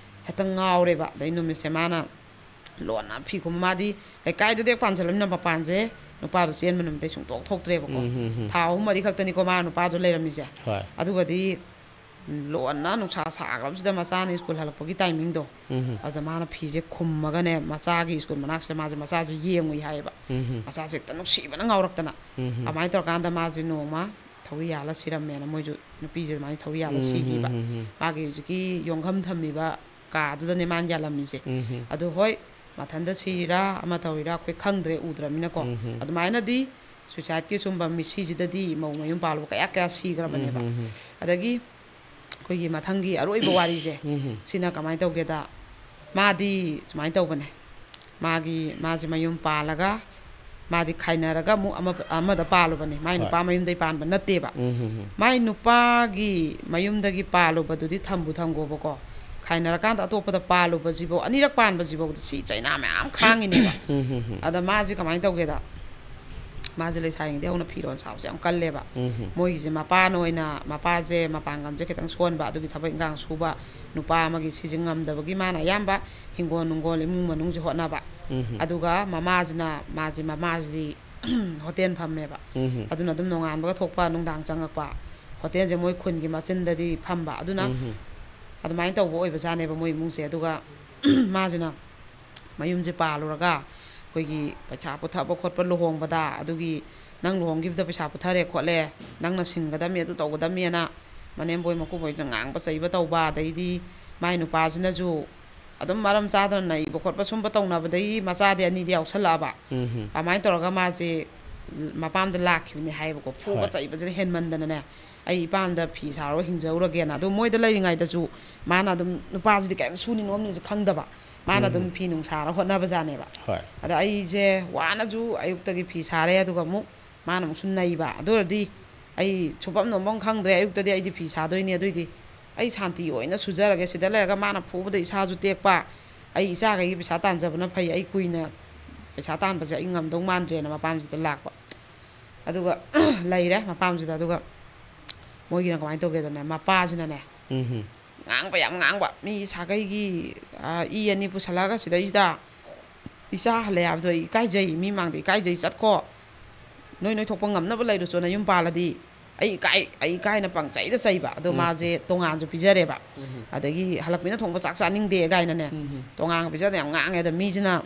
ꯍꯦꯛꯇ ꯉꯥꯎꯔꯦꯕ꯫ ꯑꯗꯩ ꯅꯨꯃꯤꯠꯁꯦ ꯃꯥꯅ ꯂꯣꯟꯅ ꯐꯤ ꯈꯨꯝꯕ, ꯃꯥꯗꯤ ꯂꯩꯀꯥꯏꯗꯨꯗ ꯍꯦꯛ ꯄꯥꯟꯁꯤꯜꯂꯕꯅꯤꯅ ꯃꯄꯥꯟꯁꯦ ꯅꯨꯄꯥꯗꯣ ꯆꯦꯟꯕ ꯅꯨꯃꯤꯠꯇꯩ ꯁꯨꯡꯊꯣꯛ ꯊꯣꯛꯇ꯭ꯔꯦꯕꯀꯣ꯫ ꯎꯝ, ꯎꯝ, ꯎꯝ꯫ ꯊꯥ ꯑꯍꯨꯝ ꯃꯔꯤ ꯈꯛꯇꯅꯤꯀꯣ ꯃꯥ ꯅꯨꯄꯥꯗꯣ ꯂꯩꯔꯝꯃꯤꯁꯦ꯫ ꯍꯣꯏ꯫ ꯑꯗꯨꯒꯗꯤ ꯎꯝ, ꯂꯣꯟꯅ ꯅꯨꯡꯁꯥ ꯁꯥꯈ꯭ꯔꯕꯁꯤꯗ ꯃꯆꯥꯅ ꯁ꯭ꯀꯨꯜ ꯍꯜꯂꯛꯄꯒꯤ ꯇꯥꯏꯃꯤꯡꯗꯣ, ꯎꯝ꯫ ꯑꯗꯨꯗ ꯃꯥꯅ ꯐꯤꯁꯦ ꯈꯨꯝꯃꯒꯅꯦ, ꯃꯆꯥꯒꯤ ꯁ꯭ꯀꯨꯜ ꯃꯅꯥꯛꯁꯤꯗ ꯃꯥꯁꯦ, ꯃꯆꯥꯁꯦ ꯌꯦꯡꯉꯨꯏ ꯍꯥꯏꯌꯦꯕ꯫ ꯎꯝ꯫ ꯃꯆꯥꯁꯦ ꯍꯦꯛꯇ ꯅꯨꯡꯁꯤꯕꯅ ꯉꯥꯎꯔꯛꯇꯅ꯫ ꯎꯝ꯫ ꯑꯗꯨꯃꯥꯏꯅ ꯇꯧꯔꯀꯥꯟꯗ ꯃꯥꯁꯦ ꯅꯣꯡꯃ ꯊꯧꯔꯤ ꯌꯥꯜꯂ ꯁꯤꯔꯝꯃꯦꯅ ꯃꯣꯏꯁꯨ, ꯅꯨꯄꯤꯁꯦ ꯑꯗꯨꯃꯥꯏꯅ ꯊꯧꯔꯤ ꯌꯥꯜꯂ ꯎꯝ, ꯁꯤꯈꯤꯕ꯫ ꯎꯝ, ꯎꯝ꯫ ꯃꯥꯒꯤ ꯍꯧꯖꯤꯛꯀꯤ ꯌꯣꯡꯈꯝ ꯊꯝꯃꯤꯕ ꯀꯥꯗꯨꯗꯅꯦ ꯃꯥꯅ ꯌꯥꯜꯂꯝꯃꯤꯁꯦ꯫ ꯎꯝ꯫ ꯑꯗꯨ ꯍꯣꯏ, ꯃꯊꯟꯇ ꯁꯤꯔꯤꯔꯥ ꯑꯃ ꯇꯧꯔꯤꯔꯥ ꯑꯩꯈꯣꯏ ꯈꯪꯗ꯭ꯔꯦ, ꯎꯗ꯭ꯔꯃꯤꯅꯀꯣ꯫ ꯎꯝ꯫ ꯑꯗꯨꯃꯥꯏꯅꯗꯤ ꯁꯨꯏꯁꯥꯏꯠꯀꯤ ꯁꯨꯝꯕ ꯃꯤꯠꯁꯤꯁꯤꯗꯗꯤ ꯃꯧ ꯃꯌꯨꯝ ꯄꯥꯜꯂꯨꯕ ꯀꯌꯥ ꯀꯌꯥ ꯁꯤꯈ꯭ꯔꯕꯅꯦꯕ꯫ ꯎꯝ, ꯎꯝ, ꯎꯝ꯫ ꯑꯗꯒꯤ ꯑꯩꯈꯣꯏꯒꯤ ꯃꯊꯪꯒꯤ ꯑꯔꯣꯏꯕ ꯋꯥꯔꯤꯁꯦ, ꯎꯝ꯫ ꯁꯤꯅ ꯀꯃꯥꯏꯅ ꯇꯧꯒꯦꯗ, ꯃꯥꯗꯤ ꯁꯨꯃꯥꯏꯅ ꯇꯧꯕꯅꯦ, ꯃꯥꯒꯤ, ꯃꯥꯁꯦ ꯃꯌꯨꯝ ꯄꯥꯜꯂꯒ, ꯃꯥꯗꯤ ꯈꯥꯏꯅꯔꯒ ꯑꯃꯨꯛ ꯑꯃ, ꯑꯃꯗ ꯄꯥꯜꯂꯨꯕꯅꯦ, ꯃꯥꯏ ꯍꯣꯏ꯫ ꯅꯨꯄꯥ ꯃꯌꯨꯝꯗꯩ ꯄꯥꯟꯕ ꯅꯠꯇꯦꯕ꯫ ꯎꯝ, ꯎꯝ, ꯎꯝ꯫ ꯃꯥꯏ ꯅꯨꯄꯥꯒꯤ ꯃꯌꯨꯝꯗꯒꯤ ꯄꯥꯜꯂꯨꯕꯗꯨꯗꯤ ꯊꯝꯕꯨ ꯊꯝꯈꯣꯕꯀꯣ, ꯈꯥꯏꯅꯔꯀꯥꯟꯗ ꯑꯇꯣꯞꯄꯗ ꯄꯥꯜꯂꯨꯕꯁꯤꯐꯧ, ꯑꯅꯤꯔꯛ ꯄꯥꯟꯕꯁꯤꯐꯧꯗ ꯁꯤ ꯆꯩꯅꯥ ꯃꯌꯥꯝ ꯈꯥꯡꯉꯤꯅꯦꯕ꯫ ꯎꯝ, ꯎꯝ, ꯎꯝ꯫ ꯑꯗ ꯃꯥꯁꯦ ꯀꯃꯥꯏꯅ ꯇꯧꯒꯦꯗ, ꯃꯥꯁꯦ ꯂꯩꯁꯥꯔꯤꯉꯩꯗꯒꯤ ꯍꯧꯅ ꯐꯤꯔꯣꯜ ꯁꯥꯕꯁꯦ ꯌꯥꯝ ꯀꯜꯂꯦꯕ꯫ ꯎꯝ꯫ ꯃꯣꯏꯒꯤꯁꯦ ꯃꯄꯥꯅ ꯑꯣꯏꯅ, ꯃꯄꯥꯁꯦ ꯃꯄꯥꯡꯒꯜꯁꯦ ꯈꯤꯇꯪ ꯁꯣꯟꯕ, ꯑꯗꯨꯒꯤ ꯊꯕꯛ ꯏꯟꯈꯥꯡ ꯁꯨꯕ ꯅꯨꯄꯥ ꯑꯃꯒꯤ ꯁꯤꯖꯤꯟ ꯉꯝꯗꯕꯒꯤ ꯃꯥꯅ ꯑꯌꯥꯝꯕ ꯍꯤꯡꯒꯣꯜ ꯅꯨꯡꯒꯣꯜ ꯏꯃꯨꯡ ꯃꯅꯨꯡꯁꯦ ꯍꯣꯠꯅꯕ꯫ ꯎꯝ꯫ ꯑꯗꯨꯒ ꯃꯃꯥꯁꯤꯅ, ꯃꯥꯁꯤ, ꯃꯃꯥꯁꯤ ꯍꯣꯇꯦꯜ ꯐꯝꯃꯦꯕ꯫ ꯎꯝ꯫ ꯑꯗꯨꯅ ꯑꯗꯨꯝ ꯅꯣꯡꯉꯥꯟꯕꯒ ꯊꯣꯛꯄ ꯅꯨꯡꯗꯥꯡ ꯆꯪꯉꯛꯄ꯫ ꯍꯣꯇꯦꯜꯁꯦ ꯃꯣꯏ ꯈꯨꯟꯒꯤ ꯃꯆꯤꯟꯗꯗꯤ ꯐꯝꯕ꯫ ꯑꯗꯨꯅ ꯎꯝ꯫ ꯑꯗꯨꯃꯥꯏꯅ ꯇꯧꯕ ꯑꯣꯏꯕꯖꯥꯠꯅꯦꯕ ꯃꯣꯏ ꯏꯃꯨꯡꯁꯦ꯫ ꯑꯗꯨꯒ ꯃꯥꯁꯤꯅ ꯃꯌꯨꯝꯁꯦ ꯄꯥꯜꯂꯨꯔꯒ ꯑꯩꯈꯣꯏꯒꯤ ꯄꯩꯁꯥ ꯄꯨꯊꯕ ꯈꯣꯠꯄ ꯂꯨꯍꯣꯡꯕꯗ, ꯑꯗꯨꯒꯤ ꯅꯪ ꯂꯨꯍꯣꯡꯈꯤꯕꯗ ꯄꯩꯁꯥ ꯄꯨꯊꯔꯦ ꯈꯣꯠꯂꯦ, ꯅꯪꯅ ꯁꯤꯡꯒꯗꯝꯃꯤ, ꯑꯗꯨ ꯇꯧꯒꯗꯝꯃꯤꯅ ꯃꯅꯦꯝꯕꯣꯏ ꯃꯀꯨꯕꯣꯏꯁꯤꯅ ꯉꯥꯡꯕ ꯆꯩꯕ ꯇꯧꯕ, ꯑꯗꯩꯗꯤ ꯃꯥꯏ ꯅꯨꯄꯥꯁꯤꯅꯁꯨ ꯑꯗꯨꯝ ꯃꯔꯝ ꯆꯥꯗꯅ ꯅꯩꯕ ꯈꯣꯠꯄ ꯁꯨꯝꯕ ꯇꯧꯅꯕꯗꯒꯤ ꯃꯆꯥꯗꯤ ꯑꯅꯤꯗꯤ ꯌꯥꯎꯁꯜꯂꯛꯑꯕ꯫ ꯎꯝ꯫ ꯑꯗꯨꯃꯥꯏꯅ ꯇꯧꯔꯒ ꯃꯥꯁꯦ ꯃꯄꯥꯝꯗ ꯂꯥꯛꯈꯤꯕꯅꯦ ꯍꯥꯏꯌꯦꯕꯀꯣ꯫ ꯐꯨꯕ ꯍꯣꯏ꯫ ꯆꯩꯕꯁꯤꯅ ꯍꯦꯟꯃꯟꯗꯅꯅꯦ, ꯑꯩ ꯏꯄꯥꯝꯗ ꯐꯤ ꯁꯥꯔꯒ ꯍꯤꯡꯖꯍꯧꯔꯒꯦꯅ꯫ ꯑꯗꯣ ꯃꯣꯏꯗ ꯂꯩꯔꯤꯉꯩꯗꯁꯨ ꯃꯥꯅ ꯑꯗꯨꯝ, ꯅꯨꯄꯥꯁꯤꯗꯤ ꯀꯔꯤꯝ ꯁꯨꯅꯤ ꯅꯣꯝꯅꯤꯁꯦ ꯈꯪꯗꯕ, ꯃꯥꯅ ꯑꯗꯨꯝ ꯎꯝ꯫ ꯐꯤ ꯅꯨꯡ ꯁꯥꯔ ꯍꯣꯠꯅꯕꯖꯥꯠꯅꯦꯕ꯫ ꯍꯣꯏ꯫ ꯑꯗ ꯑꯩꯁꯦ ꯋꯥꯅꯁꯨ ꯑꯌꯨꯛꯇꯒꯤ ꯐꯤ ꯁꯥꯔꯦ, ꯑꯗꯨꯒ ꯑꯃꯨꯛ ꯃꯥꯅ ꯑꯃꯨꯛꯁꯨ ꯅꯩꯕ꯫ ꯑꯗꯨ ꯑꯣꯏꯔꯗꯤ ꯑꯩ ꯁꯨꯐꯝ ꯅꯣꯝꯐꯝ ꯈꯪꯗ꯭ꯔꯦ, ꯑꯌꯨꯛꯇꯗꯤ ꯑꯩꯗꯤ ꯐꯤ ꯁꯥꯗꯣꯏꯅꯤ꯫ ꯑꯗꯨꯏꯗꯤ ꯑꯩ ꯁꯥꯟꯇꯤ ꯑꯣꯏꯅ ꯁꯨꯖꯔꯒꯦ, ꯁꯤꯗ ꯂꯩꯔꯒ ꯃꯥꯅ ꯐꯨꯕꯗ ꯏꯁꯥꯁꯨ ꯇꯦꯛꯄ, ꯑꯩ ꯏꯆꯥꯈꯩꯒꯤ ꯄꯩꯁꯥ ꯇꯥꯟꯖꯕꯅ ꯐꯩ, ꯑꯩ ꯀꯨꯏꯅ ꯄꯩꯁꯥ ꯇꯥꯟꯕꯁꯦ ꯑꯩ ꯉꯝꯗꯧ ꯃꯥꯟꯗ꯭ꯔꯦꯅ ꯃꯄꯥꯝꯁꯤꯗ ꯂꯥꯛꯄ꯫ ꯑꯗꯨꯒ ꯂꯩꯔꯦ ꯃꯄꯥꯝꯁꯤꯗ꯫ ꯑꯗꯨꯒ ꯃꯣꯏꯒꯤꯅ ꯀꯃꯥꯏꯅ ꯇꯧꯒꯦꯗꯅꯦ, ꯃꯄꯥꯁꯤꯅꯅꯦ, ꯎꯝ꯫ ꯉꯥꯡꯕ ꯌꯥꯝ ꯉꯥꯡꯕ, ꯃꯤ ꯁꯥꯒꯩꯒꯤ, ꯑ, ꯏ ꯑꯅꯤ ꯄꯨꯁꯜꯂꯛꯑꯒ ꯁꯤꯗꯩꯁꯤꯗ ꯏꯆꯥ ꯍꯜꯂꯦ ꯍꯥꯏꯕꯗꯣ ꯑꯩ ꯏꯀꯥꯏꯖꯩ, ꯃꯤ ꯃꯥꯡꯗ ꯏꯀꯥꯏꯖꯩ, ꯆꯠꯈꯣ, ꯅꯣꯏ ꯅꯣꯏ ꯊꯣꯛꯄ ꯉꯝꯅꯕ ꯂꯩꯔꯨꯆꯣꯅ ꯌꯨꯝ ꯄꯥꯜꯂꯗꯤ ꯑꯩ ꯏꯀꯥꯏ, ꯑꯩ ꯏꯀꯥꯏꯅ ꯄꯪꯆꯩꯗ ꯆꯩꯕ꯫ ꯑꯗꯣ ꯎꯝ꯫ ꯃꯥꯁꯦ ꯇꯣꯉꯥꯟꯁꯨ ꯄꯤꯖꯔꯦꯕ꯫ ꯎꯝ꯫ ꯑꯗꯒꯤ ꯍꯜꯂꯛꯄꯤꯅ ꯊꯣꯡꯕ ꯆꯥꯛ ꯆꯥꯅꯤꯡꯗꯦ ꯀꯥꯏꯅꯅꯦ, ꯎꯝ꯫ ꯇꯣꯉꯥꯟꯒ ꯄꯤꯖꯗꯅ ꯌꯥꯝ ꯉꯥꯡꯉꯦ꯫ ꯑꯗ ꯃꯤꯁꯤꯅ,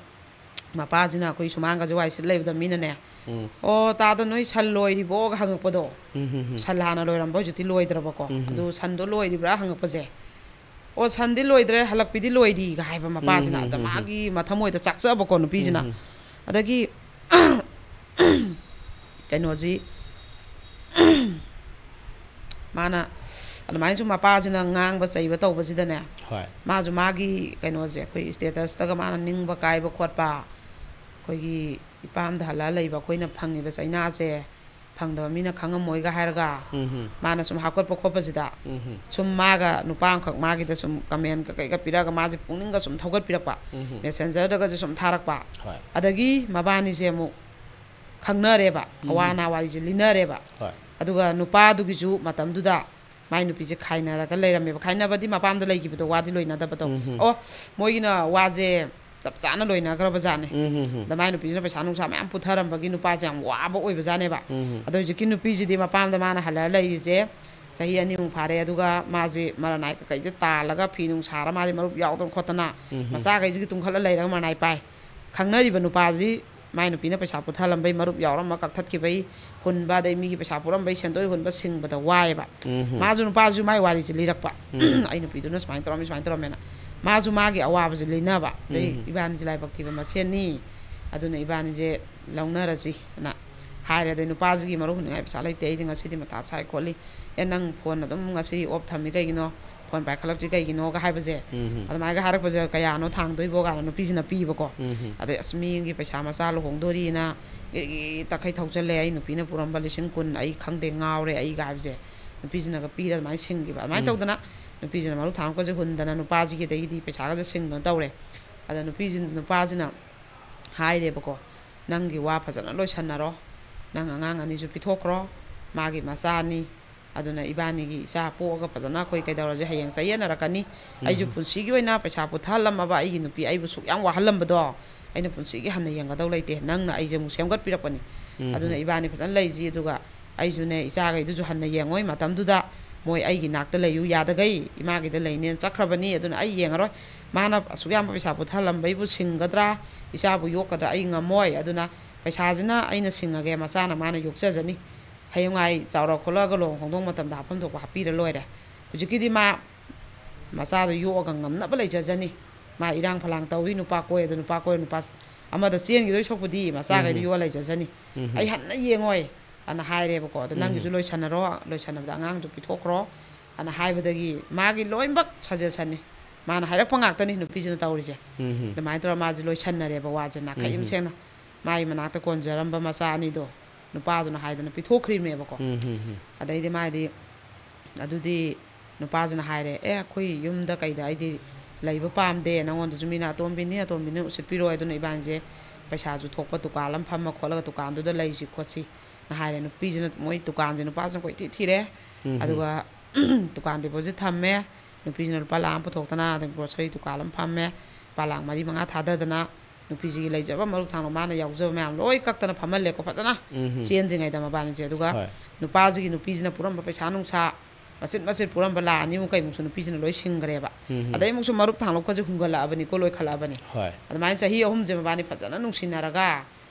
ꯃꯄꯥꯁꯤꯅ ꯑꯩꯈꯣꯏ ꯁꯨꯃꯥꯡꯒꯁꯦ ꯋꯥꯏ ꯁꯤꯠ ꯂꯩꯕꯗ ꯃꯤꯅꯅꯦ, ꯎꯝ꯫ "ꯑꯣ, ꯇꯥꯗ ꯅꯣꯏ ꯁꯟ ꯂꯣꯏꯔꯤꯕꯣꯒ?" ꯍꯪꯉꯛꯄꯗꯣ꯫ ꯎꯝ, ꯎꯝ, ꯎꯝ꯫ ꯁꯟ ꯍꯥꯟꯅ ꯂꯣꯏꯔꯝꯕ, ꯍꯧꯖꯤꯛꯇꯤ ꯂꯣꯏꯗ꯭ꯔꯕꯀꯣ꯫ ꯎꯝ, ꯎꯝ꯫ "ꯑꯗꯨ ꯁꯟꯗꯣ ꯂꯣꯏꯔꯤꯕ꯭ꯔꯥ?" ꯍꯪꯉꯛꯄꯁꯦ꯫ "ꯑꯣ, ꯁꯟꯗꯤ ꯂꯣꯏꯗ꯭ꯔꯦ, ꯍꯜꯂꯛꯄꯤꯗꯤ ꯂꯣꯏꯔꯤ" ꯍꯥꯏꯕ ꯃꯄꯥꯁꯤꯅ꯫ ꯎꯝ, ꯎꯝ, ꯑꯗ ꯎꯝ, ꯎꯝ꯫ ꯃꯥꯒꯤ ꯃꯊꯃꯣꯏꯗ ꯆꯥꯛꯆꯕꯀꯣ ꯅꯨꯄꯤꯁꯤꯅ꯫ ꯎꯝ, ꯎꯝ꯫ ꯑꯗꯒꯤ ꯀꯩꯅꯣꯁꯤ, ꯃꯥꯅ ꯑꯗꯨꯃꯥꯏꯅꯁꯨ ꯃꯄꯥꯁꯤꯅ ꯉꯥꯡꯕ ꯆꯩꯕ ꯇꯧꯕꯁꯤꯗꯅꯦ, ꯍꯣꯏ꯫ ꯃꯥꯁꯨ ꯃꯥꯒꯤ ꯀꯩꯅꯣꯁꯦ, ꯑꯩꯈꯣꯏ status ꯇꯒ ꯃꯥꯅ ꯅꯤꯡꯕ ꯀꯥꯏꯕ ꯈꯣꯠꯄ, ꯑꯩꯈꯣꯏꯒꯤ ꯏꯄꯥꯝꯗ ꯍꯜꯂ ꯂꯩꯕ ꯑꯩꯈꯣꯏꯅ ꯐꯪꯉꯤꯕ ꯆꯩꯅꯥꯁꯦ ꯐꯪꯗꯕ ꯃꯤꯅ ꯈꯪꯉꯝꯃꯣꯏꯒ ꯍꯥꯏꯔꯒ, ꯎꯝ꯫ ꯃꯥꯅ ꯁꯨꯝ ꯍꯥꯞꯀꯠꯄ ꯈꯣꯠꯄꯁꯤꯗ, ꯎꯝ꯫ ꯁꯨꯝ ꯃꯥꯒ ꯅꯨꯄꯥ ꯑꯃꯈꯛ ꯃꯥꯒꯤꯗ ꯁꯨꯝ comment ꯀꯩꯀꯩꯒ ꯄꯤꯔꯒ ꯃꯥꯁꯦ ꯄꯨꯛꯅꯤꯡꯒ ꯁꯨꯝ ꯊꯧꯒꯠꯄꯤꯔꯛꯄ, ꯎꯝ꯫ Messenger ꯗꯒꯁꯨ ꯁꯨꯝ ꯊꯥꯔꯛꯄ꯫ ꯍꯣꯏ꯫ ꯑꯗꯒꯤ ꯃꯕꯥꯅꯤꯁꯦ ꯑꯃꯨꯛ ꯈꯪꯅꯔꯦꯕ, ꯎꯝ꯫ ꯑꯋꯥ ꯑꯅꯥ ꯋꯥꯔꯤꯁꯦ ꯂꯤꯅꯔꯦꯕ꯫ ꯍꯣꯏ꯫ ꯑꯗꯨꯒ ꯅꯨꯄꯥꯗꯨꯒꯤꯁꯨ ꯃꯇꯝꯗꯨꯗ ꯃꯥꯏ ꯅꯨꯄꯤꯁꯦ ꯈꯥꯏꯅꯔꯒ ꯂꯩꯔꯝꯃꯦꯕ꯫ ꯈꯥꯏꯅꯕꯗꯤ ꯃꯄꯥꯝꯗ ꯂꯩꯈꯤꯕꯗꯣ, ꯋꯥꯗꯤ ꯂꯣꯏꯅꯗꯕꯗꯣ꯫ ꯎꯝ ꯍꯝ꯫ ꯑꯣ, ꯃꯣꯏꯒꯤꯅ ꯋꯥꯁꯦ ꯆꯞ ꯆꯥꯅ ꯂꯣꯏꯅꯈ꯭ꯔꯕ ꯖꯥꯠꯅꯦ꯫ ꯎꯝ ꯍꯝ ꯍꯝ꯫ ꯑꯗ ꯃꯥꯏ ꯅꯨꯄꯤꯁꯤꯅ ꯄꯩꯁꯥ ꯅꯨꯡꯁꯥ ꯃꯌꯥꯝ ꯄꯨꯊꯔꯝꯕꯒꯤ ꯅꯨꯄꯥꯁꯦ ꯌꯥꯝ ꯋꯥꯕ ꯑꯣꯏꯕ ꯖꯥꯠꯅꯦꯕ꯫ ꯎꯝ ꯍꯝ꯫ ꯑꯗꯣ ꯍꯧꯖꯤꯛꯀꯤ ꯅꯨꯄꯤꯁꯤꯗꯤ ꯃꯄꯥꯝꯗ ꯃꯥꯅ ꯍꯜꯂꯒ ꯂꯩꯔꯤꯁꯦ ꯆꯍꯤ ꯑꯅꯤꯃꯨꯛ ꯐꯥꯔꯦ꯫ ꯑꯗꯨꯒ ꯃꯥꯁꯦ ꯃꯔꯅꯥꯏ ꯀꯩꯀꯩꯁꯦ ꯇꯥꯜꯂꯒ ꯐꯤ ꯅꯨꯡ ꯁꯥꯔ ꯃꯥꯁꯦ ꯃꯔꯨꯞ ꯌꯥꯎꯗꯅ ꯈꯣꯠꯇꯅ ꯎꯝ ꯍꯝ꯫ ꯃꯆꯥꯈꯩꯁꯤꯒꯤ ꯇꯨꯡꯈꯠꯂ ꯂꯩꯔꯒ ꯃꯔꯅꯥꯏ ꯄꯥꯏ꯫ ꯈꯪꯅꯔꯤꯕ ꯅꯨꯄꯥꯗꯨꯗꯤ ꯃꯥꯏ ꯅꯨꯄꯤꯅ ꯄꯩꯁꯥ ꯄꯨꯊꯍꯜꯂꯝꯕꯩ, ꯃꯔꯨꯞ ꯌꯥꯎꯔꯝꯕ ꯀꯛꯊꯠꯈꯤꯕꯩ, ꯍꯨꯟꯕ, ꯑꯗꯩ ꯃꯤꯒꯤ ꯄꯩꯁꯥ ꯄꯨꯔꯝꯕꯩ, ꯁꯦꯟꯗꯣꯏ ꯍꯨꯟꯕ, ꯁꯤꯡꯕꯗ ꯋꯥꯏꯑꯦꯕ꯫ ꯎꯝ ꯍꯝ꯫ ꯃꯥꯁꯨ, ꯅꯨꯄꯥꯁꯨ ꯃꯥꯏ ꯋꯥꯔꯤꯁꯦ ꯂꯤꯔꯛꯄ꯫ ꯎꯝ꯫ "ꯑꯩ ꯅꯨꯄꯤꯗꯨꯅ ꯁꯨꯃꯥꯏꯅ ꯇꯧꯔꯝꯃꯤ, ꯁꯨꯃꯥꯏꯅ ꯇꯧꯔꯝꯃꯦꯅ"꯫ ꯃꯥꯁꯨ ꯃꯥꯒꯤ ꯑꯋꯥꯕꯁꯦ ꯂꯤꯅꯕ꯫ ꯑꯗꯩ ꯎꯝ꯫ "ꯏꯕꯥꯅꯤꯁꯦ ꯂꯥꯏꯕꯛ ꯊꯤꯕ ꯃꯁꯦꯟꯅꯤ, ꯑꯗꯨꯅ ꯏꯕꯥꯅꯤꯁꯦ ꯂꯧꯅꯔꯁꯤ" ꯑꯅ ꯍꯥꯏꯔꯦ꯫ ꯑꯗꯩ ꯅꯨꯄꯥꯁꯤꯒꯤ ꯃꯔꯨꯞ ꯍꯨꯟꯅꯤꯡꯉꯥꯏ ꯄꯩꯁꯥ ꯂꯩꯇꯦ, "ꯑꯩꯗꯤ ꯉꯁꯤꯗꯤ ꯃꯊꯥ ꯁꯥꯏ ꯈꯣꯠꯂꯤ, ꯑꯦ, ꯅꯪ phone ꯑꯗꯨꯝ ꯉꯁꯤ off ꯊꯝꯃꯤ ꯀꯩꯒꯤꯅꯣ? Phone ꯄꯥꯏꯈꯠꯂꯛꯇ꯭ꯔꯤ ꯀꯩꯒꯤꯅꯣꯒ" ꯍꯥꯏꯕꯁꯦ, ꯎꯝ ꯍꯝ꯫ ꯑꯗꯨꯃꯥꯏꯅꯒ ꯍꯥꯏꯔꯛꯄꯁꯦ, "ꯀꯌꯥꯅꯣ ꯊꯥꯡꯗꯣꯏꯕꯣ?" ꯀꯥꯏꯅ ꯅꯨꯄꯤꯁꯤꯅ ꯄꯤꯕꯀꯣ꯫ ꯎꯝ ꯍꯝ꯫ ꯑꯗꯩ, "ꯑꯁ, ꯃꯤꯒꯤ ꯄꯩꯁꯥ ꯃꯆꯥ ꯂꯨꯍꯣꯡꯗꯣꯔꯤꯅ ꯒꯤꯔꯤ ꯒꯤꯔꯤ ꯇꯛꯈꯩ ꯊꯧꯖꯜꯂꯦ, ꯑꯩ ꯅꯨꯄꯤꯅ ꯄꯨꯔꯝꯕ ꯂꯤꯁꯤꯡ ꯀꯨꯟ ꯑꯩ ꯈꯪꯗꯦ, ꯉꯥꯎꯔꯦ ꯑꯩꯒ" ꯍꯥꯏꯕꯁꯦ, ꯅꯨꯄꯤꯁꯤꯅꯒ ꯄꯤꯔ ꯑꯗꯨꯃꯥꯏꯅ ꯁꯤꯡꯈꯤꯕ꯫ ꯑꯗꯨꯃꯥꯏꯅ ꯎꯝ꯫ ꯇꯧꯗꯅ ꯅꯨꯄꯤꯁꯤꯅ ꯃꯔꯨꯞ ꯊꯥꯡꯂꯨꯞꯀꯁꯦ ꯍꯨꯟꯗꯅ ꯅꯨꯄꯥꯁꯤꯒꯤꯗꯒꯤꯗꯤ ꯄꯩꯁꯥꯒꯁꯦ ꯁꯤꯡꯗꯅ ꯇꯧꯔꯦ꯫ ꯑꯗ ꯅꯨꯄꯤꯁꯤ-, ꯅꯨꯄꯥꯁꯤꯅ ꯍꯥꯏꯔꯦꯕꯀꯣ, "ꯅꯪꯒꯤ ꯋꯥ ꯐꯖꯅ ꯂꯣꯏꯁꯟꯅꯔꯣ, ꯅꯪ ꯑꯉꯥꯡ ꯑꯅꯤꯁꯨ ꯄꯤꯊꯣꯛꯈ꯭ꯔꯣ, ꯃꯥꯒꯤ ꯃꯆꯥꯅꯤ, ꯑꯗꯨꯅ ꯏꯕꯥꯅꯤꯒꯤ ꯏꯆꯥ ꯄꯣꯛꯑꯒ ꯐꯖꯅ ꯑꯩꯈꯣꯏ ꯀꯩꯗꯧꯔꯁꯦ, ꯍꯌꯦꯡ ꯆꯌꯦꯠꯅꯔꯛꯀꯅꯤ꯫ ꯑꯩꯁꯨ ꯎꯝ꯫ ꯄꯨꯟꯁꯤꯒꯤ ꯑꯣꯏꯅ ꯄꯩꯁꯥ ꯄꯨꯊꯍꯜꯂꯝꯃꯕ ꯑꯩꯒꯤ ꯅꯨꯄꯤ ꯑꯩꯕꯨ ꯁꯨꯛ ꯌꯥꯝ ꯋꯥꯍꯜꯂꯝꯕꯗꯣ, ꯑꯩꯅ ꯄꯨꯟꯁꯤꯒꯤ ꯍꯟꯅ ꯌꯦꯡꯒꯗꯧ ꯂꯩꯇꯦ, ꯅꯪꯅ ꯑꯩꯁꯦ ꯑꯃꯨꯛ ꯁꯦꯝꯒꯠꯄꯤꯔꯛꯄꯅꯤ꯫ ꯎꯝ꯫ ꯑꯗꯨꯅ ꯏꯕꯥꯅꯤ ꯐꯖꯅ ꯂꯩꯁꯤ, ꯑꯗꯨꯒ ꯑꯩꯁꯨꯅꯦ ꯏꯆꯥꯈꯩꯗꯨꯁꯨ ꯍꯟꯅ ꯌꯦꯡꯉꯣꯏ꯫ ꯃꯇꯝꯗꯨꯗ ꯃꯣꯏ ꯑꯩꯒꯤ ꯅꯥꯛꯇ ꯂꯩꯌꯨ ꯌꯥꯗꯈꯩ ꯏꯃꯥꯒꯤꯗ ꯂꯩꯅꯦꯅ ꯆꯠꯈ꯭ꯔꯕꯅꯤ꯫ ꯑꯗꯨꯅ ꯑꯩ ꯌꯦꯡꯉꯔꯣꯏ꯫ ꯃꯥꯅ ꯑꯁꯨꯛ ꯌꯥꯝꯕ ꯄꯩꯁꯥ ꯄꯨꯊꯍꯜꯂꯝꯕꯩꯕꯨ ꯁꯤꯡꯒꯗ꯭ꯔꯥ? ꯏꯆꯥꯕꯨ ꯌꯣꯛꯀꯗ꯭ꯔꯥ? ꯑꯩ ꯉꯝꯃꯣꯏ꯫ ꯑꯗꯨꯅ ꯄꯩꯁꯥꯁꯤꯅ ꯑꯩꯅ ꯁꯤꯡꯉꯒꯦ, ꯃꯆꯥꯅ ꯃꯥꯅ ꯌꯣꯛꯆꯖꯅꯤ꯫ ꯍꯌꯦꯡꯋꯥꯏ ꯆꯥꯎꯔ ꯈꯣꯠꯂꯛꯑꯒ ꯂꯨꯍꯣꯡ ꯈꯣꯡꯗꯣꯡ ꯃꯇꯝꯗ ꯍꯥꯞꯐꯝ ꯊꯣꯛꯄ ꯍꯥꯞꯄꯤꯔ ꯂꯣꯏꯔꯦ꯫ ꯍꯧꯖꯤꯛꯀꯤꯗꯤ ꯃꯥ ꯃꯆꯥꯗꯣ ꯌꯣꯛꯑꯒ ꯉꯝꯅꯕ ꯂꯩꯖꯖꯅꯤ꯫ ꯃꯥ ꯏꯔꯥꯡ ꯐꯂꯥꯡ ꯇꯧꯏ, ꯅꯨꯄꯥ ꯀꯣꯏ, ꯑꯗꯨ ꯅꯨꯄꯥ ꯀꯣꯏ ꯅꯨꯄꯥ ꯑꯃꯗ ꯆꯦꯟꯈꯤꯗꯣꯏ ꯁꯔꯨꯛꯄꯨꯗꯤ ꯃꯆꯥꯈꯩꯗꯣ ꯎꯝ꯫ ꯌꯣꯛꯑ ꯂꯩꯖꯖꯅꯤ꯫ ꯎꯝ꯫ ꯑꯩ ꯍꯟꯅ ꯌꯦꯡꯉꯣꯏ ꯑꯅ ꯍꯥꯏꯔꯦꯕꯀꯣ꯫ ꯑꯗꯣ ꯎꯝ꯫ ꯅꯪꯒꯤꯁꯨ ꯂꯣꯏꯁꯟꯅꯔꯣ, ꯂꯣꯏꯁꯟꯅꯕꯗ ꯑꯉꯥꯡꯁꯨ ꯄꯤꯊꯣꯛꯈ꯭ꯔꯣ ꯑꯅ ꯍꯥꯏꯕꯗꯒꯤ ꯃꯥꯒꯤ ꯂꯣꯏꯅꯃꯛ ꯁꯖꯦꯁꯟꯅꯤ꯫ ꯃꯥꯅ ꯍꯥꯏꯔꯛꯄ ꯉꯥꯛꯇꯅꯤ ꯅꯨꯄꯤꯁꯤꯅ ꯇꯧꯔꯤꯁꯦ꯫ ꯎꯝ꯫ ꯑꯗꯨꯃꯥꯏꯅ ꯇꯧꯔ ꯃꯥꯁꯦ ꯂꯣꯏꯁꯟꯅꯔꯦꯕ ꯋꯥꯁꯦ ꯅꯥꯈꯩ ꯑꯃ ꯎꯝ꯫ ꯁꯦꯡꯅ꯫ ꯃꯥꯒꯤ ꯃꯅꯥꯛꯇ ꯀꯣꯟꯖꯔꯝꯕ ꯃꯆꯥ ꯑꯅꯤꯗꯣ ꯅꯨꯄꯥꯗꯨꯅ ꯍꯥꯏꯗꯅ ꯄꯤꯊꯣꯛꯈ꯭ꯔꯤꯕꯅꯦꯕꯀꯣ꯫ ꯎꯝ, ꯎꯝ, ꯎꯝ꯫ ꯑꯗꯩꯗꯤ ꯃꯥꯗꯤ ꯑꯗꯨꯗꯤ ꯅꯨꯄꯥꯁꯤꯅ ꯍꯥꯏꯔꯦ, "ꯑꯦ, ꯑꯩꯈꯣꯏ ꯌꯨꯝꯗ ꯀꯩꯗ ꯑꯩꯗꯤ ꯂꯩꯕ ꯄꯥꯝꯗꯦ, ꯅꯪꯉꯣꯟꯗꯁꯨ ꯃꯤꯅ ꯑꯇꯣꯝꯕꯤꯅꯤ, ꯑꯇꯣꯝꯕꯤꯅꯤ ꯎꯁꯤꯠꯄꯤꯔꯣꯏ, ꯑꯗꯨꯅ ꯏꯕꯥꯅꯤꯁꯦ ꯄꯩꯁꯥꯁꯨ ꯊꯣꯛꯄ ꯗꯨꯀꯥꯟ ꯑꯃ ꯐꯝꯃ ꯈꯣꯠꯂꯒ ꯗꯨꯀꯥꯟꯗꯨꯗ ꯂꯩꯁꯤ ꯈꯣꯠꯁꯤ"ꯅ ꯍꯥꯏꯔꯦ꯫ ꯅꯨꯄꯤꯁꯤꯅ, ꯃꯣꯏ ꯗꯨꯀꯥꯟꯁꯦ ꯅꯨꯄꯥꯁꯤꯅ ꯀꯣꯏꯊꯤ ꯊꯤꯔꯦ꯫ ꯎꯝ꯫ ꯑꯗꯨꯒ ꯗꯨꯀꯥꯟ ꯗꯤꯄꯣꯖꯤꯠ ꯊꯝꯃꯦ꯫ ꯅꯨꯄꯤꯁꯤꯅ ꯂꯨꯄꯥ ꯂꯥꯈ ꯑꯃ ꯄꯨꯊꯣꯛꯇꯅ ꯑꯗꯩ ꯒ꯭ꯔꯣꯁꯔꯤ ꯗꯨꯀꯥꯟ ꯑꯃ ꯐꯝꯃꯦ꯫ ꯂꯨꯄꯥ ꯂꯥꯈ ꯃꯔꯤ ꯃꯉꯥ ꯊꯥꯗꯗꯅ ꯅꯨꯄꯤꯁꯤꯒꯤ ꯂꯩꯖꯕ ꯃꯔꯨꯞ ꯊꯥꯡꯂꯣ ꯃꯥꯅ ꯌꯥꯎꯖꯕ ꯃꯌꯥꯝ ꯂꯣꯏ ꯀꯛꯇꯅ ꯐꯝꯍꯜꯂꯦꯀꯣ ꯐꯖꯅ꯫ ꯎꯝ꯫ ꯆꯦꯟꯗ꯭ꯔꯤꯉꯩꯗ ꯃꯕꯥꯅꯤꯁꯦ꯫ ꯑꯗꯨꯒ ꯍꯣꯏ꯫ ꯅꯨꯄꯥꯁꯤꯒꯤ, ꯅꯨꯄꯤꯁꯤꯅ ꯄꯨꯔꯝꯕ ꯄꯩꯁꯥ ꯅꯨꯡꯁꯥ ꯃꯆꯤꯠ ꯃꯆꯤꯠ ꯄꯨꯔꯝꯕ ꯂꯥꯈ ꯑꯅꯤꯃꯨꯛ ꯀꯩꯃꯨꯛꯁꯨ ꯅꯨꯄꯤꯁꯤꯅ ꯂꯣꯏ ꯁꯤꯡꯈ꯭ꯔꯦꯕ꯫ ꯎꯝ꯫ ꯑꯗꯩ ꯑꯃꯨꯛꯁꯨ ꯃꯔꯨꯞ ꯊꯥꯡꯂꯣꯞꯀꯁꯦ ꯍꯨꯟꯒꯠꯂꯛꯑꯕꯅꯤꯀꯣ, ꯂꯣꯏꯈꯠꯂꯛꯑꯕꯅꯤ꯫ ꯍꯣꯏ꯫ ꯑꯗꯨꯃꯥꯏꯅ ꯆꯍꯤ ꯑꯍꯨꯝꯁꯦ ꯃꯕꯥꯅꯤ ꯐꯖꯅ ꯅꯨꯡꯁꯤꯅꯔꯒ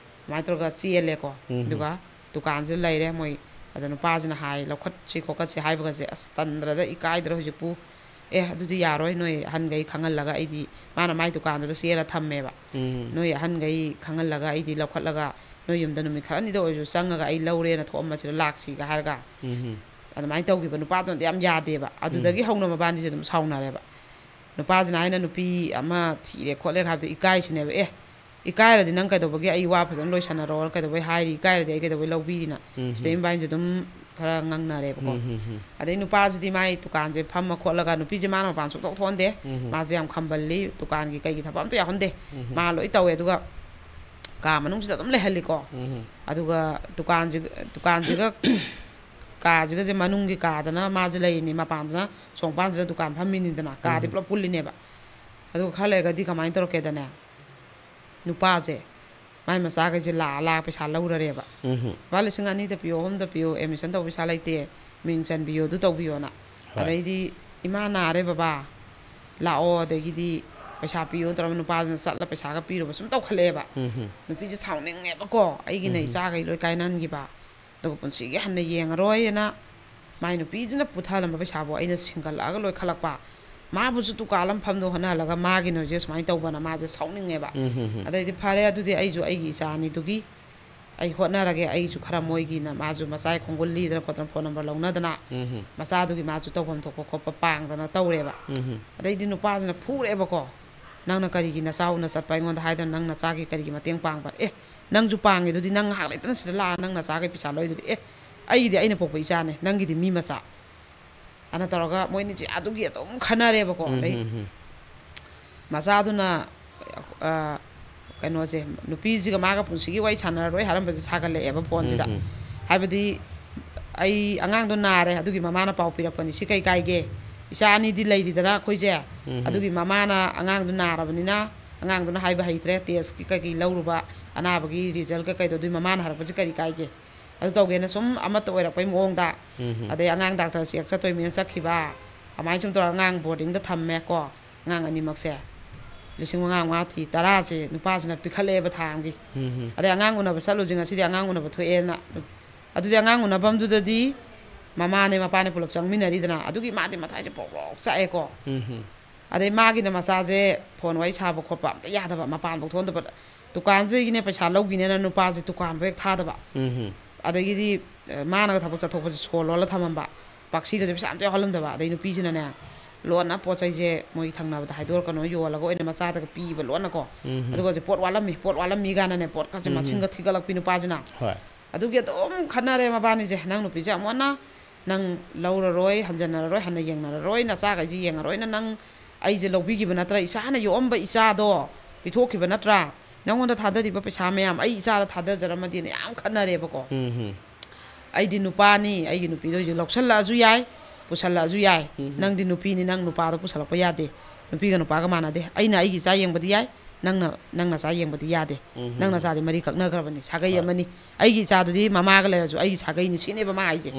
ꯑꯗꯨꯃꯥꯏꯅ ꯇꯧꯔꯒ ꯆꯦꯜꯂꯦꯀꯣ꯫ ꯎꯝ꯫ ꯑꯗꯨꯒ ꯗꯨꯀꯥꯟꯁꯤꯗ ꯂꯩꯔꯦ꯫ ꯃꯣꯏ ꯑꯗ ꯅꯨꯄꯥꯁꯤꯅ ꯍꯥꯏ, "ꯂꯧꯈꯠꯁꯤ ꯈꯣꯠꯀꯠꯁꯤ" ꯍꯥꯏꯕꯒꯁꯦ, ꯑꯁ, ꯇꯟꯗ꯭ꯔꯗ ꯏꯀꯥꯏꯗ꯭ꯔ ꯍꯧꯖꯤꯛꯄꯨ꯫ "ꯑꯦ, ꯑꯗꯨꯗꯤ ꯌꯥꯔꯣꯏ, ꯅꯣꯏ ꯑꯍꯟꯈꯩ ꯈꯪꯍꯜꯂꯒ ꯑꯩꯗꯤ"꯫ ꯃꯥꯅ ꯃꯥꯏ ꯗꯨꯀꯥꯟꯗꯨꯗ ꯆꯦꯜꯂ ꯊꯝꯃꯦꯕ꯫ ꯎꯝ꯫ "ꯅꯣꯏ ꯑꯍꯟꯈꯩ ꯈꯪꯍꯜꯂꯒ ꯑꯩꯗꯤ ꯂꯧꯈꯠꯂꯒ ꯅꯣꯏ ꯌꯨꯝꯗ ꯅꯨꯃꯤꯠ ꯈꯔꯅꯤꯗ ꯑꯣꯏꯔꯁꯨ ꯆꯪꯉꯒ ꯑꯩ ꯂꯧꯔꯦꯅ ꯊꯣꯛꯑꯝꯕꯁꯤꯗ ꯂꯥꯛꯁꯤꯒ" ꯍꯥꯏꯔꯒ꯫ ꯎꯝ꯫ ꯑꯗꯨꯃꯥꯏꯅ ꯇꯧꯈꯤꯕ ꯅꯨꯄꯥꯗꯨꯅꯗꯤ ꯌꯥꯝ ꯌꯥꯗꯦꯕ꯫ ꯑꯗꯨꯗꯒꯤ ꯎꯝ꯫ ꯍꯧꯅ ꯃꯕꯥꯅꯤꯁꯦ ꯑꯗꯨꯝ ꯁꯥꯎꯅꯔꯦꯕ꯫ ꯅꯨꯄꯥꯁꯤꯅ ꯍꯥꯏꯅ ꯅꯨꯄꯤ ꯑꯃ ꯊꯤꯔꯦ ꯈꯣꯠꯂꯦ ꯍꯥꯏꯕꯗꯣ ꯏꯀꯥꯏꯁꯤꯅꯦꯕ꯫ "ꯑꯦ, ꯏꯀꯥꯏꯔꯗꯤ ꯅꯪ ꯀꯩꯗꯧꯕꯒꯤ ꯑꯩ ꯋꯥ ꯐꯖꯅ ꯂꯣꯏꯁꯟꯅꯔꯣꯅ ꯀꯩꯗꯧꯕꯩ ꯍꯥꯏꯔꯤ? ꯏꯀꯥꯏꯔꯗꯤ ꯑꯩ ꯀꯩꯗꯧꯕꯩ ꯂꯧꯕꯤꯔꯤꯅ?" ꯎꯝ꯫ ꯁꯤꯗꯩ ꯃꯕꯥꯅꯤꯁꯦ ꯑꯗꯨꯝ ꯈꯔ ꯉꯪꯅꯔꯦꯕꯀꯣ꯫ ꯎꯝ, ꯎꯝ, ꯎꯝ꯫ ꯑꯗꯩ ꯅꯨꯄꯥꯁꯤꯗꯤ ꯃꯥꯏ ꯗꯨꯀꯥꯟꯁꯦ ꯐꯝꯃ ꯈꯣꯠꯂꯒ, ꯅꯨꯄꯤꯁꯦ ꯃꯥꯅ ꯃꯄꯥꯟ ꯁꯨꯡꯊꯣꯛ ꯊꯣꯛꯍꯟꯗꯦ꯫ ꯎꯝ꯫ ꯃꯥꯁꯦ ꯌꯥꯝ ꯈꯝꯕꯜꯂꯤ, ꯗꯨꯀꯥꯟꯒꯤ ꯀꯩꯒꯤ ꯊꯕꯛ ꯑꯝꯇ ꯌꯥꯎꯍꯟꯗꯦ꯫ ꯎꯝ꯫ ꯃꯥ ꯂꯣꯏ ꯇꯧꯋꯦ꯫ ꯑꯗꯨꯒ ꯀꯥ ꯃꯅꯨꯡꯁꯤꯗ ꯑꯗꯨꯝ ꯂꯩꯍꯜꯂꯤꯀꯣ꯫ ꯎꯝ꯫ ꯑꯗꯨꯒ ꯗꯨꯀꯥꯟꯁꯤ, ꯗꯨꯀꯥꯟꯁꯤꯒ ꯀꯥꯁꯤꯒꯁꯦ, ꯃꯅꯨꯡꯒꯤ ꯀꯥꯗꯅ ꯃꯥꯁꯦ ꯂꯩꯔꯤꯅꯤ, ꯃꯄꯥꯟꯗꯅ ꯁꯣꯡꯄꯥꯟꯁꯤꯗ ꯗꯨꯀꯥꯟ ꯐꯝꯃꯤꯅꯤꯗꯅ, ꯀꯥꯗꯤ ꯎꯝ꯫ ꯄꯨꯂꯞ ꯄꯨꯜꯂꯤꯅꯦꯕ꯫ ꯑꯗꯨꯒ ꯈꯔ ꯂꯩꯔꯒꯗꯤ ꯀꯃꯥꯏꯅ ꯇꯧꯔꯛꯀꯦꯗꯅꯦ, ꯅꯨꯄꯥꯁꯦ ꯃꯥꯏ ꯃꯆꯥꯈꯩꯁꯦ ꯂꯥꯛꯑ ꯂꯥꯛꯑ ꯄꯩꯁꯥ ꯂꯧꯔꯔꯦꯕ꯫ ꯎꯝ ꯂꯨꯄꯥ ꯂꯤꯁꯤꯡ ꯑꯅꯤꯗ ꯄꯤꯌꯣ, ꯑꯍꯨꯝꯗ ꯄꯤꯌꯣ, ꯑꯦꯗꯃꯤꯁꯟ ꯇꯧꯕ ꯄꯩꯁꯥ ꯂꯩꯇꯦ, ꯃꯤꯡ ꯆꯟꯕꯤꯌꯣ, ꯑꯗꯨ ꯇꯧꯕꯤꯌꯣꯅ꯫ ꯍꯣꯏ꯫ ꯑꯗꯩꯗꯤ ꯏꯃꯥ ꯅꯥꯔꯦ ꯕꯕꯥ, ꯂꯥꯛꯑꯣ, ꯑꯗꯒꯤꯗꯤ ꯄꯩꯁꯥ ꯄꯤꯌꯣ ꯇꯧꯔꯒ ꯅꯨꯄꯥꯁꯤꯅ ꯆꯠꯂ ꯄꯩꯁꯥꯒ ꯄꯤꯔꯨꯕ ꯁꯨꯝ ꯇꯧꯈꯠꯂꯛꯑꯦꯕ꯫ ꯎꯝ ꯅꯨꯄꯤꯁꯦ ꯁꯥꯎꯅꯤꯡꯉꯦꯕꯀꯣ, ꯑꯩꯒꯤꯅ ꯎꯝ꯫ ꯏꯆꯥꯈꯩ ꯂꯣꯏ ꯀꯥꯏꯅꯍꯟꯈꯤꯕ, ꯑꯗꯨꯒ ꯄꯨꯟꯁꯤꯒꯤ ꯍꯟꯅ ꯌꯦꯡꯉꯔꯣꯏꯅ ꯃꯥꯏ ꯅꯨꯄꯤꯁꯤꯅ ꯄꯨꯊꯍꯜꯂꯝꯕ ꯄꯩꯁꯥꯕꯨ ꯑꯩꯅ ꯁꯤꯡꯒꯠꯂꯛꯑꯒ ꯂꯣꯏ ꯈꯜꯂꯛꯄ꯫ ꯃꯥꯕꯨꯁꯨ ꯗꯨꯀꯥꯟ ꯑꯃ ꯐꯝꯗꯣ ꯍꯣꯠꯅꯍꯜꯂꯒ ꯃꯥꯒꯤ ꯅꯣꯏꯁꯦ ꯁꯨꯃꯥꯏꯅ ꯇꯧꯕꯅ ꯃꯥꯁꯦ ꯁꯥꯎꯅꯤꯡꯉꯦꯕ꯫ ꯎꯝ ꯑꯗꯩꯗꯤ ꯐꯔꯦ, ꯑꯗꯨꯗꯤ ꯑꯩꯁꯨ ꯑꯩꯒꯤ ꯏꯆꯥ ꯑꯅꯤꯗꯨꯒꯤ ꯑꯩ ꯍꯣꯠꯅꯔꯒꯦ, ꯑꯩꯁꯨ ꯈꯔ ꯃꯣꯏꯒꯤꯅ ꯃꯥꯁꯨ ꯃꯆꯥꯒꯤ ꯈꯣꯡꯒꯨꯜ ꯂꯤꯗꯅ ꯈꯣꯠꯇꯅ ꯐꯣꯟ ꯅꯝꯕꯔ ꯂꯧꯅꯗꯅ ꯎꯝ ꯃꯆꯥꯗꯨꯒꯤ ꯃꯥꯁꯨ ꯇꯧꯐꯝ ꯊꯣꯛꯄ ꯈꯣꯠꯄ ꯄꯥꯡꯗꯅ ꯇꯧꯔꯦꯕ꯫ ꯎꯝ ꯑꯗꯩꯗꯤ ꯅꯨꯄꯥꯁꯤꯅ ꯐꯨꯔꯦꯕꯀꯣ, "ꯅꯪꯅ ꯀꯔꯤꯒꯤ ꯅꯆꯥ ꯎꯅ ꯆꯠꯄ, ꯑꯩꯉꯣꯟꯗ ꯍꯥꯏꯗꯅ ꯅꯪ ꯅꯆꯥꯒꯤ ꯀꯔꯤꯒꯤ ꯃꯇꯦꯡ ꯄꯥꯡꯕ? ꯑꯦ, ꯅꯪꯁꯨ ꯄꯥꯡꯉꯦ ꯑꯗꯨꯗꯤ, ꯅꯪ ꯉꯥꯏꯍꯥꯛ ꯂꯩꯇꯅ ꯁꯤꯗ ꯂꯥꯛꯑ ꯅꯪ ꯅꯆꯥꯒꯤ ꯄꯩꯁꯥ ꯂꯧꯔꯤꯗꯨꯗꯤ, ꯑꯦ, ꯑꯩꯒꯤꯗꯤ ꯑꯩꯅ ꯄꯣꯛꯄ ꯏꯆꯥꯅꯦ, ꯅꯪꯒꯤꯗꯤ ꯃꯤ ꯃꯆꯥ" ꯑꯅ ꯇꯧꯔꯒ ꯃꯣꯏꯅꯤꯁꯦ ꯑꯗꯨꯒꯤ ꯑꯗꯨꯝ ꯈꯟꯅꯔꯦꯕꯀꯣ꯫ ꯑꯗꯩ ꯎꯝ ꯃꯆꯥꯗꯨꯅ, ꯑ, ꯀꯩꯅꯣꯁꯦ, ꯅꯨꯄꯤꯁꯤꯒ ꯃꯥꯒ ꯄꯨꯟꯁꯤꯒꯤ ꯋꯥꯔꯤ ꯁꯥꯟꯅꯔꯔꯣꯏ ꯍꯥꯏꯔꯝꯕꯁꯦ ꯁꯥꯒꯠꯂꯛꯑꯦꯕ ꯐꯣꯟꯁꯤꯗ꯫ ꯎꯝ ꯍꯥꯏꯕꯗꯤ, "ꯑꯩ ꯑꯉꯥꯡꯗꯣ ꯅꯥꯔꯦ, ꯑꯗꯨꯒꯤ ꯃꯃꯥꯅ ꯄꯥꯎ ꯄꯤꯔꯛꯄꯅꯤ, ꯁꯤ ꯀꯩ ꯀꯥꯏꯒꯦ? ꯏꯆꯥ ꯑꯅꯤꯗꯤ ꯂꯩꯔꯤꯗꯅ ꯑꯩꯈꯣꯏꯁꯦ, ꯎꯝ ꯑꯗꯨꯒꯤ ꯃꯃꯥꯅ ꯑꯉꯥꯡꯗꯣ ꯅꯥꯔꯕꯅꯤꯅ ꯑꯉꯥꯡꯗꯨꯅ ꯍꯥꯏꯕ ꯍꯩꯇ꯭ꯔꯦ, ꯇꯦꯁꯀꯤ ꯀꯩꯀꯩ ꯂꯧꯔꯨꯕ, ꯑꯅꯥꯕꯒꯤ ꯔꯤꯖꯜ ꯀꯩꯀꯩꯗꯣ, ꯑꯗꯨꯒꯤ ꯃꯃꯥꯅ ꯍꯥꯏꯔꯛꯄꯁꯦ ꯀꯔꯤ ꯀꯥꯏꯒꯦ?" ꯑꯗꯨ ꯇꯧꯒꯦꯅ ꯁꯨꯝ ꯑꯃꯠꯇ ꯑꯣꯏꯔꯛꯄꯩ ꯃꯑꯣꯡꯗ꯫ ꯎꯝ ꯑꯗꯩ ꯑꯉꯥꯡ ꯗꯥꯛꯇꯔ ꯆꯦꯛ ꯆꯠꯇꯣꯏꯅꯦꯅ ꯆꯠꯈꯤꯕ, ꯑꯗꯨꯃꯥꯏꯅ ꯁꯨꯝ ꯇꯧꯔꯒ ꯑꯉꯥꯡ ꯕꯣꯔꯗꯤꯡꯗ ꯊꯝꯃꯦꯀꯣ, ꯑꯉꯥꯡ ꯑꯅꯤꯃꯛꯁꯦ꯫ ꯂꯤꯁꯤꯡ ꯃꯉꯥ ꯃꯉꯥ ꯊꯤ, ꯇꯔꯥꯁꯦ ꯅꯨꯄꯥꯁꯤꯅ ꯄꯤꯈꯠꯂꯛꯑꯦꯕ ꯊꯥ ꯑꯃꯒꯤ꯫ ꯎꯝ ꯑꯗꯩ ꯑꯉꯥꯡ ꯎꯅꯕ ꯆꯠꯂꯨꯁꯤ ꯉꯁꯤꯗꯤ, ꯑꯉꯥꯡ ꯎꯅꯕ ꯊꯣꯛꯑꯦꯅ꯫ ꯑꯗꯨꯗꯤ ꯑꯉꯥꯡ ꯎꯅꯐꯝꯗꯨꯗꯗꯤ ꯃꯃꯥꯅꯦ ꯃꯄꯥꯅꯦ ꯄꯨꯂꯞ ꯆꯪꯃꯤꯟꯅꯔꯤꯗꯅ, ꯑꯗꯨꯒꯤ ꯃꯥꯗꯤ ꯃꯊꯥꯏꯁꯦ ꯄ꯭ꯔꯣꯛ ꯄ꯭ꯔꯣꯛ ꯆꯥꯛꯑꯦꯀꯣ꯫ ꯎꯝ ꯑꯗꯩ ꯃꯥꯒꯤꯅ ꯃꯆꯥꯁꯦ ꯐꯣꯟ ꯋꯥꯔꯤ ꯁꯥꯕ ꯈꯣꯠꯄ ꯑꯝꯇ ꯌꯥꯗꯕ, ꯃꯄꯥꯟꯐꯧ ꯊꯣꯛꯍꯟꯗꯕ, ꯗꯨꯀꯥꯟꯁꯤꯗꯒꯤꯅꯦ ꯄꯩꯁꯥ ꯂꯧꯈꯤꯅꯦꯅ ꯅꯨꯄꯥꯁꯦ ꯗꯨꯀꯥꯟꯐꯥꯎ ꯍꯦꯛ ꯊꯥꯗꯕ꯫ ꯎꯝ ꯑꯗꯒꯤꯗꯤ, ꯑ, ꯃꯥꯅꯒ ꯊꯕꯛ ꯆꯠꯊꯣꯛꯄꯁꯦ ꯁꯣ ꯂꯣꯜꯂ ꯊꯝꯃꯝꯕ, ꯄꯥꯛꯁꯤꯒꯁꯦ ꯄꯩꯁꯥ ꯑꯝꯇ ꯌꯥꯎꯍꯜꯂꯝꯗꯕ꯫ ꯑꯗꯩ ꯅꯨꯄꯤꯁꯤꯅꯅꯦ ꯂꯣꯟꯅ ꯄꯣꯠ ꯆꯩꯁꯦ ꯃꯣꯏ ꯊꯪꯅꯕꯗ ꯍꯥꯏꯗꯣꯔꯛꯀꯅꯣ, ꯌꯣꯜꯂꯒ ꯑꯣꯏꯅ ꯃꯆꯥꯗꯒ ꯄꯤꯕ ꯂꯣꯟꯅꯀꯣ꯫ ꯎꯝ ꯑꯗꯨꯒꯁꯦ ꯄꯣꯠ ꯋꯥꯠꯂꯝꯃꯤ, ꯄꯣꯠ ꯋꯥꯠꯂꯝꯃꯤ ꯀꯥꯏꯅꯅꯦ ꯄꯣꯠꯀꯁꯦ ꯎꯝ ꯃꯁꯤꯡꯒ ꯊꯤꯒꯠꯂꯛꯄꯤ ꯅꯨꯄꯥꯁꯤꯅ꯫ ꯍꯣꯏ꯫ ꯑꯗꯨꯒꯤ ꯑꯗꯨꯝ ꯈꯠꯅꯔꯦ ꯃꯕꯥꯅꯤꯁꯦ, "ꯅꯪ ꯅꯨꯄꯤꯁꯦ ꯑꯃꯨꯛ ꯍꯟꯅ ꯅꯪ ꯂꯧꯔꯔꯣꯏ, ꯍꯟꯖꯟꯅꯔꯔꯣꯏ, ꯍꯟꯅ ꯌꯦꯡꯅꯔꯔꯣꯏ, ꯅꯆꯥꯈꯩꯁꯦ ꯌꯦꯡꯉꯔꯣꯏꯅ ꯅꯪ ꯑꯩꯁꯦ ꯂꯧꯕꯤꯈꯤꯕ ꯅꯠꯇ꯭ꯔꯥ? ꯏꯆꯥꯅ ꯌꯣꯛꯑꯝꯕ ꯏꯆꯥꯗꯣ ꯄꯤꯊꯣꯛꯈꯤꯕ ꯅꯠꯇ꯭ꯔꯥ? ꯅꯪꯉꯣꯟꯗ ꯊꯥꯗꯔꯤꯕ ꯄꯩꯁꯥ ꯃꯌꯥꯝ ꯑꯩ ꯏꯆꯥꯗ ꯊꯥꯗꯖꯔꯝꯃꯗꯤꯅ" ꯌꯥꯝ ꯈꯠꯅꯔꯦꯕꯀꯣ꯫ ꯎꯝ ꯑꯩꯗꯤ ꯅꯨꯄꯥꯅꯤ, ꯑꯩꯒꯤ ꯅꯨꯄꯤꯗꯣ ꯍꯧꯖꯤꯛ ꯂꯧꯁꯜꯂꯛꯑꯁꯨ ꯌꯥꯏ, ꯄꯨꯁꯜꯂꯛꯑꯁꯨ ꯌꯥꯏ꯫ ꯎꯝ꯫ ꯅꯪꯗꯤ ꯅꯨꯄꯤꯅꯤ, ꯅꯪ ꯅꯨꯄꯥꯗꯣ ꯄꯨꯁꯜꯂꯛꯄ ꯌꯥꯗꯦ꯫ ꯅꯨꯄꯤꯒ ꯅꯨꯄꯥꯒ ꯃꯥꯟꯅꯗꯦ꯫ ꯑꯩꯅ ꯑꯩꯒꯤ ꯏꯆꯥ ꯌꯦꯡꯕꯗꯤ ꯌꯥꯏ, ꯅꯪꯅ ꯅꯪ ꯅꯆꯥ ꯌꯦꯡꯕꯗꯤ ꯌꯥꯗꯦ, ꯅꯪ ꯅꯆꯥꯗꯤ ꯃꯔꯤ ꯀꯛꯅꯈ꯭ꯔꯕꯅꯤ, ꯁꯥꯒꯩ ꯑꯃꯅꯤ, ꯑꯩꯒꯤ ꯏꯆꯥꯗꯨꯗꯤ ꯃꯃꯥꯒ ꯂꯩꯔꯁꯨ ꯑꯩꯒꯤ ꯁꯥꯒꯩꯅꯤ, ꯁꯤꯅꯦꯕ ꯃꯥ ꯍꯥꯏꯁꯦ꯫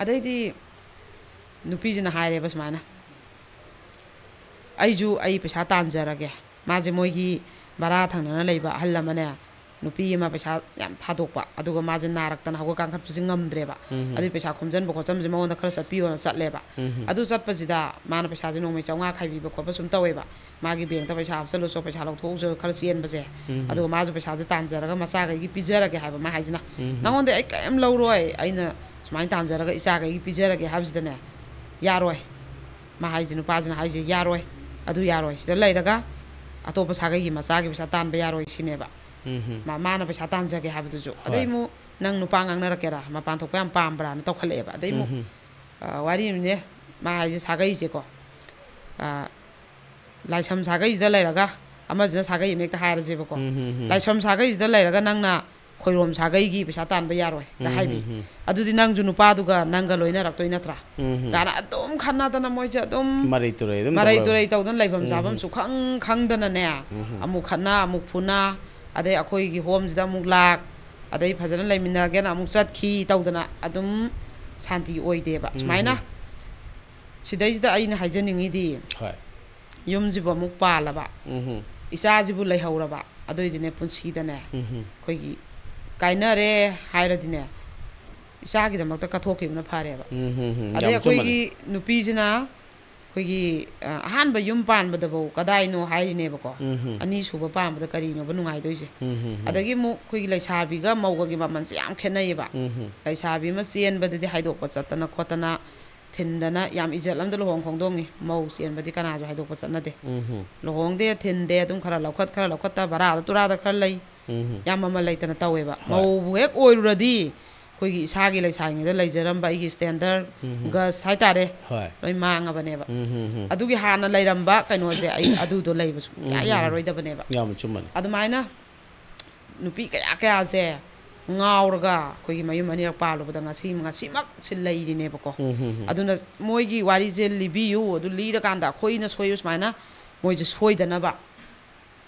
ꯑꯗꯩꯗꯤ ꯅꯨꯄꯤꯁꯤꯅ ꯍꯥꯏꯔꯦꯕ ꯁꯨꯃꯥꯏꯅ, "ꯑꯩꯁꯨ ꯑꯩ ꯄꯩꯁꯥ ꯇꯥꯟꯖꯔꯒꯦ"꯫ ꯃꯥꯁꯦ ꯃꯣꯏꯒꯤ ꯚꯔꯥ ꯊꯪꯅꯅ ꯂꯩꯕ ꯑꯍꯜ ꯑꯃꯅꯦ, ꯅꯨꯄꯤ ꯑꯃ ꯄꯩꯁꯥ ꯌꯥꯝ ꯊꯥꯗꯣꯛꯄ, ꯑꯗꯨꯒ ꯃꯥꯁꯦ ꯅꯥꯔꯛꯇꯅ ꯍꯧꯒꯠ ꯀꯥꯡꯈꯠꯄꯁꯦ ꯉꯝꯗ꯭ꯔꯦꯕ꯫ ꯑꯗꯨꯏ ꯄꯩꯁꯥ ꯈꯣꯝꯖꯤꯟꯕ ꯈꯣꯠꯆꯟꯕꯁꯦ ꯃꯉꯣꯟꯗ ꯈꯔ ꯆꯠꯄꯤꯌꯣꯅ ꯆꯠꯂꯦꯕ꯫ ꯑꯗꯨ ꯆꯠꯄꯁꯤꯗ ꯃꯥꯅ ꯄꯩꯁꯥꯁꯦ ꯅꯣꯡꯃꯩ ꯆꯥꯝꯃꯉꯥ ꯈꯥꯏꯕꯤꯕ ꯈꯣꯠꯄ ꯁꯨꯝ ꯇꯧꯋꯦꯕ꯫ ꯃꯥꯒꯤ ꯕꯦꯡꯛꯇ ꯄꯩꯁꯥ ꯍꯥꯞꯆꯜꯂꯨꯆꯣ, ꯄꯩꯁꯥ ꯂꯧꯊꯣꯛꯎꯆꯣ ꯈꯔ ꯆꯦꯟꯕꯁꯦ꯫ ꯑꯗꯨꯒ ꯃꯥꯁꯨ ꯄꯩꯁꯥꯁꯦ ꯇꯥꯟꯖꯔꯒ ꯃꯆꯥꯈꯩꯒꯤ ꯄꯤꯖꯔꯒꯦ ꯍꯥꯏꯕ ꯃꯥ ꯍꯥꯏꯁꯤꯅ꯫ "ꯅꯉꯣꯟꯗ ꯑꯩ ꯀꯔꯤꯝ ꯂꯧꯔꯣꯏ, ꯑꯩꯅ ꯁꯨꯃꯥꯏꯅ ꯇꯥꯟꯖꯔꯒ ꯏꯆꯥꯈꯩꯒꯤ ꯄꯤꯖꯔꯒꯦ" ꯍꯥꯏꯕꯁꯤꯗꯅꯦ, "ꯌꯥꯔꯣꯏ"꯫ ꯃꯥ ꯍꯥꯏꯁꯦ, ꯅꯨꯄꯥꯁꯤꯅ ꯍꯥꯏꯁꯦ, "ꯌꯥꯔꯣꯏ, ꯑꯗꯨ ꯌꯥꯔꯣꯏ, ꯁꯤꯗ ꯂꯩꯔꯒ ꯑꯇꯣꯞꯄ ꯁꯥꯒꯩꯒꯤ ꯃꯆꯥꯒꯤ ꯄꯩꯁꯥ ꯇꯥꯟꯕ ꯌꯥꯔꯣꯏ" ꯁꯤꯅꯦꯕ꯫ ꯃꯥ-, ꯃꯥꯅ ꯄꯩꯁꯥ ꯇꯥꯟꯖꯒꯦ ꯍꯥꯏꯕꯗꯨꯁꯨ꯫ ꯑꯗꯩ ꯑꯃꯨꯛ "ꯅꯪ ꯅꯨꯄꯥ ꯉꯥꯡꯅꯔꯛꯀꯦꯔꯥ? ꯃꯄꯥꯟ ꯊꯣꯛꯄ ꯌꯥꯝ ꯄꯥꯝꯕ꯭ꯔꯥꯅ?" ꯇꯧꯈꯠꯂꯛꯑꯦꯕ꯫ ꯑꯗꯩ ꯑꯃꯨꯛ, ꯑ, ꯋꯥꯔꯤ ꯑꯃꯅꯦ, ꯃꯥ ꯍꯥꯏꯁꯦ, ꯁꯥꯒꯩꯁꯦꯀꯣ, ꯑ, ꯂꯥꯏꯁ꯭ꯔꯝ ꯁꯥꯒꯩꯁꯤꯗ ꯂꯩꯔꯒ ꯑꯃꯁꯤꯅ ꯁꯥꯒꯩ ꯑꯃ ꯍꯦꯛꯇ ꯍꯥꯏꯔꯁꯦꯕꯀꯣ꯫ ꯂꯥꯏꯁ꯭ꯔꯝ ꯁꯥꯒꯩꯁꯤꯗ ꯂꯩꯔꯒ ꯅꯪꯅ ꯈꯣꯏꯔꯣꯝ ꯁꯥꯒꯩꯒꯤ ꯄꯩꯁꯥ ꯇꯥꯟꯕ ꯌꯥꯔꯣꯏ ꯀ ꯍꯥꯏꯕꯤ꯫ ꯑꯗꯨꯗꯤ ꯅꯪꯁꯨ ꯅꯨꯄꯥꯗꯨꯒ ꯅꯪꯒ ꯂꯣꯏꯅꯔꯛꯇꯣꯏ ꯅꯠꯇ꯭ꯔꯥ? ꯀꯥꯏꯅ ꯑꯗꯨꯝ ꯈꯠꯅꯗꯅ ꯃꯣꯏꯁꯦ ꯑꯗꯨꯝ ꯃꯔꯩ ꯇꯨꯔꯩ ꯑꯗꯨꯝ ꯃꯔꯩ ꯇꯧꯔ ꯇꯨꯔꯩ ꯇꯧꯗꯅ ꯂꯩꯐꯝ ꯆꯥꯐꯝ ꯁꯨꯈꯪ ꯈꯪꯗꯅꯅꯦ, ꯑꯃꯨꯛ ꯈꯠꯅ ꯑꯃꯨꯛ ꯐꯨꯅ, ꯑꯗꯩ ꯑꯩꯈꯣꯏꯒꯤ ꯍꯣꯝꯁꯤꯗ ꯑꯃꯨꯛ ꯂꯥꯛ, ꯑꯗꯩ ꯐꯖꯅ ꯂꯩꯃꯤꯟꯅꯔꯒꯦꯅ ꯑꯃꯨꯛ ꯆꯠꯈꯤ ꯇꯧꯗꯅ ꯑꯗꯨꯝ ꯁꯥꯟꯇꯤ ꯑꯣꯏꯗꯦꯕ꯫ ꯁꯨꯃꯥꯏꯅ ꯁꯤꯗꯩꯁꯤꯗ ꯑꯩꯅ ꯍꯥꯏꯖꯅꯤꯡꯉꯤꯗꯤ, ꯍꯣꯏ꯫ ꯌꯨꯝꯁꯤꯕꯨ ꯑꯃꯨꯛ ꯄꯥꯜꯂꯕ, ꯎꯝ꯫ ꯏꯆꯥꯁꯤꯕꯨ ꯂꯩꯍꯧꯔꯕ, ꯑꯗꯨꯏꯗꯤꯅꯦ ꯄꯨꯟꯁꯤꯗꯅꯦ, ꯎꯝ꯫ ꯑꯩꯈꯣꯏꯒꯤ ꯀꯥꯏꯅꯔꯦ ꯍꯥꯏꯔꯗꯤꯅꯦ, ꯏꯆꯥꯒꯤꯗꯃꯛꯇ ꯀꯠꯊꯣꯛꯈꯤꯕꯅ ꯐꯔꯦꯕ꯫ ꯎꯝ, ꯎꯝ, ꯎꯝ꯫ ꯑꯗꯩ ꯌꯥꯝ ꯑꯆꯨꯝꯕꯅꯤ꯫ ꯑꯩꯈꯣꯏꯒꯤ ꯅꯨꯄꯤꯁꯤꯅ ꯑꯩꯈꯣꯏꯒꯤ, ꯑ, ꯑꯍꯥꯟꯕ ꯌꯨꯝ ꯄꯥꯟꯕꯗꯐꯧ ꯀꯗꯥꯏꯅꯣ ꯍꯥꯏꯔꯤꯅꯦꯕꯀꯣ꯫ ꯎꯝ, ꯎꯝ꯫ ꯑꯅꯤꯁꯨꯕ ꯄꯥꯟꯕꯗ ꯀꯔꯤꯅꯣꯕ ꯅꯨꯡꯉꯥꯏꯗꯣꯏꯁꯦ? ꯎꯝ, ꯎꯝ, ꯎꯝ꯫ ꯑꯗꯒꯤ ꯑꯃꯨꯛ ꯑꯩꯈꯣꯏꯒꯤ ꯂꯩꯁꯥꯕꯤꯒ ꯃꯧꯒꯒꯤ ꯃꯃꯜꯁꯦ ꯌꯥꯝ ꯈꯦꯠꯅꯩꯌꯦꯕ꯫ ꯎꯝ, ꯎꯝ꯫ ꯂꯩꯁꯥꯕꯤ ꯑꯃ ꯆꯦꯟꯕꯗꯗꯤ ꯍꯥꯏꯗꯣꯛꯄ ꯆꯠꯇꯅ ꯈꯣꯠꯇꯅ ꯊꯤꯟꯗꯅ ꯌꯥꯝ ꯏꯖꯠ ꯑꯃꯗ ꯂꯨꯍꯣꯡ ꯈꯣꯡꯗꯣꯡꯉꯤ꯫ ꯃꯧ ꯆꯦꯟꯕꯗꯤ ꯀꯅꯥꯁꯨ ꯍꯥꯏꯗꯣꯛꯄ ꯆꯠꯅꯗꯦ꯫ ꯎꯝ, ꯎꯝ꯫ ꯂꯨꯍꯣꯡꯗꯦ, ꯊꯤꯟꯗꯦ, ꯑꯗꯨꯝ ꯈꯔ ꯂꯧꯈꯠ, ꯈꯔ ꯂꯧꯈꯠꯇ, ꯚꯔꯥꯗ ꯇꯨꯔꯥꯗ ꯈꯔ ꯂꯩ꯫ ꯎꯝ, ꯎꯝ꯫ ꯌꯥꯝ ꯃꯃꯜ ꯂꯩꯇꯅ ꯇꯧꯋꯦꯕ꯫ ꯍꯣꯏ꯫ ꯃꯧꯕꯨ ꯍꯦꯛ ꯑꯣꯏꯔꯨꯔꯗꯤ ꯑꯩꯈꯣꯏꯒꯤ ꯏꯁꯥꯒꯤ ꯂꯩꯁꯥꯔꯤꯉꯩꯗ ꯂꯩꯖꯔꯝꯕ ꯑꯩꯒꯤ standard ꯎꯝ, ꯎꯝ꯫ ꯒꯁ ꯍꯥꯏꯇꯥꯔꯦ, ꯍꯣꯏ꯫ ꯂꯣꯏ ꯃꯥꯡꯉꯕꯅꯦꯕ꯫ ꯎꯝ, ꯎꯝ, ꯎꯝ꯫ ꯑꯗꯨꯒꯤ ꯍꯥꯟꯅ ꯂꯩꯔꯝꯕ ꯀꯩꯅꯣꯁꯦ ꯑꯩ ꯑꯗꯨꯗꯣ ꯂꯩꯕ ꯁꯨꯡꯌꯥ ꯎꯝ, ꯎꯝ, ꯎꯝ꯫ ꯌꯥꯔꯔꯣꯏꯗꯕꯅꯦꯕ꯫ ꯌꯥꯝ ꯑꯆꯨꯝꯕꯅꯤ꯫ ꯑꯗꯨꯃꯥꯏꯅ ꯅꯨꯄꯤ ꯀꯌꯥ ꯀꯌꯥꯁꯦ ꯉꯥꯎꯔꯒ ꯑꯩꯈꯣꯏꯒꯤ ꯃꯌꯨꯝ ꯑꯅꯤꯔꯛ ꯄꯥꯜꯂꯨꯕꯗ ꯉꯁꯤ, ꯉꯁꯤꯃꯛꯁꯦ ꯂꯩꯔꯤꯅꯦꯕꯀꯣ꯫ ꯎꯝ, ꯎꯝ, ꯎꯝ꯫ ꯑꯗꯨꯅ ꯃꯣꯏꯒꯤ ꯋꯥꯔꯤꯁꯦ ꯂꯤꯕꯤꯌꯨ, ꯑꯗꯨ ꯂꯤꯔꯀꯥꯟꯗ ꯑꯩꯈꯣꯏꯅ ꯁꯣꯏꯕ ꯁꯨꯃꯥꯏꯅ ꯃꯣꯏꯁꯦ ꯁꯣꯏꯗꯅꯕ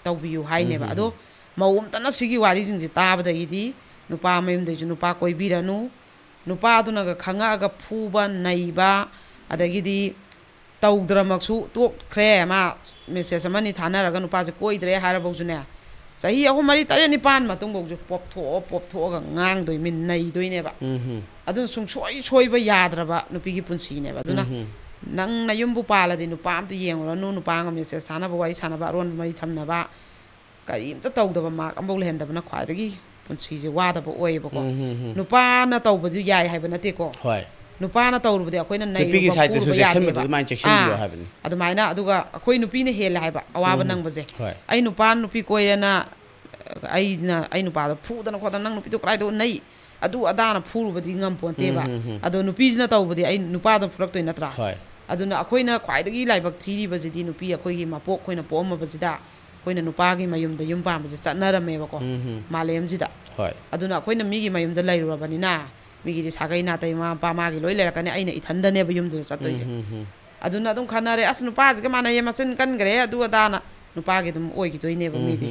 ꯇꯧꯕꯤꯌꯨ ꯍꯥꯏꯅꯦꯕ꯫ ꯑꯗꯣ ꯃꯧ ꯑꯝꯇꯅ ꯁꯤꯒꯤ ꯋꯥꯔꯤꯁꯤꯡꯁꯦ ꯇꯥꯕꯗꯒꯤꯗꯤ ꯅꯨꯄꯥ ꯃꯌꯨꯝꯗꯩꯁꯨ ꯅꯨꯄꯥ ꯀꯣꯏꯕꯤꯔꯅꯨ, ꯅꯨꯄꯥꯗꯨꯅꯒ ꯈꯪꯉꯛꯑꯒ ꯐꯨꯕ ꯅꯩꯕ, ꯑꯗꯒꯤꯗꯤ ꯇꯧꯗ꯭ꯔꯃꯛꯁꯨ ꯇꯣꯛꯈ꯭ꯔꯦ, ꯃꯥ ꯃꯦꯁꯦꯖ ꯑꯃꯅꯤ ꯊꯥꯅꯔꯒ ꯅꯨꯄꯥꯁꯦ ꯀꯣꯏꯗ꯭ꯔꯦ ꯍꯥꯏꯔꯐꯧꯁꯨꯅꯦ, ꯆꯍꯤ ꯑꯍꯨꯝ ꯃꯔꯤ ꯇꯔꯦꯠ ꯅꯤꯄꯥꯟ ꯃꯇꯨꯡꯐꯥꯎꯁꯨ ꯄꯣꯞꯊꯣꯛꯑ ꯄꯣꯞꯊꯣꯛꯑꯒ ꯉꯥꯡꯗꯣꯏꯃꯤ, ꯅꯩꯗꯣꯏꯅꯦꯕ꯫ ꯑꯗꯨꯅ ꯁꯨꯡꯁꯣꯏ ꯁꯣꯏꯕ ꯌꯥꯗ꯭ꯔꯕ ꯅꯨꯄꯤꯒꯤ ꯄꯨꯟꯁꯤꯅꯦꯕ꯫ ꯑꯗꯨꯅ ꯅꯪ ꯅꯌꯨꯝꯕꯨ ꯄꯥꯜꯂꯗꯤ ꯅꯨꯄꯥ ꯑꯝꯇ ꯌꯦꯡꯉꯨꯔꯅꯨ, ꯅꯨꯄꯥꯒ ꯃꯦꯁꯦꯖ ꯊꯥꯅꯕ, ꯋꯥꯔꯤ ꯁꯥꯟꯅꯕ, ꯑꯔꯣꯟꯕ ꯃꯔꯤ ꯊꯝꯅꯕ, ꯀꯔꯤꯝꯇ ꯇꯧꯗꯕ, ꯃꯥꯔꯛ ꯑꯃꯐꯥꯎ ꯂꯩꯍꯟꯗꯕꯅ ꯈ꯭ꯋꯥꯏꯗꯒꯤ ꯄꯨꯟꯁꯤꯁꯦ ꯋꯥꯗꯕ ꯑꯣꯏꯌꯦꯕꯀꯣ꯫ ꯅꯨꯄꯥꯅ ꯇꯧꯕꯗꯨ ꯌꯥꯏ ꯍꯥꯏꯕ ꯅꯠꯇꯦꯀꯣ꯫ ꯍꯣꯏ꯫ ꯅꯨꯄꯥꯅ ꯇꯧꯔꯨꯕꯗꯤ ꯑꯩꯈꯣꯏꯅ ꯅꯨꯄꯤꯒꯤ ꯅꯩꯔꯨꯕ, ꯐꯨꯔꯨꯕ ꯌꯥꯗꯦꯕ꯫ ꯆꯦꯛꯁꯤꯟꯕꯗꯨ ꯑꯗꯨꯃꯥꯏꯅ ꯆꯦꯛꯁꯤꯟꯕꯤꯌꯣ ꯑꯥ꯫ ꯍꯥꯏꯕꯅꯤ꯫ ꯑꯗꯨꯃꯥꯏꯅ, ꯑꯗꯨꯒ ꯑꯩꯈꯣꯏ ꯅꯨꯄꯤꯅ ꯍꯦꯜꯂꯦ ꯍꯥꯏꯕ ꯑꯋꯥꯕ ꯅꯪꯕꯁꯦ꯫ ꯍꯣꯏ꯫ ꯑꯩ ꯅꯨꯄꯥ ꯅꯨꯄꯤ ꯀꯣꯏꯔꯦꯅ ꯑꯩꯅ ꯑꯩ ꯅꯨꯄꯥꯗꯣ ꯐꯨꯗꯅ ꯈꯣꯠꯇꯅ, "ꯅꯪ ꯅꯨꯄꯤꯗꯣ ꯀꯗꯥꯏꯗ ꯅꯩ?" ꯑꯗꯨ ꯑꯗꯥꯅ ꯐꯨꯔꯨꯕꯗꯤ ꯉꯝꯄꯣꯟꯇꯦꯕ꯫ ꯑꯗꯣ ꯅꯨꯄꯤꯁꯤꯅ ꯇꯧꯕꯗꯤ ꯑꯩ ꯅꯨꯄꯥꯗꯣ ꯐꯨꯔꯛꯇꯣꯏ ꯅꯠꯇ꯭ꯔꯥ? ꯍꯣꯏ꯫ ꯑꯗꯨꯅ ꯑꯩꯈꯣꯏꯅ ꯈ꯭ꯋꯥꯏꯗꯒꯤ ꯂꯥꯏꯕꯛ ꯊꯤꯔꯤꯕꯁꯤꯗꯤ ꯅꯨꯄꯤ ꯑꯩꯈꯣꯏꯒꯤ ꯃꯄꯣꯛ ꯑꯩꯈꯣꯏꯅ ꯄꯣꯛꯑꯝꯃꯕꯁꯤꯗ ꯑꯩꯈꯣꯏꯅ ꯅꯨꯄꯥꯒꯤ ꯃꯌꯨꯝꯗ ꯌꯨꯝ ꯄꯥꯟꯕꯁꯦ ꯆꯠꯅꯔꯝꯃꯦꯕꯀꯣ ꯃꯥꯂꯦꯝꯁꯤꯗ꯫ ꯍꯣꯏ꯫ ꯑꯗꯨꯅ ꯑꯩꯈꯣꯏꯅ ꯃꯤꯒꯤ ꯃꯌꯨꯝꯗ ꯂꯩꯔꯨꯔꯕꯅꯤꯅ ꯃꯤꯒꯤꯗꯤ ꯁꯥꯒꯩ ꯅꯥꯇꯩ, ꯃꯃꯥ ꯃꯄꯥ ꯃꯥꯒꯤ ꯂꯣꯏ ꯂꯩꯔꯛꯀꯅꯤ, ꯑꯩꯅ ꯏꯊꯟꯗꯅꯦꯕ ꯌꯨꯝꯗꯨꯗ ꯆꯠꯇꯣꯏꯁꯦ꯫ ꯑꯗꯨꯅ ꯑꯗꯨꯝ ꯈꯟꯅꯔꯦ, "ꯑꯁ, ꯅꯨꯄꯥꯁꯤꯒ ꯃꯥꯟꯅꯩꯌꯦ, ꯃꯆꯤꯟ ꯀꯟꯈ꯭ꯔꯦ, ꯑꯗꯨ ꯑꯗꯥꯅ", ꯅꯨꯄꯥꯒꯤ ꯑꯗꯨꯝ ꯑꯣꯏꯈꯤꯗꯣꯏꯅꯦꯕ ꯃꯤꯗꯤ꯫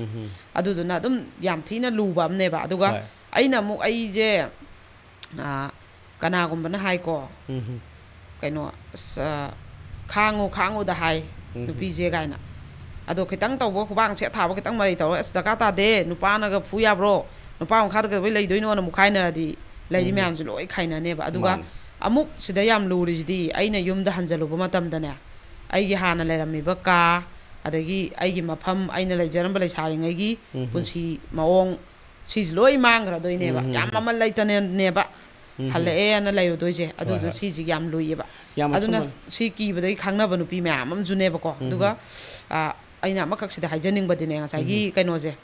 ꯑꯗꯨꯗꯨꯅ ꯑꯗꯨꯝ ꯌꯥꯝ ꯊꯤꯅ ꯂꯨꯕ ꯑꯃꯅꯦꯕ꯫ ꯑꯗꯨꯒ ꯍꯣꯏ꯫ ꯑꯩꯅ ꯑꯃꯨꯛ, ꯑꯩꯁꯦ, ꯑꯥ, ꯀꯅꯥꯒꯨꯝꯕꯅ ꯍꯥꯏꯀꯣ, ꯀꯩꯅꯣ, ꯑꯁ, ꯑꯥ, "ꯈꯥꯡꯉꯨ, ꯈꯥꯡꯉꯨꯗ" ꯍꯥꯏ, "ꯅꯨꯄꯤꯁꯦ" ꯀꯥꯏꯅ꯫ ꯑꯗꯣ ꯈꯤꯇꯪ ꯇꯧꯕ, ꯈꯨꯕꯥꯛ ꯁꯦꯠ ꯊꯥꯕ, ꯈꯤꯇꯪ ꯃꯔꯩ ꯇꯧꯔꯒ, "ꯑꯁ, ꯗꯔꯀꯥꯔ ꯇꯥꯗꯦ, ꯅꯨꯄꯥꯅꯒ ꯐꯨ ꯌꯥꯕ꯭ꯔꯣ? ꯅꯨꯄꯥ ꯃꯈꯥꯗ ꯀꯩꯗꯧꯕꯩ ꯂꯩꯗꯣꯏꯅꯣꯅ?" ꯑꯃꯨꯛ ꯈꯥꯏꯅꯔꯗꯤ, ꯂꯩꯔꯤ ꯃꯌꯥꯝꯁꯨ ꯂꯣꯏ ꯈꯥꯏꯅꯅꯦꯕ꯫ ꯑꯗꯨꯒ ꯃꯥꯅꯤ꯫ ꯑꯃꯨꯛ ꯁꯤꯗ ꯌꯥꯝ ꯂꯨꯔꯤꯁꯤꯗꯤ, ꯑꯩꯅ ꯌꯨꯝꯗ ꯍꯟꯖꯜꯂꯨꯕ ꯃꯇꯝꯗꯅꯦ, ꯑꯩꯒꯤ ꯍꯥꯟꯅ ꯂꯩꯔꯝꯃꯤꯕ ꯀꯥ, ꯑꯗꯒꯤ ꯑꯩꯒꯤ ꯃꯐꯝ, ꯑꯩꯅ ꯂꯩꯖꯔꯝꯕ ꯂꯩꯁꯥꯔꯤꯉꯩꯒꯤ ꯄꯨꯟꯁꯤ ꯃꯑꯣꯡ, ꯁꯤꯁꯦ ꯂꯣꯏ ꯃꯥꯡꯈ꯭ꯔꯗꯣꯏꯅꯦꯕ꯫ ꯌꯥꯝ ꯃꯃꯜ ꯂꯩꯇꯅꯅꯦꯕ ꯍꯜꯂꯛꯑꯦꯅ ꯂꯩꯔꯨꯗꯣꯏꯁꯦ꯫ ꯑꯗꯨꯗꯨꯅ ꯍꯣꯏ꯫ ꯁꯤꯁꯦ ꯌꯥꯝ ꯂꯨꯏꯌꯦꯕ꯫ ꯌꯥꯝ ꯑꯗꯨꯅ ꯑꯆꯨꯝꯕꯅꯤ꯫ ꯁꯤ ꯀꯤꯕꯗꯒꯤ ꯈꯪꯅꯕ ꯅꯨꯄꯤ ꯃꯌꯥꯝ ꯑꯃꯁꯨꯅꯦꯕꯀꯣ꯫ ꯑꯗꯨꯒ, ꯑ, ꯑꯩꯅ ꯑꯃꯈꯛ ꯁꯤꯗ ꯍꯥꯏꯖꯅꯤꯡꯕꯗꯤꯅꯦ, ꯉꯁꯥꯏꯒꯤ ꯀꯩꯅꯣꯁꯦ,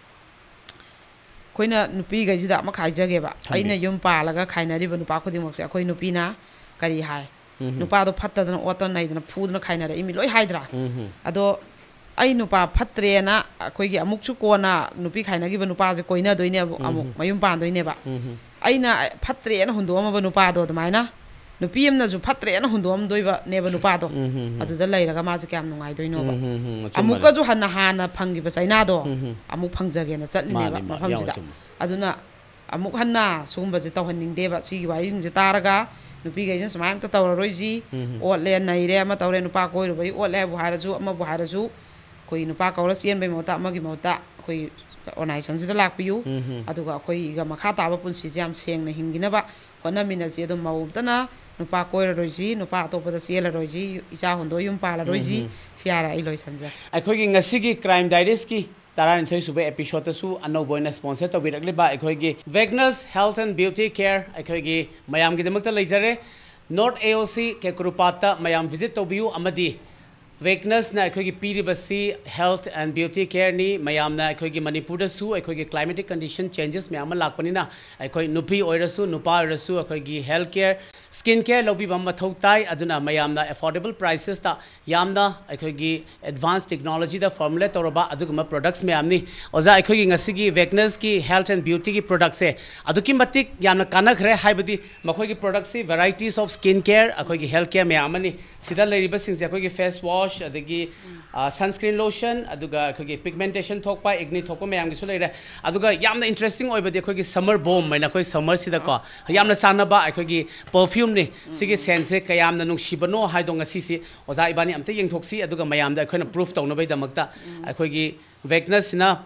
ꯑꯩꯈꯣꯏꯅ ꯅꯨꯄꯤꯈꯩꯁꯤꯗ ꯑꯃꯈꯛ ꯍꯥꯏꯖꯒꯦꯕ꯫ ꯍꯥꯏꯕꯤꯌꯨ꯫ ꯑꯩꯅ ꯌꯨꯝ ꯄꯥꯜꯂꯒ ꯈꯥꯏꯅꯔꯤꯕ ꯅꯨꯄꯥ ꯈꯨꯗꯤꯡꯃꯛꯁꯦ ꯑꯩꯈꯣꯏ ꯅꯨꯄꯤꯅ ꯀꯔꯤ ꯍꯥꯏ? ꯅꯨꯄꯥꯗꯣ ꯐꯠꯇꯗꯅ, ꯑꯣꯠꯇꯅ, ꯅꯩꯗꯅ, ꯐꯨꯗꯅ ꯈꯥꯏꯅꯔꯛꯏ ꯃꯤ ꯂꯣꯏ ꯍꯥꯏꯗ꯭ꯔꯥ? ꯑꯗꯣ ꯑꯩ ꯅꯨꯄꯥ ꯐꯠꯇ꯭ꯔꯦꯅ ꯑꯩꯈꯣꯏꯒꯤ ꯑꯃꯨꯛꯁꯨ ꯀꯣꯟꯅ ꯅꯨꯄꯤ ꯈꯥꯏꯅꯈꯤꯕ ꯅꯨꯄꯥꯁꯦ ꯀꯣꯏꯅꯗꯣꯏꯅꯦꯕ, ꯑꯃꯨꯛ ꯃꯌꯨꯝ ꯄꯥꯟꯗꯣꯏꯅꯦꯕ꯫ ꯑꯩꯅ ꯐꯠꯇ꯭ꯔꯦꯅ ꯍꯨꯟꯗꯣꯛꯑꯝꯃꯕ ꯅꯨꯄꯥꯗꯣ ꯑꯗꯨꯃꯥꯏꯅ ꯅꯨꯄꯤ ꯑꯃꯅꯁꯨ ꯐꯠꯇ꯭ꯔꯦꯅ ꯍꯨꯟꯗꯣꯛꯑꯝꯗꯣꯏꯕꯅꯦꯕ ꯅꯨꯄꯥꯗꯣ꯫ ꯎꯝ, ꯎꯝ, ꯎꯝ꯫ ꯑꯗꯨꯗ ꯂꯩꯔꯒ ꯃꯥꯁꯦ ꯀꯌꯥꯝ ꯅꯨꯡꯉꯥꯏꯗꯣꯏꯅꯣꯕ꯫ ꯎꯝ, ꯎꯝ, ꯎꯝ, ꯑꯆꯨꯝꯕꯅꯦ꯫ ꯑꯃꯨꯛꯀꯁꯨ ꯍꯟꯅ ꯍꯥꯟꯅ ꯐꯪꯈꯤꯕ ꯆꯩꯅꯥꯗꯣ ꯎꯝ, ꯎꯝ꯫ ꯑꯃꯨꯛ ꯐꯪꯖꯒꯦꯅ ꯆꯠꯂꯤꯅꯦꯕ ꯃꯥꯅꯦ, ꯃꯥꯅꯦ, ꯌꯥꯝ ꯌꯥꯎꯋꯦ, ꯃꯐꯝꯁꯤꯗ꯫ ꯑꯆꯨꯝꯕꯅꯦ꯫ ꯑꯗꯨꯅ ꯑꯃꯨꯛ ꯍꯟꯅ ꯁꯤꯒꯨꯝꯕꯁꯦ ꯇꯧꯍꯟꯅꯤꯡꯗꯦꯕ꯫ ꯁꯤꯒꯤ ꯋꯥꯔꯤꯁꯤꯡꯁꯦ ꯇꯥꯔꯒ ꯅꯨꯄꯤꯈꯩꯁꯤꯅ ꯁꯨꯃꯥꯏꯅ ꯑꯝꯇ ꯇꯧꯔꯔꯣꯏꯁꯤ, ꯎꯝ, ꯎꯝ꯫ ꯑꯣꯠꯂꯦ ꯅꯩꯔꯦ ꯑꯃ ꯇꯧꯔꯦ, ꯅꯨꯄꯥ ꯀꯣꯏꯔꯨꯕꯒꯤ ꯑꯣꯠꯂꯦ ꯍꯥꯏꯕꯨ ꯍꯥꯏꯔꯁꯨ, ꯑꯃꯕꯨ ꯍꯥꯏꯔꯁꯨ, ꯑꯩꯈꯣꯏ ꯅꯨꯄꯥ ꯀꯧꯔ ꯆꯦꯟꯕꯒꯤ ꯃꯍꯨꯠꯇ, ꯑꯃꯒꯤ ꯃꯍꯨꯠꯇ ꯑꯩꯈꯣꯏ ꯑꯣꯔꯒꯅꯥꯏꯖꯦꯁꯟꯁꯤꯗ ꯂꯥꯛꯄꯤꯌꯨ꯫ ꯎꯝ, ꯎꯝ꯫ ꯑꯗꯨꯒ ꯑꯩꯈꯣꯏꯒ ꯃꯈꯥ ꯇꯥꯕ ꯄꯨꯟꯁꯤꯁꯦ ꯌꯥꯝ ꯁꯦꯡꯅ ꯍꯤꯡꯈꯤꯅꯕ ꯍꯣꯠꯅꯃꯤꯟꯅꯁꯤ꯫ ꯑꯗꯨꯝ ꯃꯧ ꯑꯃꯇꯅ ꯅꯨꯄꯥ ꯀꯣꯏꯔꯔꯣꯏꯁꯤ, ꯅꯨꯄꯥ ꯑꯇꯣꯞꯄꯗ ꯆꯦꯜꯂꯔꯣꯏꯁꯤ, ꯏꯆꯥ ꯍꯨꯟꯗꯣꯛꯑ ꯌꯨꯝ ꯄꯥꯜꯂꯔꯣꯏꯁꯤ꯫ ꯎꯝ, ꯎꯝ꯫ ꯁꯤ ꯍꯥꯏꯔ ꯑꯩ ꯂꯣꯏꯁꯟꯖꯔꯦ꯫ ꯑꯩꯈꯣꯏꯒꯤ ꯉꯁꯤꯒꯤ ꯀ꯭ꯔꯥꯏꯝ ꯗꯥꯏꯔꯤꯁꯀꯤ ꯇꯔꯥꯅꯤꯊꯣꯏ ꯁꯨꯕ ꯑꯦꯄꯤꯁꯣꯗꯇꯁꯨ ꯑꯅꯧꯕ ꯑꯣꯏꯅ ꯁ꯭ꯄꯣꯟꯁꯔ ꯇꯧꯕꯤꯔꯛꯂꯤꯕ ꯑꯩꯈꯣꯏꯒꯤ ꯋꯦꯒꯅꯁ ꯍꯦꯜꯊ ꯑꯦꯟ ꯕ꯭ꯌꯨꯇꯤ ꯀꯦꯌꯔ ꯑꯩꯈꯣꯏꯒꯤ ꯃꯌꯥꯝꯒꯤꯗꯃꯛꯇ ꯂꯩꯖꯔꯦ꯫ ꯅꯣꯔꯠ ꯑꯦ ꯑꯣ ꯁꯤ ꯀꯦꯀ꯭ꯔꯨꯄꯥꯠꯇ ꯃꯌꯥꯝ ꯚꯤꯖꯤꯠ ꯇꯧꯕꯤꯌꯨ, ꯑꯃꯗꯤ ꯋꯦꯒꯅꯁꯅ ꯑꯩꯈꯣꯏꯒꯤ ꯄꯤꯔꯤꯕꯁꯤ ꯍꯦꯜꯊ ꯑꯦꯟ ꯕ꯭ꯌꯨꯇꯤ ꯀꯦꯌꯔꯅꯤ꯫ ꯃꯌꯥꯝꯅ ꯑꯩꯈꯣꯏꯒꯤ ꯃꯅꯤꯄꯨꯔꯗꯁꯨ ꯑꯩꯈꯣꯏꯒꯤ ꯀ꯭ꯂꯥꯏꯃꯦꯇꯤꯛ ꯀꯟꯗꯤꯁꯟ ꯆꯦꯟꯖꯦꯁ ꯃꯌꯥꯝ ꯑꯃ ꯂꯥꯛꯄꯅꯤꯅ, ꯑꯩꯈꯣꯏ ꯅꯨꯄꯤ ꯑꯣꯏꯔꯁꯨ ꯅꯨꯄꯥ ꯑꯣꯏꯔꯁꯨ ꯑꯩꯈꯣꯏꯒꯤ ꯍꯦꯜꯊ ꯀꯦꯌꯔ, ꯁ꯭ꯀꯤꯟ ꯀꯦꯌꯔ ꯂꯧꯕꯤꯕ ꯑꯃ ꯃꯊꯧ ꯇꯥꯏ꯫ ꯑꯗꯨꯅ ꯃꯌꯥꯝꯅ ꯑꯦꯐꯣꯔꯗꯦꯕꯜ ꯄ꯭ꯔꯥꯏꯁꯦꯁꯇ ꯌꯥꯝꯅ ꯑꯩꯈꯣꯏꯒꯤ ꯑꯦꯗꯚꯥꯟꯁ ꯇꯦꯛꯅꯣꯂꯣꯖꯤꯗ ꯐꯣꯔꯃꯨꯂꯦꯠ ꯇꯧꯔꯕ ꯑꯗꯨꯒꯨꯝꯕ ꯄ꯭ꯔꯣꯗꯛꯠꯁ ꯃꯌꯥꯝꯅꯤ꯫ ꯑꯣꯖꯥ, ꯑꯩꯈꯣꯏꯒꯤ ꯉꯁꯤꯒꯤ ꯋꯦꯒꯅꯁꯀꯤ ꯍꯦꯜꯊ ꯑꯦꯟ ꯕ꯭ꯌꯨꯇꯤꯒꯤ ꯄ꯭ꯔꯣꯗꯛꯠꯁꯦ ꯑꯗꯨꯛꯀꯤ ꯃꯇꯤꯛ ꯌꯥꯝꯅ ꯀꯥꯟꯅꯈ꯭ꯔꯦ, ꯍꯥꯏꯕꯗꯤ ꯃꯈꯣꯏꯒꯤ ꯄ꯭ꯔꯣꯗꯛꯠꯁꯤ ꯚꯦꯔꯥꯏꯇꯤꯁ ꯑꯣꯐ ꯁ꯭ꯀꯤꯟ ꯀꯦꯌꯔ, ꯑꯩꯈꯣꯏꯒꯤ ꯍꯦꯜꯊ ꯀꯦꯌꯔ ꯃꯌꯥꯝ ꯑꯃꯅꯤ꯫ ꯁꯤꯗ ꯂꯩꯔꯤꯕꯁꯤꯡꯁꯦ ꯑꯩꯈꯣꯏꯒꯤ ꯐꯦꯁ ꯋꯥꯁ, ꯑꯗꯒꯤ ꯁꯟꯁꯀ꯭ꯔꯤꯟ ꯂꯣꯁꯟ, ꯑꯗꯨꯒ ꯑꯩꯈꯣꯏꯒꯤ ꯄꯤꯒꯃꯦꯟꯇꯦꯁꯟ ꯊꯣꯛꯄ, ꯑꯦꯛꯅꯤ ꯊꯣꯛꯄ ꯃꯌꯥꯝꯒꯤꯁꯨ ꯂꯩꯔꯦ꯫ ꯑꯗꯨꯒ ꯌꯥꯝꯅ ꯏꯟꯇꯔꯦꯁꯇꯤꯡ ꯑꯣꯏꯕꯗꯤ ꯑꯩꯈꯣꯏꯒꯤ ꯁꯝꯃꯔ ꯕꯣꯝ ꯍꯥꯏꯅ ꯑꯩꯈꯣꯏ ꯁꯝꯃꯔꯁꯤꯗꯀꯣ ꯌꯥꯝꯅ ꯆꯥꯟꯅꯕ ꯑꯩꯈꯣꯏꯒꯤ ꯄꯔꯐ꯭ꯌꯨꯝꯅꯤ꯫ ꯁꯤꯒꯤ ꯁꯦꯟꯁꯦ ꯀꯌꯥꯝꯅ ꯅꯨꯡꯁꯤꯕꯅꯣ ꯍꯥꯏꯗꯣ ꯉꯁꯤꯁꯤ ꯑꯣꯖꯥ ꯏꯕꯥꯅꯤ ꯑꯝꯇ ꯌꯦꯡꯊꯣꯛꯁꯤ, ꯑꯗꯨꯒ ꯃꯌꯥꯝꯗ ꯑꯩꯈꯣꯏꯅ ꯄ꯭ꯔꯨꯐ ꯇꯧꯅꯕꯒꯤꯗꯃꯛꯇ ꯑꯩꯈꯣꯏꯒꯤ ꯋꯦꯒꯅꯁꯁꯤꯅ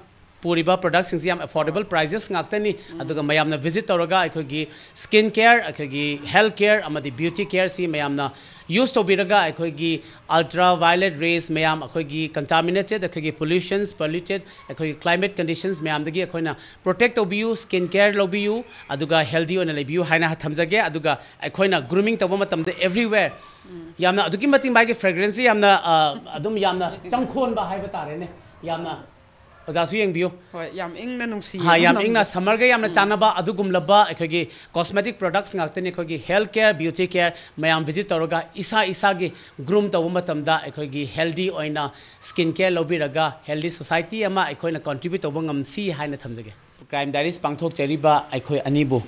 ꯄꯨꯔꯤꯕ ꯄ꯭ꯔꯗꯛꯁꯤꯡꯁꯤ ꯌꯥꯝ ꯑꯦꯐꯣꯔꯗꯦꯕꯜ ꯄ꯭ꯔꯥꯏꯖꯦꯁ ꯉꯥꯛꯇꯅꯤ꯫ ꯑꯗꯨꯒ ꯃꯌꯥꯝꯅ ꯚꯤꯖꯤꯠ ꯇꯧꯔꯒ ꯑꯩꯈꯣꯏꯒꯤ ꯁ꯭ꯀꯤꯟ ꯀꯦꯌꯔ, ꯑꯩꯈꯣꯏꯒꯤ ꯍꯦꯜꯊ ꯀꯦꯌꯔ ꯑꯃꯗꯤ ꯕ꯭ꯌꯨꯇꯤ ꯀꯦꯌꯔꯁꯤ ꯃꯌꯥꯝꯅ ꯌꯨꯁ ꯇꯧꯕꯤꯔꯒ ꯑꯩꯈꯣꯏꯒꯤ ꯑꯜꯇ꯭ꯔꯥ ꯋꯥꯏꯂꯦꯠ ꯔꯦꯁ ꯃꯌꯥꯝ, ꯑꯩꯈꯣꯏꯒꯤ ꯀꯟꯇꯥꯃꯤꯅꯦꯇꯦꯠ, ꯑꯩꯈꯣꯏꯒꯤ ꯄꯣꯂ꯭ꯌꯨꯁꯟꯁ, ꯄꯣꯂ꯭ꯌꯨꯇꯦꯠ, ꯑꯩꯈꯣꯏꯒꯤ ꯀ꯭ꯂꯥꯏꯃꯦꯠ ꯀꯟꯗꯤꯁꯟꯁ ꯃꯌꯥꯝꯗꯒꯤ ꯑꯩꯈꯣꯏꯅ ꯄ꯭ꯔꯣꯇꯦꯛ ꯇꯧꯕꯤꯌꯨ, ꯁ꯭ꯀꯤꯟ ꯀꯦꯌꯔ ꯂꯧꯕꯤꯌꯨ, ꯑꯗꯨꯒ ꯍꯦꯜꯗꯤ ꯑꯣꯏꯅ ꯂꯩꯕꯤꯌꯨ ꯍꯥꯏꯅ ꯊꯝꯖꯒꯦ꯫ ꯑꯗꯨꯒ ꯑꯩꯈꯣꯏꯅ ꯒ꯭ꯔꯨꯃꯤꯡ ꯇꯧꯕ ꯃꯇꯝꯗ ꯑꯦꯕ꯭ꯔꯤꯋꯦꯔ ꯌꯥꯝꯅ ꯑꯗꯨꯛꯀꯤ ꯃꯇꯤꯛ ꯃꯥꯒꯤ ꯐ꯭ꯔꯦꯒ꯭ꯔꯦꯟꯁꯁꯤ ꯌꯥꯝꯅ, ꯑ, ꯑꯗꯨꯝ ꯌꯥꯝꯅ ꯆꯪꯈꯣꯟꯕ ꯍꯥꯏꯕ ꯇꯥꯔꯦꯅꯦ꯫ ꯌꯥꯝꯅ ꯑꯣꯖꯥꯁꯨ ꯌꯦꯡꯕꯤꯌꯨ꯫ ꯍꯣꯏ, ꯌꯥꯝ ꯏꯪꯅ ꯅꯨꯡꯁꯤꯌꯦ ꯍꯥ, ꯌꯥꯝ ꯃꯅꯝꯁꯦ꯫ ꯏꯪꯅ, ꯁꯝꯃꯔꯒ ꯌꯥꯝꯅ ꯆꯥꯟꯅꯕ ꯑꯗꯨꯒꯨꯝꯂꯕ ꯑꯩꯈꯣꯏꯒꯤ ꯀꯣꯁꯃꯦꯇꯤꯛ ꯄ꯭ꯔꯗꯛꯁ ꯉꯥꯛꯇꯅꯤ꯫ ꯑꯩꯈꯣꯏꯒꯤ ꯍꯦꯜꯊ ꯀꯦꯌꯔ, ꯕ꯭ꯌꯨꯇꯤ ꯀꯦꯌꯔ ꯃꯌꯥꯝ ꯚꯤꯖꯤꯠ ꯇꯧꯔꯒ ꯏꯁꯥ ꯏꯁꯥꯒꯤ ꯒ꯭ꯔꯨꯝ ꯇꯧꯕ ꯃꯇꯝꯗ ꯑꯩꯈꯣꯏꯒꯤ ꯍꯦꯜꯗꯤ ꯑꯣꯏꯅ ꯁ꯭ꯀꯤꯟ ꯀꯦꯌꯔ ꯂꯧꯕꯤꯔꯒ ꯍꯦꯜꯗꯤ ꯁꯣꯁꯥꯏꯇꯤ ꯑꯃ ꯑꯩꯈꯣꯏꯅ ꯀꯟꯇ꯭ꯔꯤꯕ꯭ꯌꯨꯠ ꯇꯧꯕ ꯉꯝꯁꯤ ꯍꯥꯏꯅ ꯊꯝꯖꯒꯦ꯫ ꯀ꯭ꯔꯥꯏꯝ ꯗꯥꯏꯔꯤꯁ ꯄꯥꯡꯊꯣꯛꯆꯔꯤꯕ ꯑꯩꯈꯣꯏ ꯑꯅꯤꯕꯨ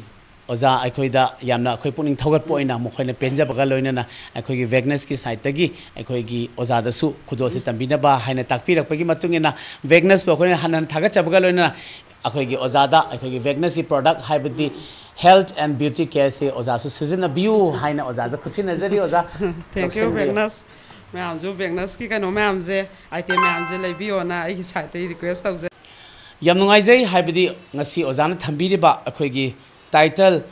ꯑꯣꯖꯥ ꯑꯩꯈꯣꯏꯗ ꯌꯥꯝꯅ ꯑꯩꯈꯣꯏ ꯄꯨꯛꯅꯤꯡ ꯊꯧꯒꯠꯄ ꯑꯣꯏꯅ ꯃꯈꯣꯏꯅ ꯄꯦꯟꯖꯕꯒ ꯂꯣꯏꯅꯅ ꯑꯩꯈꯣꯏꯒꯤ ꯚꯦꯒꯅꯁꯀꯤ ꯁꯥꯏꯠꯇꯒꯤ ꯑꯩꯈꯣꯏꯒꯤ ꯑꯣꯖꯥꯗꯁꯨ ꯈꯨꯗꯣꯜꯁꯦ ꯇꯝꯕꯤꯅꯕ ꯍꯥꯏꯅ ꯇꯥꯛꯄꯤꯔꯛꯄꯒꯤ ꯃꯇꯨꯡ ꯏꯟꯅ ꯚꯦꯒꯅꯁꯄꯨ ꯑꯩꯈꯣꯏꯅ ꯍꯟꯅ ꯍꯟꯅ ꯊꯥꯒꯠꯆꯕꯒ ꯂꯣꯏꯅꯅ ꯑꯩꯈꯣꯏꯒꯤ ꯑꯣꯖꯥꯗ ꯑꯩꯈꯣꯏꯒꯤ ꯚꯦꯒꯅꯁꯀꯤ product ꯍꯥꯏꯕꯗꯤ health and beauty careꯁꯦ ꯑꯣꯖꯥꯁꯨ ꯁꯤꯖꯤꯟꯅꯕꯤꯌꯨ ꯍꯥꯏꯅ ꯑꯣꯖꯥꯗ ꯈꯨꯠꯁꯤꯟꯅꯖꯔꯤ ꯑꯣꯖꯥ꯫ Thank you, ꯂꯧꯁꯤꯟꯕꯤꯌꯨ꯫ ꯚꯦꯒꯅꯁ꯫ ꯃꯌꯥꯝꯁꯨ ꯚꯦꯒꯅꯁꯀꯤ ꯀꯩꯅꯣ ꯃꯌꯥꯝꯁꯦ, item ꯃꯌꯥꯝꯁꯦ ꯂꯩꯕꯤꯌꯣꯅ ꯑꯩꯒꯤ ꯁꯥꯏꯠꯇꯒꯤ request ꯇꯧꯖꯩ꯫ ꯌꯥꯝ ꯅꯨꯡꯉꯥꯏꯖꯩ, ꯍꯥꯏꯕꯗꯤ ꯉꯁꯤ ꯑꯣꯖꯥꯅ ꯊꯝꯕꯤꯔꯤꯕ ꯑꯩꯈꯣꯏꯒꯤ title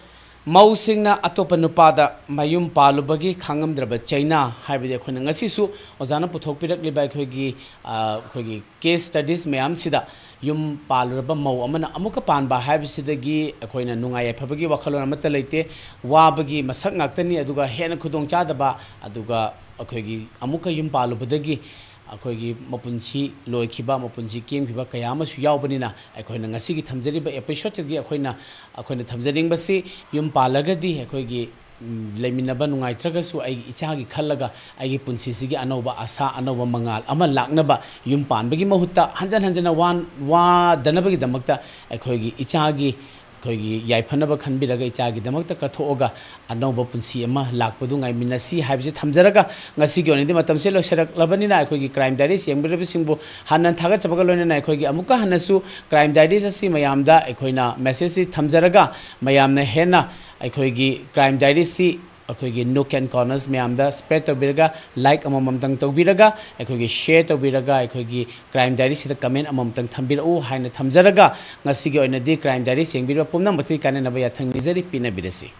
"ꯃꯧꯁꯤꯡꯅ ꯑꯇꯣꯞꯄ ꯅꯨꯄꯥꯗ ꯃꯌꯨꯝ ꯄꯥꯜꯂꯨꯕꯒꯤ ꯈꯥꯡꯉꯝꯗ꯭ꯔꯕ ꯆꯩꯅꯥ", ꯍꯥꯏꯕꯗꯤ ꯑꯩꯈꯣꯏꯅ ꯉꯁꯤꯁꯨ ꯑꯣꯖꯥꯅ ꯄꯨꯊꯣꯛꯄꯤꯔꯛꯂꯤꯕ ꯑꯩꯈꯣꯏꯒꯤ, ꯑ, ꯑꯩꯈꯣꯏꯒꯤ case studies ꯃꯌꯥꯝꯁꯤꯗ ꯌꯨꯝ ꯄꯥꯜꯂꯨꯔꯕ ꯃꯧ ꯑꯃꯅ ꯑꯃꯨꯛꯀ ꯄꯥꯟꯕ ꯍꯥꯏꯕꯁꯤꯗꯒꯤ ꯑꯩꯈꯣꯏꯅ ꯅꯨꯡꯉꯥꯏ ꯌꯥꯏꯐꯕꯒꯤ ꯋꯥꯈꯜꯂꯣꯟ ꯑꯃꯠꯇ ꯂꯩꯇꯦ꯫ ꯋꯥꯕꯒꯤ ꯃꯁꯛ ꯉꯥꯛꯇꯅꯤ, ꯑꯗꯨꯒ ꯍꯦꯟꯅ ꯈꯨꯗꯣꯡꯆꯥꯗꯕ, ꯑꯗꯨꯒ ꯑꯩꯈꯣꯏꯒꯤ ꯑꯃꯨꯛꯀ ꯌꯨꯝ ꯄꯥꯜꯂꯨꯕꯗꯒꯤ ꯑꯩꯈꯣꯏꯒꯤ ꯃꯄꯨꯟꯁꯤ ꯂꯣꯏꯈꯤꯕ, ꯃꯄꯨꯟꯁꯤ ꯀꯦꯝꯈꯤꯕ ꯀꯌꯥ ꯑꯃꯁꯨ ꯌꯥꯎꯕꯅꯤꯅ, ꯑꯩꯈꯣꯏꯅ ꯉꯁꯤꯒꯤ ꯊꯝꯖꯔꯤꯕ episodeꯇꯒꯤ ꯑꯩꯈꯣꯏꯅ, ꯑꯩꯈꯣꯏꯅ ꯊꯝꯖꯅꯤꯡꯕꯁꯤ, ꯌꯨꯝ ꯄꯥꯜꯂꯒꯗꯤ ꯑꯩꯈꯣꯏꯒꯤ, ꯎꯝ, ꯂꯩꯃꯤꯟꯅꯕ ꯅꯨꯡꯉꯥꯏꯇ꯭ꯔꯒꯁꯨ ꯑꯩꯒꯤ ꯏꯆꯥꯒꯤ ꯈꯜꯂꯒ ꯑꯩꯒꯤ ꯄꯨꯟꯁꯤꯁꯤꯒꯤ ꯑꯅꯧꯕ ꯑꯁꯥ, ꯑꯅꯧꯕ ꯃꯉꯥꯜ ꯑꯃ ꯂꯥꯛꯅꯕ, ꯌꯨꯝ ꯄꯥꯟꯕꯒꯤ ꯃꯍꯨꯠꯇ ꯍꯟꯖꯟ ꯍꯟꯖꯟꯅ ꯋꯥ-, ꯋꯥꯗꯅꯕꯒꯤꯗꯃꯛꯇ ꯑꯩꯈꯣꯏꯒꯤ ꯏꯆꯥꯒꯤ ꯑꯩꯈꯣꯏꯒꯤ ꯌꯥꯏꯐꯅꯕ ꯈꯟꯕꯤꯔꯒ ꯏꯆꯥꯒꯤꯗꯃꯛꯇ ꯀꯠꯊꯣꯛꯑꯒ ꯑꯅꯧꯕ ꯄꯨꯟꯁꯤ ꯑꯃ ꯂꯥꯛꯄꯗꯨ ꯉꯥꯏꯃꯤꯟꯅꯁꯤ ꯍꯥꯏꯕꯁꯤ ꯊꯝꯖꯔꯒ, ꯉꯁꯤꯒꯤ ꯑꯣꯏꯅꯗꯤ ꯃꯇꯝꯁꯦ ꯂꯣꯏꯁꯤꯜꯂꯛꯂꯕꯅꯤꯅ ꯑꯩꯈꯣꯏꯒꯤ Crime Diaries ꯌꯦꯡꯕꯤꯔꯤꯕꯁꯤꯡꯕꯨ ꯍꯟꯅ ꯊꯥꯒꯠꯆꯕꯒ ꯂꯣꯏꯅꯅ ꯑꯩꯈꯣꯏꯒꯤ ꯑꯃꯨꯛꯀ ꯍꯟꯅꯁꯨ Crime Diaries ꯑꯁꯤ ꯃꯌꯥꯝꯗ ꯑꯩꯈꯣꯏꯅ messageꯁꯤ ꯊꯝꯖꯔꯒ, ꯃꯌꯥꯝꯅ ꯍꯦꯟꯅ ꯑꯩꯈꯣꯏꯒꯤ Crime Diariesꯁꯤ ꯑꯩꯈꯣꯏꯒꯤ nook and corners ꯃꯌꯥꯝꯗ spread ꯇꯧꯕꯤꯔꯒ, like ꯑꯃꯃꯝꯇꯪ ꯇꯧꯕꯤꯔꯒ, ꯑꯩꯈꯣꯏꯒꯤ share ꯇꯧꯕꯤꯔꯒ, ꯑꯩꯈꯣꯏꯒꯤ Crime Diariesꯁꯤꯗ comment ꯑꯃꯃꯝꯇꯪ ꯊꯝꯕꯤꯔꯛꯎ ꯍꯥꯏꯅ ꯊꯝꯖꯔꯒ, ꯉꯁꯤꯒꯤ ꯑꯣꯏꯅꯗꯤ Crime Diaries ꯌꯦꯡꯕꯤꯔꯤꯕ ꯄꯨꯝꯅꯃꯛꯇꯒꯤ ꯀꯥꯏꯅꯅꯕ ꯌꯥꯊꯪ ꯅꯤꯖꯔꯤ꯫ ꯄꯤꯅꯕꯤꯔꯁꯤ꯫